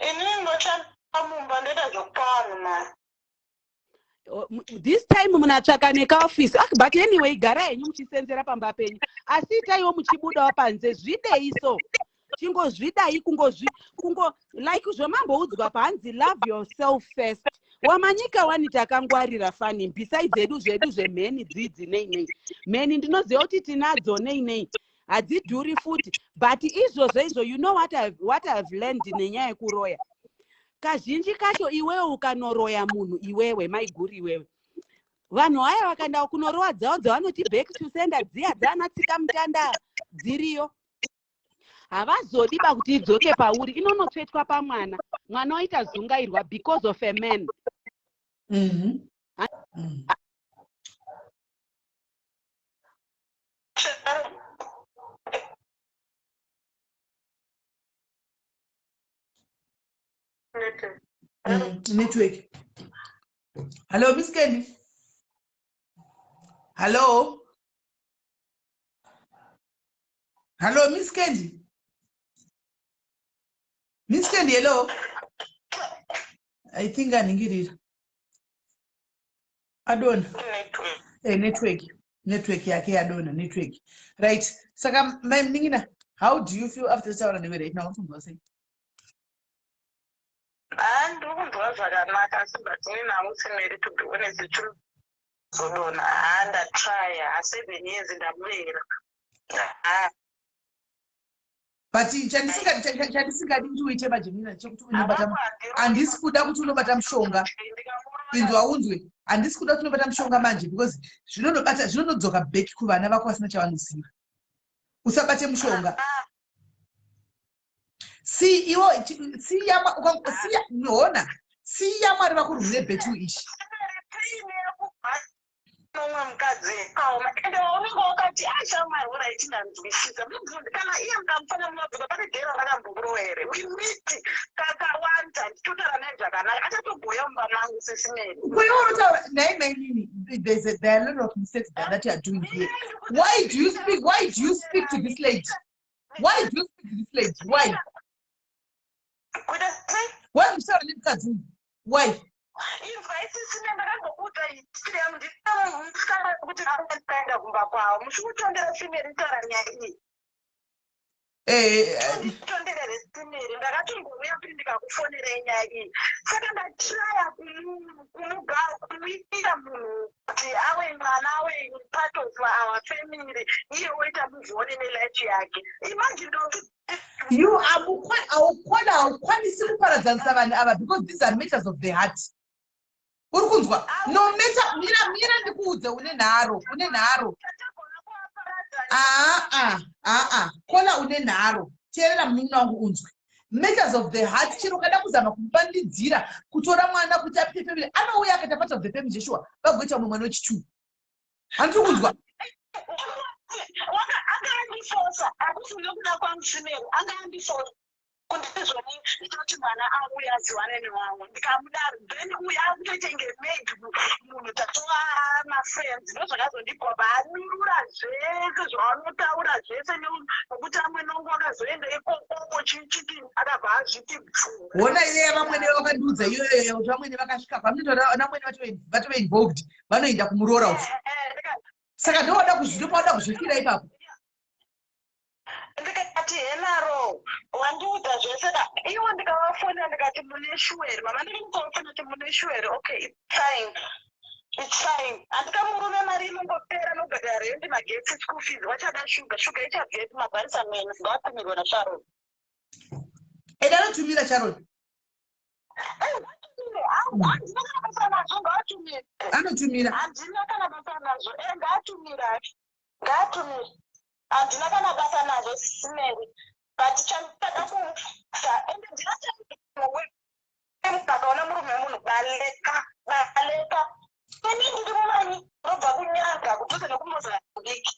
Inini ndoshanda mumba, ndoita zvekupa vanhu mari.
This time munatsvaka nekaofisi. Ah, but anyway, gara henyu muchisenzera pamba penyu, asi itaiwo muchibudawo panze. Zvidei so, chingozvidai, kungozvi kungo like zvomamboudzwa panzi love yourself first. Wamanyika wani takangwarira fani besides dzedu zvedu zvemheni dzidzi nei nei mheni ndinoziva kuti tinadzo nei nei, hadzidhuri futi. But izvozvo izvo, you know what I've learned nenyaya yekuroya, kazhinji kacho iwewe ukanoroya munhu, iwewe maiguru, iwewe, vanhu vaya vakaenda kunorowa dzavo dzavanoti back to sender dziya dzana tsika mutanda dziriyo, havazodi ba kuti idzoke pauri, inonotsvetwa pamwana. Mwana waita zungairwa because of a man.
Network. Hello, Miss Candy, hello, hello, Miss Candy, Miss Candy, hello. I think aningirira adona. Eh, network, network yake yadona, network. Right, saka mai muningina, how do you feel after taura newe right now? Ukunzwa sei?
Ha, ndiri kunzwa zvakanaka, asi but inini hangu simeri, to be honest, chizodona. Ha, ndatrya, ha, 7 years ndamuvera, ha.
But chandisingadi kuti uite majemina chekuti unobata, handisi kuda kuti unobata mushonga. Inzwa unzwe, handisi kuda kuti unobata mushonga manje because zvinonobata, zvinonodzoka back kuvana vako vasina chavanoziva. Usabate mushonga. Si iwo siya, siya, hona, siya Mwari vakurwire battle ichi.
Nomwe mukadzi kaoma, ende unenge wakati ashamwari uraiti ndanzwisisa kana iye mukamufana munodzoka pane dhera rakambokurowa here? We meet kakawanda, ndichitotaura naye zvakanaka, achatobhoya mumba mangu sesimeri.
Kuiwe unotaura naye mainini, there are a lot of mistakes that you are doing here. Why do you speak, why do you speak to this lady? Why do you speak to this lady? Why?
Kuita sei?
Why muchitaura nemukadzi uyu? Why?
Inzwa isisine, ndakambokuudza history yangu. Ndinomusikana kuti akaenda kumba kwavo, muchikutondera simeri taura nyaya iyi.
Tonderere Simeri, ndakatongouya kuti ndikakufonerei nyaya iyi. Saka ndatraya kumuita munhu kuti awe mwana, awe part of our family, iye oita move on nelife yake. Imagine ndoti
You aukwana, haukwanisi kuparadzanisa vanhu ava because these are matters of the heart. Uri kunzwa? No matter, mira, mira, ndikuudze, une nharo, une nharo.
Tatagona kuvaparadzanisa.
Aa, aa, kola, une nharo. Teerera, munin'ina wangu, unzwe. Matters of the heart, chero ukada kuzama kumupandidzira kutora mwana kuti apite family, anouya akaita part of the family. Joshua vagoita mumwe mwana wechitu. Handiri kunzwa?
Anga andifosa, hakusi nekuda kwangu Simeri, anga andifosa kundizvoni nditoti mwana auye aziwane nevamwe. Ndikamudaro, then uyu akutoitenge maid, munhu tatova mafriends. Ndo zvakazondigwabva adurura zvese zvaanotaura zvese, nekuti amwe nongo akazoenda ikokoko chichiti akabva azviti bvu.
Hona, iye vamwene vakandiudza iyoyo kuti vamwene vakasvika paminotora namwene vatove involved, vanoenda kumuroora uku. Saka ndowada kuzvinopa kuzvifira ipapo.
Ndikati, "Henaro, wandiudza zvese ka iwo." Ndikavafonera, ndikati, "Mune sure, mama?" Ndikavafonera kuti, "Mune sure? Okay, it's fine, it's fine." Handika murume mari inongopera, nobhadhara rendi, magetsi, school fees, wachada shuga. Shuga ichabvepi? Mabharisa mene ngawatumirwe naSharon.
Ende anotumira Sharon.
Handina kana basa nazvo, ngaatumire.
Anotumira.
Handina kana basa nazvo. E, ngaatumire, ngaatumire, handina kana basa nazvo, Simeri. But chandada kusa, ende ndinatakaona murume wemunhu, baleka, baleka. Ini ndiri mumanyi, ndobva kuNyanga, kudhuze nekuMozambique.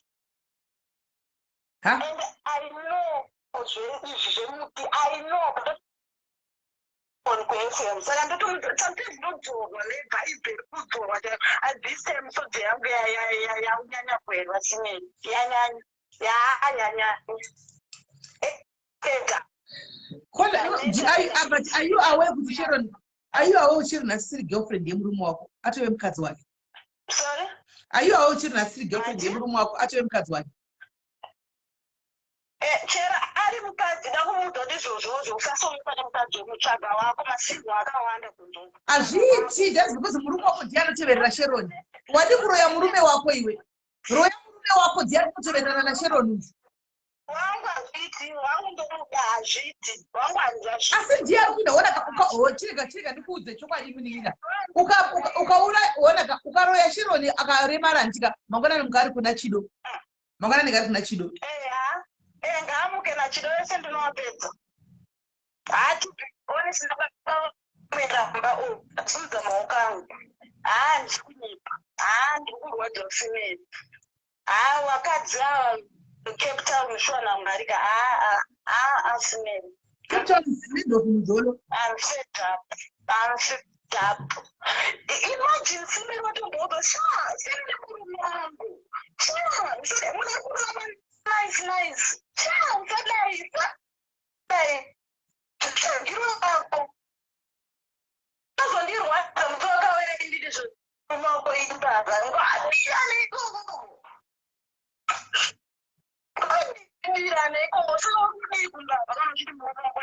Ha.
And I know izvi zvemuti, I know on kuFM. Saka ndoto sometimes ndodzorwa nebhaibheri, kudzorwa. This time sodzi yangu yaunyanya kuerwa, Simeni, yanyanya, yaanyanya ega.
Kola, but are you aware kuti Sharon, are you aware kuti Sharon asisiri girlfriend yemurume wako, atove mukadzi wake?
Sorry?
Are you aware kuti Sharon asisiri girlfriend
Ati?
yemurume wako, atove mukadzi wake?
Chero ari mukadzi, da kumuudza kuti izvozvozvo usasonga nemukadzi wemutsvaga wako, masingo akawanda kunze.
Hazviiti, just because murume wako ndiye anoteverera Sharon. Wadi kuroya murume wako iwe? Roya murume wako, ndiye ari kutevererana naSharon uyu.
Wangu hazviiti, wangu ndomuda, hazviiti, wangu hanzvazvi.
Asi ndiye ari kuenda. Ona, chirega, chirega ndikuudze chokwadi, munin'ina. Ukaura, ona, ukaroya Sharon akaremara, ndika mangwanani muka ari kuna Chido, mangwanani ari kuna Chido.
Eya, e, ngaamuke naChido wese, ndinovapedza. Hati honest, ndakameramba asimudza maoko angu. Haa, ndiri kunyepa? Haa, ndiri kurwadziwa, Simeni. Haa, vakadzi ava Cape Town, shuwa naMwarika. Haa, haa, Simeni.
Cape Town is made of mujolo.
I'm fed up. I'm fed up. Imagine Simeni watomboudza, sha, siyana nemurume wangu. Sha, muna kurama nice nice. Sha, usadai, usadai. Tsvagiro wako. Azondirwadza musi wakawere nditi zvemurume wako imbavha. Ngwabirane ikoko. Ngwabirane ikoko. Saka uri kudii kumbavha kana uchiti murume wako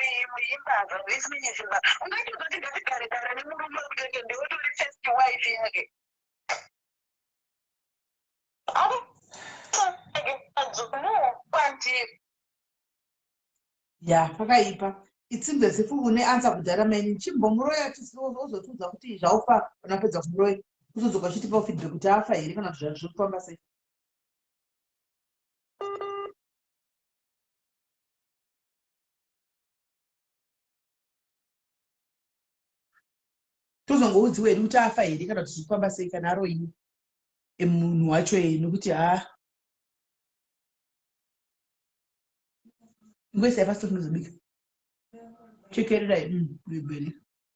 imbavha? This means imbavha. Ungaitozoti ngatigare gare nemurume kutenge ndiwe tori first wife yake. No, kwandiri.
Ya, pakaipa. It seems as if une answer kudhara maini. Chimbomuroya, ozotiudza kuti zvaufa. Kana wapedza kumuroya, uzodzoka uchitipawo feedback kuti afa here kana kuti zviri kufamba sei. Tozongoudziwa hedu kuti afa here kana kuti zviri kufamba sei kana aroyiwa munhu wacho e, nekuti ha, ngoisai pasi, tinozobika. Chekererai gwene.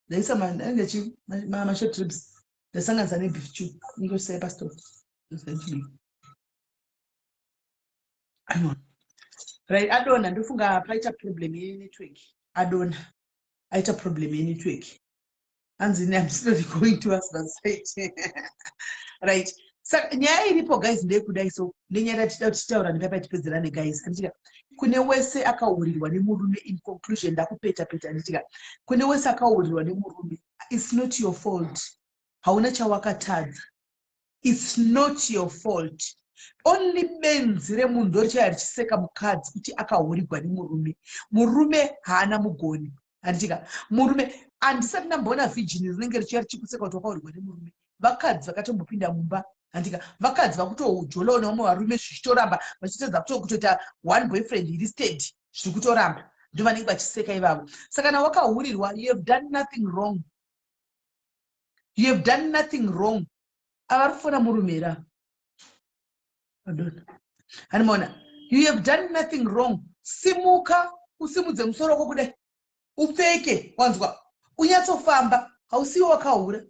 Ndaisa anenge chi mashort ribs, ndasanganisa nebeef stew. Ingosai pastove, ndosandibika. Aiwa, right, adona. Ndofunga paita problem yenetwork. Adona, aita problem yenetwork. Hanzi, "I'm slowly going to husband side." Right. Saka nyaya iripo, guys, ndeyekudai. So nenyaya yatida kuti titaura nepapa tipedzerane, guys, handitika? Kune wese akaurirwa nemurume, in conclusion, ndakupeta peta, handitika? Kune wese akaurirwa nemurume, it's not your fault. Hauna chawakatadza. It's not your fault. Only benzi remunhu ndorichaya richiseka mukadzi kuti akahurirwa nemurume. Murume haana mugoni, handitika? Murume, handisati ndamboona virgin rinenge richiya richikuseka kuti wakaurirwa nemurume. Vakadzi vakatombopinda mumba, handika? Vakadzi vakutojolawo nevamwe varume, zvichitoramba, vachitadza kutoita one boyfriend iri steady, zviri kutoramba. Ndo vanenge vachiseka ivavo. Saka kana wakahurirwa, you have done nothing wrong. You have done nothing wrong. Avari kufona murume here? Adona handimaona. You have done nothing wrong. Simuka, usimudze musoro wako kudai, upfeke, wanzwa? Unyatsofamba. Hausiwe wakahura.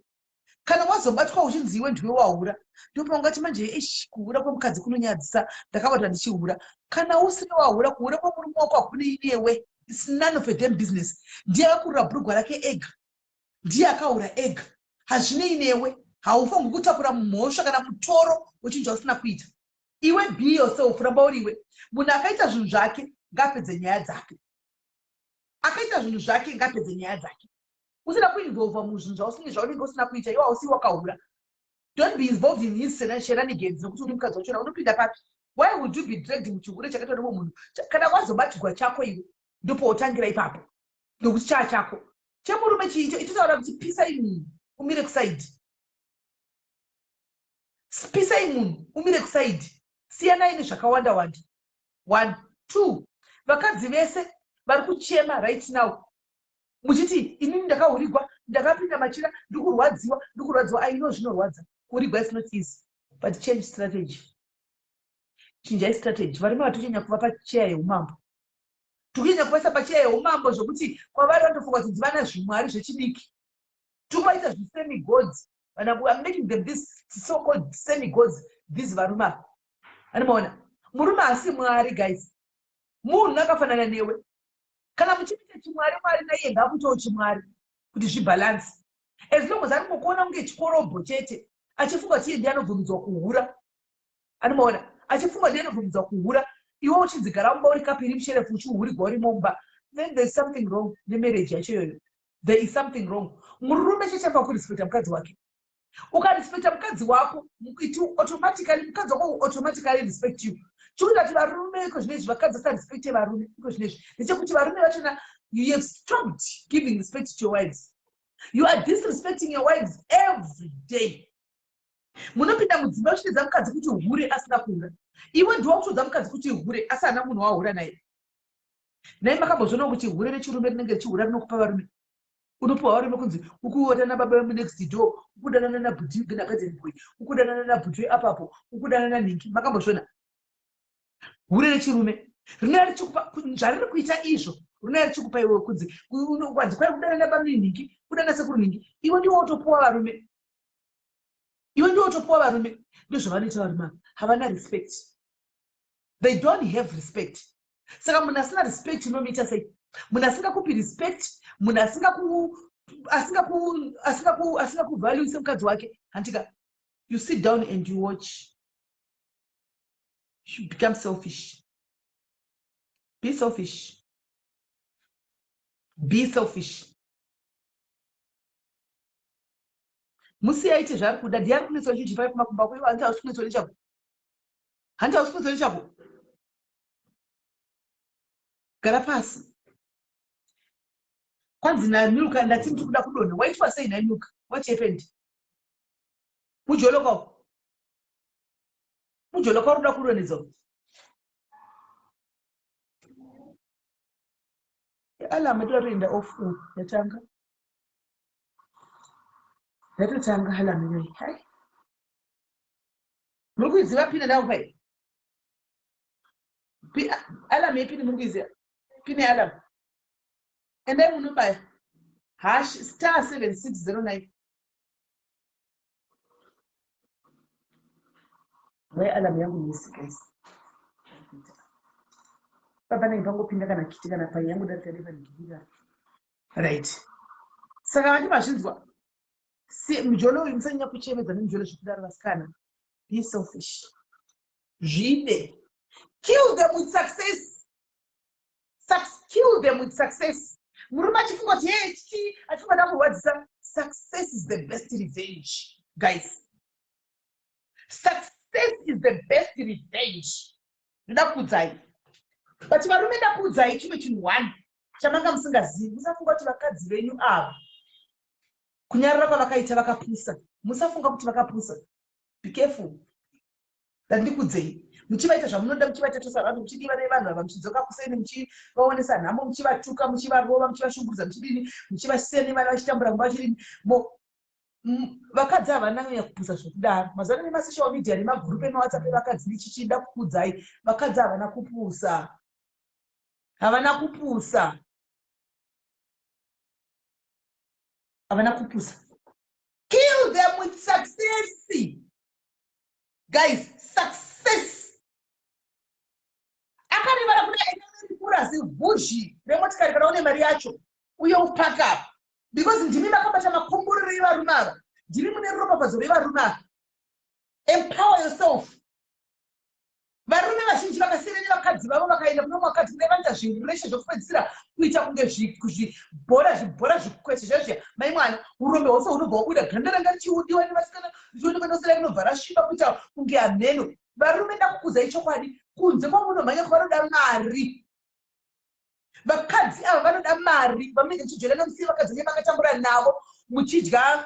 Kana wazobatwa uchinzi iwe ndiwe wahura, ndopaungati manje, "Ish, kuhura kwemukadzi kunonyadzisa, ndakabatwa ndichihura." Kana usiri wahura, kuhura kwemurume wako hakunei newe. It's none of a damn business. Ndiye akakurura bhurugwa rake ega, ndiye akaura ega. Hazvinei newe. Haufangi kutakura mhosva kana mutoro wechinhu chausina kuita iwe. Be yourself, ramba uriwe. Munhu akaita zvinhu zvake ngaapedze nyaya dzake. Akaita zvinhu zvake ngaapedze nyaya dzake. Usina kuinvolva muzvinhu zvausine, zvaunenge usina kuita iwe. Hausi wakahura. Don't be involved in his shenanigans, nekuti uri mukadzi wachona, unopinda papi? Why would you be dragged muchihure chakaitwa nemumwe munhu? Kana wazobatirwa chako iwe, ndopoutangira ipapo, nokuti chaa chako. Chemurume chiito itotaura kuti pisai munhu umire kuside, pisai munhu umire kuside. Siyanai nezvakawanda wanda. One, two, vakadzi vese vari kuchema right now muchiti, "Inini ndakahurigwa, ndakapinda machira, ndikurwadziwa, ndikurwadziwa." Aino zvinorwadza kuhurigwa. It's not easy, but change strategy. Chinjai strategy. Varume vatonyanya kuva pacheya yeumambo, tikunyanya kuvaisa pacheya yeumambo, zvokuti kwavari vanotofunga kuti ndivana zvimwari zvechidiki. Tikuvaita zvisemi-gods. Vana, I'm making them this so called semi gods, these varume ava. Anomaona, murume haasi mwari, guys. Munhu akafanana newe. Kana muchiita chimwari mwari, naiye ngaakuitawo chimwari kuti zvibalance. As long as ari kungokuona kunge chikorobho chete, achifunga kuti iye ndiye anobvumidzwa kuhura, anomaona, achifunga ndiye anobvumidzwa kuhura, iwe uchinzi gara mumba uri kapiri musherefu, uchihurirwa uri mumba, then there is something wrong nemarriage yacho iyoyo. There is something wrong. Murume chechamba kurespekta mukadzi wake. Ukarespekta mukadzi wako, it automatically, mukadzi wako automatically respect you. Chikuita kuti varume iko zvinezvi, vakadzi vasarespekte varume iko zvinezvi, ndechekuti varume vachona, you have stopped giving respect to your wives. You are disrespecting your wives every day. Munopinda mudzimba uchitedza mukadzi kuti hure asina kuhura. Iwe ndiwa kutodza mukadzi kuti hure, asi hana munhu wahura naye. Nai makambozviona kuti hure rechirume rinenge richihura rinokupa varume? Unopiwa varume kunzi ukuotana baba vemunext door, ukudanana nabhuti nagarden boy, ukudanana nabhuti apapo, ukudanana nanhingi. Makambozviona hure rechirume rinouya richikupa zvariri kuita izvo? Rinouya richikupa iwe kunzi kwanzi kwai kudanana baminhingi, kudana sekuru nhingi. Iwe ndiwe wotopuwa varume, iwe ndiwe wotopuwa varume. Ndozvavanoita varume ava. Havana respect. They don't have respect. Saka munhu asina respect unomuita sei? Munhu asingakupi respect, munhu asingakuvalue semukadzi wake, handika? You sit down and you watch. You become selfish. Be selfish, be selfish. Musiye aite zvaari kuda. Ndiye ari kunetswa chinhu chipai kumakumba kweiwo. Hanti hausi kunetswa nechako? Hanti hausi kunetswa nechako? Gara pasi. Kwanzi naMilka, ndati ndiri kuda kudonha. Waitwa sei naMilka? What happened? Mujoloka, mujoloka uri kuda kudonhedza. Alarm itoda toenda off. Yatanga, yatotanga alarm iyoyi. Hai, muri kuiziva pin ndakupai? Alarm yepin muri kuiziva? Pin yealarm, endai munobaya hash star 7609. Vai, alarm yangu misi, guys. Papanenge pangopinda kana kiti kana pai yangu darika. Right, saka vati mazvinzwa. Mujolo uyu, musanyanya kuchemedza nemujolo zvekudaro, vasikana. Be selfish. Zvide. Kill them with success. Kill them with success. Murume achifunga kuti hey, chichi achifunga ndakurwadzisa. Success is the best revenge, guys. Success is the best revenge. Ndoda kuudzai. But varume, ndakuudzai chimwe chinhu one chamanga musingazivi. Musafunga kuti vakadzi venyu ava, kunyarara kwavakaita, vakapusa. Musafunga kuti vakapusa. Be careful. Ndandikudzei, muchivaita zvamunoda, muchivaita tosarano, muchidiva nevanhu ava, muchidzoka kuseni, muchivaonesa nhamo, muchivatuka, muchivarova, muchivashungurudza, muchidini, muchivasiya nevana vachitambura kumba, vachidini. Vakadzi havana nyanya kupusa zvekudaro. Mazuva ano nemasocial media nemagurupu emaWhatsApp evakadzi nechichida kukudzai, vakadzi havana kupusa, havana kupusa, havana kupusa. Kill them with success, guys. Success. Akarivara kudai, endanoripura zivhuzhi remotikari kana une mari yacho, uye upack up, because ndimi makabata makomborero evarume ava, ndimi mune ropafadzo revarume ava. Empower yourself. Varume vazhinji vakasiyana nevakadzi vavo, vakaenda kune vakadzi kudai, vanoita zvireshe zvekupedzisira, kuita kunge zvibhora, zvibhora, zvikweshe zvezviya. Mai mwana, urombe hwose hunobva wabuda, ganda ranga richiudiwa nevasikana richionekwa nosera, rinobva rasviba kuita kunge hameno. Varume, ndakukudzai chokwadi, kunze kwamunomhanya vanoda mari. Vakadzi ava vanoda mari. Vamunenge muchijoina nomusiye vakadzi venye makatambura navo, muchidya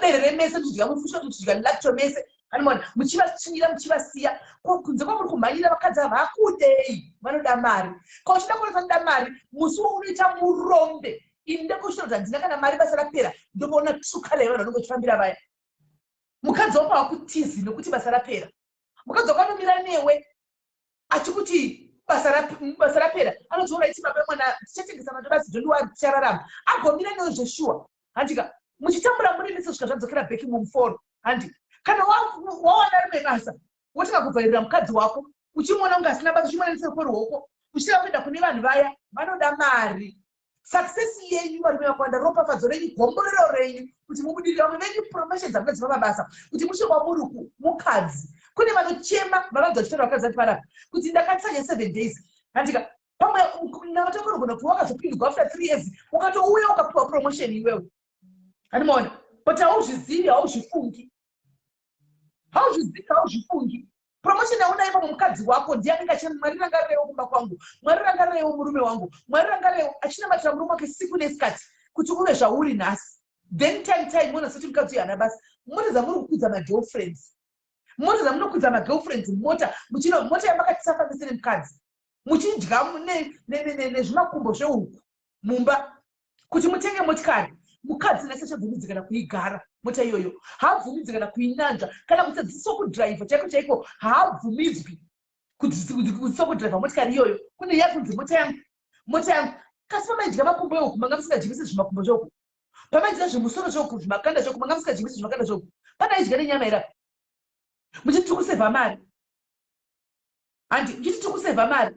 bere remese, muchidya mufushwa, muchidya lacto mese, anomaona muchivatsvinyira, muchivasiya. Kunze kwamuri kumhanyira, vakadzi ava vakudei, vanoda mari. Ka uchida kuona vanoda mari, musi waunoita murombe, ini ndekuchita kuti handina kana mari, basa rapera, ndokuona true colour yevanhu vanenge uchifambira vaya. Mukadzi wako hakutizi nekuti basa rapera. Mukadzi wako anomira newe achikuti basa rapera, anotiora iti, "Baba mwana, tichatengesa madobasi, don't worry, tichararama." Agomira newe zveshuwa, handika? Muchitambura muri mese svika zvadzokera back mumuforo, handi? Kana wawana rimwe basa, wotanga kuvhairira mukadzi wako, uchimuona kunge asina basa, uchimuona neseri kweruoko, uchitanga kuenda kune vanhu vaya vanoda mari. Success yenyu, varume vakawanda, ropafadzo renyu, gomborero renyu kuti mubudirire, vamwe venyu promotion dzamunodzipa mabasa kuti musvike kwamuri mukadzi. Kune vanochema vavanzi vachitaura, vakadzi vati panapa kuti ndakatsanya 7 days, handika? Pamwe navatangonogona kuva wakazopindugwa after 3 years, ukatouya ukapiwa promotion iwewe, handimaona? But hauzvizivi, hauzvifungi, hauzvizivi, hauzvifungi. Promotion yaunayo pamwe mukadzi wako ndiye anenge achina, "Mwari, rangarirewo kumba kwangu. Mwari, rangarirewo murume wangu. Mwari, rangarirewo," achinamatira murume wake siku nesikati kuti uve zvauri nhasi. Then time mona sekuti mukadzi uyu haana basa. Mota dzamuri kukwidza magirlfriends, mota dzamunokwidza magirlfriends, mota muchino, mota yamakati nemukadzi, muchidya nezvimakumbo zvehuku mumba kuti mutenge motikari. Mukadzi nhasi achabvumidzi kana kuigara mota iyoyo, haabvumidzi kana kuinanzva, kana kudzidziswa kudhiraivha chaiko chaiko haabvumidzwi kudzidziswa kudhiraivha motikari iyoyo. Kune yakunzi mota yangu, mota yangu. Kasi pamaidya makumbo ehuku, manga musingadyisi zvimakumbo zvehuku? Pamaidya zvimusoro zvehuku, zvimakanda zvehuku, manga musingadyisi zvimakanda zvehuku? Panaidya nenyama here? Muchiti tiri kusevha mari, handi? Muchiti tiri kusevha mari.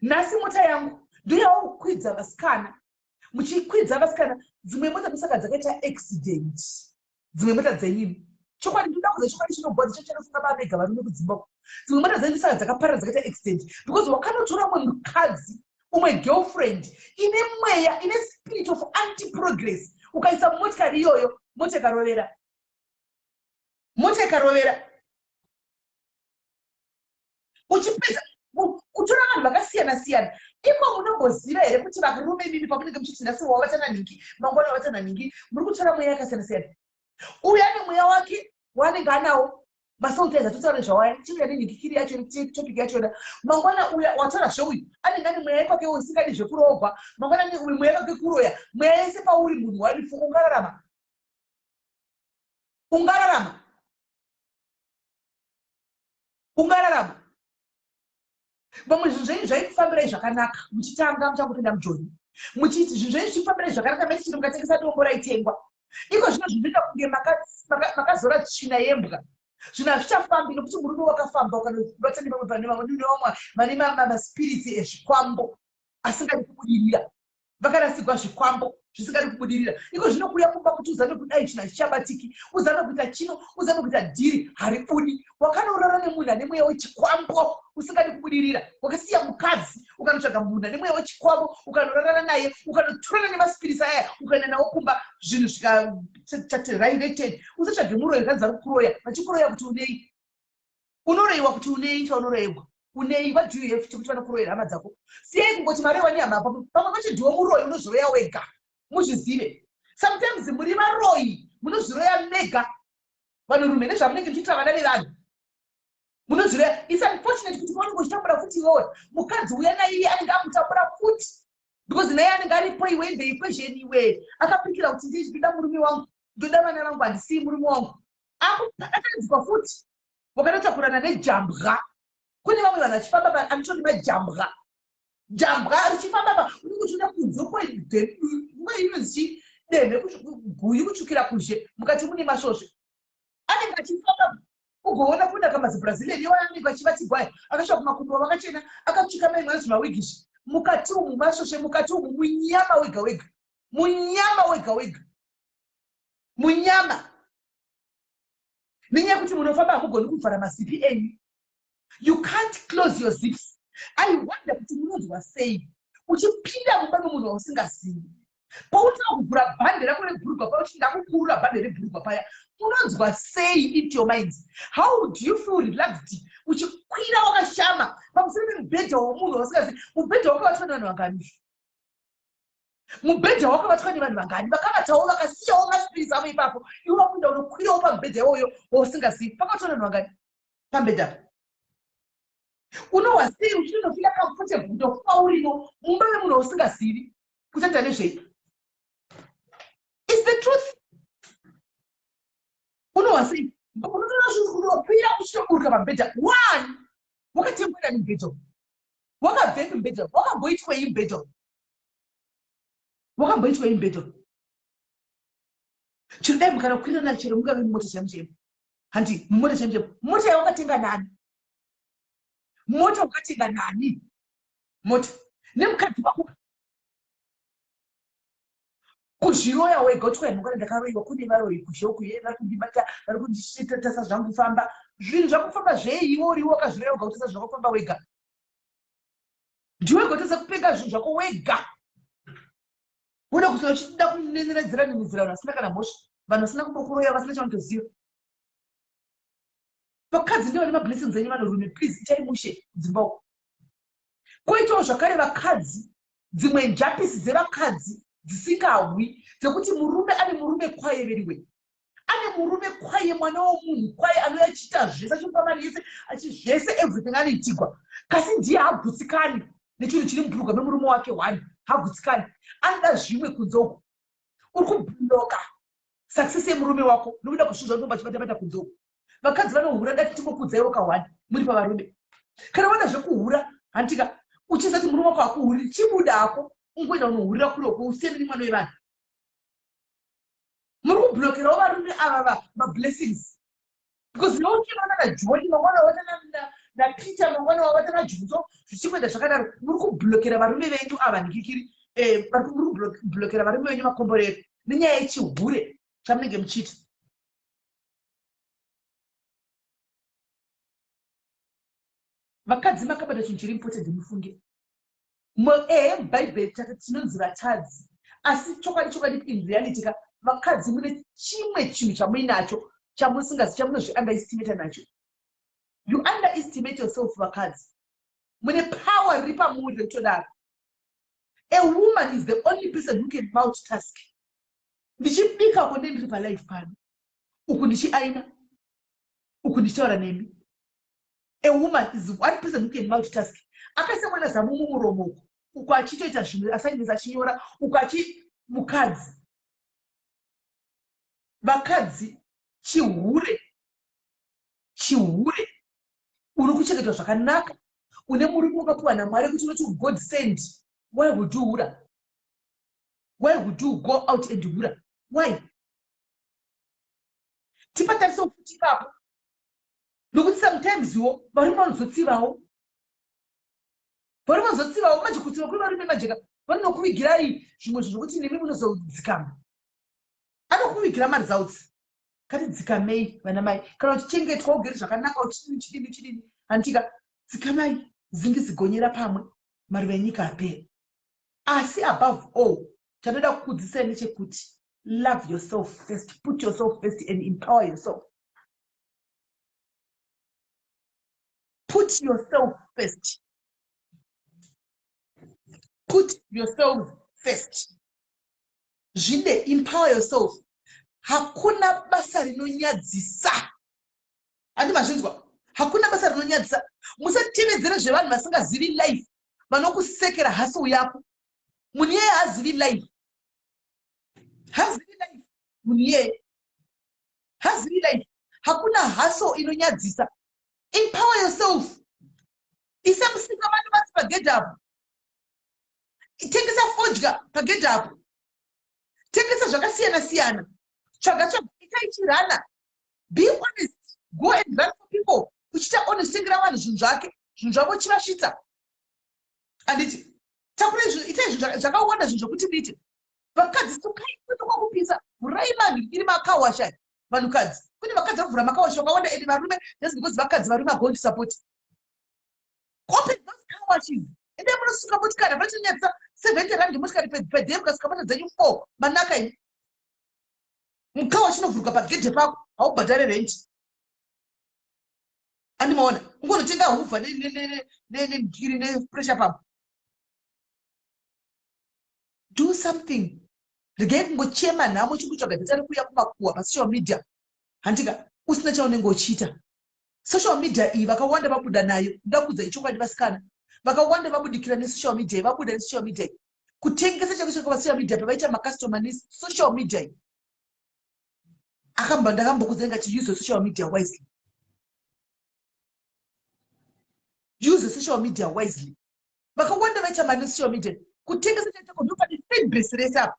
Nhasi mota yangu ndoyawakukwidza vasikana, muchikwidza vasikana. Dzimwe mota ndosaka dzakaita accident, dzimwe mota dzenyini. Chokwadi, ndoda kuza chokwadi chinogwadza, cho chanofunga vamega varume kudzimba uko. Dzimwe mota dzenyu ndosaka dzakaparara, dzakaita accident, because wakanotora umwe mukadzi, umwe girlfriend ine mweya, ine spirit of anti progress, ukaisa mumotikari iyoyo, mota ikarovera, mota ikarovera. Uchipedza kutora vanhu vakasiyana siyana iko, munomboziva here kuti varume imimi, pamunenge muchiti nhasi wavatana nhingi, mangwana wavatana nhingi, muri kutora mweya yakasiyana siyana? Uyu ane mweya wake waanenge anawo, masoul ties atotaura nezvawaya, chiuya nenhingikiri yacho, topic yachona. Mangwana uya watora zveuyu anenge ane mweya ikwake usingadi zvekuroogwa. Mangwana ane uyu mweya wake kuroya. Mweya yese pauri, munhu warifu, ungararama? Ungararama? Ungararama? Vamwe zvinhu zvenyu zvaikufambirai zvakanaka muchitanga, muchangopinda mujoni, muchiti zvinhu zvenyu zvichifambirai zvakanaka, maichiti mukatengesa dombo raitengwa. Iko zvino zvinoita kunge makazora tsvina yembwa. Zvinhu hazvichafambi nokuti murume wakafamba ukanobata nevamwe, pane vamwe nevamwe vane maspirits ezvikwambo asingadi kubudirira. Vakarasigwa zvikwambo zvisingadi kubudirira. Iko zvino kuuya kumba kuti uzame kudai, chinhu hachichabatiki. Uzame kuita chino, uzame kuita dhiri, haribudi. Wakanorara nemunhu ane mweya wechikwambo usingadi kubudirira. Wakasiya mukadzi, ukanotsvaga munhu ane mweya wechikwambo, ukanorarana naye, ukanotorana nemaspirits aya, ukaenda nawo kumba, zvinhu zvikachati. Usatsvage muroyi. Kanzi vari kukuroya, vachikuroya kuti unei? Unoroyiwa kuti unei? Chaunoreyegwa unei? What do you have chekuti vanokuroyera hama dzako? Siyai kungoti marewa nehama. Pamwe pacho ndiwo muroyi, unozviroya wega, muzvizive. Sometimes muri varoyi, munozviroya mega. Vanhurume, nezvamunenge muchiitira vana vevanhu, munozviroya. It's unfortunate kuti paunenge uchitambura futi iwewe, mukadzi uya naiye anenge akutambura futi, because naye anenge aripo iwe in the equation. Iwe akapikira kuti ndoda murume wangu, ndoda vana vangu, handisii murume wangu. Akataridzwa futi, wakatotakurana nejambwa. Kune vamwe vanhu vachifamba anotori majambwa, jambwa richifamba pa unenge uchiona kunze kwemwe inonzi denhe, guyu kutsvukira kuzhe, mukati mune masvosve. Anenge achifamba, ugoona kunaka maziBrazilian iwo anenge achivatigwaya, akasvika kumakumbo vakachena, akatsvuka maimwe anonzi mawigizvi. Mukati umu masvosve, mukati umu munyama wega wega, munyama wega wega, munyama. Nenyaya yekuti munofamba, hamugoni kuvhara mazipi enyu. You can't close your zips. I wonder kuti munonzwa sei uchipinda mumba memunhu wausingazivi, paunoda kuvhura bhande rako rebhurugwa paya, uchiti ndakukurura bhande rebhurugwa paya, unonzwa sei into your minds? How do you feel relaxed uchikwira wakashama pamusoro pemubhedha womunhu wausingazivi? Mubhedha wakabatwa nevanhu vangani? Mubhedha wakabatwa nevanhu vangani vakavatawo, vakasiyawo maspirits avo ipapo? Iwe wakuenda unokwirawo pamubhedha iwoyo wausingazivi, pakabatwa nevanhu vangani pamubhedha apa? Unohwa sei uchinonofeela comfortable ndokuva urimo mumba memunhu wausingazivi? Kutenda nezvei? Is the truth. Unohwa sei unotonokwira uchitoburuka pamubhedha one? Wakatengwa nani mubhedha? Wakabvepi mubhedha? Wakamboitwei mubhedha? Wakamboitwei mubhedha? Chero dai mukanakwirana, chero mungave mumota chaimo chaimo, handi mumota chaimo chaimo, mota yawakatenga nani? Mota wakatenga nani? Mota nemukadzi wako. Kuzviroya wega, uti kwaimhangwana ndakaroyiwa, kune varoyi kuzhe uku, ye vari kundibata, vari kunditasa zvangu famba. Zvinhu zvakufamba zvei? Iwe uriwe wakazviroya wega, kutasa zvakufamba wega. Ndiwe gotasa kupenga zvinhu zvako wega. Uda kuti uchida kuneneredzera nemidzira vanhu vasina kana mhosva, vanhu vasina kumbokuroya, vasina chavanotoziva. Vakadzi ndivo vane mablessings enyu. Vanhurume, please, itai mushe kudzimba uko. Koitawo zvakare vakadzi, dzimwe njapisi dzevakadzi dzisingahwi, dzekuti murume ane murume kwaye, veriwe ane murume kwaye, mwana womunhu kwaye, anouya achiita zvese, achimupa mari yese, achizvese, everything anoitigwa, kasi ndiye hagutsikani nechinhu chiri mubhurugwa memurume wake. One hagutsikani, anoda zvimwe kunze uko. Uri kublocka success yemurume wako nokuda kuzvinhu zvaunonga achibatabata kunze uko. Vakadzi vanohura, ndati tingokudzaiwo kahwani muri pavarume. Kana wada zvekuhura, handika uchisati murume wako akuhuriri, chibudako ungoenda unohurira kure uko, usiyane nemwana wevanhu. Muri kublockerawo varume ava mablessings, because neuchinoona naJoni, mangwana wavata naPeter, mangwana wavata naJunzo, zvichingoenda zvakadaro. Muri kublockera varume venyu ava ndikikiri, muri kublockera varume venyu makomborero nenyaya yechihure chamunenge muchiita. Vakadzi, makabata chinhu chiri important, mufunge. Ehe, mubhaibheri tinonzi vatadzi, asi chokwadi chokwadi, in reality ka, vakadzi mune chimwe chinhu chamuinacho chamusingazi, chamunozviunderestimata nacho. You underestimate yourself. Vakadzi mune power riri pamuri rekutodaro. A woman is the only person who can multitask. Ndichibika uko, ndendiri palive pano, uku ndichiaina, uku ndichitaura nemi. A woman is one person who can multitask. Akaisa mwana zamu mumuromo uku, uku achitoita zvimwe assignments, achinyora uku achi mukadzi. Vakadzi, chihure, chihure. Uri kuchengetwa zvakanaka, une murume wakapiwa naMwari kuti unoti God send. Why would you hura? Why would you go out and hura? Why? Tipatarisewo futi ipapo, nokuti sometimes wo varume vanozotsivawo, varume vanozotsivawo. Manje kutsiva kwevarume majeka. Vanokuvigirai zvimwe zvinhu zvokuti nemi munozodzikama. Anokuvigira maresults. Ngatidzikamei vana mai. Kana uchichengetwa ugere zvakanaka uchidini uchidini uchidini. Handitika dzikamai zingi zigonyera pamwe maruva enyika apere. Asi above all chandoda kukudzidzisai ndechekuti love yourself first, put yourself first and empower yourself. Put yourself first. Put yourself first. Zvide, empower yourself. Hakuna basa rinonyadzisa. Handi mazvinzwa? Hakuna basa rinonyadzisa. Musatevedzere zvevanhu vasingazivi life, vanokusekera hustle yako. Munhu iyeye hazivi life. Hazivi life munhu iyeye. Hazivi life. Hakuna hustle inonyadzisa. Empower yourself. Isa musika madomasi pagedhi apo. Tengesa fodya pagedhi apo. Tengesa zvakasiyana siyana. Tsvaga tsvaga itai chirana. Be honest. Go and run for people. Uchiita honest tengera vanhu zvinhu zvake. Zvinhu zvavo chivasvitsa. Anditi takura izvi itai zvinhu zvakawanda zvinhu zvokuti muite. Vakadzi sukai kwete kwakupisa. Vhurai vanhu iri makawasha. Vanhukadzi. Kune vakadzi vakuvhura makawasha vakawanda and varume just because vakadzi varume are going to support. Open those car washes. Endai munosuka motikari hapana chinonyadzisa 70 rand motikari per day mukasuka mota dzenyu 4 manaka imi. Mukawa chinovhurwa pagedhe pako haubhadhare rent. Andimaona ungonotenga huvha nendiri nepressure pump. Do something. Regai kungochema nhamo chikutsvaga data rekuuya kumakuhwa pasocial media. Handika usina chaunenge uchiita. Social media iyi vakawanda vabuda nayo. Ndoda kuudza ichokwadi vasikana. Vakawanda vabudikira nesocial media iyi, vabuda nesocial media iyi. Kutengesa chako chako pasocial media pavaita macustomer nesocial media iyi. Akamba ndakambokuudza ndikati use your social media wisely. Use your social media wisely. Vakawanda vaita mari nesocial media. Kutengesa chako chako ndopane fan base rese apa.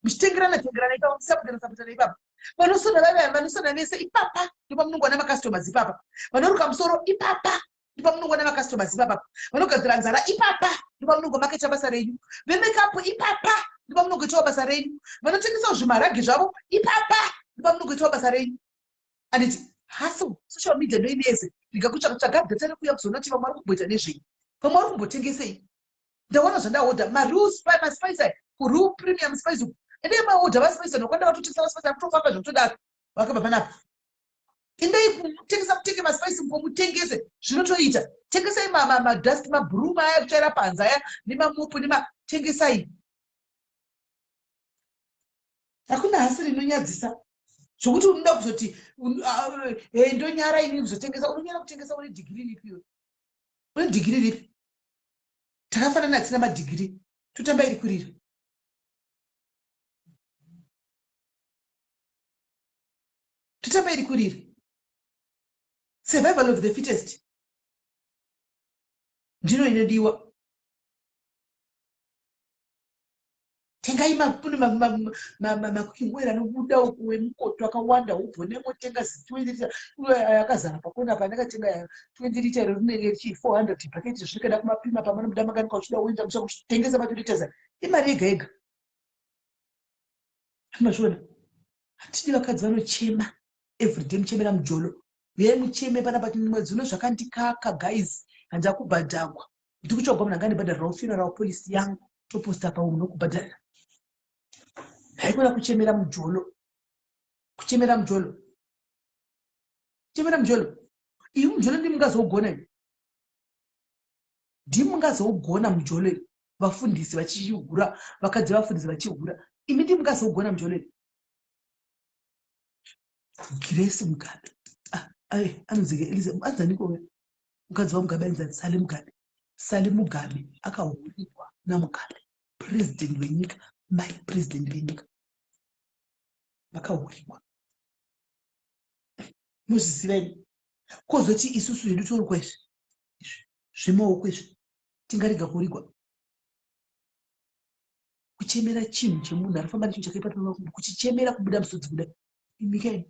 Muchitengerana tengerana ipapo, musapotana sapotana ipapo. Vanosona vaya vanosona vese ipapa ndopamunongowana macustomers ipapa. Vanoruka musoro ipapa ndopamunongowana macustomers ipapa. Vanogadzira nzara ipapa ndopamunongomaketa basa renyu. Vemakeup ipapa ndopamunongoitawo basa renyu. Vanotengesawo zvimaragi zvavo ipapa ndopamunongoitawo basa renyu. Anditi hustle social media ndoinese. Rega kutsvaga tsvaga data rekuuya kuzoona kuti vamwe vari kumboita nezvei. Vamwe vari kumbotengesei. Ndaona zvandaodha mareal spice maspice aya kureal premium spice uku. Endai maodha maspice anokwanda vatotengesa maspice akutofamba zvekutodaro vakabva panapa. Endai kutengesa mutenge maspice muko mutengese zvinotoita. Tengesai madust mabroom aya kutsvaira panze aya nemamopu nema tengesai. Hakuna hasi rinonyadzisa zvokuti unoda kuzoti ndonyara ini kuzotengesa. Unonyara kutengesa une dhigiri ripi iwe? Une dhigiri ripi? Takafanana hatina madhigiri totamba iri kurira. Totamba iri kurira. Survival of the fittest ndino inodiwa. Tengai kune macooking oil anobuda uku wemukoto akawanda ubvo nemotenga 20 liter akazara pakona apa ndakatenga 20 liter iro rinenge richi 400 bucket zvirikada kumapima pamanobuda makanika uchida uenda musha kuchitengesa ma 2 liters imari yega yega. Mazviona? Hatidi vakadzi vanochema everyday muchemera mujolo. Uyai mucheme panapa mwedzi uno zvakandikaka guys handina kubhadhagwa. Ndiri kutsvagwa munhu angandibhadharirawo funeral policy yangu toposta pamwe munokubhadharira. Haikona kuchemera mujolo. Kuchemera mujolo. Kuchemera mujolo. Iyi mujolo ndimi mungazougona iyi. Ndimi mungazougona mujolo iyi. Vafundisi vachihura, vakadzi vafundisi vachihura. Imi ndimi mungazougona mujolo iyi. Grace Mugabe. Ah, ai, anonzi Eliza, anonzi aniko uya? Mukadzi waMugabe ainzi Sally Mugabe. Sally Mugabe akahurirwa naMugabe, president wenyika, mai president venyika. Vakahurirwa. Muzviziva imi. Kozoti isusu hedu torukwa izvi. Izvi zvemaoko izvi. Tingarega kurigwa. Kuchemera chinhu chemunhu arifamba nechinhu chakaipa kuchichemera kubuda musodzi kudai. Imi kai.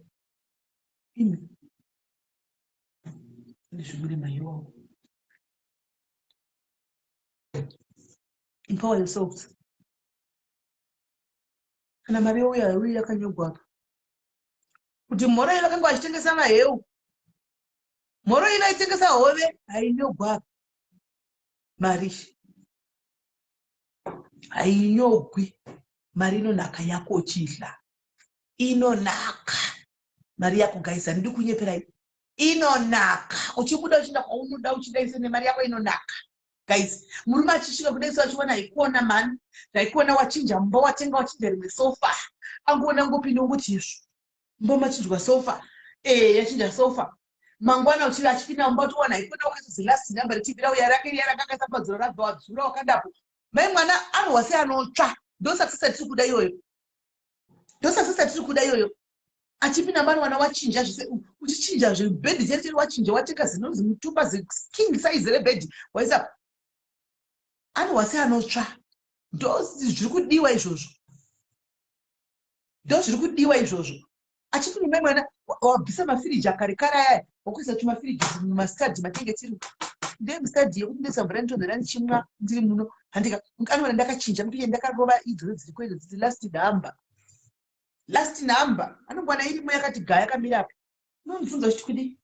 Imi. Nezvimwe maiwawo. Empower yourselves. Kana mari youya, haiuyi yakanyogwa apa kuti mhoro iyi vakanga vachitengesa maheu, mhoro iyi vaitengesa hove. Hainyogwa apa mari, hainyogwi. Mari inonaka yako uchidla, inonaka mari yako. Guys, handidi kunyeperai, inonaka uchibuda uchienda kwaunoda, uchidaise nemari yako, inonaka. Guys, murume achisvika kudai so, achiona haikuona mani, haikuona wachinja mumba, watenga, wachinja rimwe sofa, angoona ngopinda ungoti, "Izvo mumba machinjwa sofa." E, yachinja sofa. Mangwana uchiva achipinda mumba, utowana haikuona wakaisa zilast number reTV rauya rake riya rakakaisa padzura, rabva wadzura wakadapo. Mai mwana anohwa seanotsva. Ndo success yatiri kuda iyoyo, ndo success yatiri kuda iyoyo. Achipinda mani, wana wachinja zvese, uchichinja zvebhedhi cheri cheri, wachinja, watenga zinonzi mutumba, king size rebhedhi waisa, anohwa seanotsva. Ndo zviri kudiwa izvozvo, ndo zviri kudiwa izvozvo. Achipinda mai mwana, wabvisa mafiriji akare kare aya, wakuisa tumafiriji mumastadhi matenge tiri. Ndemustudy yekuti ndoisa mvura inotonhora ndichimwa ndiri muno, handika? Anoona ndakachinja mupiche, ndakarova idzodzo dziriko idzo dzidzi last number, last number. Anongwana irimo yakati gaya, yakamira apa. Unonibvunza uchiti kudii,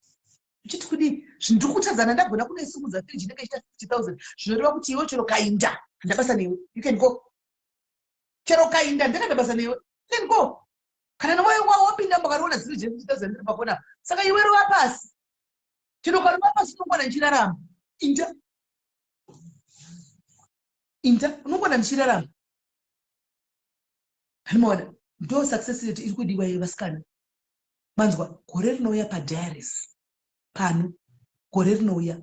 uchiti kudii? Zvindiri kutadzana, ndagona kunoisumudza firiji inenge ichiita 50,000. Zvinoreva kuti iwe chero kainda handabasa newe, you can go. Chero kainda ndakanda basa newe, you can go. Kana nomwoyo wapinda makariona ziri je 50,000 ndiri pakona, saka iwe rova pasi. Chero ukarova pasi unongwana ndichirarama. Inda, inda, unongwana ndichirarama. Hanimaona? Ndo success rate iri kudiwa yevasikana, manzwa? Gore rinouya padiaries pano, gore rinouya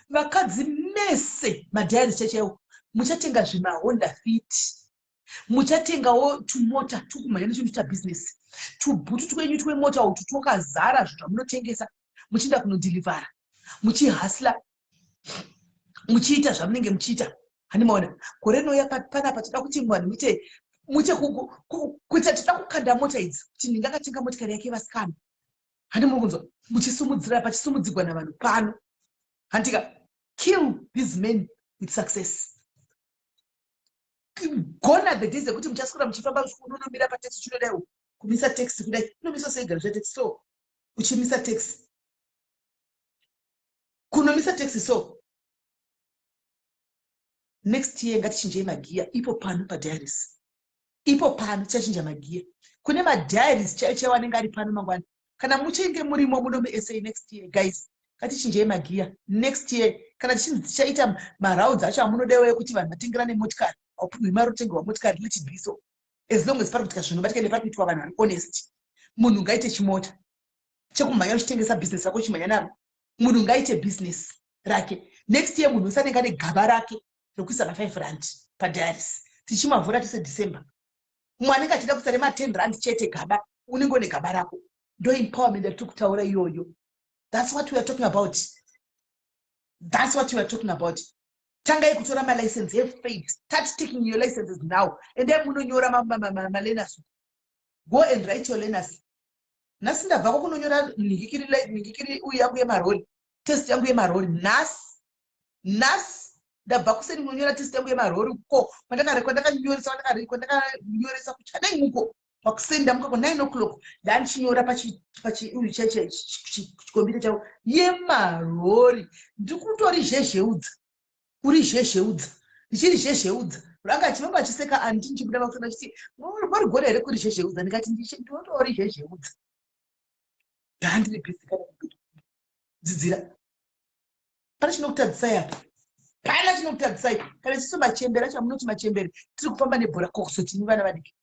vakadzi mese, madiaries chaichaiwo, muchatenga zvimaHonda Fit, muchatengawo tumota tukumhanya nechinhu chabhizinesi, tubhutu twenyu twemota utu twakazara zvinhu zvamunotengesa, muchienda kunodhilivhara, muchihasla, muchiita zvamunenge muchiita. Handimaona? Gore rinouya panapa toda kuti vanhu muite muite kuita, toda kukanda mota idzi kuti ndingakatenga motikari yake vasikana. Handi muri kunzwa? Muchisumudzira, pachisumudzigwa navanhu pano, handika? Kill these men with success. Gone are the days ekuti muchaswera muchifamba, unonomira pataxi, chinodai kumisa taxi kudai, unomisa seigara zvataxi so, uchimisa taxi, kunomisa taxi so. Next year ngatichinjei magiya ipo pano padiaries, ipo pano tichachinja magiya. Kune madiaries chaiyo chaiwo anenge ari pano mangwana, kana muchinge murimo muno muSA next year. Guys, ngatichinjei magiya next year. Kana tichinzi tichaita marounds acho amunodewa ekuti vanhu vatengerane motikari, aupiwi mari, utengerwa motikari, let it be so. As long as pari kuitika zvinobatika ende pari kuitwa vanhu vari honest. Munhu ngaite chimota chekumhanya uchitengesa bhizinesi rako, uchimhanya naro. Munhu ngaite bhizinesi rake next year. Munhu wese anenge ane gaba rake rekuisa ma5 rand padiaries, tichimavhura tise December. Mumwe anenge achida kuisa rema10 rand chete gaba, unenge une gaba rako. Ndo empowerment yatiri kutaura iyoyo. That's what we are talking about, that's what we are talking about. Tangai kutora malicense. Have faith, start taking your licenses now. Endai munonyora malearners. Go and write your learners. Nhasi ndabvako kunonyora nhingikiri uyu yangu yemarori, test yangu yemarori. Nhasi, nhasi ndabva kuseni kunonyora test yangu yemarori ko kwandakanyoresa, kwandakanyoresa kuchadai muko pakuseni. Ndamuka ku9 o'clock, ndandichinyora pachiuyu chikombiyuta changu yemarori. Ndiri kutori zhezheudza, uri zhezheudza, ndichiri zhezheudza. Ranga chivanga achiseka andi ndichibuda pakusena chiti, "Muri here kuri zhezheudza?" Ndikati, "Ndinotori zhezheudza." Ndandiri busy kana kudzidzira. Pane chinokutadzisai apa? Pana chinokutadzisai? Kana chiso machembere acho amunoti machembere, tiri kufamba nebhora, kokuzotimi vana vadiki,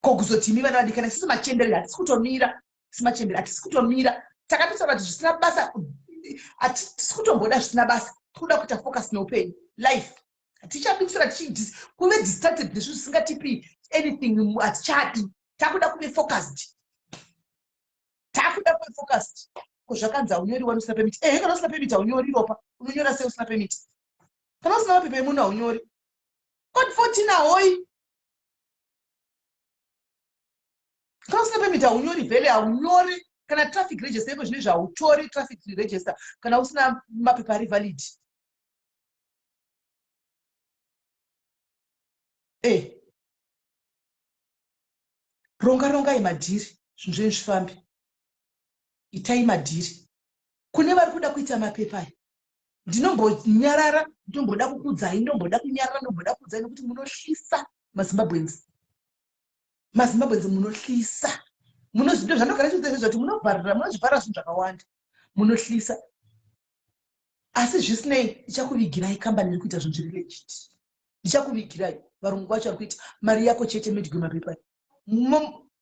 kokuzotimi vana vadiki. Kana isisu machembere hatisi kutomira, si machembere hatisi kutomira. Takatotaura kuti zvisina basa hatisi kutomboda, zvisina basa. Tikuda kuita focus neupenyu, life. Hatichadi kusara kuve distracted nezvinhu zvisingatipi anything. Hatichadi, takuda kuve focused, takuda kuve focused. Ko zvakanzi haunyori wani usina permit? Ehe, kana usina permit haunyori ropa. Unonyora sei usina permit? Kana usina mapepa emunhu haunyori. Code 14 ahoi. Kana usina permit haunyori vhele, haunyori. Kana traffic register iko zvinezvi, hautori traffic register kana usina mapepa ari valid. Eh. Ronga rongai madhiri zvinhu zvenyu zvifambe. Itai madhiri. Kune vari kuda kuita mapepa aya. Ndinombonyarara, ndomboda kukudzai, ndomboda kunyarara, ndomboda kukudzai nekuti munohlisa maZimbabweans. MaZimbabweans munohlisa. Munozvido zvandogara chiudza izvozvo kuti munovharira, munozvivhara zvinhu zvakawanda. Munohlisa. Asi zvisinei, ndichakuvigirai kambani iri kuita zvinhu zviri legit. Ndichakuvigirai varungu vacho vari kuita mari yako chete medyo mapepa.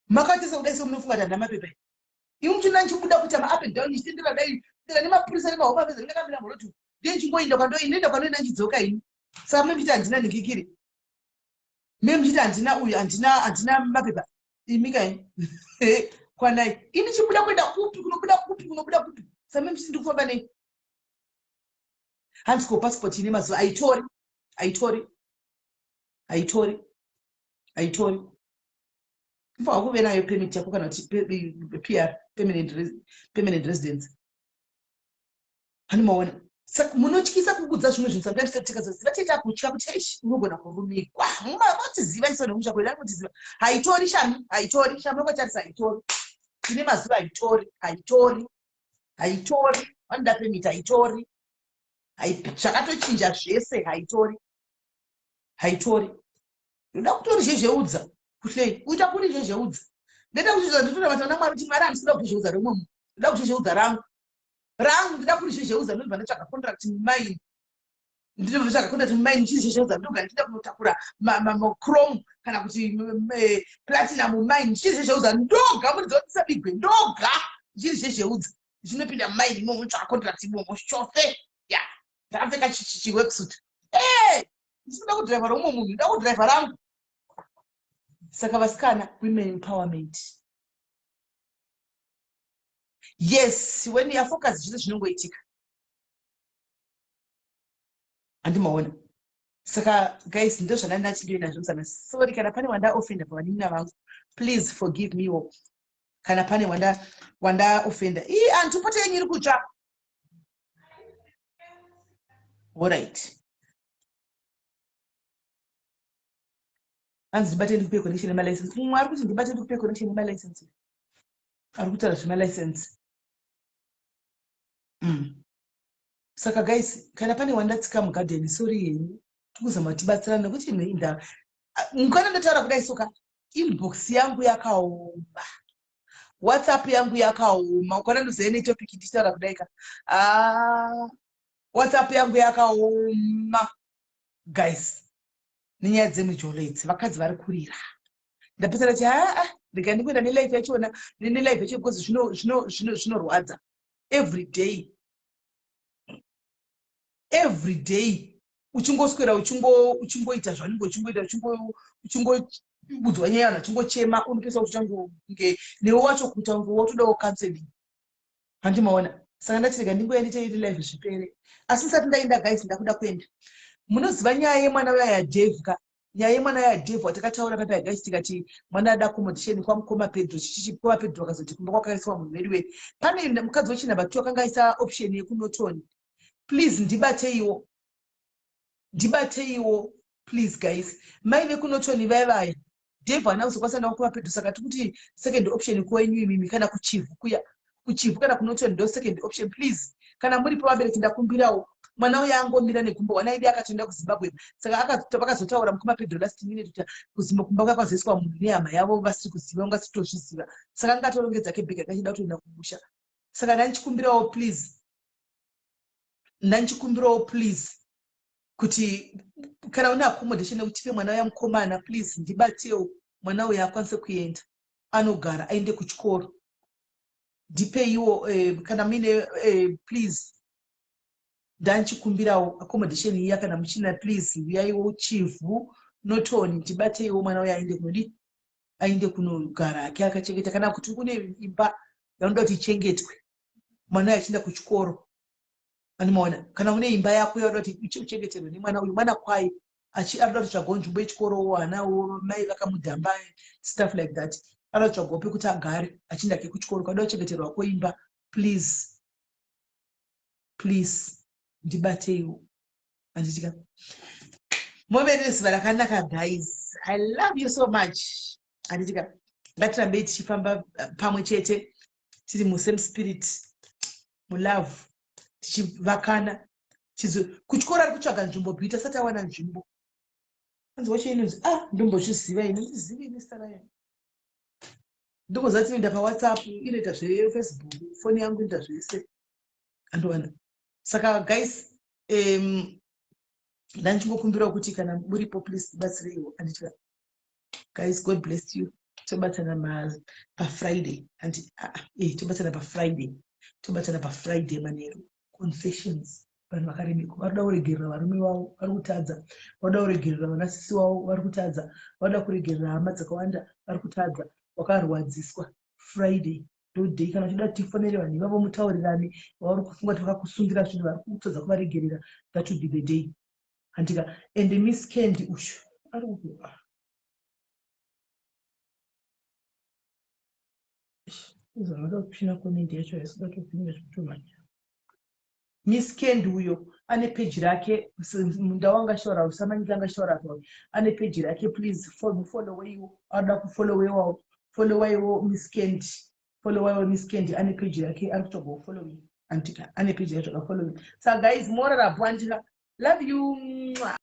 Makaita sekudai semunofunga kuti handina mapepa. Imwe muchina ndichibuda kuita ma up and down ndichitendera dai ndira nemapurisa nemahome affairs ndakamira muroti. Ndiye ndichingoinda kwandoinda kwandoinda ndichidzoka ini. Saka mune muchiti handina nhikikiri. Me muchiti handina uyu handina handina mapepa. Imi kai. Kwanai. Ini chibuda kuenda kupi kunobuda kupi kunobuda kupi. Saka me muchiti ndikufamba nei. Hanzi ko passport ine mazuva aitori. Aitori. Aitori. Aitori. Mfa kuve nayo permit yako kana kuti PR permanent residence. Hani maona. Saka munotyisa kukudza zvimwe zvinhu sometimes tikazoziva tiita kutya kuti eish unogona kurumikwa. Motiziva iso nemusha kwedu anotiziva. Haitori shami, haitori shami wakatarisa haitori. Tine mazuva haitori, haitori. Haitori. Vanoda permit haitori. Zvakatochinja zvese haitori. Haitori. Ndoda kutorizhezheudza kuhlei. Kuita kurizhezheudza. Ndoda kuzhezheudza ndotonamata kuna Mwari kuti Mwari handisi kuda kuzhezheudza remwe munhu. Ndoda kuzhezheudza rangu. Rangu ndoda kurizhezheudza ndobva ndatsvaga contract mumaini. Ndinobva ndatsvaga contract mumaini ndichizhezheudza ndoga ndichida kunotakura machrome kana kuti platinum mumaini ndichizhezheudza ndoga muridzi wandisabigwe ndoga ndichizhezheudza ndichinopinda mumaini imomo tsvaga contract imomo shofe ya ndakapfeka chiworksuit eh ndisikuda kudhiraivha reumwe munhu ndoda kudhiraivha rangu saka vasikana women empowerment yes when you are focus zvese zvinongoitika handimaona saka guys ndo zvandandati ndive nazvo musana sorry kana pane wanda offenda pavanin'ina vangu please forgive me wo kana pane wanda wanda offenda ii antu pote yenyu iri kutsva Alright. Hanzi ndibate ndikupe connection yemalicense. Mumwe ari kuti ndibate ndikupe connection yemalicense. Ari kutaura zvemalicense. Saka guys, kana pane wandatsika mugarden, sorry henyu. Tikuzama tibatsirane nekuti imwe inda. Mukana ndataura kudai soka, inbox yangu yakaoma. WhatsApp yangu yakaoma. Ukana ndoziva netopic ndichitaura kudai ka. Ah, WhatsApp yangu yakaoma. Guys, nenyaya dzemujolo idzi vakadzi vari kurira. Ndapedzera kuti haa rega ndikuenda nelife yachona nelife yacho because zvinorwadza every day. Every day uchingoswera uchingoita zvaunenge uchingoita uchingoudzwa nyaya vanhu vachingochema unopesa kuti uchangonge newe wacho kuita kunge wotodawo counseling handimaona saka ndati rega ndingoya ndiite iri live zvipere asi ndisati ndaenda guys ndakuda kuenda munoziva nyaya yemwana uya yadave ka nyaya yemwana uya yadave watakataura papa guys tikati mwana ada accommodation kwamukoma pedro chichichi mukoma pedro akazoti kumba kwakaiswa munhu veduwe pane mukadzi wechinumber 2 akanga aisa option yekunotoni please ndibateiwo ndibateiwo please guys mai vekunotoni vaya vaya Dave haana kuzokwanisa nakuva pedyo saka tikuti second option kwenyu imimi kana kuchivhu kuya kuchivhu kana kunotoni ndo second option please kana muripo vabereki ndakumbirawo mwana uya angomira negumbo wana idi akatoenda kuzimbabwe saka vakazotaura mukoma pedro last minute kuti kuzimba kumba kuya kwazoiswa munhu nehama yavo vasiri kuziva ungasitozviziva saka anga atorongedza kebhega kachida kutoenda kumusha saka ndandichikumbirawo please ndandichikumbirawo please kuti kana une accommodation yekuti tipe mwana uya mukomana please ndibatewo mwana uya akwanise kuenda anogara aende kuchikoro ndipeiwo kana muine please ndandichikumbirawo accommodation iya kana muchina please uyaiwo Chivhu Notoni ndibateiwo mwana uya aende kunodi aende kunogara hake akachengeta kana kuti kune imba yaunoda kuti ichengetwe mwana uya achienda kuchikoro Animaona kana une imba yako yaunoda kuti uchengeterwe nemwana uyu mwana kwaye arikuda kutsvagawo nzvimbo yechikorowo hanawo mai vakamudhamba stuff like that arikuda kutsvagawo pekuti agare achienda ke kuchikoro kada kuchengeterwa kweimba please please ndibateiwo handitika move nezuva rakanaka guys. I love you so much. Handitika ngatirambei tichifamba pamwe chete tiri musame spirit, mulove, tichivakana. Kutyora ari kutsvaga nzvimbo bhita asati awana nzvimbo. Anzi wacho inonzi, ah, ndombozviziva ini, ndizivi ini zita rayo. Ndongoziva tinoenda paWhatsApp, inoita zveFacebook, foni yangu inoita zvese, andowana. Saka guys, ndandichingokumbirawo kuti kana muripo, please batsireiwo, anditika? Guys, God bless you. Tobatana paFriday, andi ah, ah, tobatana paFriday, tobatana paFriday manheru. Confessions, vanhu vakaremekwa, vari kuda kuregerera varume vavo vari kutadza, vakuda kuregerera vanasisi vavo vari kutadza, vakuda kuregerera hama dzakawanda vari kutadza, wakarwadziswa. Friday ndo day. Kana uchida kuti tifonere vanhu ivavo mutaurirane, vauri kufunga kuti vakakusungira zvinhu, vari kutadza kuvaregerera, that will be the day, handika? And Miss Candy ushu ari kupi? Izvanoda kupina comment yacho, haisida kutopinda zvekutomhanya. Miss Candy uyo ane peji rake, munda wanga shaura, usamanyika angashaura apa, ane peji rake. Please mufolloweiwo, anoda kufollowewawo, followaiwo Miss Candy, followaiwo Miss Candy. Ane peji rake, ari kutsvagawo following, andika? Ane peji rake, tsvaga following. Saka guys, morarapo, andika? Love you. Mwah.